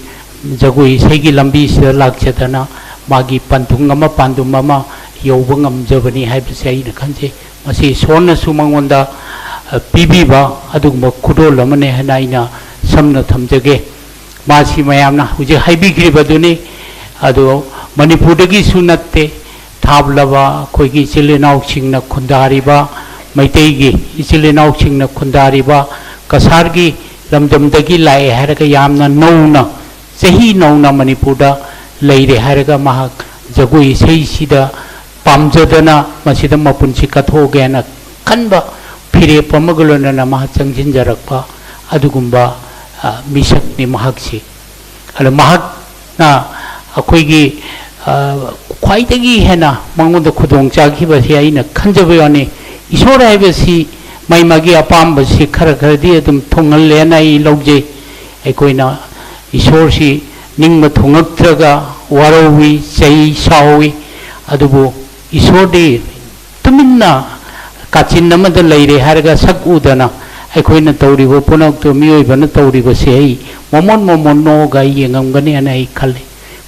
ꯖꯒꯣꯏ ꯏꯁꯩꯒꯤ ꯂꯝꯕꯤꯁꯤꯗ ꯂꯥꯛꯆꯗꯅ ꯃꯥꯒꯤ ꯄꯟꯊꯨꯡ ꯑꯃ ꯄꯥꯟꯗꯨꯝ ꯑꯃ ꯌꯧꯕ ꯉꯝꯖꯕꯅꯤ ꯍꯥꯏꯕꯁꯦ ꯑꯩꯅ ꯈꯟꯖꯩ꯫ ꯃꯁꯤ ꯏꯁꯣꯔꯅꯁꯨ ꯃꯉꯣꯟꯗ, ꯑ, ꯄꯤꯕꯤꯕ ꯑꯗꯨꯒꯨꯝꯕ ꯈꯨꯗꯣꯜ ꯑꯃꯅꯤ ꯍꯥꯏꯅ ꯑꯩꯅ ꯁꯝꯅ ꯊꯝꯖꯒꯦ꯫ ꯃꯥꯁꯤ ꯃꯌꯥꯝꯅ ꯍꯧꯖꯤꯛ ꯍꯥꯏꯕꯤꯈ꯭ꯔꯤꯕꯗꯨꯅꯤ꯫ ꯑꯗꯣ ꯃꯅꯤꯄꯨꯔꯗꯒꯤꯁꯨ ꯅꯠꯇꯦ, ꯊꯥꯞꯂꯕ ꯑꯩꯈꯣꯏꯒꯤ ꯏꯆꯤꯜ ꯏꯅꯥꯎꯁꯤꯡꯅ ꯈꯨꯟꯗꯥꯔꯤꯕ, ꯃꯩꯇꯩꯒꯤ ꯏꯆꯤꯜ ꯏꯅꯥꯎꯁꯤꯡꯅ ꯈꯨꯟꯗꯥꯔꯤꯕ ꯀꯁꯥꯔꯒꯤ ꯂꯝꯗꯝꯗꯒꯤ ꯂꯥꯛꯑꯦ ꯍꯥꯏꯔꯒ ꯌꯥꯝꯅ ꯅꯧꯅ, ꯆꯍꯤ ꯅꯧꯅ ꯃꯅꯤꯄꯨꯔꯗ ꯂꯩꯔꯦ ꯍꯥꯏꯔꯒ ꯃꯍꯥꯛ ꯖꯒꯣꯏ ꯏꯁꯩꯁꯤꯗ ꯄꯥꯝꯖꯗꯅ ꯃꯁꯤꯗ ꯃꯄꯨꯟꯁꯤ ꯀꯠꯊꯣꯛꯑꯒꯦꯅ ꯈꯟꯕ ꯐꯤꯔꯦꯞ ꯑꯃꯒ ꯂꯣꯏꯅꯅ ꯃꯍꯥꯛ ꯆꯪꯁꯤꯟꯖꯔꯛꯄ ꯑꯗꯨꯒꯨꯝꯕ, ꯑ, ꯃꯤꯁꯛꯅꯤ ꯃꯍꯥꯛꯁꯤ꯫ ꯑꯗꯣ ꯃꯍꯥꯛꯅ ꯑꯩꯈꯣꯏꯒꯤ, ꯑ, ꯈ꯭ꯋꯥꯏꯗꯒꯤ ꯍꯦꯟꯅ ꯃꯉꯣꯟꯗ ꯈꯨꯗꯣꯡ ꯆꯥꯈꯤꯕꯁꯤ ꯑꯩꯅ ꯈꯟꯖꯕ ꯋꯥꯅꯤ꯫ ꯏꯁꯣꯔ ꯍꯥꯏꯕꯁꯤ ꯃꯥꯒꯤ ꯃꯥꯒꯤ ꯑꯄꯥꯝꯕꯁꯤ ꯈꯔ ꯈꯔꯗꯤ ꯑꯗꯨꯝ ꯊꯨꯡꯍꯜꯂꯦꯅ ꯑꯩ ꯂꯧꯖꯩ꯫ ꯑꯩꯈꯣꯏꯅ ꯏꯁꯣꯔꯁꯤ ꯅꯤꯡꯕ ꯊꯨꯡꯉꯛꯇ꯭ꯔꯒ ꯋꯥꯔꯧꯏ, ꯆꯩ, ꯁꯥꯎꯏ꯫ ꯑꯗꯨꯕꯨ ꯏꯁꯣꯔꯗꯤ ꯇꯨꯃꯤꯟꯅ ꯀꯥꯆꯤꯟ ꯑꯃꯗ ꯂꯩꯔꯦ ꯍꯥꯏꯔꯒ ꯁꯛ ꯎꯗꯅ ꯑꯩꯈꯣꯏꯅ ꯇꯧꯔꯤꯕ ꯄꯨꯝꯅꯃꯛꯇꯨ, ꯃꯤꯑꯣꯏꯕꯅ ꯇꯧꯔꯤꯕꯁꯦ ꯑꯩ ꯃꯣꯃꯣꯟ ꯃꯣꯃꯣꯟ ꯅꯣꯛꯑꯒ ꯑꯩ ꯌꯦꯡꯉꯝꯒꯅꯤ ꯍꯥꯏꯅ ꯑꯩ ꯈꯜꯂꯤ꯫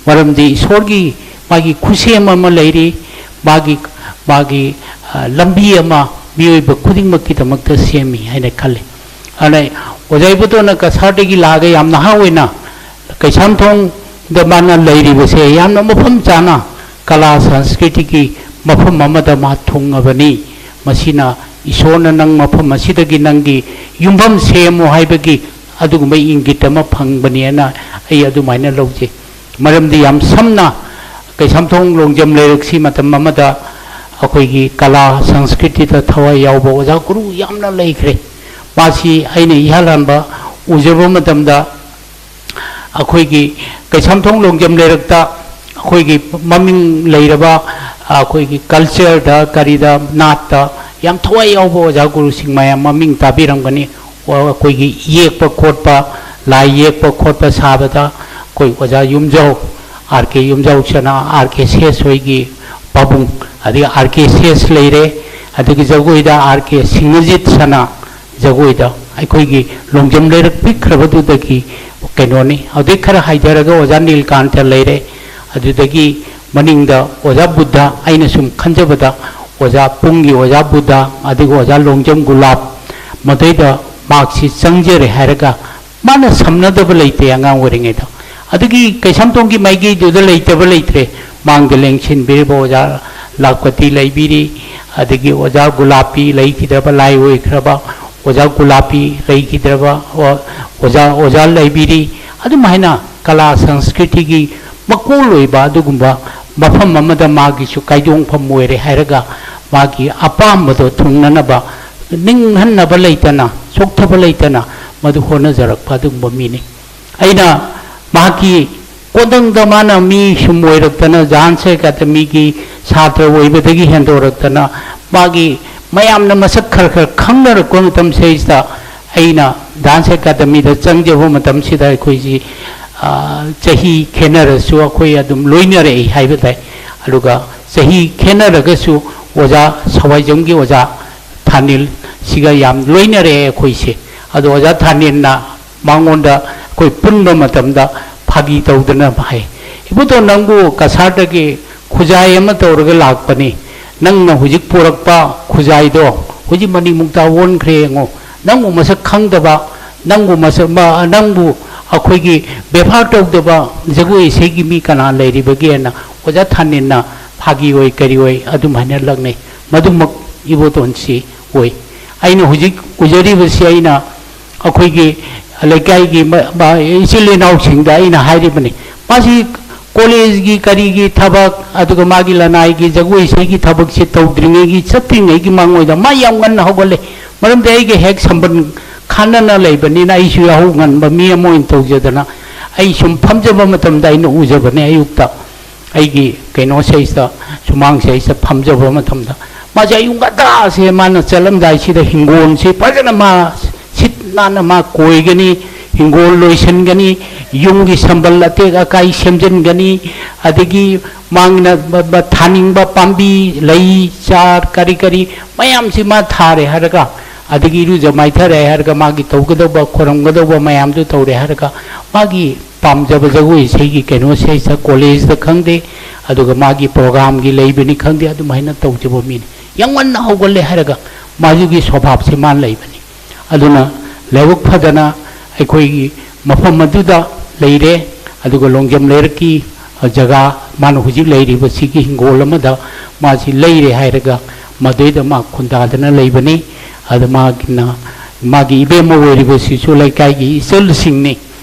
ꯃꯔꯝꯗꯤ ꯏꯁꯣꯔꯒꯤ ꯃꯥꯒꯤ ꯈꯨꯠꯁꯦꯝ ꯑꯃ ꯂꯩꯔꯤ, ꯃꯥꯒꯤ, ꯃꯥꯒꯤ, ꯑ, ꯂꯝꯕꯤ ꯑꯃ ꯃꯤꯑꯣꯏꯕ ꯈꯨꯗꯤꯡꯃꯛꯀꯤꯗꯃꯛꯇ ꯁꯦꯝꯃꯤ ꯍꯥꯏꯅ ꯈꯜꯂꯤ꯫ ꯑꯗꯨꯅ ꯑꯣꯖꯥ ꯏꯕꯣꯇꯣꯟꯅ ꯀꯁꯥꯔꯗꯒꯤ ꯂꯥꯛꯑꯒ ꯌꯥꯝ ꯅꯍꯥ ꯑꯣꯏꯅ ꯀꯩꯁꯥꯝꯊꯣꯡꯗ ꯃꯥꯅ ꯂꯩꯔꯤꯕꯁꯦ ꯌꯥꯝꯅ ꯃꯐꯝ ꯆꯥꯅ ꯀꯂꯥ ꯁꯪꯁꯀ꯭ꯔꯤꯇꯤꯒꯤ ꯃꯐꯝ ꯑꯃꯗ ꯃꯥ ꯊꯨꯡꯉꯕꯅꯤ꯫ ꯃꯁꯤꯅ ꯏꯁꯣꯔꯅ ꯅꯪ ꯃꯐꯝ ꯑꯁꯤꯗꯒꯤ ꯅꯪꯒꯤ ꯌꯨꯝꯐꯝ ꯁꯦꯝꯃꯨ ꯍꯥꯏꯕꯒꯤ ꯑꯗꯨꯒꯨꯝꯕ ꯏꯪꯒꯤꯠ ꯑꯃ ꯐꯪꯕꯅꯦꯅ ꯑꯩ ꯑꯗꯨꯃꯥꯏꯅ ꯂꯧꯖꯩ꯫ ꯃꯔꯝꯗꯤ ꯌꯥꯝ ꯁꯝꯅ ꯀꯩꯁꯥꯝꯊꯣꯡ ꯂꯣꯡꯖꯝ ꯂꯩꯔꯛꯁꯤ ꯃꯇꯝ ꯑꯃꯗ ꯑꯩꯈꯣꯏꯒꯤ ꯀꯂꯥ ꯁꯪꯁꯀ꯭ꯔꯤꯇꯤꯗ ꯊꯋꯥꯏ ꯌꯥꯎꯕ ꯑꯣꯖꯥ ꯒꯨꯔꯨ ꯌꯥꯝꯅ ꯂꯩꯈ꯭ꯔꯦ꯫ ꯃꯥꯁꯤ ꯑꯩꯅ ꯏꯍꯥꯟ ꯍꯥꯟꯕ ꯎꯖꯕ ꯃꯇꯝꯗ ꯑꯩꯈꯣꯏꯒꯤ ꯀꯩꯁꯥꯝꯊꯣꯡ ꯂꯣꯡꯖꯝ ꯂꯩꯔꯛꯇ ꯑꯩꯈꯣꯏꯒꯤ ꯃꯃꯤꯡ ꯂꯩꯔꯕ ꯑꯩꯈꯣꯏꯒꯤ ꯀꯜꯆꯔꯗ, ꯀꯔꯤꯗ, ꯅꯥꯠꯇ ꯌꯥꯝ ꯊꯋꯥꯏ ꯌꯥꯎꯕ ꯑꯣꯖꯥ ꯒꯨꯔꯨꯁꯤꯡ ꯃꯌꯥꯝ ꯃꯃꯤꯡ ꯇꯥꯕꯤꯔꯝꯒꯅꯤ꯫ ꯑꯩꯈꯣꯏꯒꯤ ꯌꯦꯛꯄ ꯈꯣꯠꯄ, ꯂꯥꯏ ꯌꯦꯛꯄ ꯈꯣꯠꯄ ꯁꯥꯕꯗ ꯑꯩꯈꯣꯏ ꯑꯣꯖꯥ ꯌꯨꯝꯖꯥꯎ, ꯑꯥꯔ ꯀꯦ ꯌꯨꯝꯖꯥꯎ ꯁꯅꯥ, ꯑꯥꯔ ꯀꯦ ꯁꯦꯁ ꯍꯣꯏꯒꯤ ꯄꯥꯕꯨꯡ, ꯑꯗꯒꯤ ꯑꯥꯔ ꯀꯦ ꯁꯦꯁ ꯂꯩꯔꯦ, ꯑꯗꯒꯤ ꯖꯒꯣꯏꯗ ꯑꯥꯔ ꯀꯦ ꯁꯤꯡꯍꯖꯤꯠ ꯁꯅꯥ, ꯖꯒꯣꯏꯗ ꯑꯩꯈꯣꯏꯒꯤ ꯂꯣꯡꯖꯝ ꯂꯩꯔꯛ ꯄꯤꯛꯈ꯭ꯔꯕꯗꯨꯗꯒꯤ ꯀꯩꯅꯣꯅꯤ꯫ ꯑꯗꯨꯗꯩ ꯈꯔ ꯍꯥꯏꯊꯔꯒ ꯑꯣꯖꯥ ꯅꯤꯜꯀꯥꯟꯇ ꯂꯩꯔꯦ, ꯑꯗꯨꯗꯒꯤ ꯃꯅꯤꯡꯗ ꯑꯣꯖꯥ ꯕꯨꯙ, ꯑꯩꯅ ꯁꯨꯝ ꯈꯟꯖꯕꯗ ꯑꯣꯖꯥ ꯄꯨꯡꯒꯤ ꯑꯣꯖꯥ ꯕꯨꯙ, ꯑꯗꯨꯒ ꯑꯣꯖꯥ ꯂꯣꯡꯖꯝ ꯒꯨꯂꯥꯞ, ꯃꯗꯩꯗ ꯃꯍꯥꯛꯁꯤ ꯆꯪꯖꯔꯦ ꯍꯥꯏꯔꯒ ꯃꯥꯅ ꯁꯝꯅꯗꯕ ꯂꯩꯇꯦ ꯑꯉꯥꯡ ꯑꯣꯏꯔꯤꯉꯩꯗ꯫ ꯑꯗꯨꯒꯤ ꯀꯩꯁꯥꯝꯊꯣꯡꯒꯤ ꯃꯥꯏꯀꯩꯗꯨꯗ ꯂꯩꯇꯕ ꯂꯩꯇ꯭ꯔꯦ꯫ ꯃꯥꯡꯗ ꯂꯦꯡꯁꯤꯟꯕꯤꯔꯤꯕ ꯑꯣꯖꯥ ꯂꯥꯛꯄꯇꯤ ꯂꯩꯕꯤꯔꯤ, ꯑꯗꯒꯤ ꯑꯣꯖꯥ ꯒꯨꯂꯥꯞꯄꯤ ꯂꯩꯈꯤꯗ꯭ꯔꯕ, ꯂꯥꯏ ꯑꯣꯏꯈ꯭ꯔꯕ ꯑꯣꯖꯥ ꯒꯨꯂꯥꯞꯄꯤ ꯂꯩꯈꯤꯗ꯭ꯔꯕ, ꯑꯣ-, ꯑꯣꯖꯥ, ꯑꯣꯖꯥ ꯂꯩꯕꯤꯔꯤ꯫ ꯑꯗꯨꯝ ꯍꯥꯏꯅ ꯀꯂꯥ ꯁꯪꯁꯀ꯭ꯔꯤꯇꯤꯒꯤ ꯃꯀꯣꯜ ꯑꯣꯏꯕ ꯑꯗꯨꯒꯨꯝꯕ ꯃꯐꯝ ꯑꯃꯗ ꯃꯥꯒꯤꯁꯨ ꯀꯥꯏꯗꯣꯡꯐꯝ ꯑꯣꯏꯔꯦ ꯍꯥꯏꯔꯒ ꯃꯥꯒꯤ ꯑꯄꯥꯝꯕꯗꯣ ꯊꯨꯡꯅꯅꯕ, ꯅꯤꯡꯍꯟꯅꯕ ꯂꯩꯇꯅ, ꯆꯣꯛꯊꯕ ꯂꯩꯇꯅ ꯃꯗꯨ ꯍꯣꯠꯅꯖꯔꯛꯄ ꯑꯗꯨꯒꯨꯝꯕ ꯃꯤꯅꯤ꯫ ꯑꯩꯅ ꯃꯍꯥꯛꯀꯤ ꯀꯣꯟꯗꯪꯗ ꯃꯥꯅ ꯃꯤ ꯁꯨꯝ ꯑꯣꯏꯔꯛꯇꯅ ꯗꯥꯟꯁ ꯑꯦꯀꯥꯗꯃꯤꯒꯤ ꯁꯥꯇ꯭ꯔ ꯑꯣꯏꯕꯗꯒꯤ ꯍꯦꯟꯗꯣꯔꯛꯇꯅ ꯃꯥꯒꯤ ꯃꯌꯥꯝꯅ ꯃꯁꯛ ꯈꯔ ꯈꯔ ꯈꯪꯅꯔꯛꯄ ꯃꯇꯝꯁꯤꯗꯩꯁꯤꯗ ꯑꯩꯅ ꯗꯥꯟꯁ ꯑꯦꯀꯥꯗꯃꯤꯗ ꯆꯪꯖꯕ ꯃꯇꯝꯁꯤꯗ ꯑꯩꯈꯣꯏꯁꯤ, ꯑ, ꯆꯍꯤ ꯈꯦꯠꯅꯔꯁꯨ ꯑꯩꯈꯣꯏ ꯑꯗꯨꯝ ꯂꯣꯏꯅꯔꯛꯏ ꯍꯥꯏꯕ ꯇꯥꯏ꯫ ꯑꯗꯨꯒ ꯆꯍꯤ ꯈꯦꯠꯅꯔꯒꯁꯨ ꯑꯣꯖꯥ ꯁꯋꯥꯏꯖꯝꯒꯤ ꯑꯣꯖꯥ ꯊꯥꯅꯤꯜꯁꯤꯒ ꯌꯥꯝ ꯂꯣꯏꯅꯔꯛꯑꯦ ꯑꯩꯈꯣꯏꯁꯦ꯫ ꯑꯗꯣ ꯑꯣꯖꯥ ꯊꯥꯅꯤꯜꯅ ꯃꯉꯣꯟꯗ ꯑꯩꯈꯣꯏ ꯄꯨꯟꯕ ꯃꯇꯝꯗ ꯐꯥꯒꯤ ꯇꯧꯗꯅ ꯍꯥꯏ, "ꯏꯕꯨꯙꯧ, ꯅꯪꯕꯨ ꯀꯁꯥꯔꯗꯒꯤ ꯈꯨꯖꯥꯏ ꯑꯃ ꯇꯧꯔꯒ ꯂꯥꯛꯄꯅꯤ, ꯅꯪꯅ ꯍꯧꯖꯤꯛ ꯄꯨꯔꯛꯄ ꯈꯨꯖꯥꯏꯗꯣ ꯍꯧꯖꯤꯛ ꯃꯅꯤꯃꯨꯛꯇ ꯑꯣꯟꯈ꯭ꯔꯦ ꯌꯦꯡꯉꯣ, ꯅꯪꯕꯨ ꯃꯁꯛ ꯈꯪꯗꯕ, ꯅꯪꯕꯨ ꯃꯁꯛ, ꯃ-, ꯅꯪꯕꯨ ꯑꯩꯈꯣꯏꯒꯤ ꯕꯦꯕꯥꯔ ꯇꯧꯗꯕ ꯖꯒꯣꯏ ꯏꯁꯩꯒꯤ ꯃꯤ ꯀꯅꯥ ꯂꯩꯔꯤꯕꯒꯦꯅ?" ꯑꯣꯖꯥ ꯊꯥꯅꯤꯜꯅ ꯐꯥꯒꯤ ꯑꯣꯏ ꯀꯔꯤ ꯑꯣꯏ ꯑꯗꯨꯝ ꯍꯥꯏꯅ ꯂꯛꯅꯩ꯫ ꯃꯗꯨꯃꯛ ꯏꯕꯣꯇꯣꯟꯁꯤ ꯑꯣꯏ꯫ ꯑꯩꯅ ꯍꯧꯖꯤꯛ ꯎꯖꯔꯤꯕꯁꯤ ꯑꯩꯅ ꯑꯩꯈꯣꯏꯒꯤ ꯂꯩꯀꯥꯏꯒꯤ ꯃ-, ꯃ-, ꯏꯆꯤꯜ ꯏꯅꯥꯎꯁꯤꯡꯗ ꯑꯩꯅ ꯍꯥꯏꯔꯤꯕꯅꯤ꯫ ꯃꯥꯁꯤ ꯀꯣꯂꯦꯖꯒꯤ ꯀꯔꯤꯒꯤ ꯊꯕꯛ, ꯑꯗꯨꯒ ꯃꯥꯒꯤ ꯂꯅꯥꯏꯒꯤ ꯖꯒꯣꯏ ꯏꯁꯩꯒꯤ ꯊꯕꯛꯁꯦ ꯇꯧꯗ꯭ꯔꯤꯉꯩꯒꯤ, ꯆꯠꯇ꯭ꯔꯤꯉꯩꯒꯤ ꯃꯥꯡꯑꯣꯏꯗ ꯃꯥ ꯌꯥꯝ ꯉꯟꯅ ꯍꯧꯒꯠꯂꯦ꯫ ꯃꯔꯝꯗꯤ ꯑꯩꯒ ꯍꯦꯛ ꯁꯝꯕꯟ ꯈꯥꯅꯅ ꯂꯩꯕꯅꯤꯅ ꯑꯩꯁꯨ ꯌꯥꯍꯧ ꯉꯟꯕ ꯃꯤ ꯑꯃ ꯑꯣꯏꯅ ꯇꯧꯖꯗꯅ ꯑꯩ ꯁꯨꯝ ꯐꯝꯖꯕ ꯃꯇꯝꯗ ꯑꯩꯅ ꯎꯖꯕꯅꯦ, ꯑꯌꯨꯛꯇ ꯑꯩꯒꯤ ꯀꯩꯅꯣꯁꯤꯗꯩꯁꯤꯗ, ꯁꯨꯃꯥꯡꯁꯤꯗꯩꯁꯤꯗ ꯐꯝꯖꯕ ꯃꯇꯝꯗ ꯃꯥꯁꯦ ꯑꯌꯨꯛ ꯉꯟꯇꯥꯁꯦ ꯃꯥꯅ ꯆꯠꯂꯝꯗꯥꯏꯁꯤꯗ ꯍꯤꯡꯒꯣꯜꯁꯤ ꯐꯖꯅ ꯃꯥ ꯁꯤꯠ ꯅꯥꯟꯅ ꯃꯥ ꯀꯣꯏꯒꯅꯤ, ꯍꯤꯡꯒꯣꯜ ꯂꯣꯏꯁꯤꯟꯒꯅꯤ, ꯌꯨꯝꯒꯤ ꯁꯝꯕꯜ ꯑꯇꯦꯛ ꯑꯀꯥꯏ ꯁꯦꯝꯖꯤꯟꯒꯅꯤ, ꯑꯗꯒꯤ ꯃꯥꯅ ꯕ-, ꯕ-, ꯊꯥꯅꯤꯡꯕ ꯄꯥꯝꯕꯤ, ꯂꯩ, ꯆꯥꯔ, ꯀꯔꯤ ꯀꯔꯤ ꯃꯌꯥꯝꯁꯤ ꯃꯥ ꯊꯥꯔꯦ ꯍꯥꯏꯔꯒ, ꯑꯗꯒꯤ ꯏꯔꯨꯖ ꯃꯥꯏꯊꯔꯦ ꯍꯥꯏꯔꯒ, ꯃꯥꯒꯤ ꯇꯧꯒꯗꯧꯕ, ꯈꯣꯏꯔꯝꯒꯗꯧꯕ ꯃꯌꯥꯝꯗꯨ ꯇꯧꯔꯦ ꯍꯥꯏꯔꯒ, ꯃꯥꯒꯤ ꯄꯥꯝꯖꯕ ꯖꯒꯣꯏ ꯏꯁꯩꯒꯤ ꯀꯩꯅꯣꯁꯦ ꯁ-, ꯀꯣꯂꯦꯖꯇ ꯈꯪꯗꯦ, ꯑꯗꯨꯒ ꯃꯥꯒꯤ ꯄ꯭ꯔꯣꯒꯥꯝꯒꯤ ꯂꯩꯕꯅꯤ ꯈꯪꯗꯦ, ꯑꯗꯨꯃꯥꯏꯅ ꯇꯧꯖꯕ ꯃꯤꯅꯤ꯫ ꯌꯥꯝ ꯉꯟꯅ ꯍꯧꯒꯠꯂꯦ ꯍꯥꯏꯔꯒ ꯃꯗꯨꯒꯤ ꯁꯣꯚꯥꯕꯁꯤ ꯃꯥꯅ ꯂꯩꯕꯅꯤ꯫ ꯑꯗꯨꯅ ꯂꯥꯏꯕꯛ ꯐꯗꯅ ꯑꯩꯈꯣꯏꯒꯤ ꯃꯐꯝ ꯑꯗꯨꯗ ꯂꯩꯔꯦ꯫ ꯑꯗꯨꯒ ꯂꯣꯡꯖꯝ ꯂꯩꯔꯛꯀꯤ ꯖꯒꯥ, ꯃꯥꯅ ꯍꯧꯖꯤꯛ ꯂꯩꯔꯤꯕꯁꯤꯒꯤ ꯍꯤꯡꯒꯣꯜ ꯑꯃꯗ ꯃꯥꯁꯤ ꯂꯩꯔꯦ ꯍꯥꯏꯔꯒ ꯃꯗꯨꯏꯗ ꯃꯥ ꯈꯨꯟꯗꯥꯗꯅ ꯂꯩꯕꯅꯤ꯫ ꯑꯗ ꯃꯥꯒꯤꯅ, ꯃꯥꯒꯤ ꯏꯕꯦꯝꯃ ꯑꯣꯏꯔꯤꯕꯁꯤꯁꯨ ꯂꯩꯀꯥꯏꯒꯤ ꯏꯆꯜꯁꯤꯡꯅꯤ꯫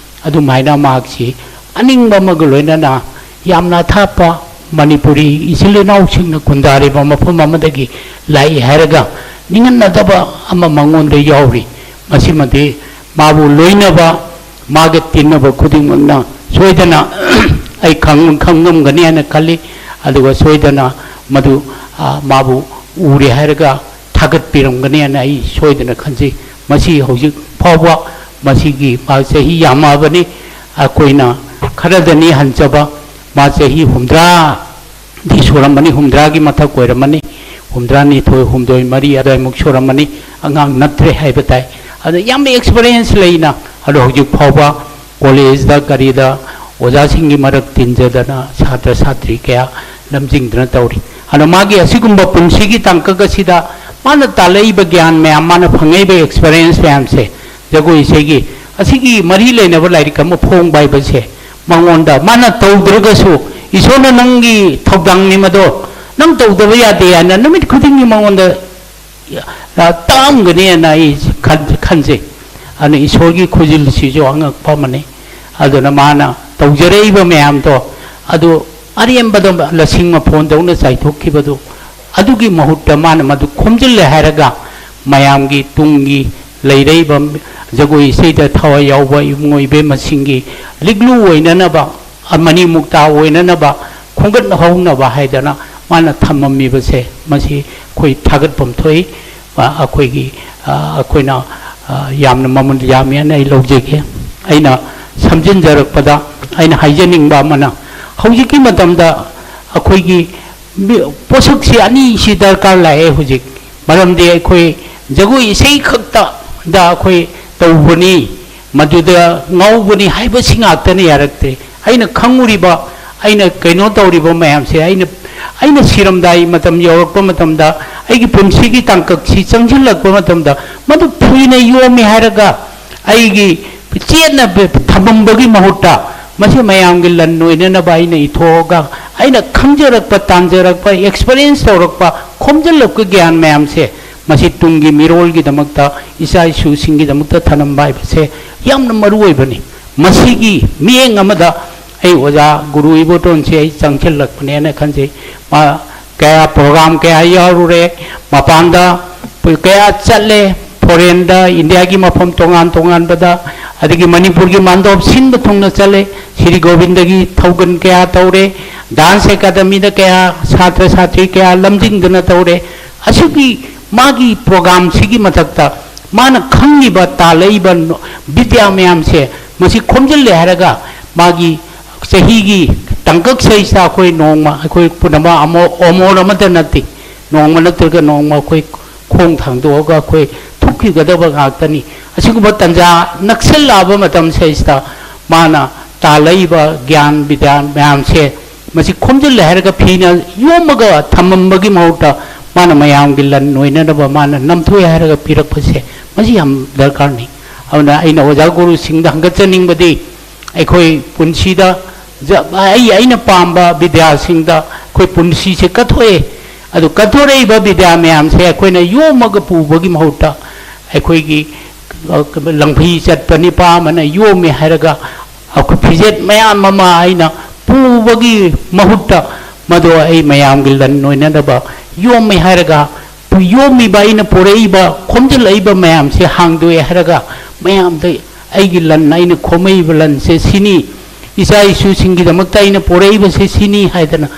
ꯑꯗꯨꯃꯥꯏꯅ ꯃꯍꯥꯛꯁꯤ ꯑꯅꯤꯡꯕ ꯑꯃꯒ ꯂꯣꯏꯅꯅ ꯌꯥꯝꯅ ꯑꯊꯥꯞꯄ ꯃꯅꯤꯄꯨꯔꯤ ꯏꯆꯤꯜ ꯏꯅꯥꯎꯁꯤꯡꯅ ꯈꯨꯟꯗꯥꯔꯤꯕ ꯃꯐꯝ ꯑꯃꯗꯒꯤ ꯂꯥꯛꯏ ꯍꯥꯏꯔꯒ ꯅꯤꯡꯍꯟꯅꯗꯕ ꯑꯃ ꯃꯉꯣꯟꯗ ꯌꯥꯎꯔꯤ꯫ ꯃꯁꯤꯃꯗꯤ ꯃꯥꯕꯨ ꯂꯣꯏꯅꯕ, ꯃꯥꯒ ꯇꯤꯟꯅꯕ ꯈꯨꯗꯤꯡꯃꯛꯅ ꯁꯣꯏꯗꯅ ꯑꯩ ꯈꯪ-, ꯈꯪꯉꯝꯒꯅꯤ ꯍꯥꯏꯅ ꯈꯜꯂꯤ꯫ ꯑꯗꯨꯒ ꯁꯣꯏꯗꯅ ꯃꯗꯨ, ꯑ, ꯃꯥꯕꯨ ꯎꯔꯦ ꯍꯥꯏꯔꯒ ꯊꯥꯒꯠꯄꯤꯔꯝꯒꯅꯤ ꯍꯥꯏꯅ ꯑꯩ ꯁꯣꯏꯗꯅ ꯈꯟꯖꯩ꯫ ꯃꯁꯤ ꯍꯧꯖꯤꯛ ꯐꯥꯎꯕ ꯃꯁꯤꯒꯤ ꯃꯥ ꯆꯍꯤ ꯌꯥꯝꯃꯛꯑꯕꯅꯤ꯫ ꯑꯩꯈꯣꯏꯅ ꯈꯔꯗꯅꯤ ꯍꯟꯖꯕ, ꯃꯥ ꯆꯍꯤ ꯍꯨꯝꯗ꯭ꯔꯥꯗꯤ ꯁꯨꯔꯝꯃꯅꯤ, ꯍꯨꯝꯗ꯭ꯔꯥꯒꯤ ꯃꯊꯛ ꯑꯣꯏꯔꯝꯃꯅꯤ, ꯍꯨꯝꯗ꯭ꯔꯥꯅꯤꯊꯣꯏ, ꯍꯨꯝꯗꯣꯏ, ꯃꯔꯤ ꯑꯗꯨꯋꯥꯏꯃꯨꯛ ꯁꯨꯔꯝꯃꯅꯤ, ꯑꯉꯥꯡ ꯅꯠꯇ꯭ꯔꯦ ꯍꯥꯏꯕ ꯇꯥꯏ꯫ ꯑꯗ ꯌꯥꯝꯅ ꯑꯦꯛꯁꯄꯔꯤꯌꯦꯟꯁ ꯂꯩꯅ ꯑꯗꯣ ꯍꯧꯖꯤꯛ ꯐꯥꯎꯕ ꯀꯣꯂꯦꯖꯇ ꯀꯔꯤꯗ ꯑꯣꯖꯥꯁꯤꯡꯒꯤ ꯃꯔꯛ ꯇꯤꯟꯖꯗꯅ ꯁꯥꯇ꯭ꯔ ꯁꯥꯇ꯭ꯔꯤ ꯀꯌꯥ ꯂꯝꯖꯤꯡꯗꯨꯅ ꯇꯧꯔꯤ꯫ ꯑꯗꯣ ꯃꯥꯒꯤ ꯑꯁꯤꯒꯨꯝꯕ ꯄꯨꯟꯁꯤꯒꯤ ꯇꯥꯡꯀꯛ ꯑꯁꯤꯗ ꯃꯥꯅ ꯇꯥꯜꯂꯛꯏꯕ ꯒ꯭ꯌꯥꯟ ꯃꯌꯥꯝ, ꯃꯥꯅ ꯐꯪꯉꯛꯏꯕ ꯑꯦꯛꯁꯄꯔꯤꯌꯦꯟꯁ ꯃꯌꯥꯝꯁꯦ, ꯖꯒꯣꯏ ꯏꯁꯩꯒꯤ ꯑꯁꯤꯒꯤ ꯃꯔꯤ ꯂꯩꯅꯕ ꯂꯥꯏꯔꯤꯛ ꯑꯃ ꯐꯣꯡꯕ ꯍꯥꯏꯕꯁꯦ ꯃꯉꯣꯟꯗ, ꯃꯥꯅ ꯇꯧꯗ꯭ꯔꯒꯁꯨ ꯏꯁꯣꯔꯅ ꯅꯪꯒꯤ ꯊꯧꯗꯥꯡꯅꯤ ꯃꯗꯣ, ꯅꯪ ꯇꯧꯗꯕ ꯌꯥꯗꯦ ꯍꯥꯏꯅ ꯅꯨꯃꯤꯠ ꯈꯨꯗꯤꯡꯒꯤ ꯃꯉꯣꯟꯗ ꯑ, ꯇꯥꯛꯑꯝꯒꯅꯤꯅ ꯑꯩ ꯈꯟ-, ꯈꯟꯖꯩ꯫ ꯑꯗꯨꯅ ꯏꯁꯣꯔꯒꯤ ꯈꯨꯖꯤꯜꯁꯤꯁꯨ ꯑꯉꯛꯄ ꯑꯃꯅꯤ꯫ ꯑꯗꯨꯅ ꯃꯥꯅ ꯇꯧꯖꯔꯛꯏꯕ ꯃꯌꯥꯝꯗꯣ ꯑꯗꯨ ꯑꯔꯦꯝꯕꯗ ꯂꯁꯤꯡ ꯃꯐꯣꯟꯗꯧꯅ ꯆꯥꯏꯊꯣꯛꯈꯤꯕꯗꯨ, ꯑꯗꯨꯒꯤ ꯃꯍꯨꯠꯇ ꯃꯥꯅ ꯃꯗꯨ ꯈꯣꯝꯖꯤꯜꯂꯦ ꯍꯥꯏꯔꯒ ꯃꯌꯥꯝꯒꯤ ꯇꯨꯡꯒꯤ ꯂꯩꯔꯛꯏꯕ ꯖꯒꯣꯏ ꯏꯁꯩꯗ ꯊꯋꯥꯏ ꯌꯥꯎꯕ ꯏꯕꯨꯡꯉꯣ ꯏꯕꯦꯝꯃꯁꯤꯡꯒꯤ ꯂꯤꯛꯂꯨ ꯑꯣꯏꯅꯅꯕ, ꯃꯅꯤꯃꯨꯛꯇꯥ ꯑꯣꯏꯅꯅꯕ, ꯈꯣꯝꯒꯠꯍꯧꯅꯕ ꯍꯥꯏꯗꯅ ꯃꯥꯅ ꯊꯝꯃꯝꯃꯤꯕꯁꯦ, ꯃꯁꯤ ꯑꯩꯈꯣꯏ ꯊꯥꯒꯠꯐꯝ ꯊꯣꯛꯏ꯫ ꯑ, ꯑꯩꯈꯣꯏꯒꯤ, ꯑ, ꯑꯩꯈꯣꯏꯅ, ꯑ, ꯌꯥꯝꯅ ꯃꯃꯜ ꯌꯥꯝꯃꯤ ꯍꯥꯏꯅ ꯑꯩ ꯂꯧꯖꯒꯦ꯫ ꯑꯩꯅ ꯁꯝꯖꯤꯟꯖꯔꯛꯄꯗ ꯑꯩꯅ ꯍꯥꯏꯖꯅꯤꯡꯕ ꯑꯃꯅ, ꯍꯧꯖꯤꯛꯀꯤ ꯃꯇꯝꯗ ꯑꯩꯈꯣꯏꯒꯤ ꯃꯤ-, ꯄꯣꯠꯁꯛꯁꯤ ꯑꯅꯤꯁꯤ ꯗꯔꯀꯥꯔ ꯂꯥꯛꯑꯦ ꯍꯧꯖꯤꯛ꯫ ꯃꯔꯝꯗꯤ ꯑꯩꯈꯣꯏ ꯖꯒꯣꯏ ꯏꯁꯩ ꯈꯛꯇꯗ ꯑꯩꯈꯣꯏ ꯇꯧꯕꯅꯤ, ꯃꯗꯨꯗ ꯉꯥꯎꯕꯅꯤ ꯍꯥꯏꯕꯁꯤ ꯉꯥꯛꯇꯅ ꯌꯥꯔꯛꯇꯦ꯫ ꯑꯩꯅ ꯈꯪꯉꯨꯔꯤꯕ, ꯑꯩꯅ ꯀꯩꯅꯣ ꯇꯧꯔꯤꯕ ꯃꯌꯥꯝꯁꯦ, ꯑꯩꯅ, ꯑꯩꯅ ꯁꯤꯔꯝꯗꯥꯏ ꯃꯇꯝ ꯌꯧꯔꯛꯄ ꯃꯇꯝꯗ, ꯑꯩꯒꯤ ꯄꯨꯟꯁꯤꯒꯤ ꯇꯥꯡꯀꯛꯁꯤ ꯆꯪꯁꯤꯜꯂꯛꯄ ꯃꯇꯝꯗ, ꯃꯗꯨ ꯐꯨꯏꯅ ꯌꯣꯝꯃꯤ ꯍꯥꯏꯔꯒ ꯑꯩꯒꯤ ꯆꯦꯠꯅ ꯊꯝꯃꯝꯕꯒꯤ ꯃꯍꯨꯠꯇ, ꯃꯁꯤ ꯃꯌꯥꯝꯒꯤ ꯂꯟ ꯑꯣꯏꯅꯅꯕ ꯑꯩꯅ ꯏꯊꯣꯛꯑꯒ, ꯑꯩꯅ ꯈꯪꯖꯔꯛꯄ, ꯇꯥꯟꯖꯔꯛꯄ, experience ꯇꯧꯔꯛꯄ, ꯈꯣꯝꯖꯤꯜꯂꯛꯄ ꯒ꯭ꯌꯥꯟ ꯃꯌꯥꯝꯁꯦ, ꯃꯁꯤ ꯇꯨꯡꯒꯤ ꯃꯤꯔꯣꯜꯒꯤꯗꯃꯛꯇ, ꯏꯆꯥ ꯏꯁꯨꯁꯤꯡꯒꯤꯗꯃꯛꯇ ꯊꯅꯝꯕ ꯍꯥꯏꯕꯁꯦ ꯌꯥꯝꯅ ꯃꯔꯨ ꯑꯣꯏꯕꯅꯤ꯫ ꯃꯁꯤꯒꯤ ꯃꯤꯠꯌꯦꯡ ꯑꯃꯗ ꯑꯩ ꯑꯣꯖꯥ ꯒꯨꯔꯨ ꯏꯕꯣꯇꯣꯟꯁꯦ ꯑꯩ ꯆꯪꯁꯤꯜꯂꯛꯄꯅꯦꯅ ꯈꯟꯖꯩ꯫ ꯃꯥ ꯀꯌꯥ program ꯀꯌꯥ ꯌꯥꯎꯔꯨꯔꯦ, ꯃꯄꯥꯟꯗ ꯀꯌꯥ ꯆꯠꯂꯦ, foreignꯗ, ꯏꯟꯗꯤꯌꯥꯒꯤ ꯃꯐꯝ ꯇꯣꯉꯥꯟ ꯇꯣꯉꯥꯟꯕꯗ, ꯑꯗꯒꯤ ꯃꯅꯤꯄꯨꯔꯒꯤ ꯃꯥꯟꯗꯣꯞ ꯁꯤꯟꯕ ꯊꯨꯡꯅ ꯆꯠꯂꯦ꯫ ꯁ꯭ꯔꯤ ꯒꯣꯕꯤꯟꯗꯒꯤ ꯊꯧꯒꯜ ꯀꯌꯥ ꯇꯧꯔꯦ, dance academyꯗ ꯀꯌꯥ ꯁꯥꯇ꯭ꯔ ꯁꯥꯇ꯭ꯔꯤ ꯀꯌꯥ ꯂꯝꯖꯤꯡꯗꯨꯅ ꯇꯧꯔꯦ꯫ ꯑꯁꯤꯒꯤ ꯃꯥꯒꯤ programꯁꯤꯒꯤ ꯃꯊꯛꯇ ꯃꯥꯅ ꯈꯪꯉꯤꯕ, ꯇꯥꯜꯂꯛꯏꯕ ꯅꯣ-, ꯕꯤꯗ꯭ꯌꯥ ꯃꯌꯥꯝꯁꯦ ꯃꯁꯤ ꯈꯣꯝꯖꯤꯜꯂꯦ ꯍꯥꯏꯔꯒ, ꯃꯥꯒꯤ ꯆꯍꯤꯒꯤ ꯇꯥꯡꯀꯛ ꯁꯤꯗꯩꯁꯤꯗ ꯑꯩꯈꯣꯏ ꯅꯣꯡꯃ ꯑꯩꯈꯣꯏ ꯄꯨꯝꯅꯃꯛ ꯑꯃꯣ-, ꯑꯃꯣꯔ ꯑꯃꯠꯇ ꯅꯠꯇꯦ, ꯅꯣꯡꯃ ꯅꯠꯇ꯭ꯔꯒ ꯅꯣꯡꯃ ꯑꯩꯈꯣꯏ ꯈꯣꯡ ꯊꯥꯡꯗꯣꯛꯑꯒ ꯑꯩꯈꯣꯏ ꯊꯣꯛꯈꯤꯒꯗꯕ ꯉꯥꯛꯇꯅꯤ꯫ ꯑꯁꯤꯒꯨꯝꯕ ꯇꯥꯟꯖꯥ ꯅꯛꯁꯜꯂꯛꯑꯕ ꯃꯇꯝꯁꯤꯗꯩꯁꯤꯗ ꯃꯥꯅ ꯇꯥꯜꯂꯛꯏꯕ ꯒ꯭ꯌꯥꯟ ꯕꯤꯗ꯭ꯌꯥ ꯃꯌꯥꯝꯁꯦ ꯃꯁꯤ ꯈꯣꯝꯖꯤꯜꯂꯦ ꯍꯥꯏꯔꯒ ꯐꯤꯅ ꯌꯣꯝꯃꯒ ꯊꯝꯃꯝꯕꯒꯤ ꯃꯍꯨꯠꯇ ꯃꯥꯅ ꯃꯌꯥꯝꯒꯤ ꯂꯟ ꯑꯣꯏꯅꯅꯕ ꯃꯥꯅ ꯅꯝꯊꯣꯛꯑꯦ ꯍꯥꯏꯔꯒ ꯄꯤꯔꯛꯄꯁꯦ ꯃꯁꯤ ꯌꯥꯝ ꯗꯔꯀꯥꯔꯅꯤ꯫ ꯑꯗꯨꯅ ꯑꯩꯅ ꯑꯣꯖꯥ ꯒꯨꯔꯨꯁꯤꯡꯗ ꯍꯪꯒꯠꯆꯅꯤꯡꯕꯗꯤ, ꯑꯩꯈꯣꯏ ꯄꯨꯟꯁꯤꯗ ꯖ-, ꯑꯩ, ꯑꯩꯅ ꯄꯥꯝꯕ ꯕꯤꯗ꯭ꯌꯥꯁꯤꯡꯗ ꯑꯩꯈꯣꯏ ꯄꯨꯟꯁꯤꯁꯦ ꯀꯠꯊꯣꯛꯑꯦ꯫ ꯑꯗꯨ ꯀꯠꯊꯣꯔꯛꯏꯕ ꯕꯤꯗ꯭ꯌꯥ ꯃꯌꯥꯝꯁꯦ ꯑꯩꯈꯣꯏꯅ ꯌꯣꯝꯃꯒ ꯄꯨꯕꯒꯤ ꯃꯍꯨꯠꯇ, ꯑꯩꯈꯣꯏꯒꯤ, ꯑ, ꯂꯪꯐꯩ ꯆꯠꯄ ꯅꯤꯄꯥ ꯑꯃꯅ ꯌꯣꯝꯃꯦ ꯍꯥꯏꯔꯒ ꯑꯩꯈꯣꯏ ꯐꯤꯖꯦꯠ ꯃꯌꯥꯝ ꯑꯃ ꯑꯩꯅ ꯄꯨꯕꯒꯤ ꯃꯍꯨꯠꯇ, ꯃꯗꯨ ꯑꯩ ꯃꯌꯥꯝꯒꯤ ꯂꯟ ꯑꯣꯏꯅꯅꯕ ꯌꯣꯝꯃꯦ ꯍꯥꯏꯔꯒ ꯌꯣꯝꯃꯤꯕ, ꯑꯩꯅ ꯄꯣꯔꯛꯏꯕ, ꯈꯣꯝꯖꯤꯜꯂꯛꯏꯕ ꯃꯌꯥꯝꯁꯦ ꯍꯥꯡꯗꯣꯛꯑꯦ ꯍꯥꯏꯔꯒ, ꯃꯌꯥꯝꯗ ꯑꯩꯒꯤ ꯂꯟ, ꯑꯩꯅ ꯈꯣꯝꯃꯛꯏꯕ ꯂꯟꯁꯦ ꯁꯤꯅꯤ, ꯏꯆꯥ ꯏꯁꯨꯁꯤꯡꯒꯤꯗꯃꯛꯇ ꯑꯩꯅ ꯄꯣꯔꯛꯏꯕꯁꯦ ꯁꯤꯅꯤ ꯍꯥꯏꯗꯅ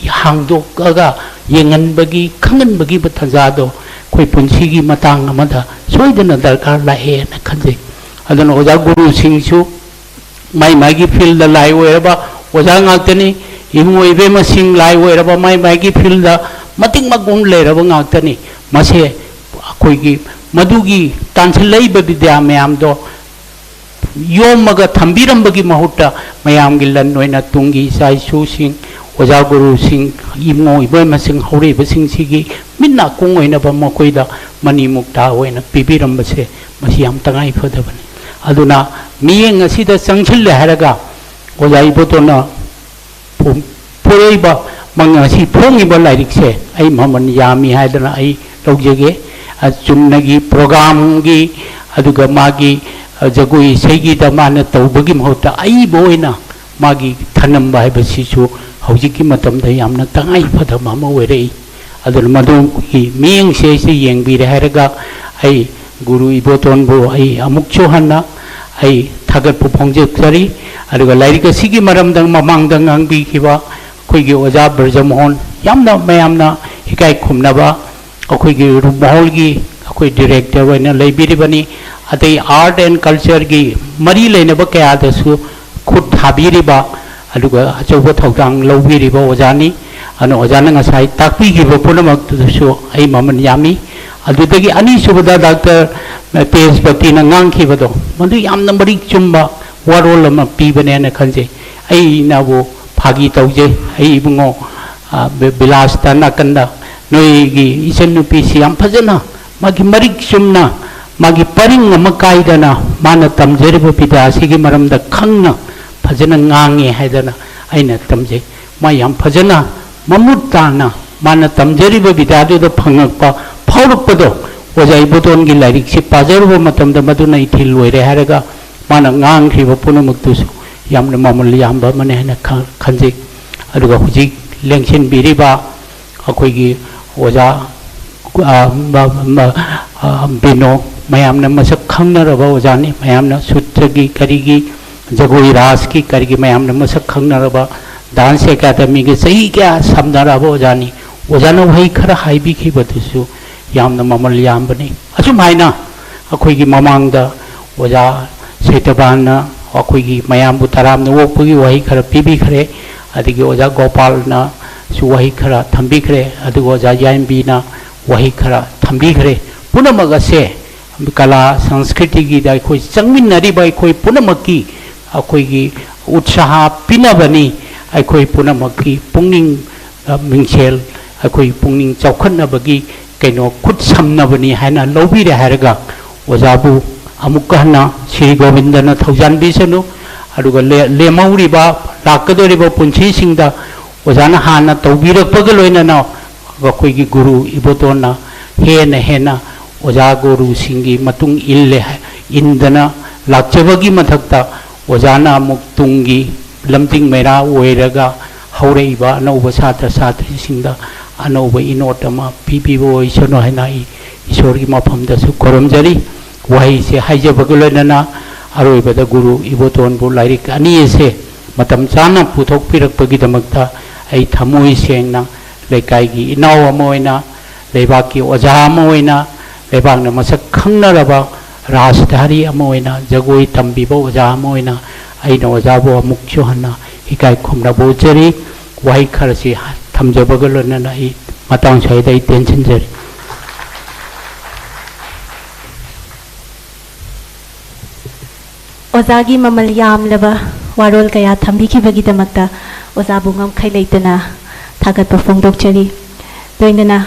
ꯍꯥꯡꯗꯣꯛꯑꯒ ꯌꯦꯡꯍꯟꯕꯒꯤ, ꯈꯪꯍꯟꯕꯒꯤ ꯇꯥꯟꯖꯥꯗꯣ ꯑꯩꯈꯣꯏ ꯄꯨꯟꯁꯤꯒꯤ ꯃꯇꯥꯡ ꯑꯃꯗ ꯁꯣꯏꯗꯅ ꯗꯔꯀꯥꯔ ꯂꯥꯛꯑꯦꯅ ꯈꯟꯖꯩ꯫ ꯑꯗꯨꯅ ꯑꯣꯖꯥ ꯒꯨꯔꯨꯁꯤꯡꯁꯨ ꯃꯥꯏ ꯃꯥꯏꯒꯤ ꯐꯤꯜꯗ ꯂꯥꯏ ꯑꯣꯏꯔꯕ ꯑꯣꯖꯥ ꯉꯥꯛꯇꯅꯤ꯫ ꯏꯕꯨꯡꯉꯣ ꯏꯕꯦꯝꯃꯁꯤꯡ ꯂꯥꯏ ꯑꯣꯏꯔꯕ ꯃꯥꯏ ꯃꯥꯏꯒꯤ ꯐꯤꯜꯗ ꯃꯇꯤꯛ ꯃꯒꯨꯟ ꯂꯩꯔꯕ ꯉꯥꯛꯇꯅꯤ꯫ ꯃꯁꯦ ꯑꯩꯈꯣꯏꯒꯤ ꯃꯗꯨꯒꯤ ꯇꯥꯟꯁꯤꯜꯂꯛꯏꯕ ꯕꯤꯗ꯭ꯌꯥ ꯃꯌꯥꯝꯗꯣ ꯌꯣꯝꯃꯒ ꯊꯝꯕꯤꯔꯝꯕꯒꯤ ꯃꯍꯨꯠꯇ, ꯃꯌꯥꯝꯒꯤ ꯂꯟ ꯑꯣꯏꯅ ꯇꯨꯡꯒꯤ ꯏꯆꯥ ꯏꯁꯨꯁꯤꯡ, ꯑꯣꯖꯥ ꯒꯨꯔꯨꯁꯤꯡ, ꯏꯕꯨꯡꯉꯣ ꯏꯕꯦꯝꯃꯁꯤꯡ, ꯍꯧꯔꯛꯏꯕꯁꯤꯡꯁꯤꯒꯤ ꯃꯤꯠ ꯅꯥꯀꯣꯡ ꯑꯣꯏꯅꯕ ꯃꯈꯣꯏꯗ ꯃꯅꯤ ꯃꯨꯛꯇꯥ ꯑꯣꯏꯅ ꯄꯤꯕꯤꯔꯝꯕꯁꯦ, ꯃꯁꯤ ꯌꯥꯝ ꯇꯉꯥꯏ ꯐꯗꯕꯅꯤ꯫ ꯑꯗꯨꯅ ꯃꯤꯠꯌꯦꯡ ꯑꯁꯤꯗ ꯆꯪꯁꯤꯜꯂꯦ ꯍꯥꯏꯔꯒ ꯑꯣꯖꯥ ꯏꯕꯣꯇꯣꯟꯅ ꯐꯣꯡ-, ꯄꯣꯔꯛꯏꯕ, ꯃ-, ꯉꯁꯤ ꯐꯣꯡꯉꯤꯕ ꯂꯥꯏꯔꯤꯛꯁꯦ ꯑꯩ ꯃꯃꯜ ꯌꯥꯝꯃꯤ ꯍꯥꯏꯗꯅ ꯑꯩ ꯂꯧꯖꯒꯦ꯫ ꯑ, ꯆꯨꯝꯅꯒꯤ ꯄ꯭ꯔꯣꯒ꯭ꯔꯥꯝꯒꯤ, ꯑꯗꯨꯒ ꯃꯥꯒꯤ, ꯑ, ꯖꯒꯣꯏ ꯏꯁꯩꯒꯤꯗ ꯃꯥꯅ ꯇꯧꯕꯒꯤ ꯃꯍꯨꯠꯇ ꯑꯏꯕ ꯑꯣꯏꯅ ꯃꯥꯒꯤ ꯊꯅꯝꯕ ꯍꯥꯏꯕꯁꯤꯁꯨ ꯍꯧꯖꯤꯛꯀꯤ ꯃꯇꯝꯗ ꯌꯥꯝꯅ ꯇꯉꯥꯏ ꯐꯗꯕ ꯑꯃ ꯑꯣꯏꯔꯛꯏ꯫ ꯑꯗꯨꯅ ꯃꯗꯨꯒꯤ ꯃꯤꯠꯌꯦꯡꯁꯦ ꯑꯩꯁꯦ ꯌꯦꯡꯕꯤꯔꯦ ꯍꯥꯏꯔꯒ ꯑꯩ ꯒꯨꯔꯨ ꯏꯕꯣꯇꯣꯟꯕꯨ ꯑꯩ ꯑꯃꯨꯛꯁꯨ ꯍꯟꯅ ꯑꯩ ꯊꯥꯒꯠꯄ ꯐꯣꯡꯗꯣꯛꯆꯔꯤ꯫ ꯑꯗꯨꯒ ꯂꯥꯏꯔꯤꯛ ꯑꯁꯤꯒꯤ ꯃꯔꯝꯗ ꯃꯃꯥꯡꯗ ꯉꯥꯡꯕꯤꯈꯤꯕ ꯑꯩꯈꯣꯏꯒꯤ ꯑꯣꯖꯥ ꯕ꯭ꯔꯖꯃꯣꯍꯟ, ꯌꯥꯝꯅ ꯃꯌꯥꯝꯅ ꯏꯀꯥꯏ ꯈꯨꯝꯅꯕ ꯑꯩꯈꯣꯏꯒꯤ ꯔꯨꯞꯃꯍꯜꯒꯤ ꯑꯩꯈꯣꯏ ꯗꯤꯔꯦꯛꯇꯔ ꯑꯣꯏꯅ ꯂꯩꯕꯤꯔꯤꯕꯅꯤ꯫ ꯑꯇꯩ ꯑꯥꯔꯠ ꯑꯦꯟ ꯀꯜꯆꯔꯒꯤ ꯃꯔꯤ ꯂꯩꯅꯕ ꯀꯌꯥꯗꯁꯨ ꯈꯨꯠ ꯊꯥꯕꯤꯔꯤꯕ, ꯑꯗꯨꯒ ꯑꯆꯧꯕ ꯊꯧꯗꯥꯡ ꯂꯧꯕꯤꯔꯤꯕ ꯑꯣꯖꯥꯅꯤ꯫ ꯑꯗꯨꯅ ꯑꯣꯖꯥꯅ ꯉꯁꯥꯏ ꯇꯥꯛꯄꯤꯈꯤꯕ ꯄꯨꯝꯅꯃꯛꯇꯨꯗꯁꯨ ꯑꯩ ꯃꯃꯜ ꯌꯥꯝꯃꯤ꯫ ꯑꯗꯨꯗꯒꯤ ꯑꯅꯤꯁꯨꯕꯗ ꯗꯥꯛꯇꯔ ꯇꯦꯖꯄꯇꯤꯅ ꯉꯥꯡꯈꯤꯕꯗꯣ, ꯃꯗꯨ ꯌꯥꯝꯅ ꯃꯔꯤꯛ ꯆꯨꯝꯕ ꯋꯥꯔꯣꯜ ꯑꯃ ꯄꯤꯕꯅꯦꯅ ꯈꯟꯖꯩ꯫ ꯑꯩꯅꯕꯨ ꯐꯥꯒꯤ ꯇꯧꯖꯩ, "ꯑꯩ ꯏꯕꯨꯡꯉꯣ, ꯑ, ꯕꯤ-, ꯕꯤꯂꯥꯁꯇ ꯅꯥꯀꯟꯗ ꯅꯣꯏꯒꯤ ꯏꯆꯟꯅꯨꯄꯤꯁꯤ ꯌꯥꯝ ꯐꯖꯅ, ꯃꯥꯒꯤ ꯃꯔꯤꯛ ꯆꯨꯝꯅ, ꯃꯥꯒꯤ ꯄꯔꯤꯡ ꯑꯃ ꯀꯥꯏꯗꯅ ꯃꯥꯅ ꯇꯝꯖꯔꯤꯕ ꯕꯤꯗ꯭ꯌꯥꯁꯤꯒꯤ ꯃꯔꯝꯗ ꯈꯪꯅ ꯐꯖꯅ ꯉꯥꯡꯉꯦ" ꯍꯥꯏꯗꯅ ꯑꯩꯅ ꯇꯝꯖꯩ꯫ ꯃꯥ ꯌꯥꯝ ꯐꯖꯅ, ꯃꯃꯨꯠ ꯇꯥꯅ ꯃꯥꯅ ꯇꯝꯖꯔꯤꯕ ꯕꯤꯗ꯭ꯌꯥꯗꯨꯗ ꯐꯪꯉꯛꯄ, ꯐꯥꯎꯔꯛꯄꯗꯣ ꯑꯣꯖꯥ ꯏꯕꯣꯇꯣꯟꯒꯤ ꯂꯥꯏꯔꯤꯛꯁꯤ ꯄꯥꯖꯔꯨꯕ ꯃꯇꯝꯗ ꯃꯗꯨꯅ ꯏꯊꯤꯜ ꯑꯣꯏꯔꯦ ꯍꯥꯏꯔꯒ ꯃꯥꯅ ꯉꯥꯡꯈ꯭ꯔꯤꯕ ꯄꯨꯝꯅꯃꯛꯇꯨꯁꯨ ꯌꯥꯝꯅ ꯃꯃꯜ ꯌꯥꯝꯕ ꯑꯃꯅꯤ ꯍꯥꯏꯅ ꯈ-, ꯈꯟꯖꯩ꯫ ꯑꯗꯨꯒ ꯍꯧꯖꯤꯛ ꯂꯦꯡꯁꯤꯟꯕꯤꯔꯤꯕ ꯑꯩꯈꯣꯏꯒꯤ ꯑꯣꯖꯥ ꯑ, ꯃ-, ꯃ-, ꯑ, ꯕꯤꯅꯣ, ꯃꯌꯥꯝꯅ ꯃꯁꯛ ꯈꯪꯅꯔꯕ ꯑꯣꯖꯥꯅꯤ꯫ ꯃꯌꯥꯝꯅ ꯁꯨꯇ꯭ꯔꯒꯤ, ꯀꯔꯤꯒꯤ, ꯖꯒꯣꯏ ꯔꯥꯁꯀꯤ, ꯀꯔꯤꯒꯤ ꯃꯌꯥꯝꯅ ꯃꯁꯛ ꯈꯪꯅꯔꯕ ꯗꯥꯟꯁ ꯑꯦꯀꯥꯗꯃꯤꯒ ꯆꯍꯤ ꯀꯌꯥ ꯁꯝꯅꯔꯕ ꯑꯣꯖꯥꯅꯤ꯫ ꯑꯣꯖꯥꯅ ꯋꯥꯍꯩ ꯈꯔ ꯍꯥꯏꯕꯤꯈꯤꯕꯗꯨꯁꯨ ꯌꯥꯝꯅ ꯃꯃꯜ ꯌꯥꯝꯕꯅꯤ꯫ ꯑꯁꯨꯝ ꯍꯥꯏꯅ ꯑꯩꯈꯣꯏꯒꯤ ꯃꯃꯥꯡꯗ ꯑꯣꯖꯥ ꯁꯩꯇꯕꯥꯟꯅ ꯑꯩꯈꯣꯏꯒꯤ ꯃꯌꯥꯝꯕꯨ ꯇꯔꯥꯝꯅ ꯑꯣꯛꯄꯒꯤ ꯋꯥꯍꯩ ꯈꯔ ꯄꯤꯕꯤꯈ꯭ꯔꯦ, ꯑꯗꯒꯤ ꯑꯣꯖꯥ ꯒꯣꯄꯥꯜꯅꯁꯨ ꯋꯥꯍꯩ ꯈꯔ ꯊꯝꯕꯤꯈ꯭ꯔꯦ, ꯑꯗꯨꯒ ꯑꯣꯖꯥ ꯌꯥꯏꯝꯕꯤꯅ ꯋꯥꯍꯩ ꯈꯔ ꯊꯝꯕꯤꯈ꯭ꯔꯦ꯫ ꯄꯨꯝꯅꯃꯛ ꯑꯁꯦ ꯀꯂꯥ ꯁꯪꯁꯀ꯭ꯔꯤꯇꯤꯒꯤꯗ ꯑꯩꯈꯣꯏ ꯆꯪꯃꯤꯟꯅꯔꯤꯕ ꯑꯩꯈꯣꯏ ꯄꯨꯝꯅꯃꯛꯀꯤ ꯑꯩꯈꯣꯏꯒꯤ ꯎꯠꯁꯥꯍ ꯄꯤꯅꯕꯅꯤ꯫ ꯑꯩꯈꯣꯏ ꯄꯨꯝꯅꯃꯛꯀꯤ ꯄꯨꯛꯅꯤꯡ, ꯑ, ꯃꯤꯡꯁꯦꯜ, ꯑꯩꯈꯣꯏ ꯄꯨꯛꯅꯤꯡ ꯆꯥꯎꯈꯠꯅꯕꯒꯤ ꯀꯩꯅꯣ ꯈꯨꯠ ꯁꯝꯅꯕꯅꯤ ꯍꯥꯏꯅ ꯂꯧꯕꯤꯔꯦ ꯍꯥꯏꯔꯒ ꯑꯣꯖꯥꯕꯨ ꯑꯃꯨꯛꯀ ꯍꯟꯅ ꯁ꯭ꯔꯤ ꯒꯣꯕꯤꯟꯗꯅ ꯊꯧꯖꯥꯟꯕꯤꯁꯅꯨ꯫ ꯑꯗꯨꯒ ꯂꯦ-, ꯂꯦꯝꯍꯧꯔꯤꯕ, ꯂꯥꯛꯀꯗꯧꯔꯤꯕ ꯄꯨꯟꯁꯤꯁꯤꯡꯗ ꯑꯣꯖꯥꯅ ꯍꯥꯟꯅ ꯇꯧꯕꯤꯔꯛꯄꯒ ꯂꯣꯏꯅꯅ ꯑꯩꯈꯣꯏꯒꯤ ꯒꯨꯔꯨ ꯏꯕꯣꯇꯣꯟꯅ ꯍꯦꯟꯅ ꯍꯦꯟꯅ ꯑꯣꯖꯥ ꯒꯨꯔꯨꯁꯤꯡꯒꯤ ꯃꯇꯨꯡ ꯏꯜꯂꯦ ꯍꯥꯏ-, ꯏꯟꯗꯅ ꯂꯥꯛꯆꯕꯒꯤ ꯃꯊꯛꯇ ꯑꯣꯖꯥꯅ ꯑꯃꯨꯛ ꯇꯨꯡꯒꯤ ꯂꯝꯖꯤꯡ ꯃꯩꯔꯥ ꯑꯣꯏꯔꯒ ꯍꯧꯔꯛꯏꯕ ꯑꯅꯧꯕ ꯁꯥꯇ꯭ꯔ ꯁꯥꯇ꯭ꯔꯤꯁꯤꯡꯗ ꯑꯅꯧꯕ ꯏꯅꯣꯠ ꯑꯃ ꯄꯤꯕꯤꯕ ꯑꯣꯏꯁꯅꯨ ꯍꯥꯏꯅ ꯑꯩ ꯏꯁꯣꯔꯒꯤ ꯃꯐꯝꯗꯁꯨ ꯈꯨꯔꯨꯝꯖꯔꯤ꯫ ꯋꯥꯍꯩꯁꯦ ꯍꯥꯏꯖꯕꯒ ꯂꯣꯏꯅꯅ ꯑꯔꯣꯏꯕꯗ ꯒꯨꯔꯨ ꯏꯕꯣꯇꯣꯟꯕꯨ ꯂꯥꯏꯔꯤꯛ ꯑꯅꯤ ꯑꯁꯦ ꯃꯇꯝ ꯆꯥꯅ ꯄꯨꯊꯣꯛꯄꯤꯔꯛꯄꯒꯤꯗꯃꯛꯇ ꯑꯩ ꯊꯃꯣꯏ ꯁꯦꯡꯅ ꯂꯩꯀꯥꯏꯒꯤ ꯏꯅꯥꯎ ꯑꯃ ꯑꯣꯏꯅ, ꯂꯩꯕꯥꯛꯀꯤ ꯑꯣꯖꯥ ꯑꯃ ꯑꯣꯏꯅ, ꯂꯩꯕꯥꯛꯅ ꯃꯁꯛ ꯈꯪꯅꯔꯕ ꯔꯥꯖꯙꯥꯔꯤ ꯑꯃ ꯑꯣꯏꯅ, ꯖꯒꯣꯏ ꯇꯝꯕꯤꯕ ꯑꯣꯖꯥ ꯑꯃ ꯑꯣꯏꯅ ꯑꯩꯅ ꯑꯣꯖꯥꯕꯨ ꯑꯃꯨꯛꯁꯨ ꯍꯟꯅ ꯏꯀꯥꯏ ꯈꯨꯝꯅꯕ ꯎꯠꯆꯔꯤ꯫ ꯋꯥꯍꯩ ꯈꯔꯁꯤ ꯊꯝꯖꯕꯒ ꯂꯣꯏꯅꯅ ꯑꯩ ꯃꯇꯥꯡ ꯁ꯭ꯋꯥꯏꯗ ꯑꯩ ꯇꯦꯟꯁꯤꯟꯖꯔꯤ꯫ ꯑꯣꯖꯥꯒꯤ ꯃꯃꯜ ꯌꯥꯝꯂꯕ ꯋꯥꯔꯣꯜ ꯀꯌꯥ ꯊꯝꯕꯤꯈꯤꯕꯒꯤꯗꯃꯛꯇ ꯑꯣꯖꯥꯕꯨ ꯉꯝꯈꯩ ꯂꯩꯇꯅ ꯊꯥꯒꯠꯄ ꯐꯣꯡꯗꯣꯛꯆꯔꯤ꯫ ꯂꯣꯏꯅꯅ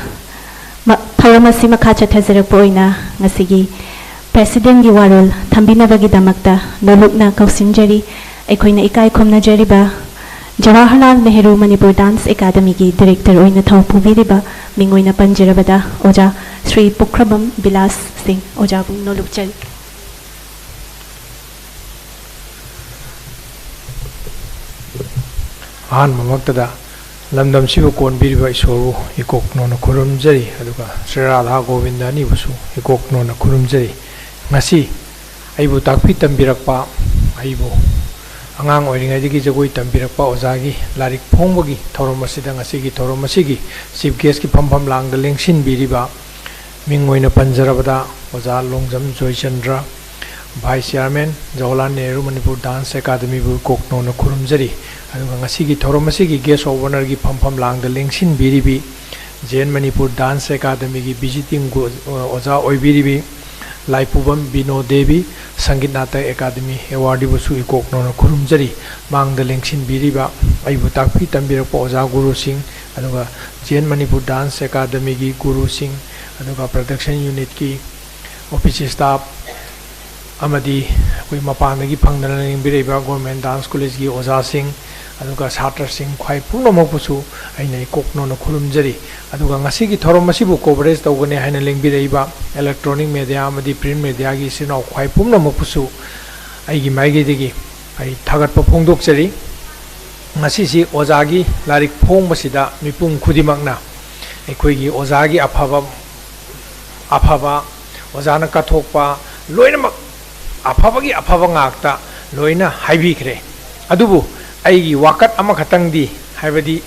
ꯃ-, ꯊꯧꯔꯝ ꯑꯁꯤ ꯃꯈꯥ ꯆꯠꯊꯖꯔꯛꯄ ꯑꯣꯏꯅ ꯉꯁꯤꯒꯤ ꯄ꯭ꯔꯦꯁꯤꯗꯦꯟꯒꯤ ꯋꯥꯔꯣꯜ ꯊꯝꯕꯤꯅꯕꯒꯤꯗꯃꯛꯇ ꯅꯣꯂꯨꯛꯅ ꯀꯧꯁꯤꯟꯖꯔꯤ꯫ ꯑꯩꯈꯣꯏꯅ ꯏꯀꯥꯏ ꯈꯨꯝꯅꯖꯔꯤꯕ ꯖꯋꯥꯍꯔꯂꯥꯜ ꯅꯦꯍꯔꯨ ꯃꯅꯤꯄꯨꯔ ꯗꯥꯟꯁ ꯑꯦꯀꯥꯗꯃꯤꯒꯤ ꯗꯤꯔꯦꯛꯇꯔ ꯑꯣꯏꯅ ꯊꯧ ꯄꯨꯕꯤꯔꯤꯕ ꯃꯤꯡ ꯑꯣꯏꯅ ꯄꯟꯖꯔꯕꯗ ꯑꯣꯖꯥ ꯁ꯭ꯔꯤ ꯄꯨꯈ꯭ꯔꯕꯝ ꯕꯤꯂꯥꯁ ꯁꯤꯡ, ꯑꯣꯖꯥꯕꯨ ꯅꯣꯂꯨꯛꯆꯔꯤ꯫ ꯑꯍꯥꯟꯕꯃꯛꯇꯗ ꯂꯝꯗꯝꯁꯤꯕꯨ ꯀꯣꯟꯕꯤꯔꯤꯕ ꯏꯁꯣꯔꯕꯨ ꯏꯀꯣꯛꯅꯣꯅ ꯈꯨꯔꯨꯝꯖꯔꯤ, ꯑꯗꯨꯒ ꯁ꯭ꯔꯤ ꯔꯥꯙꯥ ꯒꯣꯕꯤꯟꯗ ꯑꯅꯤꯕꯨꯁꯨ ꯏꯀꯣꯛꯅꯣꯅ ꯈꯨꯔꯨꯝꯖꯔꯤ꯫ ꯉꯁꯤ ꯑꯩꯕꯨ ꯇꯥꯛꯄꯤ ꯇꯝꯕꯤꯔꯛꯄ, ꯑꯩꯕꯨ ꯑꯉꯥꯡ ꯑꯣꯏꯔꯤꯉꯩꯗꯒꯤ ꯖꯒꯣꯏ ꯇꯝꯕꯤꯔꯛꯄ ꯑꯣꯖꯥꯒꯤ ꯂꯥꯏꯔꯤꯛ ꯐꯣꯡꯕꯒꯤ ꯊꯧꯔꯝ ꯑꯁꯤꯗ, ꯉꯁꯤꯒꯤ ꯊꯧꯔꯝ ꯑꯁꯤꯒꯤ ꯆꯤꯐ ꯒꯦꯁꯀꯤ ꯐꯝꯐꯝ ꯂꯥꯡꯗ ꯂꯦꯡꯁꯤꯟꯕꯤꯔꯤꯕ ꯃꯤꯡ ꯑꯣꯏꯅ ꯄꯟꯖꯔꯕꯗ ꯑꯣꯖꯥ Longjam Joychandra, vice chairman, Jawaharlal Nehru Manipur dance ꯑꯦꯀꯥꯗꯃꯤꯕꯨ ꯀꯣꯛꯅꯣꯅ ꯈꯨꯔꯨꯝꯖꯔꯤ꯫ ꯑꯗꯨꯒ ꯉꯁꯤꯒꯤ ꯊꯧꯔꯝ ꯑꯁꯤꯒꯤ ꯒꯦꯁ ꯑꯣꯐ ꯑꯣꯅꯔꯒꯤ ꯐꯝꯐꯝ ꯂꯥꯡꯗ ꯂꯦꯡꯁꯤꯟꯕꯤꯔꯤꯕꯤ, ꯖꯦꯟ ꯃꯅꯤꯄꯨꯔ ꯗꯥꯟꯁ ꯑꯦꯀꯥꯗꯃꯤꯒꯤ ꯚꯤꯖꯤꯇꯤꯡ ꯒꯨ-, ꯑꯣꯖꯥ ꯑꯣꯏꯕꯤꯔꯤꯕꯤ ꯂꯥꯏꯄꯨꯕꯝ ꯕꯤꯅꯣ ꯗꯦꯕꯤ, ꯁꯪꯒꯤꯠ ꯅꯥꯇꯛ ꯑꯦꯀꯥꯗꯃꯤ ꯑꯦꯋꯥꯔꯗꯤꯕꯨꯁꯨ ꯏꯀꯣꯛꯅꯣꯅ ꯈꯨꯔꯨꯝꯖꯔꯤ꯫ ꯃꯥꯡꯗ ꯂꯦꯡꯁꯤꯟꯕꯤꯔꯤꯕ ꯑꯩꯕꯨ ꯇꯥꯛꯄꯤ ꯇꯝꯕꯤꯔꯛꯄ ꯑꯣꯖꯥ ꯒꯨꯔꯨꯁꯤꯡ, ꯑꯗꯨꯒ ꯖꯦꯟ ꯃꯅꯤꯄꯨꯔ ꯗꯥꯟꯁ ꯑꯦꯀꯥꯗꯃꯤꯒꯤ ꯒꯨꯔꯨꯁꯤꯡ, ꯑꯗꯨꯒ ꯄ꯭ꯔꯗꯛꯁꯟ ꯌꯨꯅꯤꯠꯀꯤ ꯑꯣꯐꯤꯁ ꯁ꯭ꯇꯥꯐ ꯑꯃꯗꯤ ꯑꯩꯈꯣꯏ ꯃꯄꯥꯟꯗꯒꯤ ꯐꯪꯗꯅ ꯂꯦꯡꯕꯤꯔꯛꯏꯕ ꯒꯣꯔꯃꯦꯟ ꯗꯥꯟꯁ ꯀꯣꯂꯦꯖꯀꯤ ꯑꯣꯖꯥꯁꯤꯡ, ꯑꯗꯨꯒ ꯁꯥꯇ꯭ꯔꯁꯤꯡ ꯈ꯭ꯋꯥꯏ ꯄꯨꯝꯅꯃꯛꯄꯨꯁꯨ ꯑꯩꯅ ꯏꯀꯣꯛꯅꯣꯅ ꯈꯨꯔꯨꯝꯖꯔꯤ꯫ ꯑꯗꯨꯒ ꯉꯁꯤꯒꯤ ꯊꯧꯔꯝ ꯑꯁꯤꯕꯨ ꯀꯣꯚꯔꯦꯖ ꯇꯧꯒꯅꯤ ꯍꯥꯏꯅ ꯂꯦꯡꯕꯤꯔꯛꯏꯕ ꯏꯂꯦꯛꯇ꯭ꯔꯣꯅꯤꯛ ꯃꯦꯗꯤꯌꯥ ꯑꯃꯗꯤ ꯄ꯭ꯔꯤꯟ ꯃꯦꯗꯤꯌꯥꯒꯤ ꯏꯆꯤꯟ ꯏꯅꯥꯎ ꯈ꯭ꯋꯥꯏ ꯄꯨꯝꯅꯃꯛꯄꯨꯁꯨ ꯑꯩꯒꯤ ꯃꯥꯏꯀꯩꯗꯒꯤ ꯑꯩ ꯊꯥꯒꯠꯄ ꯐꯣꯡꯗꯣꯛꯆꯔꯤ꯫ ꯉꯁꯤꯁꯤ ꯑꯣꯖꯥꯒꯤ ꯂꯥꯏꯔꯤꯛ ꯐꯣꯡꯕꯁꯤꯗ ꯃꯤꯄꯨꯝ ꯈꯨꯗꯤꯡꯃꯛꯅ ꯑꯩꯈꯣꯏꯒꯤ ꯑꯣꯖꯥꯒꯤ ꯑꯐꯕ, ꯑꯐꯕ, ꯑꯣꯖꯥꯅ ꯀꯠꯊꯣꯛꯄ ꯂꯣꯏꯅꯃꯛ ꯑꯐꯕꯒꯤ ꯑꯐꯕ ꯉꯥꯛꯇ ꯂꯣꯏꯅ ꯍꯥꯏꯕꯤꯈ꯭ꯔꯦ꯫ ꯑꯗꯨꯕꯨ ꯑꯩꯒꯤ ꯋꯥꯀꯠ ꯑꯃꯈꯛꯇꯪꯗꯤ, ꯍꯥꯏꯕꯗꯤ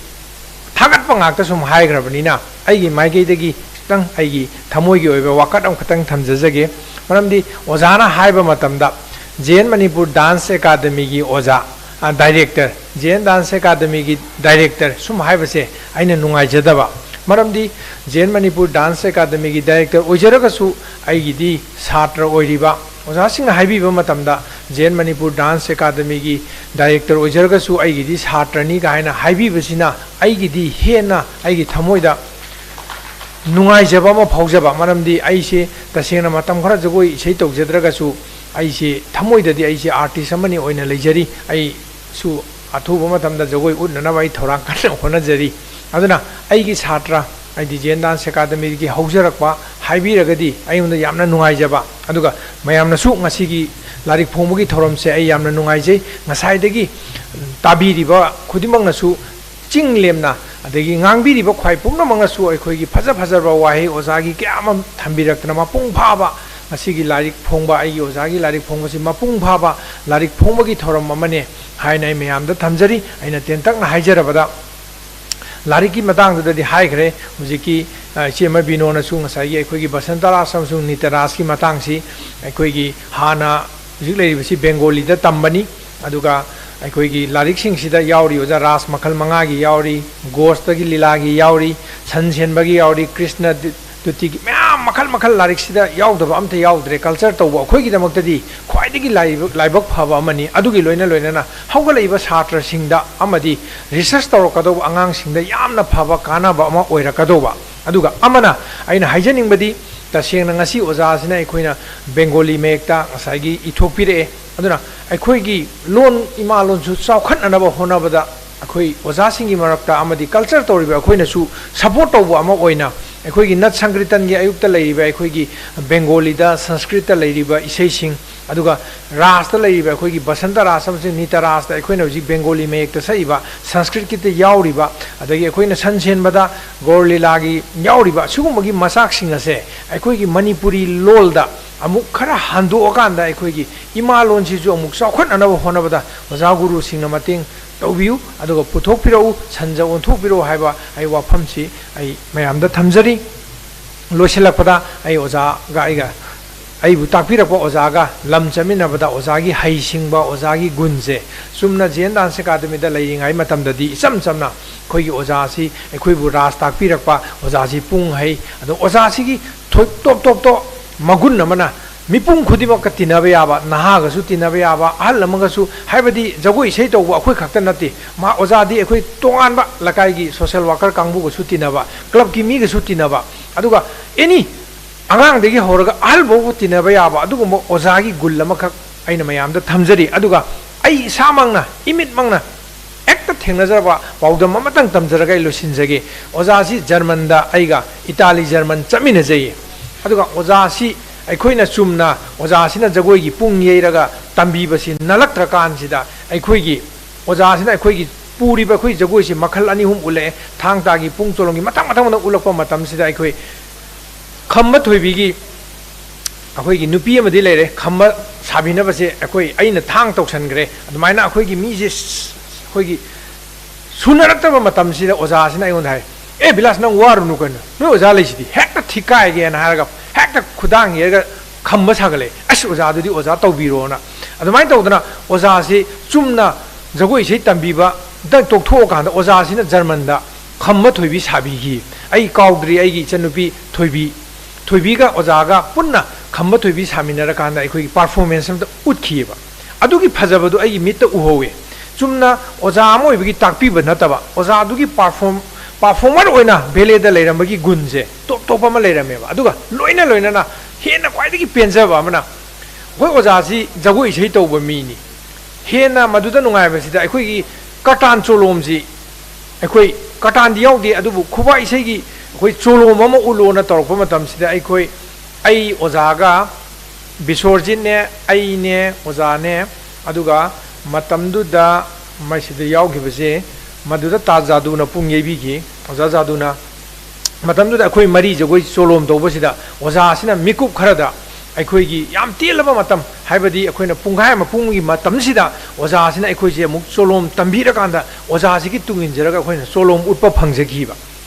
ꯊꯥꯒꯠꯄ ꯉꯥꯛꯇ ꯁꯨꯝ ꯍꯥꯏꯈ꯭ꯔꯕꯅꯤꯅ, ꯑꯩꯒꯤ ꯃꯥꯏꯀꯩꯗꯒꯤ ꯈꯤꯇꯪ ꯑꯩꯒꯤ ꯊꯃꯣꯏꯒꯤ ꯑꯣꯏꯕ ꯋꯥꯀꯠ ꯑꯃꯈꯛꯇꯪ ꯊꯝꯖꯖꯒꯦ꯫ ꯃꯔꯝꯗꯤ ꯑꯣꯖꯥꯅ ꯍꯥꯏꯕ ꯃꯇꯝꯗ, ꯖꯦꯟ ꯃꯅꯤꯄꯨꯔ ꯗꯥꯟꯁ ꯑꯦꯀꯥꯗꯃꯤꯒꯤ ꯑꯣꯖꯥ, ꯑ, ꯗꯥꯏꯔꯦꯛꯇꯔ, ꯖꯦꯟ ꯗꯥꯟꯁ ꯑꯦꯀꯥꯗꯃꯤꯒꯤ ꯗꯥꯏꯔꯦꯛꯇꯔ ꯁꯨꯝ ꯍꯥꯏꯕꯁꯦ ꯑꯩꯅ ꯅꯨꯡꯉꯥꯏꯖꯗꯕ꯫ ꯃꯔꯝꯗꯤ ꯖꯦꯟ ꯃꯅꯤꯄꯨꯔ ꯗꯥꯟꯁ ꯑꯦꯀꯥꯗꯃꯤꯒꯤ ꯗꯥꯏꯔꯦꯛꯇꯔ ꯑꯣꯏꯖꯔꯒꯁꯨ, ꯑꯩꯒꯤꯗꯤ ꯁꯥꯇ꯭ꯔ ꯑꯣꯏꯔꯤꯕ ꯑꯣꯖꯥꯁꯤꯡꯅ ꯍꯥꯏꯕꯤꯕ ꯃꯇꯝꯗ, ꯖꯦꯟ ꯃꯅꯤꯄꯨꯔ ꯗꯥꯟꯁ ꯑꯦꯀꯥꯗꯃꯤꯒꯤ ꯗꯥꯏꯔꯦꯛꯇꯔ ꯑꯣꯏꯖꯔꯒꯁꯨ ꯑꯩꯒꯤꯗꯤ ꯁꯥꯇ꯭ꯔꯅꯤ ꯀꯥꯏꯅ ꯍꯥꯏꯕꯤꯕꯁꯤꯅ ꯑꯩꯒꯤꯗꯤ ꯍꯦꯟꯅ ꯑꯩꯒꯤ ꯊꯃꯣꯏꯗ ꯅꯨꯡꯉꯥꯏꯖꯕ ꯑꯃ ꯐꯥꯎꯖꯕ꯫ ꯃꯔꯝꯗꯤ ꯑꯩꯁꯦ ꯇꯁꯦꯡꯅ ꯃꯇꯝ ꯈꯔ ꯖꯒꯣꯏ ꯏꯁꯩ ꯇꯧꯖꯗ꯭ꯔꯒꯁꯨ, ꯑꯩꯁꯦ ꯊꯃꯣꯏꯗꯗꯤ ꯑꯩꯁꯦ ꯑꯥꯔꯇꯤꯁ ꯑꯃꯅꯤ ꯑꯣꯏꯅ ꯂꯩꯖꯔꯤ꯫ ꯑꯩꯁꯨ ꯑꯊꯨꯕ ꯃꯇꯝꯗ ꯖꯒꯣꯏ ꯎꯠꯅꯅꯕ ꯑꯩ ꯊꯧꯔꯥꯡ ꯀꯟꯅ ꯍꯣꯠꯅꯖꯔꯤ꯫ ꯑꯗꯨꯅ ꯑꯩꯒꯤ ꯁꯥꯇ꯭ꯔ, ꯍꯥꯏꯗꯤ ꯖꯦꯟ ꯗꯥꯟꯁ ꯑꯦꯀꯥꯗꯃꯤꯒꯤ ꯍꯧꯖꯔꯛꯄ ꯍꯥꯏꯕꯤꯔꯒꯗꯤ ꯑꯩꯉꯣꯟꯗ ꯌꯥꯝꯅ ꯅꯨꯡꯉꯥꯏꯖꯕ, ꯑꯗꯨꯒ ꯃꯌꯥꯝꯅꯁꯨ ꯉꯁꯤꯒꯤ ꯂꯥꯏꯔꯤꯛ ꯐꯣꯡꯕꯒꯤ ꯊꯧꯔꯝꯁꯦ ꯑꯩ ꯌꯥꯝꯅ ꯅꯨꯡꯉꯥꯏꯖꯩ꯫ ꯉꯁꯥꯏꯗꯒꯤ ꯇꯥꯕꯤꯔꯤꯕ ꯈꯨꯗꯤꯡꯃꯛꯅꯁꯨ ꯆꯤꯡ ꯂꯦꯝꯅ, ꯑꯗꯒꯤ ꯉꯥꯡꯕꯤꯔꯤꯕ ꯈ꯭ꯋꯥꯏ ꯄꯨꯝꯅꯃꯛꯅꯁꯨ ꯑꯩꯈꯣꯏꯒꯤ ꯐꯖ ꯐꯖꯔꯕ ꯋꯥꯍꯩ ꯑꯣꯖꯥꯒꯤ ꯀꯌꯥ ꯑꯃ ꯊꯝꯕꯤꯔꯛꯇꯅ, ꯃꯄꯨꯡ ꯐꯥꯕ ꯉꯁꯤꯒꯤ ꯂꯥꯏꯔꯤꯛ ꯐꯣꯡꯕ, ꯑꯩꯒꯤ ꯑꯣꯖꯥꯒꯤ ꯂꯥꯏꯔꯤꯛ ꯐꯣꯡꯕꯁꯤ ꯃꯄꯨꯡ ꯐꯥꯕ ꯂꯥꯏꯔꯤꯛ ꯐꯣꯡꯕꯒꯤ ꯊꯧꯔꯝ ꯑꯃꯅꯦ ꯍꯥꯏꯅ ꯑꯩ ꯃꯌꯥꯝꯗ ꯊꯝꯖꯔꯤ꯫ ꯑꯩꯅ ꯇꯦꯟꯇꯛꯅ ꯍꯥꯏꯖꯔꯕꯗ, ꯂꯥꯏꯔꯤꯛꯀꯤ ꯃꯇꯥꯡꯗꯨꯗꯗꯤ ꯍꯥꯏꯈ꯭ꯔꯦ꯫ ꯍꯧꯖꯤꯛꯀꯤ, ꯑ, ꯏꯆꯦꯃ ꯕꯤꯅꯣꯅꯁꯨ ꯉꯁꯥꯏꯒꯤ ꯑꯩꯈꯣꯏꯒꯤ ꯕꯁꯟꯇ ꯔꯥꯁ ꯑꯃꯁꯨꯡ ꯅꯤꯇ ꯔꯥꯁꯀꯤ ꯃꯇꯥꯡꯁꯤ ꯑꯩꯈꯣꯏꯒꯤ ꯍꯥꯟꯅ ꯍꯧꯖꯤꯛ ꯂꯩꯔꯤꯕꯁꯤ ꯕꯦꯡꯒꯣꯂꯤꯗ ꯇꯝꯕꯅꯤ꯫ ꯑꯗꯨꯒ ꯑꯩꯈꯣꯏꯒꯤ ꯂꯥꯏꯔꯤꯛꯁꯤꯡꯁꯤꯗ ꯌꯥꯎꯔꯤ ꯑꯣꯖꯥ, ꯔꯥꯁ ꯃꯈꯜ ꯃꯉꯥꯒꯤ ꯌꯥꯎꯔꯤ, ꯒꯣꯁꯇꯒꯤ ꯂꯤꯂꯥꯒꯤ ꯌꯥꯎꯔꯤ, ꯁꯟ ꯁꯦꯟꯕꯒꯤ ꯌꯥꯎꯔꯤ, ꯀ꯭ꯔꯤꯁꯅ ꯗꯨ-, ꯗꯨꯇꯤꯒꯤ ꯃꯌꯥꯝ ꯃꯈꯜ ꯃꯈꯜ ꯂꯥꯏꯔꯤꯛꯁꯤꯗ ꯌꯥꯎꯗꯕ ꯑꯝꯇ ꯌꯥꯎꯗ꯭ꯔꯦ꯫ ꯀꯜꯆꯔ ꯇꯧꯕ ꯑꯩꯈꯣꯏꯒꯤꯗꯃꯛꯇꯗꯤ ꯈ꯭ꯋꯥꯏꯗꯒꯤ ꯂꯥꯏꯕꯛ, ꯂꯥꯏꯕꯛ ꯐꯕ ꯑꯃꯅꯤ꯫ ꯑꯗꯨꯒꯤ ꯂꯣꯏꯅ ꯂꯣꯏꯅꯅ ꯍꯧꯒꯠꯂꯛꯏꯕ ꯁꯥꯇ꯭ꯔꯁꯤꯡꯗ ꯑꯃꯗꯤ ꯔꯤꯁꯔꯁ ꯇꯧꯔꯛꯀꯗꯧꯕ ꯑꯉꯥꯡꯁꯤꯡꯗ ꯌꯥꯝꯅ ꯐꯕ ꯀꯥꯟꯅꯕ ꯑꯃ ꯑꯣꯏꯔꯛꯀꯗꯧꯕ꯫ ꯑꯗꯨꯒ ꯑꯃꯅ ꯑꯩꯅ ꯍꯥꯏꯖꯅꯤꯡꯕꯗꯤ, ꯇꯁꯦꯡꯅ ꯉꯁꯤ ꯑꯣꯖꯥꯁꯤꯅ ꯑꯩꯈꯣꯏꯅ ꯕꯦꯡꯒꯣꯂꯤ ꯃꯌꯦꯛꯇ ꯉꯁꯥꯏꯒꯤ ꯏꯊꯣꯛꯄꯤꯔꯛꯑꯦ꯫ ꯑꯗꯨꯅ ꯑꯩꯈꯣꯏꯒꯤ ꯂꯣꯟ, ꯏꯃꯥ ꯂꯣꯟꯁꯨ ꯆꯥꯎꯈꯠꯅꯅꯕ ꯍꯣꯠꯅꯕꯗ ꯑꯩꯈꯣꯏ ꯑꯣꯖꯥꯁꯤꯡꯒꯤ ꯃꯔꯛꯇ ꯑꯃꯗꯤ ꯀꯜꯆꯔ ꯇꯧꯔꯤꯕ ꯑꯩꯈꯣꯏꯅꯁꯨ ꯁꯄꯣꯔꯠ ꯇꯧꯕ ꯑꯃ ꯑꯣꯏꯅ, ꯑꯩꯈꯣꯏꯒꯤ ꯅꯠ ꯁꯪꯀ꯭ꯔꯤꯇꯟꯒꯤ ꯑꯌꯨꯛꯇ ꯂꯩꯔꯤꯕ ꯑꯩꯈꯣꯏꯒꯤ ꯕꯦꯡꯒꯣꯂꯤꯗ, ꯁꯪꯁꯀ꯭ꯔꯤꯠꯇ ꯂꯩꯔꯤꯕ ꯏꯁꯩꯁꯤꯡ, ꯑꯗꯨꯒ ꯔꯥꯁꯇ ꯂꯩꯔꯤꯕ ꯑꯩꯈꯣꯏꯒꯤ ꯕꯁꯟꯇ ꯔꯥꯁ ꯑꯃꯁꯨꯡ ꯅꯤꯇ ꯔꯥꯁꯇ ꯑꯩꯈꯣꯏꯅ ꯍꯧꯖꯤꯛ ꯕꯦꯡꯒꯣꯂꯤ ꯃꯌꯦꯛꯇ ꯁꯛꯏꯕ, ꯁꯪꯁꯀ꯭ꯔꯤꯠꯀꯤꯗ ꯌꯥꯎꯔꯤꯕ, ꯑꯗꯒꯤ ꯑꯩꯈꯣꯏꯅ ꯁꯟ ꯁꯦꯟꯕꯗ ꯒꯧꯔ ꯂꯤꯂꯥꯒꯤ ꯌꯥꯎꯔꯤꯕ, ꯑꯁꯤꯒꯨꯝꯕꯒꯤ ꯃꯆꯥꯛꯁꯤꯡ ꯑꯁꯦ ꯑꯩꯈꯣꯏꯒꯤ ꯃꯅꯤꯄꯨꯔꯤ ꯂꯣꯜꯗ ꯑꯃꯨꯛ ꯈꯔ ꯍꯟꯗꯣꯛꯑꯀꯥꯟꯗ ꯑꯩꯈꯣꯏꯒꯤ ꯏꯃꯥ ꯂꯣꯟꯁꯤꯁꯨ ꯑꯃꯨꯛ ꯆꯥꯎꯈꯠꯅꯅꯕ ꯍꯣꯠꯅꯕꯗ ꯑꯣꯖꯥ ꯒꯨꯔꯨꯁꯤꯡꯅ ꯃꯇꯦꯡ ꯇꯧꯕꯤꯌꯨ, ꯑꯗꯨꯒ ꯄꯨꯊꯣꯛꯄꯤꯔꯛꯎ, ꯁꯟꯖ ꯑꯣꯟꯊꯣꯛꯄꯤꯔꯛꯎ ꯍꯥꯏꯕ ꯑꯩ ꯋꯥꯐꯝꯁꯤ ꯑꯩ ꯃꯌꯥꯝꯗ ꯊꯝꯖꯔꯤ꯫ ꯂꯣꯏꯁꯤꯜꯂꯛꯄꯗ ꯑꯩ ꯑꯣꯖꯥꯒ ꯑꯩꯒ, ꯑꯩꯕꯨ ꯇꯥꯛꯄꯤꯔꯛꯄ ꯑꯣꯖꯥꯒ ꯂꯝ ꯆꯠꯃꯤꯟꯅꯕꯗ ꯑꯣꯖꯥꯒꯤ ꯍꯩꯁꯤꯡꯕ, ꯑꯣꯖꯥꯒꯤ ꯒꯨꯟꯁꯦ ꯆꯨꯝꯅ ꯖꯦꯟ ꯗꯥꯟꯁ ꯑꯦꯀꯥꯗꯃꯤꯗ ꯂꯩꯔꯤꯉꯩ ꯃꯇꯝꯗꯗꯤ ꯏꯆꯝ ꯆꯝꯅ ꯑꯩꯈꯣꯏꯒꯤ ꯑꯣꯖꯥꯁꯤ, ꯑꯩꯈꯣꯏꯕꯨ ꯔꯥꯁ ꯇꯥꯛꯄꯤꯔꯛꯄ ꯑꯣꯖꯥꯁꯤ ꯄꯨꯡ ꯍꯩ, ꯑꯗꯣ ꯑꯣꯖꯥꯁꯤꯒꯤ ꯊꯣꯏ-, ꯇꯣꯞ ꯇꯣꯞ ꯇꯣꯞ ꯃꯒꯨꯟ ꯑꯃꯅ ꯃꯤꯄꯨꯝ ꯈꯨꯗꯤꯡꯃꯛꯀ ꯇꯤꯟꯅꯕ ꯌꯥꯕ, ꯅꯍꯥꯒꯁꯨ ꯇꯤꯟꯅꯕ ꯌꯥꯕ, ꯑꯍꯜ ꯑꯃꯒꯁꯨ, ꯍꯥꯏꯕꯗꯤ ꯖꯒꯣꯏ ꯏꯁꯩ ꯇꯧꯕ ꯑꯩꯈꯣꯏ ꯈꯛꯇ ꯅꯠꯇꯦ, ꯃꯥ ꯑꯣꯖꯥꯗꯤ ꯑꯩꯈꯣꯏ ꯇꯣꯉꯥꯟꯕ ꯂꯩꯀꯥꯏꯒꯤ ꯁꯣꯁꯦꯜ ꯋꯥꯀꯔ ꯀꯥꯡꯕꯨꯒꯁꯨ ꯇꯤꯟꯅꯕ, ꯀ꯭ꯂꯕꯀꯤ ꯃꯤꯒꯁꯨ ꯇꯤꯟꯅꯕ, ꯑꯗꯨꯒ ꯑꯦꯅꯤ ꯑꯉꯥꯡꯗꯒꯤ ꯍꯧꯔꯒ ꯑꯍꯜ ꯐꯥꯎꯕ ꯇꯤꯟꯅꯕ ꯌꯥꯕ ꯑꯗꯨꯒꯨꯝꯕ ꯑꯣꯖꯥꯒꯤ ꯒꯨꯜ ꯑꯃꯈꯛ ꯑꯩꯅ ꯃꯌꯥꯝꯗ ꯊꯝꯖꯔꯤ꯫ ꯑꯗꯨꯒ ꯑꯩ ꯏꯁꯥꯃꯛꯅ, ꯏꯃꯤꯠꯃꯛꯅ ꯍꯦꯛꯇ ꯊꯦꯡꯅꯖꯔꯕ ꯄꯥꯎꯗꯝ ꯑꯃꯇꯪ ꯇꯝꯖꯔꯒ ꯑꯩ ꯂꯣꯏꯁꯤꯟꯖꯒꯦ꯫ ꯑꯣꯖꯥꯁꯤ ꯖꯔꯃꯟꯗ, ꯑꯩꯒ ꯏꯇꯥꯂꯤ ꯖꯔꯃꯟ ꯆꯠꯃꯤꯟꯅꯖꯩꯌꯦ꯫ ꯑꯗꯨꯒ ꯑꯣꯖꯥꯁꯤ ꯑꯩꯈꯣꯏꯅ ꯆꯨꯝꯅ, ꯑꯣꯖꯥꯁꯤꯅ ꯖꯒꯣꯏꯒꯤ ꯄꯨꯡ ꯌꯩꯔꯒ ꯇꯝꯕꯤꯕꯁꯤ ꯅꯥꯜꯂꯛꯇ꯭ꯔꯀꯥꯟꯁꯤꯗ, ꯑꯩꯈꯣꯏꯒꯤ ꯑꯣꯖꯥꯁꯤꯅ ꯑꯩꯈꯣꯏꯒꯤ ꯄꯨꯔꯤꯕ ꯑꯩꯈꯣꯏ ꯖꯒꯣꯏꯁꯦ ꯃꯈꯜ ꯑꯅꯤ ꯑꯍꯨꯝ ꯎꯠꯂꯛꯑꯦ꯫ ꯊꯥꯡ ꯇꯥꯒꯤ ꯄꯨꯡ ꯆꯣꯂꯣꯝꯒꯤ ꯃꯊꯪ ꯃꯊꯪ ꯃꯊꯪ ꯎꯠꯂꯛꯄ ꯃꯇꯝꯁꯤꯗ ꯑꯩꯈꯣꯏ ꯈꯝꯕ ꯊꯣꯏꯕꯤꯒꯤ ꯑꯩꯈꯣꯏꯒꯤ ꯅꯨꯄꯤ ꯑꯃꯗꯤ ꯂꯩꯔꯦ, ꯈꯝꯕ ꯁꯥꯕꯤꯅꯕꯁꯦ ꯑꯩꯈꯣꯏ, ꯑꯩꯅ ꯊꯥꯡ ꯇꯧꯁꯟꯈ꯭ꯔꯦ꯫ ꯑꯗꯨꯃꯥꯏꯅ ꯑꯩꯈꯣꯏꯒꯤ ꯃꯤꯁꯦ ꯁ-, ꯑꯩꯈꯣꯏꯒꯤ ꯁꯨꯅꯔꯛꯇꯕ ꯃꯇꯝꯁꯤꯗ ꯑꯣꯖꯥꯁꯤꯅ ꯑꯩꯉꯣꯟꯗ ꯍꯥꯏ, "ꯑꯦ ꯕꯤꯂꯥꯁ, ꯅꯪ ꯋꯥꯔꯨꯅꯨ ꯀꯩꯅꯣ, ꯅꯣꯏ ꯑꯣꯖꯥ ꯂꯩꯁꯤꯗꯤ, ꯍꯦꯛꯇ ꯊꯤꯀꯥꯏꯒꯦꯅ" ꯍꯥꯏꯔꯒ ꯍꯦꯛꯇ ꯈꯨꯗꯥꯡ ꯌꯩꯔꯒ ꯈꯝꯕ ꯁꯥꯒꯠꯂꯛꯑꯦ꯫ "ꯑꯁ ꯑꯣꯖꯥꯗꯨꯗꯤ ꯑꯣꯖꯥ ꯇꯧꯕꯤꯔꯣꯅ"꯫ ꯑꯗꯨꯃꯥꯏꯅ ꯇꯧꯗꯅ ꯑꯣꯖꯥꯁꯤ ꯆꯨꯝꯅ ꯖꯒꯣꯏ ꯏꯁꯩ ꯇꯝꯕꯤꯕꯗ ꯇꯣꯛꯊꯣꯛꯑꯀꯥꯟꯗ ꯑꯣꯖꯥꯁꯤꯅ ꯖꯔꯃꯟꯗ ꯈꯝꯕ ꯊꯣꯏꯕꯤ ꯁꯥꯕꯤꯈꯤ꯫ ꯑꯩ ꯀꯥꯎꯗ꯭ꯔꯤ ꯑꯩꯒꯤ ꯏꯆꯟꯅꯨꯄꯤ ꯊꯣꯏꯕꯤ, ꯊꯣꯏꯕꯤꯒ ꯑꯣꯖꯥꯒ ꯄꯨꯟꯅ ꯈꯝꯕ ꯊꯣꯏꯕꯤ ꯁꯥꯃꯤꯟꯅꯔꯀꯥꯟꯗ ꯑꯩꯈꯣꯏꯒꯤ performance ꯑꯝꯇ ꯎꯠꯈꯤꯑꯕ꯫ ꯑꯗꯨꯒꯤ ꯐꯖꯕꯗꯨ ꯑꯩꯒꯤ ꯃꯤꯠꯇ ꯎꯍꯧꯋꯦ꯫ ꯆꯨꯝꯅ ꯑꯣꯖꯥ ꯑꯃ ꯑꯣꯏꯕꯒꯤ ꯇꯥꯛꯄꯤꯕ ꯅꯠꯇꯕ, ꯑꯣꯖꯥꯗꯨꯒꯤ perform-, performer ꯑꯣꯏꯅ ballet ꯂꯩꯔꯝꯕꯒꯤ ꯒꯨꯟꯁꯦ ꯇꯣꯞ ꯇꯣꯞꯄ ꯑꯃ ꯂꯩꯔꯝꯃꯦꯕ꯫ ꯑꯗꯨꯒ ꯂꯣꯏꯅ ꯂꯣꯏꯅꯅ ꯍꯦꯟꯅ ꯈ꯭ꯋꯥꯏꯗꯒꯤ ꯄꯦꯟꯖꯕ ꯑꯃꯅ, ꯑꯩꯈꯣꯏ ꯑꯣꯖꯥꯁꯤ ꯖꯒꯣꯏ ꯏꯁꯩ ꯇꯧꯕ ꯃꯤꯅꯤ꯫ ꯍꯦꯟꯅ ꯃꯗꯨꯗ ꯅꯨꯡꯉꯥꯏꯕꯁꯤꯗ ꯑꯩꯈꯣꯏꯒꯤ ꯀꯇꯥꯟ ꯆꯣꯂꯣꯝꯁꯤ, ꯑꯩꯈꯣꯏ ꯀꯇꯥꯟꯗꯤ ꯌꯥꯎꯗꯦ, ꯑꯗꯨꯕꯨ ꯈꯨꯕꯥꯛ ꯏꯁꯩꯒꯤ ꯑꯩꯈꯣꯏ ꯆꯣꯂꯣꯝ ꯑꯃ ꯎꯠꯂꯣꯅ ꯇꯧꯔꯛꯄ ꯃꯇꯝꯁꯤꯗ ꯑꯩꯈꯣꯏ, ꯑꯩ ꯑꯣꯖꯥꯒ ꯕꯤꯁꯣꯔꯖꯤꯠꯅꯦ, ꯑꯩꯅꯦ, ꯑꯣꯖꯥꯅꯦ, ꯑꯗꯨꯒ ꯃꯇꯝꯗꯨꯗ ꯃꯁꯤꯗ ꯌꯥꯎꯈꯤꯕꯁꯦ, ꯃꯗꯨꯗ ꯇꯥ ꯖꯥꯗꯨꯅ ꯄꯨꯡ ꯌꯩꯕꯤꯈꯤ꯫ ꯑꯣꯖꯥ ꯖꯥꯗꯨꯅ ꯃꯇꯝꯗꯨꯗ ꯑꯩꯈꯣꯏ ꯃꯔꯤ ꯖꯒꯣꯏ ꯆꯣꯂꯣꯝ ꯇꯧꯕꯁꯤꯗ ꯑꯣꯖꯥꯁꯤꯅ ꯃꯤꯀꯨꯞ ꯈꯔꯗ, ꯑꯩꯈꯣꯏꯒꯤ ꯌꯥꯝ ꯇꯦꯜꯂꯕ ꯃꯇꯝ, ꯍꯥꯏꯕꯗꯤ ꯑꯩꯈꯣꯏꯅ ꯄꯨꯡꯈꯥꯏ ꯑꯃ ꯄꯨꯡꯒꯤ ꯃꯇꯝꯁꯤꯗ ꯑꯣꯖꯥꯁꯤꯅ ꯑꯩꯈꯣꯏꯁꯦ ꯑꯃꯨꯛ ꯆꯣꯂꯣꯝ ꯇꯝꯕꯤꯔꯀꯥꯟꯗ ꯑꯣꯖꯥꯁꯤꯒꯤ ꯇꯨꯡ ꯏꯟꯖꯔꯒ ꯑꯩꯈꯣꯏꯅ ꯆꯣꯂꯣꯝ ꯎꯠꯄ ꯐꯪꯖꯈꯤꯕ꯫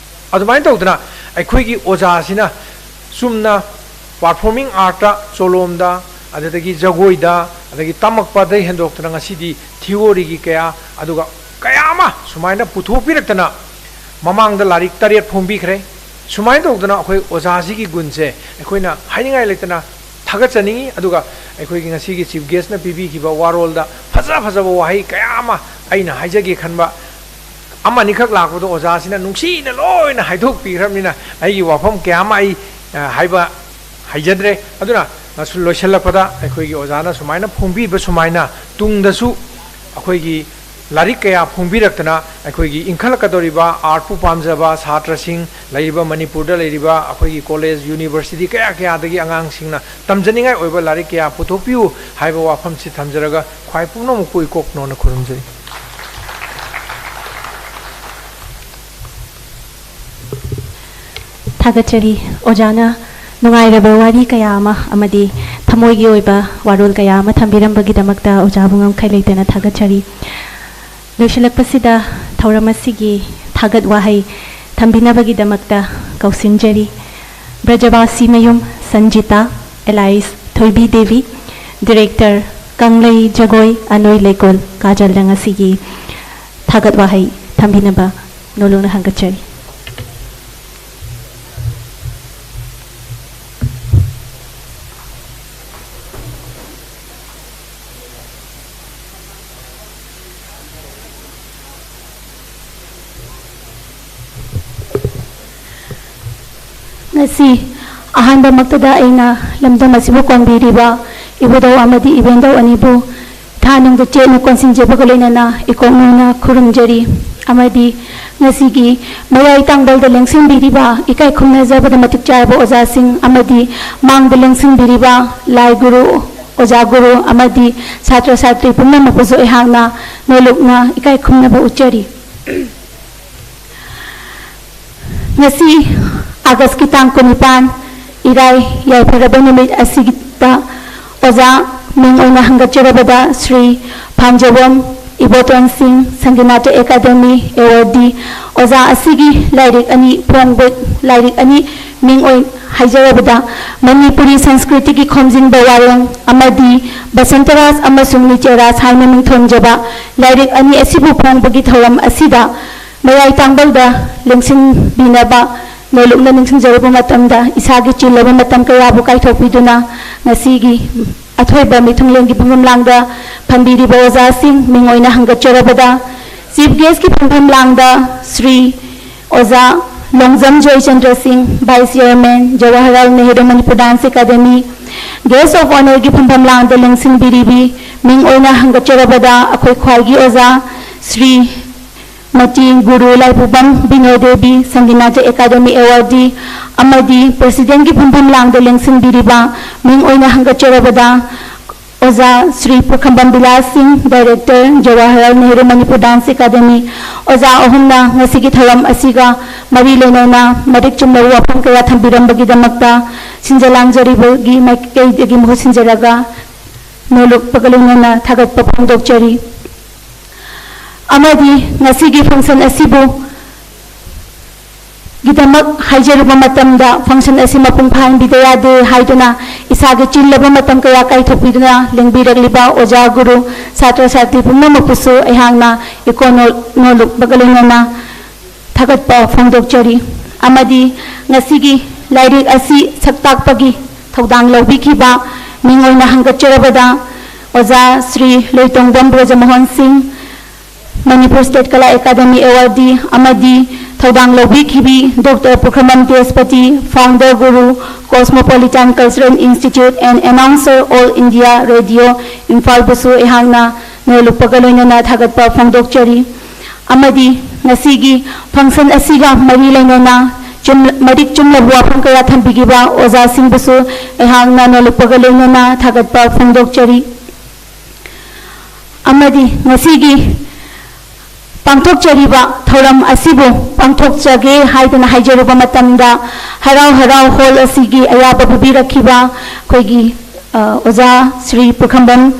ꯑꯗꯨꯃꯥꯏꯅ ꯇꯧꯗꯅ ꯑꯩꯈꯣꯏꯒꯤ ꯑꯣꯖꯥꯁꯤꯅ ꯆꯨꯝꯅ performing artꯇ, ꯆꯣꯂꯣꯝꯗ, ꯑꯗꯨꯗꯒꯤ ꯖꯒꯣꯏꯗ, ꯑꯗꯒꯤ ꯇꯝꯃꯛꯄꯗꯩ ꯍꯦꯟꯗꯣꯛꯇꯅ ꯉꯁꯤꯗꯤ theoryꯒꯤ ꯀꯌꯥ, ꯑꯗꯨꯒ ꯀꯌꯥ ꯑꯃ ꯁꯨꯃꯥꯏꯅ ꯄꯨꯊꯣꯛꯄꯤꯔꯛꯇꯅ ꯃꯃꯥꯡꯗ ꯂꯥꯏꯔꯤꯛ ꯇꯔꯦꯠ ꯐꯣꯡꯕꯤꯈ꯭ꯔꯦ꯫ ꯁꯨꯃꯥꯏꯅ ꯇꯧꯗꯅ ꯑꯩꯈꯣꯏ ꯑꯣꯖꯥꯁꯤꯒꯤ ꯒꯨꯟꯁꯦ ꯑꯩꯈꯣꯏꯅ ꯍꯥꯏꯅꯤꯡꯉꯥꯏ ꯂꯩꯇꯅ ꯊꯥꯒꯠꯆꯅꯤꯡꯉꯤ꯫ ꯑꯗꯨꯒ ꯑꯩꯈꯣꯏꯒꯤ ꯉꯁꯤꯒꯤ chief guestꯅ ꯄꯤꯕꯤꯈꯤꯕ ꯋꯥꯔꯣꯜꯗ ꯐꯖ ꯐꯖꯕ ꯋꯥꯍꯩ ꯀꯌꯥ ꯑꯃ ꯑꯩꯅ ꯍꯥꯏꯖꯒꯦ ꯈꯟꯕ ꯑꯃ ꯑꯅꯤꯈꯛ ꯂꯥꯛꯄꯗꯣ ꯑꯣꯖꯥꯁꯤꯅ ꯅꯨꯡꯁꯤꯅ ꯂꯣꯏꯅ ꯍꯥꯏꯗꯣꯛꯄꯤꯈ꯭ꯔꯕꯅꯤꯅ ꯑꯩꯒꯤ ꯋꯥꯐꯝ ꯀꯌꯥ ꯑꯃ ꯑꯩ, ꯑ, ꯍꯥꯏꯕ ꯍꯩꯖꯗ꯭ꯔꯦ꯫ ꯑꯗꯨꯅ ꯉꯁꯤ ꯂꯣꯏꯁꯤꯜꯂꯛꯄꯗ ꯑꯩꯈꯣꯏꯒꯤ ꯑꯣꯖꯥꯅ ꯁꯨꯃꯥꯏꯅ ꯐꯣꯡꯕꯤꯕ ꯁꯨꯃꯥꯏꯅ ꯇꯨꯡꯗꯁꯨ ꯑꯩꯈꯣꯏꯒꯤ ꯂꯥꯏꯔꯤꯛ ꯀꯌꯥ ꯐꯣꯡꯕꯤꯔꯛꯇꯅ ꯑꯩꯈꯣꯏꯒꯤ ꯏꯟꯈꯠꯂꯛꯀꯗꯧꯔꯤꯕ artꯄꯨ ꯄꯥꯝꯖꯕ ꯁꯥꯇ꯭ꯔꯁꯤꯡ, ꯂꯩꯔꯤꯕ ꯃꯅꯤꯄꯨꯔꯗ ꯂꯩꯔꯤꯕ ꯑꯩꯈꯣꯏꯒꯤ college, university ꯀꯌꯥ ꯀꯌꯥꯗꯒꯤ ꯑꯉꯥꯡꯁꯤꯡꯅ ꯇꯝꯖꯅꯤꯡꯉꯥꯏ ꯑꯣꯏꯕ ꯂꯥꯏꯔꯤꯛ ꯀꯌꯥ ꯄꯨꯊꯣꯛꯄꯤꯌꯨ ꯍꯥꯏꯕ ꯋꯥꯐꯝꯁꯤ ꯊꯝꯖꯔꯒ ꯈ꯭ꯋꯥꯏ ꯄꯨꯝꯅꯃꯛꯄꯨ ꯏꯀꯣꯛꯅꯣꯅ ꯈꯨꯔꯨꯝꯖꯔꯤ꯫ ꯊꯥꯒꯠꯆꯔꯤ꯫ ꯑꯣꯖꯥꯅ ꯅꯨꯡꯉꯥꯏꯔꯕ ꯋꯥꯔꯤ ꯀꯌꯥ ꯑꯃ ꯑꯃꯗꯤ ꯊꯃꯣꯏꯒꯤ ꯑꯣꯏꯕ ꯋꯥꯔꯣꯜ ꯀꯌꯥ ꯑꯃ ꯊꯝꯕꯤꯔꯝꯕꯒꯤꯗꯃꯛꯇ ꯑꯣꯖꯥꯕꯨ ꯉꯝꯈꯩ ꯂꯩꯇꯅ ꯊꯥꯒꯠꯆꯔꯤ꯫ ꯂꯣꯏꯁꯤꯜꯂꯛꯄꯁꯤꯗ ꯊꯧꯔꯝ ꯑꯁꯤꯒꯤ ꯊꯥꯒꯠ ꯋꯥꯍꯩ ꯊꯝꯕꯤꯅꯕꯒꯤꯗꯃꯛꯇ ꯀꯧꯁꯤꯟꯖꯔꯤ꯫ ꯕ꯭ꯔꯖꯕꯥꯁꯤ ꯃꯌꯨꯝ ꯁꯟꯖꯤꯇꯥ, ꯑꯦꯂꯥꯏꯁ ꯊꯣꯏꯕꯤ ꯗꯦꯕꯤ, ꯗꯤꯔꯦꯛꯇꯔ ꯀꯪꯂꯩ ꯖꯒꯣꯏ ꯑꯅꯣꯏ ꯂꯩꯀꯣꯜ ꯀꯥꯖꯜꯗ ꯉꯁꯤꯒꯤ ꯊꯥꯒꯠ ꯋꯥꯍꯩ ꯊꯝꯕꯤꯅꯕ ꯅꯣꯂꯨꯛꯅ ꯍꯪꯒꯠꯆꯔꯤ꯫ ꯉꯁꯤ ꯑꯍꯥꯟꯕꯃꯛꯇꯗ ꯑꯩꯅ ꯂꯝꯗꯝ ꯑꯁꯤꯕꯨ ꯀꯣꯟꯕꯤꯔꯤꯕ ꯏꯕꯨꯙꯧ ꯑꯃꯗꯤ ꯏꯕꯦꯟꯙꯧ ꯑꯅꯤꯕꯨ ꯊꯥꯅꯨꯡꯗ ꯆꯦꯠꯅ ꯀꯣꯟꯁꯤꯟꯖꯕꯒ ꯂꯣꯏꯅꯅ ꯏꯀꯣꯛ ꯅꯧꯅ ꯈꯨꯔꯨꯝꯖꯔꯤ꯫ ꯑꯃꯗꯤ ꯉꯁꯤꯒꯤ ꯃꯌꯥꯏ ꯇꯥꯡꯕꯜꯗ ꯂꯦꯡꯁꯤꯟꯕꯤꯔꯤꯕ ꯏꯀꯥꯏ ꯈꯨꯝꯅꯖꯕꯗ ꯃꯇꯤꯛ ꯆꯥꯔꯕ ꯑꯣꯖꯥꯁꯤꯡ ꯑꯃꯗꯤ ꯃꯥꯡꯗ ꯂꯦꯡꯁꯤꯟꯕꯤꯔꯤꯕ ꯂꯥꯏ ꯒꯨꯔꯨ, ꯑꯣꯖꯥ ꯒꯨꯔꯨ ꯑꯃꯗꯤ ꯁꯥꯇ꯭ꯔ ꯁꯥꯇ꯭ꯔꯤ ꯄꯨꯝꯅꯃꯛꯄꯨꯁꯨ ꯑꯩꯍꯥꯛꯅ ꯅꯣꯂꯨꯛꯅ ꯏꯀꯥꯏ ꯈꯨꯝꯅꯕ ꯎꯠꯆꯔꯤ꯫ ꯉꯁꯤ ꯑꯥꯒꯁꯀꯤ ꯇꯥꯡ ꯀꯨꯟꯅꯤꯄꯥꯟ, ꯏꯔꯥꯏ, ꯌꯥꯏꯐꯔꯕ ꯅꯨꯃꯤꯠ ꯑꯁꯤꯗ ꯑꯣꯖꯥ ꯃꯤꯡ ꯑꯣꯏꯅ ꯍꯪꯒꯠꯆꯔꯕꯗ ꯁ꯭ꯔꯤ ꯐꯥꯟꯖꯕꯝ ꯏꯕꯣꯇꯣꯟ ꯁꯤꯡ, ꯁꯪꯒꯤꯅꯥꯇ ꯑꯦꯀꯥꯗꯃꯤ ꯑꯦꯋꯥꯔꯗꯤ꯫ ꯑꯣꯖꯥ ꯑꯁꯤꯒꯤ ꯂꯥꯏꯔꯤꯛ ꯑꯅꯤ ꯐꯣꯡꯕ, ꯂꯥꯏꯔꯤꯛ ꯑꯅꯤ ꯃꯤꯡ ꯑꯣꯏ-, ꯍꯥꯏꯖꯔꯕꯗ, ꯃꯅꯤꯄꯨꯔꯤ ꯁꯪꯁꯀ꯭ꯔꯤꯇꯤꯒꯤ ꯈꯣꯝꯖꯤꯟꯕ ꯋꯥꯔꯦꯡ ꯑꯃꯗꯤ ꯕꯁꯟꯇꯔꯥꯖ ꯑꯃꯁꯨꯡ ꯅꯤꯇ꯭ꯌꯔꯥꯖ ꯍꯥꯏꯅ ꯃꯤꯡꯊꯣꯟꯖꯕ ꯂꯥꯏꯔꯤꯛ ꯑꯅꯤ ꯑꯁꯤꯕꯨ ꯐꯣꯡꯕꯒꯤ ꯊꯧꯔꯝ ꯑꯁꯤꯗ ꯃꯌꯥꯏ ꯇꯥꯡꯕꯜꯗ ꯂꯦꯡꯁꯤꯟꯕꯤꯅꯕ ꯅꯣꯂꯨꯛꯅ ꯅꯤꯡꯁꯤꯡꯖꯔꯨꯕ ꯃꯇꯝꯗ, ꯏꯁꯥꯒꯤ ꯆꯤꯜꯂꯕ ꯃꯇꯝ ꯀꯌꯥꯕꯨ ꯀꯥꯏꯊꯣꯛꯄꯤꯗꯨꯅ ꯉꯁꯤꯒꯤ ꯑꯊꯣꯏꯕ ꯃꯤꯊꯨꯡꯂꯦꯟꯒꯤ ꯐꯝꯐꯝꯂꯥꯡꯗ ꯐꯝꯕꯤꯔꯤꯕ ꯑꯣꯖꯥꯁꯤꯡ, ꯃꯤꯡ ꯑꯣꯏꯅ ꯍꯪꯒꯠꯆꯔꯕꯗ, ꯆꯤꯐ ꯒꯦꯁꯀꯤ ꯐꯝꯐꯝꯂꯥꯡꯗ ꯁ꯭ꯔꯤ ꯑꯣꯖꯥ Longjam Joychandra Singh, vice chairman, Jawaharlal Nehru Manipur dance academy, guest of ꯑꯣꯅꯔꯒꯤ ꯐꯝꯐꯝꯂꯥꯡꯗ ꯂꯦꯡꯁꯤꯟꯕꯤꯔꯤꯕꯤ, ꯃꯤꯡ ꯑꯣꯏꯅ ꯍꯪꯒꯠꯆꯔꯕꯗ ꯑꯩꯈꯣꯏ ꯈ꯭ꯋꯥꯏꯒꯤ ꯑꯣꯖꯥ ꯁ꯭ꯔꯤ ꯃꯇꯤ ꯒꯨꯔꯨ ꯂꯥꯏꯄꯨꯕꯝ ꯕꯤꯅꯣ ꯗꯦꯕꯤ, ꯁꯪꯒꯤꯅꯥꯇ ꯑꯦꯀꯥꯗꯃꯤ ꯑꯦꯋꯥꯔꯗꯤ ꯑꯃꯗꯤ ꯄ꯭ꯔꯦꯁꯤꯗꯦꯟꯒꯤ ꯐꯝꯐꯝ ꯂꯥꯡꯗ ꯂꯦꯡꯁꯤꯟꯕꯤꯔꯤꯕ, ꯃꯤꯡ ꯑꯣꯏꯅ ꯍꯪꯒꯠꯆꯔꯕꯗ ꯑꯣꯖꯥ Shri Pukhrambam Bilash Singh, Director, Jawaharlal Nehru Manipur Dance Academy, ꯑꯣꯖꯥ ꯑꯍꯨꯝꯅ ꯉꯁꯤꯒꯤ ꯊꯧꯔꯝ ꯑꯁꯤꯒ ꯃꯔꯤ ꯂꯩꯅꯅ ꯃꯔꯤꯛ ꯆꯨꯝꯂꯕ ꯋꯥꯐꯝ ꯀꯌꯥ ꯊꯝꯕꯤꯔꯝꯕꯒꯤꯗꯃꯛꯇ ꯁꯤꯟꯖ ꯂꯥꯡꯖꯔꯤꯕꯒꯤ ꯃꯥꯏꯀꯩꯗꯒꯤ ꯃꯍꯨꯠ ꯁꯤꯟꯖꯔꯒ ꯅꯣꯂꯨꯛꯄꯒ ꯂꯣꯏꯅꯅ ꯊꯥꯒꯠꯄ ꯐꯣꯡꯗꯣꯛꯆꯔꯤ꯫ ꯑꯃꯗꯤ ꯉꯁꯤꯒꯤ function ꯑꯁꯤꯕꯨ ꯒꯤꯗꯃꯛ ꯍꯥꯏꯖꯔꯨꯕ ꯃꯇꯝꯗ, function ꯑꯁꯤ ꯃꯄꯨꯡ ꯐꯥꯍꯟꯕꯤꯗ ꯌꯥꯗꯦ ꯍꯥꯏꯗꯨꯅ ꯏꯁꯥꯒꯤ ꯆꯤꯜꯂꯕ ꯃꯇꯝ ꯀꯌꯥ ꯀꯥꯏꯊꯣꯛꯄꯤꯗꯨꯅ ꯂꯦꯡꯕꯤꯔꯛꯂꯤꯕ ꯑꯣꯖꯥ, ꯒꯨꯔꯨ, ꯁꯥꯇ꯭ꯔ, ꯁꯥꯇ꯭ꯔꯤ ꯄꯨꯝꯅꯃꯛꯄꯨꯁꯨ ꯑꯩꯍꯥꯛꯅ ꯏꯀꯣꯟ ꯅꯣ-, ꯅꯣꯂꯨꯛꯄꯒ ꯂꯣꯏꯅꯅ ꯊꯥꯒꯠꯄ ꯐꯣꯡꯗꯣꯛꯆꯔꯤ꯫ ꯑꯃꯗꯤ ꯉꯁꯤꯒꯤ ꯂꯥꯏꯔꯤꯛ ꯑꯁꯤ ꯁꯛꯇꯥꯛꯄꯒꯤ ꯊꯧꯗꯥꯡ ꯂꯧꯕꯤꯈꯤꯕ ꯃꯤꯡ ꯑꯣꯏꯅ ꯍꯪꯒꯠꯆꯔꯕꯗ, ꯑꯣꯖꯥ ꯁ꯭ꯔꯤ ꯂꯣꯏꯇꯣꯡꯕꯝ ꯕ꯭ꯔꯖꯃꯣꯍꯟ ꯁꯤꯡ, Manipur State Kala Academy Awardee ꯑꯃꯗꯤ ꯊꯧꯗꯥꯡ ꯂꯧꯕꯤꯈꯤꯕꯤ doctor Pukhrambam ꯇꯦꯖꯄꯇꯤ, Founder Guru, Cosmopolitan Cultural Institute and Announcer, All India Radio, ꯏꯝꯐꯥꯜꯕꯨꯁꯨ ꯑꯩꯍꯥꯛꯅ ꯅꯣꯂꯨꯛꯄꯒ ꯂꯣꯏꯅꯅ ꯊꯥꯒꯠꯄ ꯐꯣꯡꯗꯣꯛꯆꯔꯤ꯫ ꯑꯃꯗꯤ ꯉꯁꯤꯒꯤ function ꯑꯁꯤꯒ ꯃꯔꯤ ꯂꯩꯅꯅ ꯆꯨꯝ-, ꯃꯔꯤꯛ ꯆꯨꯝꯂꯕ ꯋꯥꯐꯝ ꯀꯌꯥ ꯊꯝꯕꯤꯈꯤꯕ ꯑꯣꯖꯥꯁꯤꯡꯕꯨꯁꯨ ꯑꯩꯍꯥꯛꯅ ꯅꯣꯂꯨꯛꯄꯒ ꯂꯣꯏꯅꯅ ꯊꯥꯒꯠꯄ ꯐꯣꯡꯗꯣꯛꯆꯔꯤ꯫ ꯑꯃꯗꯤ ꯉꯁꯤꯒꯤ ꯄꯥꯡꯊꯣꯛꯆꯔꯤꯕ ꯊꯧꯔꯝ ꯑꯁꯤꯕꯨ ꯄꯥꯡꯊꯣꯛꯆꯒꯦ ꯍꯥꯏꯗꯨꯅ ꯍꯥꯏꯖꯔꯨꯕ ꯃꯇꯝꯗ, ꯍꯔꯥꯎ ꯍꯔꯥꯎ ꯍꯣꯜ ꯑꯁꯤꯒꯤ ꯑꯌꯥꯕ ꯄꯤꯕꯤꯔꯛꯈꯤꯕ ꯑꯩꯈꯣꯏꯒꯤ, ꯑ, ꯑꯣꯖꯥ Shri Pukhrambam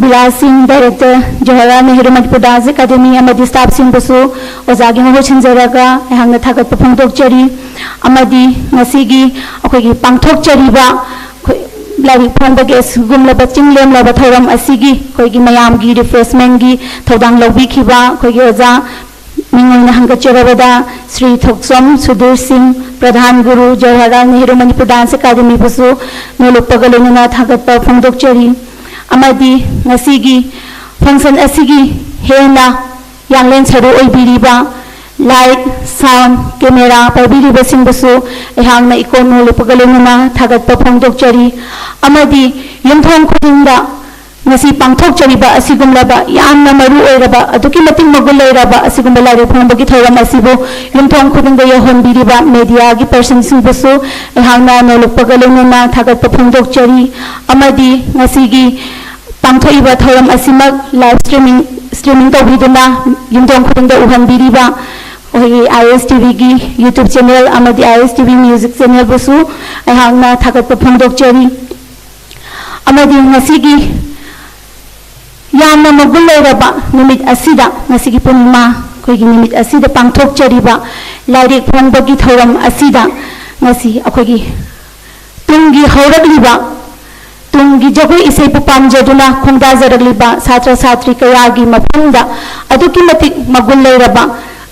Bilash Singh, Director, Jawaharlal Nehru Manipur dance academy ꯑꯃꯗꯤ staff ꯁꯤꯡꯕꯨꯁꯨ ꯑꯣꯖꯥꯒꯤ ꯃꯍꯨꯠ ꯁꯤꯟꯖꯔꯒ ꯑꯩꯍꯥꯛꯅ ꯊꯥꯒꯠꯄ ꯐꯣꯡꯗꯣꯛꯆꯔꯤ꯫ ꯑꯃꯗꯤ ꯉꯁꯤꯒꯤ ꯑꯩꯈꯣꯏꯒꯤ ꯄꯥꯡꯊꯣꯛꯆꯔꯤꯕ ꯑꯩꯈꯣꯏ ꯂꯥꯏꯔꯤꯛ ꯐꯣꯡꯕꯒꯤ ꯑꯁꯤꯒꯨꯝꯂꯕ ꯆꯤꯡ ꯂꯦꯝꯂꯕ ꯊꯧꯔꯝ ꯑꯁꯤꯒꯤ ꯑꯩꯈꯣꯏꯒꯤ ꯃꯌꯥꯝꯒꯤ refreshment ꯀꯤ ꯊꯧꯗꯥꯡ ꯂꯧꯕꯤꯈꯤꯕ ꯑꯩꯈꯣꯏꯒꯤ ꯑꯣꯖꯥ ꯃꯤꯡ ꯑꯣꯏꯅ ꯍꯪꯒꯠꯆꯔꯕꯗ ꯁ꯭ꯔꯤ ꯊꯣꯛꯆꯣꯝ ꯁꯨꯙꯤꯔ ꯁꯤꯡ, ꯄ꯭ꯔꯙꯥꯟ ꯒꯨꯔꯨ, ꯖꯋꯥꯍꯔꯂꯥꯜ ꯅꯦꯍꯔꯨ ꯃꯅꯤꯄꯨꯔ ꯗꯥꯟꯁ ꯑꯦꯀꯥꯗꯦꯃꯤꯕꯨꯁꯨ ꯅꯣꯂꯨꯛꯄꯒ ꯂꯣꯏꯅꯅ ꯊꯥꯒꯠꯄ ꯐꯣꯡꯗꯣꯛꯆꯔꯤ꯫ ꯑꯃꯗꯤ ꯉꯁꯤꯒꯤ function ꯑꯁꯤꯒꯤ ꯍꯦꯟꯅ ꯌꯥꯡꯂꯦꯟ ꯁꯔꯨ ꯑꯣꯏꯕꯤꯔꯤꯕ light, sound, camera ꯄꯥꯏꯕꯤꯔꯤꯕꯁꯤꯡꯕꯨꯁꯨ ꯑꯩꯍꯥꯛꯅ ꯏꯀꯣꯟ ꯅꯣꯂꯨꯛꯄꯒ ꯂꯣꯏꯅꯅ ꯊꯥꯒꯠꯄ ꯐꯣꯡꯗꯣꯛꯆꯔꯤ꯫ ꯑꯃꯗꯤ ꯌꯨꯝꯊꯣꯡ ꯈꯨꯗꯤꯡꯗ ꯉꯁꯤ ꯄꯥꯡꯊꯣꯛꯆꯔꯤꯕ ꯑꯁꯤꯒꯨꯝꯂꯕ ꯌꯥꯝꯅ ꯃꯔꯨ ꯑꯣꯏꯔꯕ, ꯑꯗꯨꯛꯀꯤ ꯃꯇꯤꯛ ꯃꯒꯨꯟ ꯂꯩꯔꯕ ꯑꯁꯤꯒꯨꯝꯕ ꯂꯥꯏꯔꯤꯛ ꯐꯣꯡꯕꯒꯤ ꯊꯧꯔꯝ ꯑꯁꯤꯕꯨ ꯌꯨꯝꯊꯣꯡ ꯈꯨꯗꯤꯡꯗ ꯌꯧꯍꯟꯕꯤꯔꯤꯕ ꯃꯦꯗꯤꯌꯥꯒꯤ ꯄꯔꯁꯟꯁꯤꯡꯕꯨꯁꯨ ꯑꯩꯍꯥꯛꯅ ꯅꯣꯂꯨꯛꯄꯒ ꯂꯣꯏꯅꯅ ꯊꯥꯒꯠꯄ ꯐꯣꯡꯗꯣꯛꯆꯔꯤ꯫ ꯑꯃꯗꯤ ꯉꯁꯤꯒꯤ ꯄꯥꯡꯊꯣꯛꯏꯕ ꯊꯧꯔꯝ ꯑꯁꯤꯃꯛ ꯂꯥꯏꯚ ꯁ꯭ꯇ꯭ꯔꯤꯃꯤꯡ, ꯁ꯭ꯇ꯭ꯔꯤꯃꯤꯡ ꯇꯧꯕꯤꯗꯨꯅ ꯌꯨꯝꯊꯣꯡ ꯈꯨꯗꯤꯡꯗ ꯎꯍꯟꯕꯤꯔꯤꯕ ꯑꯩꯈꯣꯏꯒꯤ ꯑꯥꯏ ꯑꯦꯁ ꯇꯤ ꯚꯤꯒꯤ ꯌꯨꯇ꯭ꯌꯨꯕ ꯆꯦꯅꯦꯜ ꯑꯃꯗꯤ ꯑꯥꯏ ꯑꯦꯁ ꯇꯤ ꯚꯤ ꯃ꯭ꯌꯨꯖꯤꯛ ꯆꯦꯅꯦꯜꯕꯨꯁꯨ ꯑꯩꯍꯥꯛꯅ ꯊꯥꯒꯠꯄ ꯐꯣꯡꯗꯣꯛꯆꯔꯤ꯫ ꯑꯃꯗꯤ ꯉꯁꯤꯒꯤ ꯌꯥꯝꯅ ꯃꯒꯨꯟ ꯂꯩꯔꯕ ꯅꯨꯃꯤꯠ ꯑꯁꯤꯗ, ꯉꯁꯤꯒꯤ ꯄꯨꯔꯅꯤꯃꯥ ꯑꯩꯈꯣꯏꯒꯤ ꯅꯨꯃꯤꯠ ꯑꯁꯤꯗ ꯄꯥꯡꯊꯣꯛꯆꯔꯤꯕ ꯂꯥꯏꯔꯤꯛ ꯐꯣꯡꯕꯒꯤ ꯊꯧꯔꯝ ꯑꯁꯤꯗ ꯉꯁꯤ ꯑꯩꯈꯣꯏꯒꯤ ꯇꯨꯡꯒꯤ ꯍꯧꯔꯛꯂꯤꯕ, ꯇꯨꯡꯒꯤ ꯖꯒꯣꯏ ꯏꯁꯩꯕꯨ ꯄꯥꯝꯖꯗꯨꯅ ꯈꯣꯡꯗꯥꯖꯔꯛꯂꯤꯕ ꯁꯥꯇ꯭ꯔ ꯁꯥꯇ꯭ꯔꯤ ꯀꯌꯥꯒꯤ ꯃꯐꯝꯗ ꯑꯗꯨꯛꯀꯤ ꯃꯇꯤꯛ ꯃꯒꯨꯟ ꯂꯩꯔꯕ,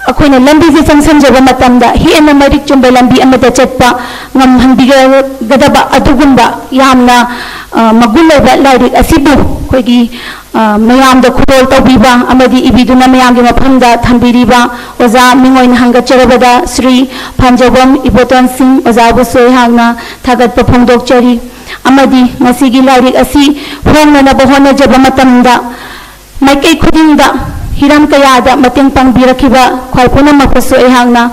ꯑꯩꯈꯣꯏꯅ ꯂꯝꯕꯤꯁꯦ ꯆꯪꯁꯤꯟꯖꯕ ꯃꯇꯝꯗ ꯍꯦꯟꯅ ꯃꯔꯤꯛ ꯆꯨꯝꯕ ꯂꯝꯕꯤ ꯑꯃꯗ ꯆꯠꯄ ꯉꯝꯍꯟꯕꯤꯒꯗꯕ ꯑꯗꯨꯒꯨꯝꯕ ꯌꯥꯝꯅ, ꯑ, ꯃꯒꯨꯟ ꯂꯩꯕ ꯂꯥꯏꯔꯤꯛ ꯑꯁꯤꯕꯨ ꯑꯩꯈꯣꯏꯒꯤ, ꯑ, ꯃꯌꯥꯝꯗ ꯈꯨꯗꯣꯜ ꯇꯧꯕꯤꯕ ꯑꯃꯗꯤ ꯏꯕꯤꯗꯨꯅ ꯃꯌꯥꯝꯒꯤ ꯃꯐꯝꯗ ꯊꯝꯕꯤꯔꯤꯕ ꯑꯣꯖꯥ ꯃꯤꯡ ꯑꯣꯏꯅ ꯍꯪꯒꯠꯆꯔꯕꯗ ꯁ꯭ꯔꯤ ꯐꯥꯟꯖꯧꯕꯝ ꯏꯕꯣꯇꯣꯟ ꯁꯤꯡ ꯑꯣꯖꯥꯕꯨꯁꯨ ꯑꯩꯍꯥꯛꯅ ꯊꯥꯒꯠꯄ ꯐꯣꯡꯗꯣꯛꯆꯔꯤ꯫ ꯑꯃꯗꯤ ꯉꯁꯤꯒꯤ ꯂꯥꯏꯔꯤꯛ ꯑꯁꯤ ꯐꯣꯡꯅꯅꯕ ꯍꯣꯠꯅꯖꯕ ꯃꯇꯝꯗ ꯃꯥꯏꯀꯩ ꯈꯨꯗꯤꯡꯗ ꯍꯤꯔꯝ ꯀꯌꯥꯗ ꯃꯇꯦꯡ ꯄꯥꯡꯕꯤꯔꯛꯈꯤꯕ ꯈ꯭ꯋꯥꯏ ꯄꯨꯝꯅꯃꯛꯄꯨꯁꯨ ꯑꯩꯍꯥꯛꯅ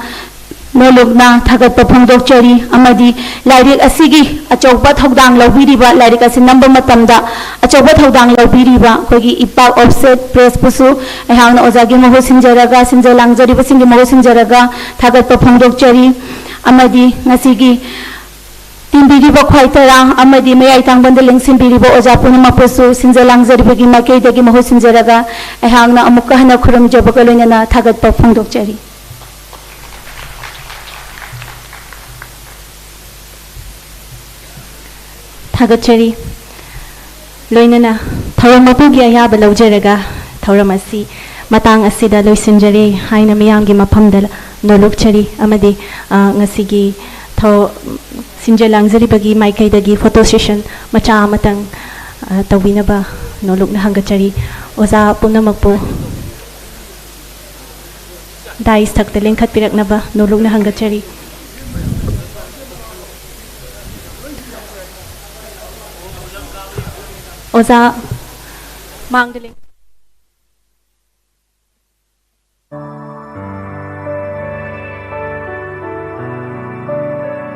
ꯅꯣꯂꯨꯛꯅ ꯊꯥꯒꯠꯄ ꯐꯣꯡꯗꯣꯛꯆꯔꯤ꯫ ꯑꯃꯗꯤ ꯂꯥꯏꯔꯤꯛ ꯑꯁꯤꯒꯤ ꯑꯆꯧꯕ ꯊꯧꯗꯥꯡ ꯂꯧꯕꯤꯔꯤꯕ, ꯂꯥꯏꯔꯤꯛ ꯑꯁꯤ ꯅꯝꯕ ꯃꯇꯝꯗ ꯑꯆꯧꯕ ꯊꯧꯗꯥꯡ ꯂꯧꯕꯤꯔꯤꯕ ꯑꯩꯈꯣꯏꯒꯤ ꯏꯄꯥꯛ ꯑꯣꯐꯁꯦꯠ ꯄ꯭ꯔꯦꯁꯄꯨꯁꯨ ꯑꯩꯍꯥꯛꯅ ꯑꯣꯖꯥꯒꯤ ꯃꯍꯨꯠ ꯁꯤꯟꯖꯔꯒ, ꯁꯤꯟꯖ ꯂꯥꯡꯖꯔꯤꯕꯁꯤꯡꯒꯤ ꯃꯍꯨꯠ ꯁꯤꯟꯖꯔꯒ ꯊꯥꯒꯠꯄ ꯐꯣꯡꯗꯣꯛꯆꯔꯤ꯫ ꯑꯃꯗꯤ ꯉꯁꯤꯒꯤ ꯇꯤꯟꯕꯤꯔꯤꯕ ꯈ꯭ꯋꯥꯏ ꯇꯔꯥ ꯑꯃꯗꯤ ꯃꯌꯥꯏ ꯇꯥꯡꯕꯟꯗ ꯂꯦꯡꯁꯤꯟꯕꯤꯔꯤꯕ ꯑꯣꯖꯥ ꯄꯨꯝꯅꯃꯛꯄꯨꯁꯨ ꯁꯤꯟꯖ ꯂꯥꯡꯖꯔꯤꯕꯒꯤ ꯃꯥꯏꯀꯩꯗꯒꯤ ꯃꯍꯨꯠ ꯁꯤꯟꯖꯔꯒ ꯑꯩꯍꯥꯛꯅ ꯑꯃꯨꯛꯀ ꯍꯟꯅ ꯈꯨꯔꯨꯝꯖꯕꯒ ꯂꯣꯏꯅꯅ ꯊꯥꯒꯠꯄ ꯐꯣꯡꯗꯣꯛꯆꯔꯤ꯫ ꯊꯥꯒꯠꯆꯔꯤ꯫ ꯂꯣꯏꯅꯅ ꯊꯧꯔꯝ ꯃꯄꯨꯒꯤ ꯑꯌꯥꯕ ꯂꯧꯖꯔꯒ ꯊꯧꯔꯝ ꯑꯁꯤ ꯃꯇꯥꯡ ꯑꯁꯤꯗ ꯂꯣꯏꯁꯤꯟꯖꯔꯦ ꯍꯥꯏꯅ ꯃꯤꯌꯥꯝꯒꯤ ꯃꯐꯝꯗ ꯅꯣꯂꯨꯛꯆꯔꯤ꯫ ꯑꯃꯗꯤ, ꯑ, ꯉꯁꯤꯒꯤ ꯊꯧ-, ꯁꯤꯟꯖ ꯂꯥꯡꯖꯔꯤꯕꯒꯤ ꯃꯥꯏꯀꯩꯗꯒꯤ ꯐꯣꯇꯣ ꯁꯦꯁꯟ ꯃꯆꯥ ꯑꯃꯇꯪ, ꯑ, ꯇꯧꯕꯤꯅꯕ ꯅꯣꯂꯨꯛꯅ ꯍꯪꯒꯠꯆꯔꯤ꯫ ꯑꯣꯖꯥ ꯄꯨꯝꯅꯃꯛꯄꯨ ꯗꯥꯏꯁ ꯊꯛꯇ ꯂꯦꯡꯈꯠꯄꯤꯔꯛꯅꯕ ꯅꯣꯂꯨꯛꯅ ꯍꯪꯒꯠꯆꯔꯤ꯫ ꯑꯣꯖꯥ ꯃꯥꯡꯗ ꯂꯦꯡ